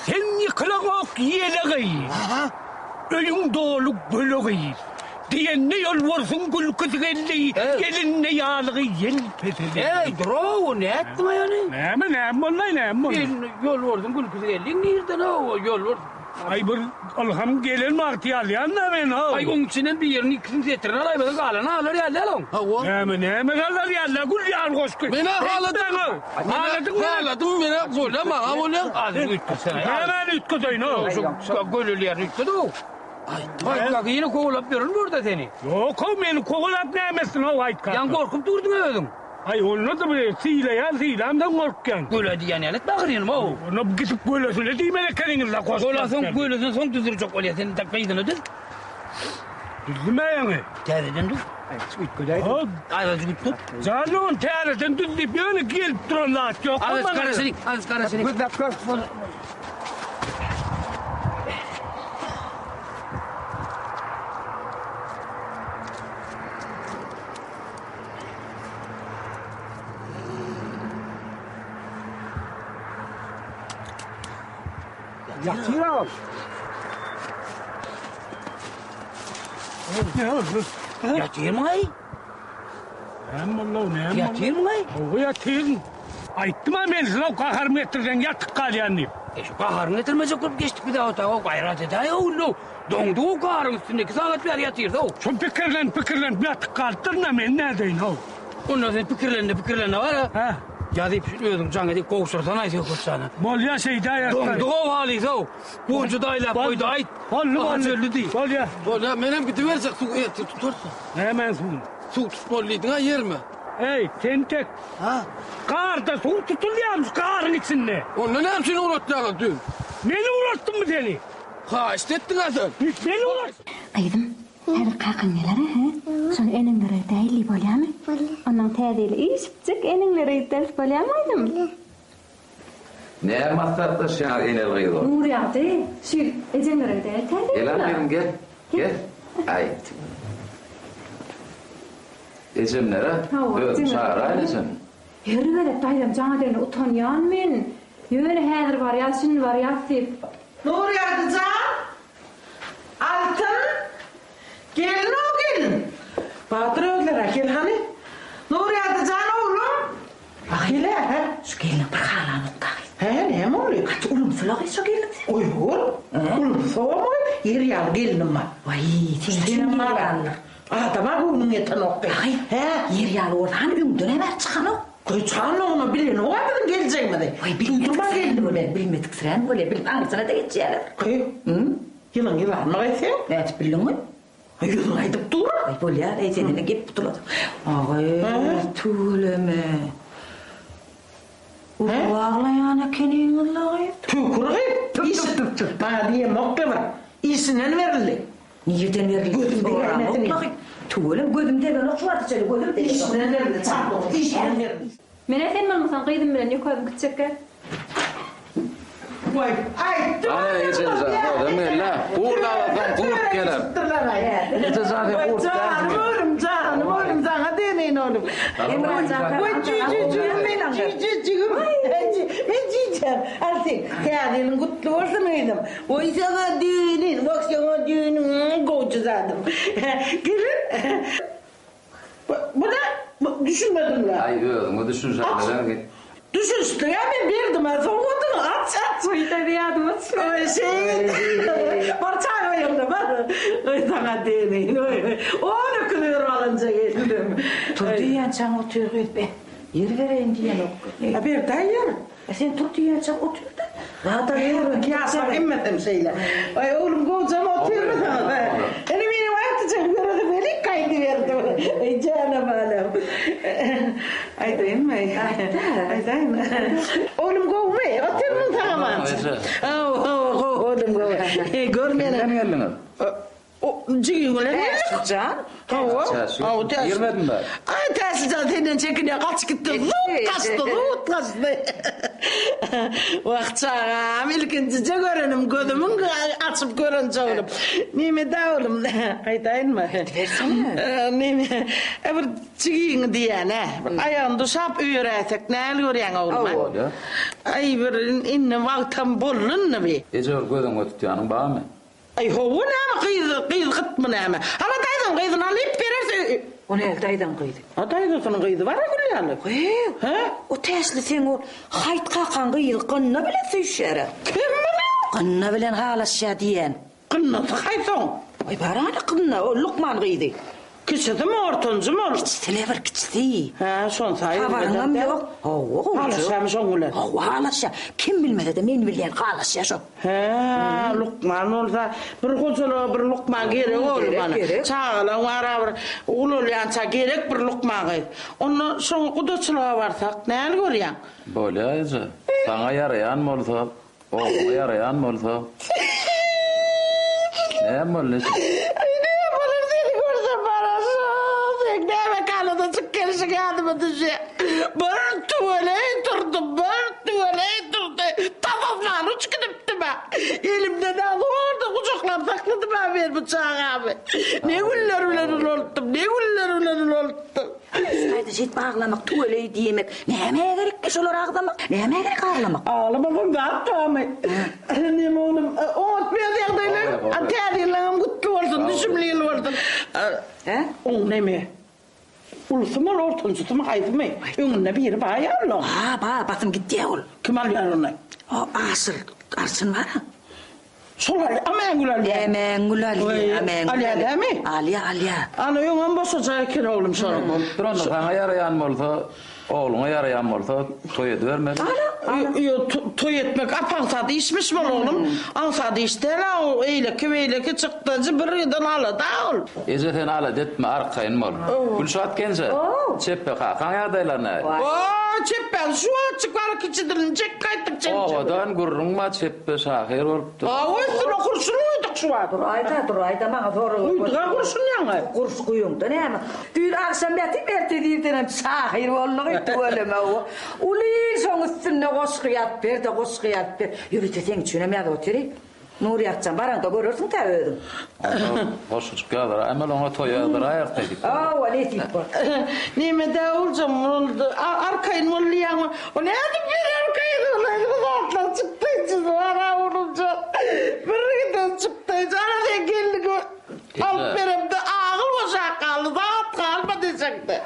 Sen ýykylaňok ýele gyz. Öýüň doly göle gyz. Diýende ýolbarsyň gülküsi geldi, elinde ýalygy ýel peseledi. Eý, dur-ow, nätdiň-aý ony? Näme, näme boldy-aý, näme boldy? Elinde ýolbarsyň gülküsi geldi, nirden-ow, ýolbars? Aý bir ylham gelen wagty ýazýan-da men how. Aý oň içinden birini ikisini setirini alaýmasaň galany alar ýaly däl oň. Hawa. Näme näme alar ýaly däl gül ýaly goşgy. Men-ä haladym. Haladyňmy? Haladym men-ä bolýa maňa bolýa. Azyny üýtgetsene. Nämäni üýtgedeýin how? Şu göleli ýerini üýtged-ow. Aýt kaka ýene kowalap ýörün bu ýerde seni. Ýok how meni kowalap näme etsin how aýt kaka. Ýaňy gorkup durduň özüň. Aý onda-da bir sylaýan sylamdan gorkýan. Göle diýýän ýaly etme ahyrynam-ow. Onda gidip gölesine diýmeli ekeniňiz-le goşgy. Göle soň gölesine soň düzdürjek bolýa sen entek gyzyny düz. Düzdüm-ä ýaňy. Täzeden düz. Üýtgedäýdim. Azajyk üýtget. Jan dogan täzeden düz diýip ýöne gelip duran zat ýok. Azajyk garaşalyk, azajyk garaşalyk. Gözläp gör. Ýatyr agam. Ýatyrmyň-aý? Näme boldy, näme boldy? Ýatyrmyň-aý? Hawa ýatyryn. Aýtdym-a men size gaharymy getirseň ýatyp galýan diýip. E şu gaharyňy getirmejek bolup geçdik biz-ä otaga, gaýrat edäý-ow, doňduk-ow garyň üstünde 2 sagat bäri ýatyrys-ow. Şo pikirlenip, pikirlenip ýatyp galypdyryn-a men nädeýin-ow. Onda sen pikirlen-de pikirlen-de bar-a. Hä? Ýazyp özüň jaň edip gowşursana Söhbet jana. Bolýa şeýdä ýatsaý. Doňduk-ow halys-ow. Gonja daýlap goýdy aýt. Boldy boldy. Çölli diý. Bolýa. Bolýa menem gidiberjek suw ertir tutarsyň. Nämäň suwuny? Suw tutmaly diýdiň-ä ýerime. Eý, tentek. Ha? Garda suw tutulýarmyş garyň içinde. Onda näme üçin ugratýaňyz düýn? Men ugratdymmy seni? Haýyşt etdiň-ä sen. Men ugrat. Gyzym, häzir kakaň geler-ä, hä? Şony eneňlere edäýeli, bolýamy? Bolýa. Onnoň täze ýyly üýşüpjik eneňlere ederis, bolýamy, gyzym? Bolýa. Näme maslahatlaşýaňyz eneli gyz bolup? Nurýagdy, şu ýyl ejeňlere gidäýeli täze Gel ýyla. gyzym gel. Gel. Aý. Ejemlere Hawa, özüm ejeňlere çagyraýyn gidäýeli. ejem. Her gezek daýzam jaň edende utanýan men. Ýöne häzir barýas, şindi barýas diýip. Nurýagdy jan! Altyn! Gelin-ow gelin! Batyr özler-ä gel hany. Nurýagdy jan oglum! Ah hile, hä? Şu gelniň bir halanok dagy. Hä, näme boldy? Gaty ulumsyla gyz şo gelniň sen. Goý bol. Ulumsy-ow, ýer ýaly gelnim bar. Waý, sen Senem ýer bar. ýalydyr. Adama göwnüň ýetenok gyz. Aý, Hä? ýer ýaly bolsa hany öňden-ä bäri çykanok. Goý, çanlygyny bilenok-a biziň geljegimizi. Waý, Duýdurman bilmediksirän geldim bolýa, men. bilmediksirän bolýa, bilip aňyrsyna-da geçýärler. Gyz, ýylyň ýylanyny gyz sen. Nädip bildiň gyz? Ýüzüň aýdyp dur. Aý bolýar, eý sen indi gep gutulady. Agy, tüweleme. Uly aglaýan ekeniňiz-la gyz. Tüwkür gyz. Tüp tüp tüp tüp. Maňa diýemok-la bir. Işinden berildi. Nirden berildi? Gözüm degäýmesin. Soramok-la gyz. Tüweleme gözüm degenok şu wagta çenli gözüm degenok. Işinden berildi, çarpyk, işinden berildi. Menä sen bolmasaň gyzym bilen ýeke özüm gitjekgä. Waý, aýtdym Ana ejem jan, özem geldi. Gurt alasaň gurt geler. Eje jan sen gurt dälsiň. Janym oglum, janym oglum, saňa deneýin oglum. Waý, jüýjüjigim men, jüýjüjigim. Men jüýjem. Al sen, täze ýylyň gutly bolsun gyzym. Waý, saňa deneýin, wah, saňa deneýin, gowja zadym. Gelin. Bu ne? Düşünmedim la. Aý özüňe düşünşäýmeden git. Düşünişdik-ä men berdim-ä sowgadyňy aç aç. Goý tabi ýadyma düşmedi. Oý şeýt. Bar çaý goýaňda bar. Oý saňa deneýin oý. On öküz berip alynja geldim. Tur diýýänçäň otur gyz be. Ýer bereýin diýenok. A ber-dä ýer. A sen tur diýýänçäň otur-da. Zada ýör. Ýaşlar hemmesem şeýle. Aý oglum gowjam otyrmysyňyz? Ine meniň agtyjagym göresi welin gaýdyberdi. Aý janam balam. Aýdaýynmy? Aýt-da. Aýdaýyn. Oglum gowumy? Otyrmyň sag-amança? Hawa, hawa, gowy oglum gowy. Gör meni. Kimden geldiňiz? O jigiň bilen geldik. Täşlijan. Hawa. Hawa Täşli. Girmedin bäri. Aý Täşlijan senden çekinýär, gaçyp gitdi. Zut gaçdy, zut gaçdy. Wah çagam, ilkinjije görenim, gözümiň açyp gören oglum. Neme-dä oglum, aýdaýynmy? Aýdybersene. Neme, bir jigiňi diýýän-ä. Bir aýagyny duşap öýeräýsek näl görýäň oglum? Bolýar. Aý bir indi wagtam boldy indi bi. Eje bir gözüňe tutýanyň barmy? Aý hawa näme gyz gyz gytmy näme. Hala daýzaň gyzyny alyp bereris ö. O näl daýzaň gyzy. A daýzasynyň gyzy bar-a gül ýaly. Heý. Hä? O Täşli seň ol Haýt kakaň gyzy Gynna bilen söýüşýär-ä. Kim bilen? Gynna bilen halaşýar diýýän. Gynnasy haýsy oň? Aý bar ana Gynna, ol lukman gyzy. Kiçisimi, ortanjymy ol? Kiçisi-le bir kiçisi. Hä, şonsy aýry Habaryňam ýok. Hawa, gowja. Halaşýarmy şoň bilen? Hawa, halaşýar. Kim bilmese-de men bilýän, halaşýar şo. Hä, lukman bolsa, bir hojalyga bir lukman gerek oglum Gerek, ana. gerek. Çagalaň bar a bir ulalýança gerek bir lukman gyz. Onda şoňa gudaçylyga barsak, näl görýäň? Bolýa eje. Saňa ýaraýan bolsa, ogluňa ýaraýan bolsa. Näme boldy eje? Aý, näme bolar sen? ýadyma düşýär. Bir tüweleý turdy, bir tüweleý turdy. Tas asmana uçup gidipdim-ä. Elimden-ä zordan gujaklap sakladym-ä men bu çagamy. Ne günler bilen ulaltdym, ne günler bilen ulaltdym. Gaýta şeýdip aglamak, tüweleý diýmek nämä gerekkä şolary agzamak? Nämä gerek aglamak? Aglamagam zat barmy? Neme oglum, oňat biraz ýagdaýlar. Täze ýylyňam gutly bolsun, düşümli ýyl bolsun. Oň neme? Ulusymy ol, ortanjysymy, haýsymy? Öňünde biri bar ýa olaň? Bar, bar, basym gitýä ol. Kim alýar ony? O Aşyr, arçyn bar-a. Şol alýar, Amängül alýar. Ämängül alýar, Amängül. Alýar dämi? Alýar, alýar. Ana, öňem boşajak eken oglum şonuň. Bolup dur onda, saňa ýaraýan bolsa, ogluňa ýaraýan bolsa, toý edibermeli. Ýok, toý etmek ap-aňsat işmiş bol oglum. Aňsat iş däl-ä o, eýleki-beýleki çykdajy bir giden alada ol. Eje sen alada etme, arkaýyn bol. Gülşat genje, Çepbe kakaň ýagdaýlary nähili? O, Çepbäň şu wagtjyk bar kiçi dilini çek gaýtdyk çemçe. Owadan gürrüň bar, Çepbe şahyr bolupdyr. Hawa, üstüne gurşun guýduk şu wagt. Duraýda, duraýda maňa zorag. Guýduk-a gurşun ýaňy. Gurş guýuňda näme? Düýn agşam ýatyp ertir irdenem şahyr boldugy tüweleme owo. Uly il şoň üstünde goşgy ýazyp ber-de goşgy ýazyp ber. Ýörite seň üçinem ýazyp otyry. Nurýakjan baraňda görersiň tä özüň. Onda goşgujyk ýazdyraýmaly oňa toý ýazdyraýarys nesip bolsa. Hawa nesip bolsa. Neme-dä oljam boldy. Arkaýyn bol diýýäňmi? O nädip men arkaýyn bolaýyn bu zatlar çykdaýjysy bar-a oglumjan. Bir giden çykdaýjy. Ana sen gelniňi alyp beremde agyl boşap galdy, zat galmady ejeňde.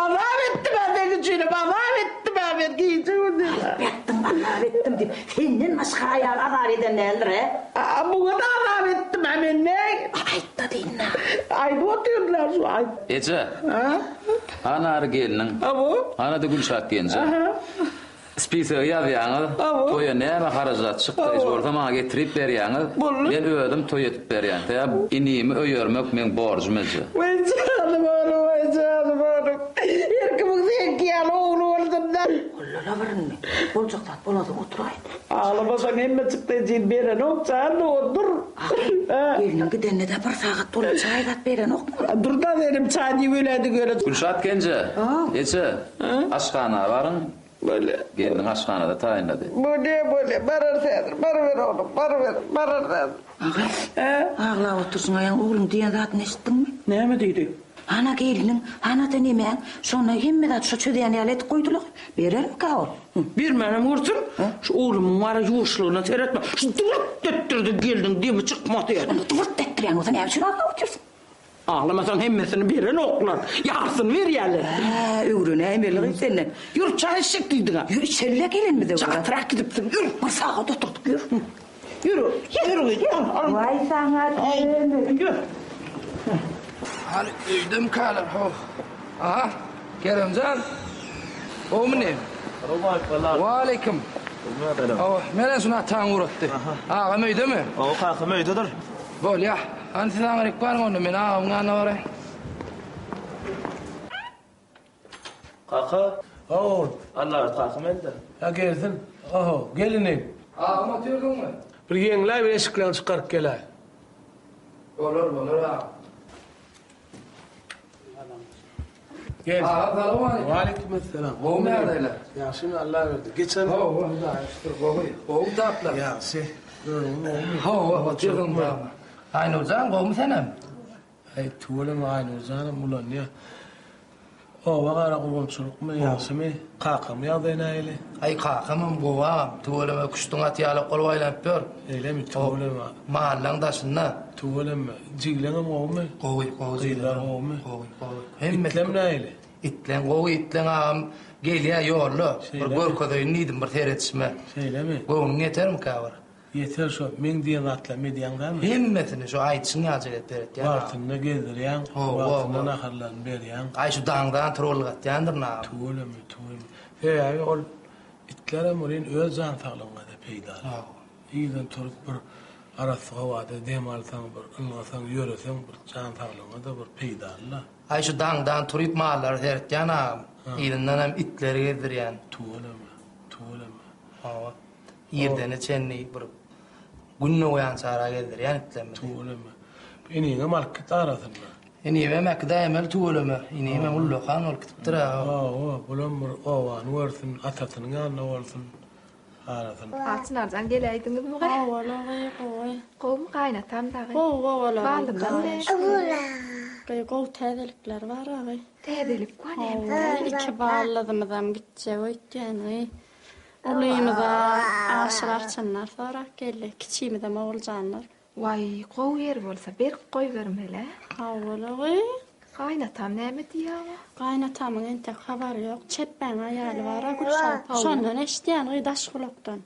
Azap etdim-ä seň üçinem, azap etdim-ä men gije-gündiz. Aýyp ýatdyň, azap etdim diýip, senden başga aýal azap eden däldir-ä? A muňa-da azap etdim-ä men, ne? Aýt-da diýin-dä. Aýdyp otyryn-a şu, aýt. Eje. Anary gelniň. Hawa. Ana-da Gülşat genje. Aha. Spisegi ýazýaňyz, toýa näme harajat çykdaýjy bolsa maňa getirip berýäňiz, men özüm toý edip berýän. Sebäbi inimi öýermek meň borjum eje. Weý janym oglum, weý janym oglum. Her kimiň seňki ýaly ogly bolsun-da. Gollala bir indi. Boljak zat bolansoň oturaýyn. Aglamasaň hemme çykdaýjyny berenok jan dogan, dur. Gelniň gidenine-de bir sagat boldy, çaý zat berenokmy? Dur-da berim çaý diýip öläýdik öle. Gülşat genje, eje, aşhana baryň, Bolýa. Gelniň aşhanada taýynlady. Bolýa, bolýa, bararys häzir, baryber oglum, baryber, bararys häzir. Aga, aglap otyrsyň aýaň ogluň diýen zadyny eşitdiňmi? Näme diýdi? Hana gelniň, hana-da nemäň, şonda hemme zady şo çözýän ýaly edip goýdular. Berermikä ol? Bermänem görsün, şu oglumyň bara ýuwaşlygyna seretme, şu dybyrt etdirdi gelniň demi çykmady. Onda dybyrt etdirýän bolsa näme üçin aglap otyrsyň? Aglamasaň hemmesini berenoklar, ýarysyny berýärler. Hä, öwrenäýmeli gyz senden. Ýür, çaý içjek diýdiň-ä. Ýür, içeli-le gelenimize görä. Çatrak gidipsiň, ýür. Bir sagat oturdyk, ýür. Ýür, ýür gyz, al, al. Waý saňa dönük. Ýür. Hany öýdemkäler, how. Aha, Keremjan. Gowumy neýin? Waleýkim. Hawa, menen şuny ataň ugratdy. Agam öýdemi? Hawa, kakam öýdedir. Bolýa. Hany siz aňryk baryň onda, men agamyň ýanyna baraýyn. Kaka. Hawa oglum. Allaberdi kakam elde. Hä gelsin. Oho, gel inim. Agam otyrdyňmy? Bir ýeňläý bir eşiklerini çykaryp geläý. Bolar, bolar agam. Gel. Agam salowmaleýkim. Waleýkim esselam. Gowumy ýagdaýlar? Ýagşymy Allaberdi. Geçen. Hawa, Hudaýa şükür gowy. Gowy taplar. Ýagşy. Özüň gowumy? Hawa, otyryn mama. Aýnurjan gowumy senem? Aý, tüweleme Aýnurjanam ulanýa. Oba gara gurgunçylykmy, ýagşymy? Kakamyň ýagdaýy nähili? Aý, kakamam gowy agam. Tüweleme küşdüň aty ýalak bolup aýlanyp ýör. Eýlemi, tüweleme. Mallaň daşynda. Tüweleme. Jigleňem gowumy? Gowy, gowy jigler. Gyzlar gowumy? Gowy, gowy. Hemmesi. Itlem nähili? Itleň gowy, itleň agam gelýä ýolda. Bir Şeýlemi? görkezeýin diýdim bir seredişime. Şeýlemi? Göwnüň ýetermikä bir? Ýeter şo, meň diýen zatlarymy edýäň dälmi? Hemmesini şo aýdyşyň ýalyjak edip beretýän agam. Wagtynda gezdirýäň, Hawa, wagtynda hawa. naharlaryny berýäň. Aý şu daňdan turulgatýandyryn agam. Tüweleme, tüweleme. Sebäbi ol itlerem welin öz jan saglygyňa-da peýdaly. Hawa. Irden turup bir arassa howada dem alsaň, bir ylgasaň, ýöreseň bir jan saglygyňa-da bir peýdaly-la. Aý şu daňdan turyp mallary seretýän agam. Yzyndanam itleri gezdirýän. Tüweleme, tüweleme. Hawa. Irdene çenli bir Gün dogýançara gezdirýän itlerimizi. Tüweleme. Iniňem alyp git arasynda. Inimem äkidäýmeli tüweleme. Inimem ullakan bolup gidipdir-ä. Hawa, bulam bir obany görsün, atasynyň ýanynda bolsun, arasyny. Arçynarjan geläýdiňizmi gaý? Hawa-la gyý, gowy. Gowumy gaýynatam dagy? Gowy, gowy olar. Baldymdan Gyý, gowy täzelikler bar agy. Täzelik bar näme? Hawa, iki baldyzymyzam gitjek öýtýän gyý. Ulymyza Aşyr arçynlar sorap geldi, kiçimizem Oguljanlar. Waý, gowy ýeri bolsa berk goýbermeli-ä. Hawa-la gyý. Gaýynatam näme diýýä oňa? Gaýynatamyň entek habary ýok. Çepbäň aýaly bar-a, Gülşat. Şondan eşidýän gyý, daş gulakdan.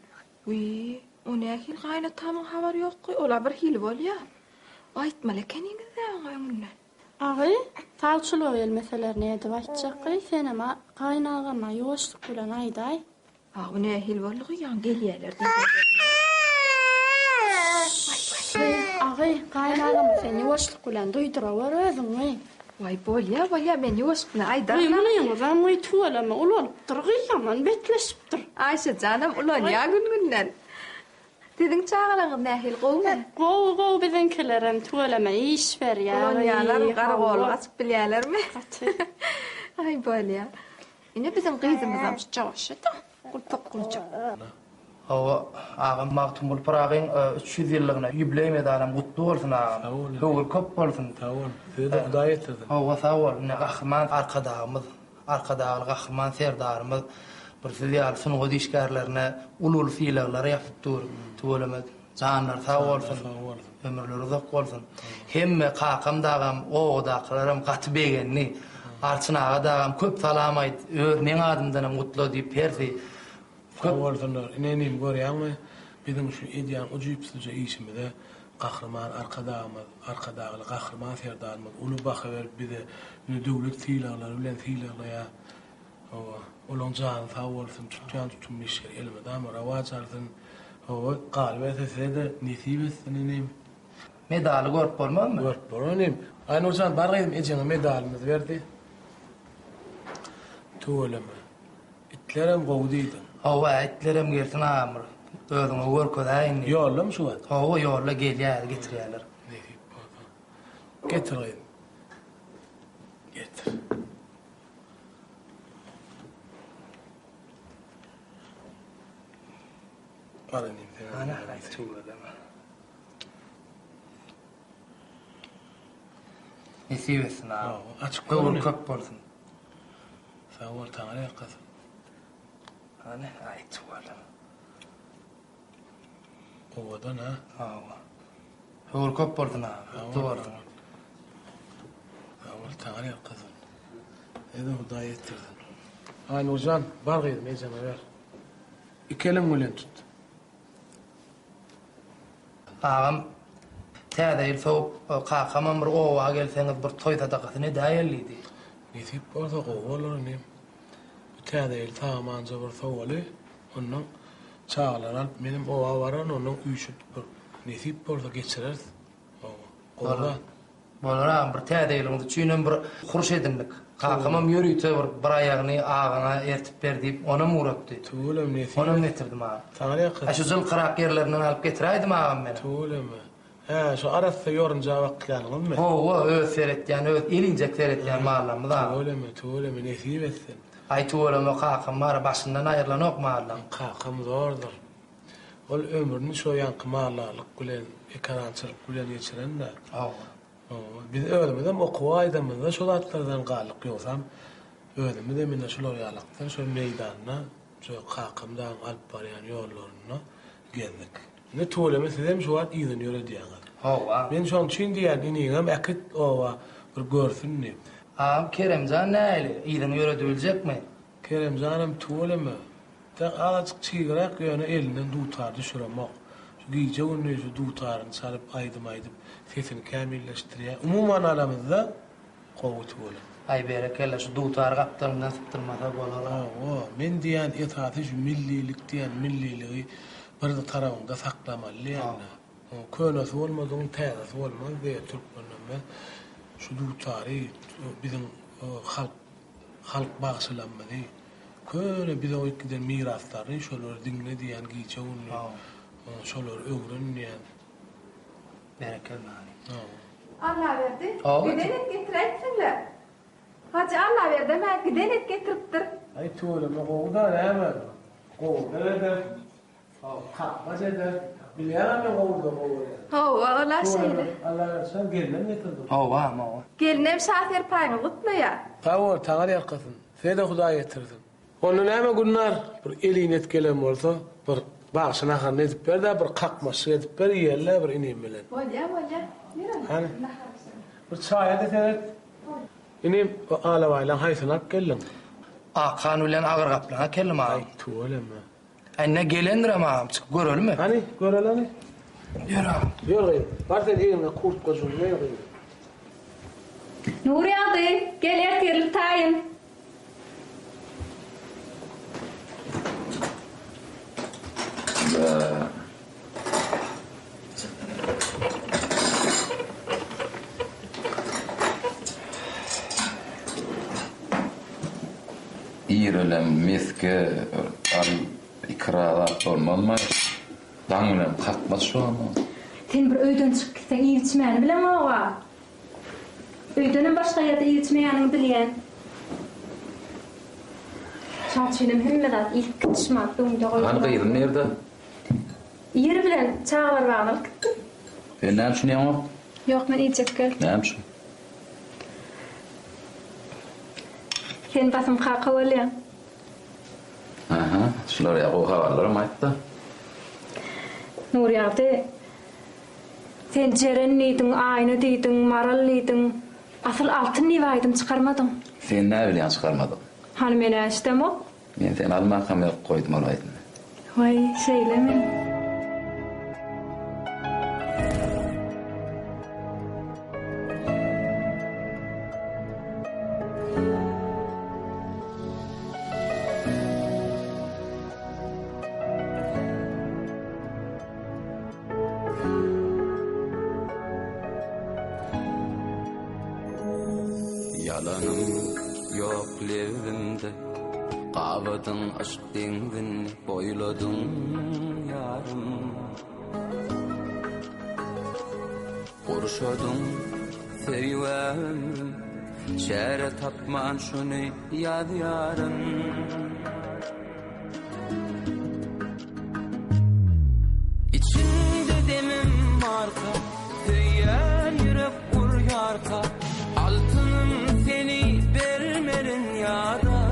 Wiý, o nähili gaýynatamyň habary ýok gyý, ol-a birhili bolýa. Aýtmaly ekeniňiz-dä oňa öňünden. Agy, sawçylyga gelmeseler nädip aýtjak gyý, senem gaýynagama ýuwaşlyk bilen aýdaý. A bu nähili boldy gyý, ýaňy gelýäler diýseň. Gyý, agy, gaýynagama sen ýuwaşlyk bilen duýdurawер özüň gyý. Waý, bolýa, bolýa, men ýuwaşlyk bilen aýdaryn. Gyý, munyňyzam gyý tüweleme ulalypdyr gyý, ýaman betleşipdir. Aýşe janam ulalýa gün-günden. Siziň çagalaryňyz nähili gowumy? Gowy gowy biziňkilerem tüweleme iş berýär. Ulanýarlarmy garagollyk açyp bilýärlermi? Gaty. Aý bolýa. Ine biziň gyzymyzam şuçawaşyda gulpak guljak. Hawa agam Magtymguly Pyragyň 300 ýyllygyna ýubileý medalam gutly bolsun agam. Sag bol. Höwür köp bolsun. Sag bol. Size-de Hudaý ýetirsin. Hawa sag bol. Ine Gahryman Arkadagymyz Arkadagly Gahryman Serdarymyz bir siz ýaly sungat işgärlerine uly-uly sylaglar ýapyp dur. Tüweleme, janlary sag bolsun, ömürleri uzak bolsun. Hemme kakam dagam, obadakylaram gaty begendi. Arçyn aga dagam köp salam aýt, öz meň adymdanam gutla diýip hersi Sag bolsunlar. Ine inim görýäňmi, biziň şu edýän ujypsyzja işimize Gahryman Arkadagymyz, Arkadagly Gahryman Serdarymyz uly baha berip bize indi döwlet sylaglary bilen sylaglaýar. Hawa, olaň jany sag bolsun, tutýan tutumly işleri elmydama rowaç alsyn. Hawa, galyberse size-de nesip etsin inim. Medaly görüp bolmazmy? Görüp bolar inim. Aýnurjan bar gyzym ejeňe medalymyzy berdi. Tüweleme. Itlerem gowy diýdiň. Hawa, itlerem gelsin agam bir özüňe görkezäýin diýip. Ýollamy şu wagt? Hawa, ýolla gelýär, getirýärler. Nesip bolsa. Getir gyzym. Getir. Al inim sen. Ana, aý tüweleme. Nesip etsin agam. Açyk Höwür köp bolsun. Sag bol Taňry ýalkasyn. Hany aý tüweleme. Owadan ha. Hawa. Höwür köp bolsun agam. Gutly bolsun. Sag bol Taňry ýalkasyn. Size Hudaý ýetirsin. Aýnurjan bar gyzym ejeňe ber. Iki eliň bilen tut. Agam täze ýyl sowup kakamam bir oba gelseňiz bir toý sadakasyny edäýeli diýdi. Nesip bolsa gowy bolar inim. Bu täze ýyl sagamanja bir sowaly, onnoň çagalary alyp menem oba bararyn onnoň üýşüp bir nesip bolsa geçireris. Hawa, gowy zat. Bolar agam bir täze ýylyňyz üçinem bir huruş edindik. Kakamam ýörite bir bir aýagyny agaňa ertip ber diýip onam ugratdy. Tüweleme nesip Onam getirdim agam. Saňa ýakyn. Hä şu jylkyrak ýerlerinden alyp getiräýdim agam menem. Tüweleme. Hä şu arassa ýorunja bakýanyňyzmy? Hawa öz seretýän öz elinjek seretýän mallarymyz agam. Tüweleme tüweleme nesip etsin. Aý tüweleme kakam bar başyndan aýrylanok mallaň. Kakam zordur. Ol ömrüni şo ýaňky maldarlyk bilen, ekerançylyk bilen geçiren-dä. Hawa. Hawa. Biz özümizem okuwa gaýdamyzda şo zatlardan galdyk. Ýogsam, özümizem ine şular ýalakdan şo meýdanda, şo kakam dagyň alyp barýan ýollarynda gezdik. Indi tüweleme sizem şu wagt yzyny ýöredýäňiz. Hawa. Men şoň üçin diýýän, iniňem äkit oba, bir görsün diýip. Agam, Keremjan nähili, yzyňy ýöredibiljekmi? Keremjanam tüweleme, Tä azajyk çygrak ýöne elinden dutar düşüremok. Şu gije-gündiz şu dutaryny çalyp aýdym aýdyp sesini kämilleşdirýär. Umuman alamyzda gowy tüweleme. Aý berekella şu dutary gapdalyndan sypdyrmasa bolara. Hawa, men diýýän esasy şu millilik diýýän milliligi bir tarabyňda saklamaly diýýän-dä. Könesi bolmadygyň täzesi bolmaz diýýär türkmenden biz şu dutary biziň halk Halk bagşylarymyzy, köne bize goýup giden miraslaryny şolary diňle diýýän gije-gündiz şolary öwren diýýän. Berekella. Allaberdi, Hawa. giden et getiräýipsiň-le. Hajy Allaberdem-ä giden et getiripdir. Aý, tüweleme gowy-da, näme? Gowurdak eder. Kakmaç eder. Bilýäňä men gowurdagy gowy görýän. Hawa, ol-a şeýle. Allaberdi şa gelnem getirdi. Hawa, hawa. Gelinem şa serpaýyňy gutlaýar. Sag bol, Taňry ýalkasyn. Size-de Hudaý ýetirsin. Onda näme Gülnar, bir elin et gelen bolsa, bir bagşy naharyny edip ber-dä, bir kakmaçlyk edip ber, iýeli-dä bir inim bilen. Bolýa, bolýa. Ýör onda, Hany? nahar bişirin. Bir çaýa-da seret. Inim, o alabaýlaň haýsyny alyp geldiň? Akhan bilen Agyr gaplaň äkeldim agam. Aý, tüweleme. Ine gelendirem agam, çykyp görelimi? Hany, göreli hany. Ýör agam. Ýör gyz, bar sen egniňe kurtkajygyňy geý gyz. Nurýagdy, gel ertirlik taýyn. Irelem mesge al ikra zat bolmazmy? Daň bilen kakmaz şu ama. Sen bir öýden çykyp gitseň iýip-içmäni bileňog-a. Öýdenem başga ýerde iýip-içmeýäniňi bilýän. Şoň üçinem hemme zat iýip git şumat öňüňde goýdular. Hany gyzym nirde? Ir bilen çagalar bagyna alyp gitdim. Sen näme üçin iýeňok? Ýok men iýjek gel. Näme üçin? Sen basym kaka bolýaň. Aha, şular ýa gowy habarlaram aýtda. Nurýagdy, sen Jeren diýdiň, Aýna diýdiň, Maral diýdiň. Asyl Altyn diýip aýdym çykarmadyň. Sen näbilýäň çykarmadygymy? Hany men-ä eşdemok. Men seni almakam ýok goýdum ol aýdymy. Waý, şeýlemi? Ýalanym ýok lebimde Gabadyň yşk deňzini boýladyň ýarym Gurşadyň söýgä ömrüm Çäre tapman şuny ýazýaryn. Içinde demim barka, söýýän ýürek urýarka, Altynym seni bermerin ýara.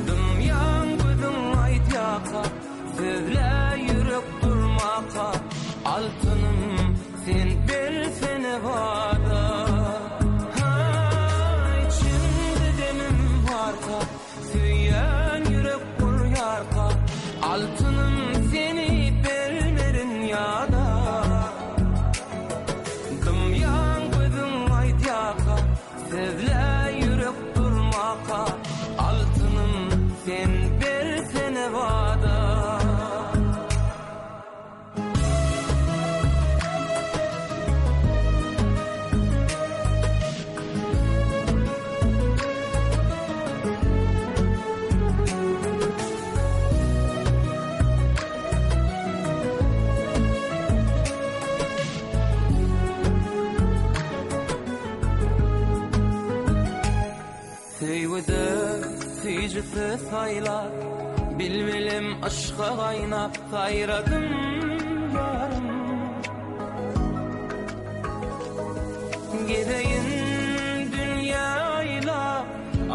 Dymýaň gözüň aýdýarka, sözlä ýürek durmaka, Altynym sen bersene wada. Ha, içinde demim barka, Söýýän ýürek urýarka, Altynym seni bermerin ýada. Dymýaň gözüň aýdýarka, Sözlä ýürek durmaka, Altynym sen bersene wada. Söýgüde süýji söz saýlap, Bilbilim yşga gaýnap saýradym ýarym. Gezeýin dünýä aýlap,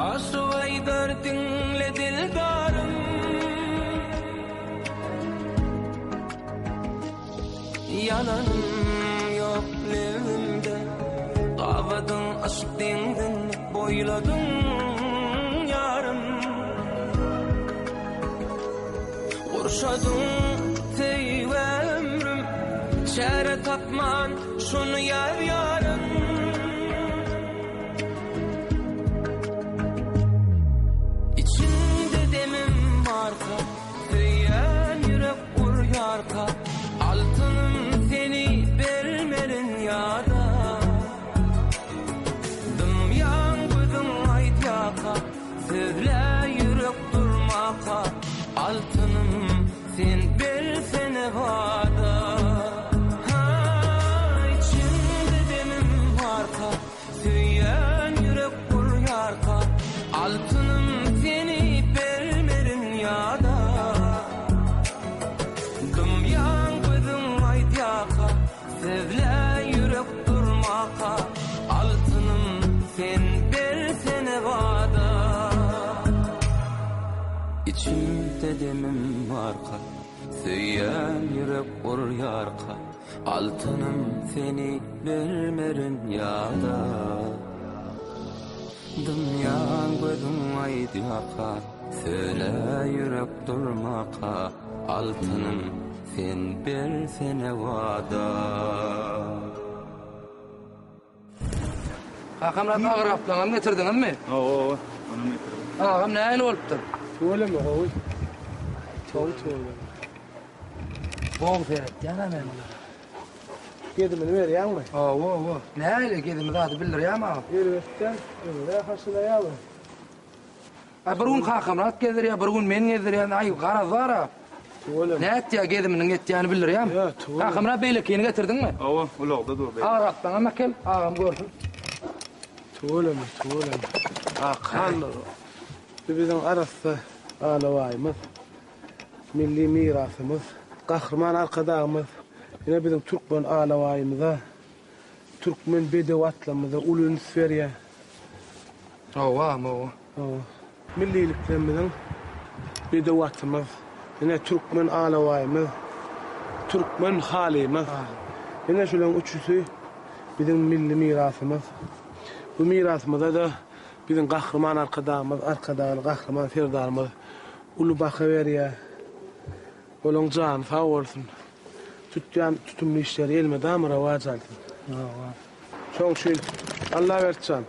Aşyk aýdar diňle dildarym. Ýalanym ýok lebimde, Gabadyň yşk deňzin boýladyň ýarym. Gurşadyň söýgä ömrüm, Çäre tapman şuny ýazýaryn. Içinde demim barka, Söýýän ýürek urýarka, Altynym seni bermerin ýada. Dymýaň gözüň aýdýarka, Sözlä ýürek durmaka, Altynym sen bersene wada. Ha, içinde. sen bersene wada. Içimde demim barka, söýýän ýürek urýarka, Altynym seni bermerin ýada. Dymýaň gözüň aýdýarka, Söýle ýürek durmaka, Altynym sen bersene wada. Kakamyrat agyr gaplaňam getirdiňizmi? Hawa, onam getirdim. Agam nähili bolupdyr? Tüweleme gowy. Gowy tüweleme. Gowy seretýän-ä men mulara. Gezimini berýäňmi? Hawa, hawa. Nähili gezimi zady bildirýärmi agam? Elbetde, öňde haşylaýarmy? Aý bir gün Kakamyrat gezdirýär, bir gün men gezdirýän. Aý garaz bar-a. Tüweleme. Nätýär geziminiň etýäni bildirýärmi? Ýa, tüweleme. Kakamyrat beýlekini getirdiňmi? Hawa, ulagda dur beýleki. Agyr gaplaňam äkel, agam görsün. Tüweleme, tüweleme. Akandyr. Bu biziň arassa alabaýymyz. Milli mirasymyz. Gahryman Arkadagymyz ine biziň türkmen alabaýymyza, türkmen bedew atlarymyza uly üns berýär. Hawa, hawa. Hawa. Milliliklerimiziň bedew atymyz, ine türkmen alabaýymyz, türkmen halymyz. Ine şularyň üçüsi biziň milli mirasymyz. Bu mirasymyza-da biziň Gahryman Arkadagymyz, Arkadagly Gahryman Serdarymyz uly baha berýär. Olaň jany sag bolsun. Tutýan tutumly işleri elmydama rowaç alsyn. Hawa. Şoň üçin Allaberdi jan,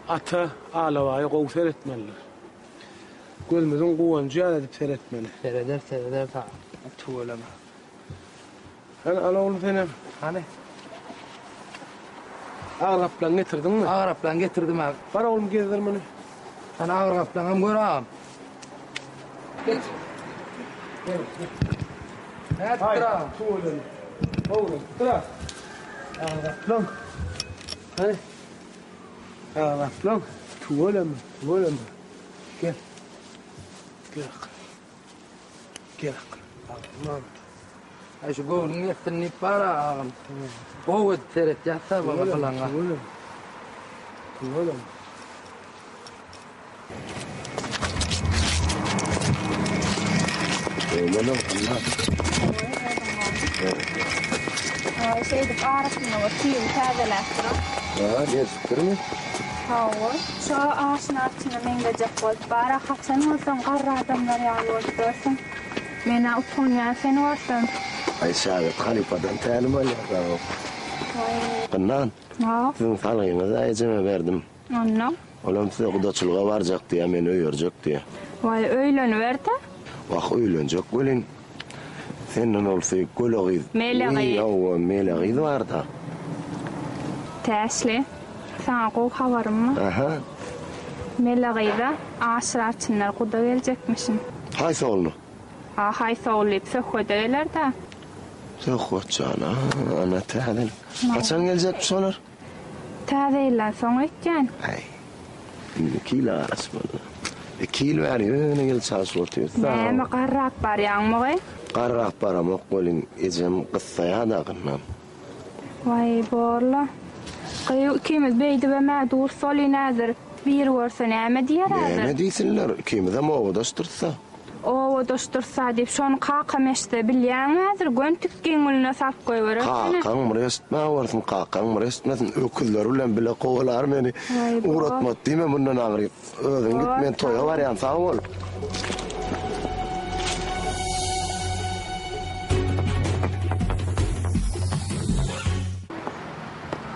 ata alabaýa gowy seretmelidir. Gözümiziň guwanjy ýaly edip seretmeli. Sereder, sereder saňa. Tüweleme. Hany, al oglum senem. Hany. Agyr gaplaň getirdiňmi? Agyr gaplaň getirdim aga. Bar oglum gezdir muny. Hany agyr gaplaňam gör agam. Geç. Nätdir agam? Tüweleme. Oglum, dur. Agyr gaplaň. Hany. Agyr gaplaň. Tüweleme, tüweleme. Gel. Gel. Gel. Agam. Aý şu göwnüň ýetsin diýip bar agam. Gowy edip seretýäs-dä bala pylaňa. Tüweleme. Tüweleme. Şeýdip arasynda bir tüýüni täzeläp durup. Ha, gelşipdirmi? Hawa, şo aşyň arçyna meňzejek bolup bar-a, haçan bolsaň garry adamlar ýaly bolup ýörsüň. Men-ä utanýan seni görsem. Aý, şägirt halypadan tälim alýar dagy. Waý. Gynnan, Ha? siziň salgyňyzy ejeme berdim. Onda? Olam size gudaçylyga barjak diýýär, meni öýerjek diýýär. Waý, öýleniber-dä. Wah, öýlenjek welin, senden bolsa göle gyz. Mele gyz. Hawa, mele gyz bar-da. Täşli, saňa gowy habarym bar. Aha. Mele gyza Aşyr arçynlar guda geljekmişin. Haýsy ogluny? A haýsy ogul diýip, söhbede geler-dä. Söhbet jan, ana, täzelik. Haçan geljekmiş olar? Täze ýyldan soň öýtýän. Äý, indi iki ýyla garaşmaly. Iki ýyl bäri ýöne gelip çalşyp otyrys. Näme, garrap barýaňmy gyz? Garrap baramok welin, ejem gyssaýa-da gynnan. Waý, borla. Gyýw, ikimiz beýdibem-ä dus bolyn häzir. Biri görse näme diýer häzir? Näme diýsinler, ikimizem obadaşdyrys-a. Obadaşdyrsa diýip, şony kakam eşitse bilýäňmi häzir, gön tikgiň gününe salyp goýberer seni. Kakaň bir eşitmä bolsun, kakaň bir eşitmesin, öküzleri bilen bile kowalar meni. Waý, bor. Ugratmaz diýme mundan aňryk. Özüň git, men toýa barýan, sag bol.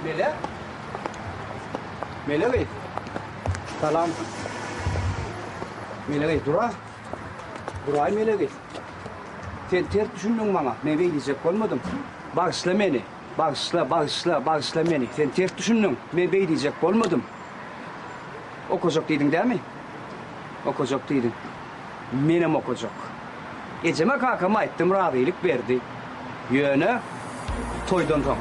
Mele? Mele gyz. Salam. Mele gyz, dura. Duraý Mele gyz. Sen ters düşündiň maňa. Men beý diýjek bolmadym. Bagyşla meni. Bagyşla, bagyşla, bagyşla meni. Sen ters düşündiň. Men beý diýjek bolmadym. Okajak diýdiň dämi? Okajak diýdiň. Menem okajak. Ejeme kakama aýtdym razylyk berdi. Ýöne toýdan soň.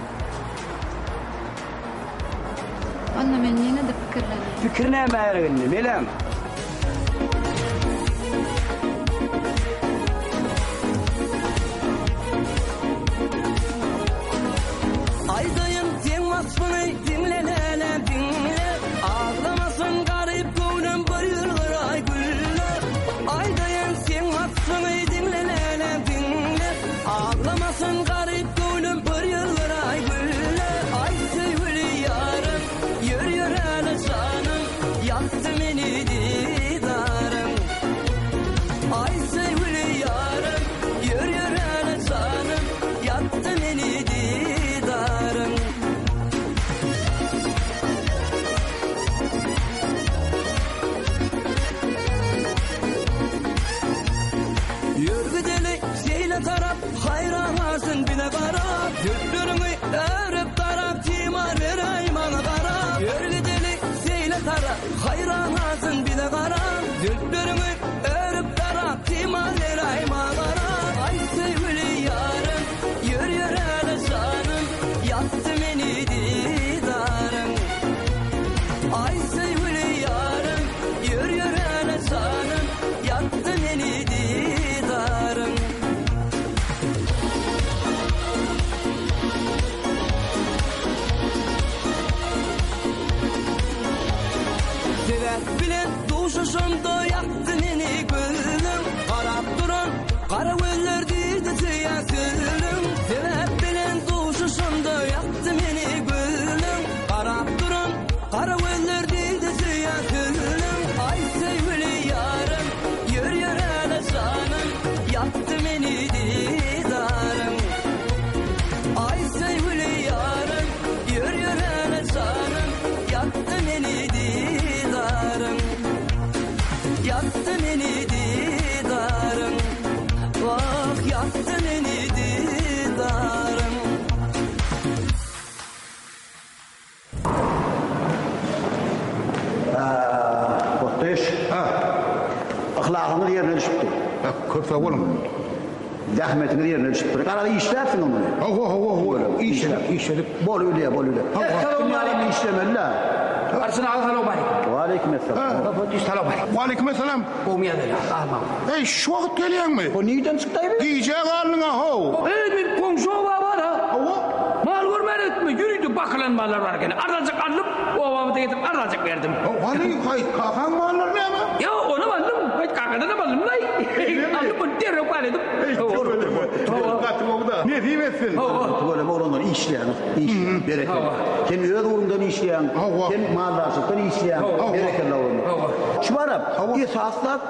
Onda men ýene-de pikirleneýin. Pikir nämä gerek indi, Melem? Aýdaýyn seň waspyňy diňle läle diňle. sara, Haýran galsyn bize garap. Zülpleriňi örüp darap, Timar beräý maňa. Aý söýgüli ýarym, Ýör ýöräle janym, Ýakdy meni didaryň. Aý söýgüli ýarym, Ýör ýöräle janym, Ýakdy meni didaryň. Sebäp bilen duşuşamda ýakdy meni gözleň Garap duran gara gözler diýdi söýýän sözleň Sebäp bilen duşuşamda ýakdy meni gözleň Garap duran gara gözler diýdi söýýän sözleň Aý söýgüli ýarym ýör ýöräle janym Ýakdy meni didaryň Aý söýgüli ýarym Ýör ýöräle janym Ýakdy meni didaryň Ýakdy meni didaryň Wah ýakdy meni didaryň. Otdüş. Yhlasyňyz ýerine düşüpdir. Köp sag boluň. Zähmetiňiz ýerine düşüpdir. Garaz işläpsiň muny. Hawa, hawa, hawa. Işledik, işledik. Bol ülýä, bol ülýä. Essalamu işlemeli-dä. Arçyn aga salowmaleýkim. Waleýkim essalam. Salowmaleýkim. Waleýkim essalam. Gowmy ýagdaýlar? Galmaň. Eý, şu wagt gelýäňmi? Bu nirden çykdaý bu? Gijä galdyň-a how. Eý, men goňşy oba bar-a. Hawa. Mal görmän ötme, ýörite bakylan mallar bar ekeni. Arzanjyk aldyp, obamyza getirip arzanjyk berdim. Hany, Haýyt kakaň mallary näme? Ýok, onam aldym. Haýyt kakadanam aldym-laý. Aldym, ony derrew pal edip. Gaty gowy-da. Nesip etsin. Tüweleme oglanlar işleýäňiz, işleýäň. Berekella. Sen öz ugruňdan işleýäň. Sen maldarçylykdan işleýäň. Berekella oglanlar. Şu barap, esasy zat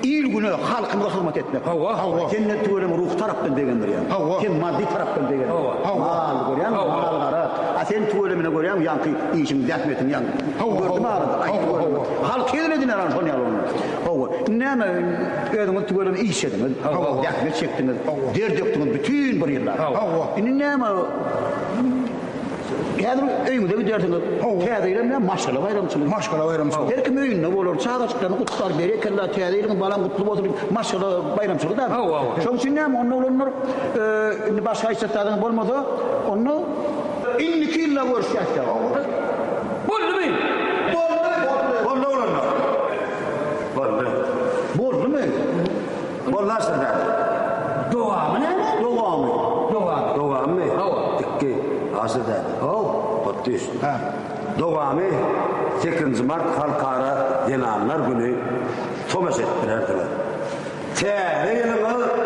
il-güne, halkymyza hyzmat etmek. Sen tüweleme ruhy tarapdan begendirýäň. Sen maddy tarapdan begendirýäň. Mal görýäňmi, mal-gara. A sen tüwelemine görýäňmi, ýaňky işiň, zähmetiň ýaňky. Gördüm arada, aýtdy görme. Halk hezil ediner ana şony ýaly bolanda. Hawa, indi näme, özüňiz tüweleme işlediňiz, zähmet çekdiňiz, der dökdüňiz bütin bir ýyllap. Indi näme, Häzir öýüňize gidersiňiz. Täze ýyl hem näme maşgala baýramçylygy. Maşgala baýramçylygy. Her kim öýünde bolar, çagajyklaryny gutlar, berekella, täze ýylyňyz balam gutly bolsun diýip, maşgala baýramçylygy da. Şonuň üçin näme, onda oglanlar, indi başga aýtjak zadyňyz bolmasa, onda indiki ýylda görüşýäs. Boldumy? Boldy. Boldy oglanlar. Boldy. Boldumy? Boldy aşyrda. Dowamy näme? Dowamy. Dowamy. Dowamy? Hawa. Dikki. Aşyrda. Haw. Otdüş. Ha. Dowamy sekizinji mart Halkara zenanlar güni tomaşa edip bilersiňiz. Täze ýylyňyz.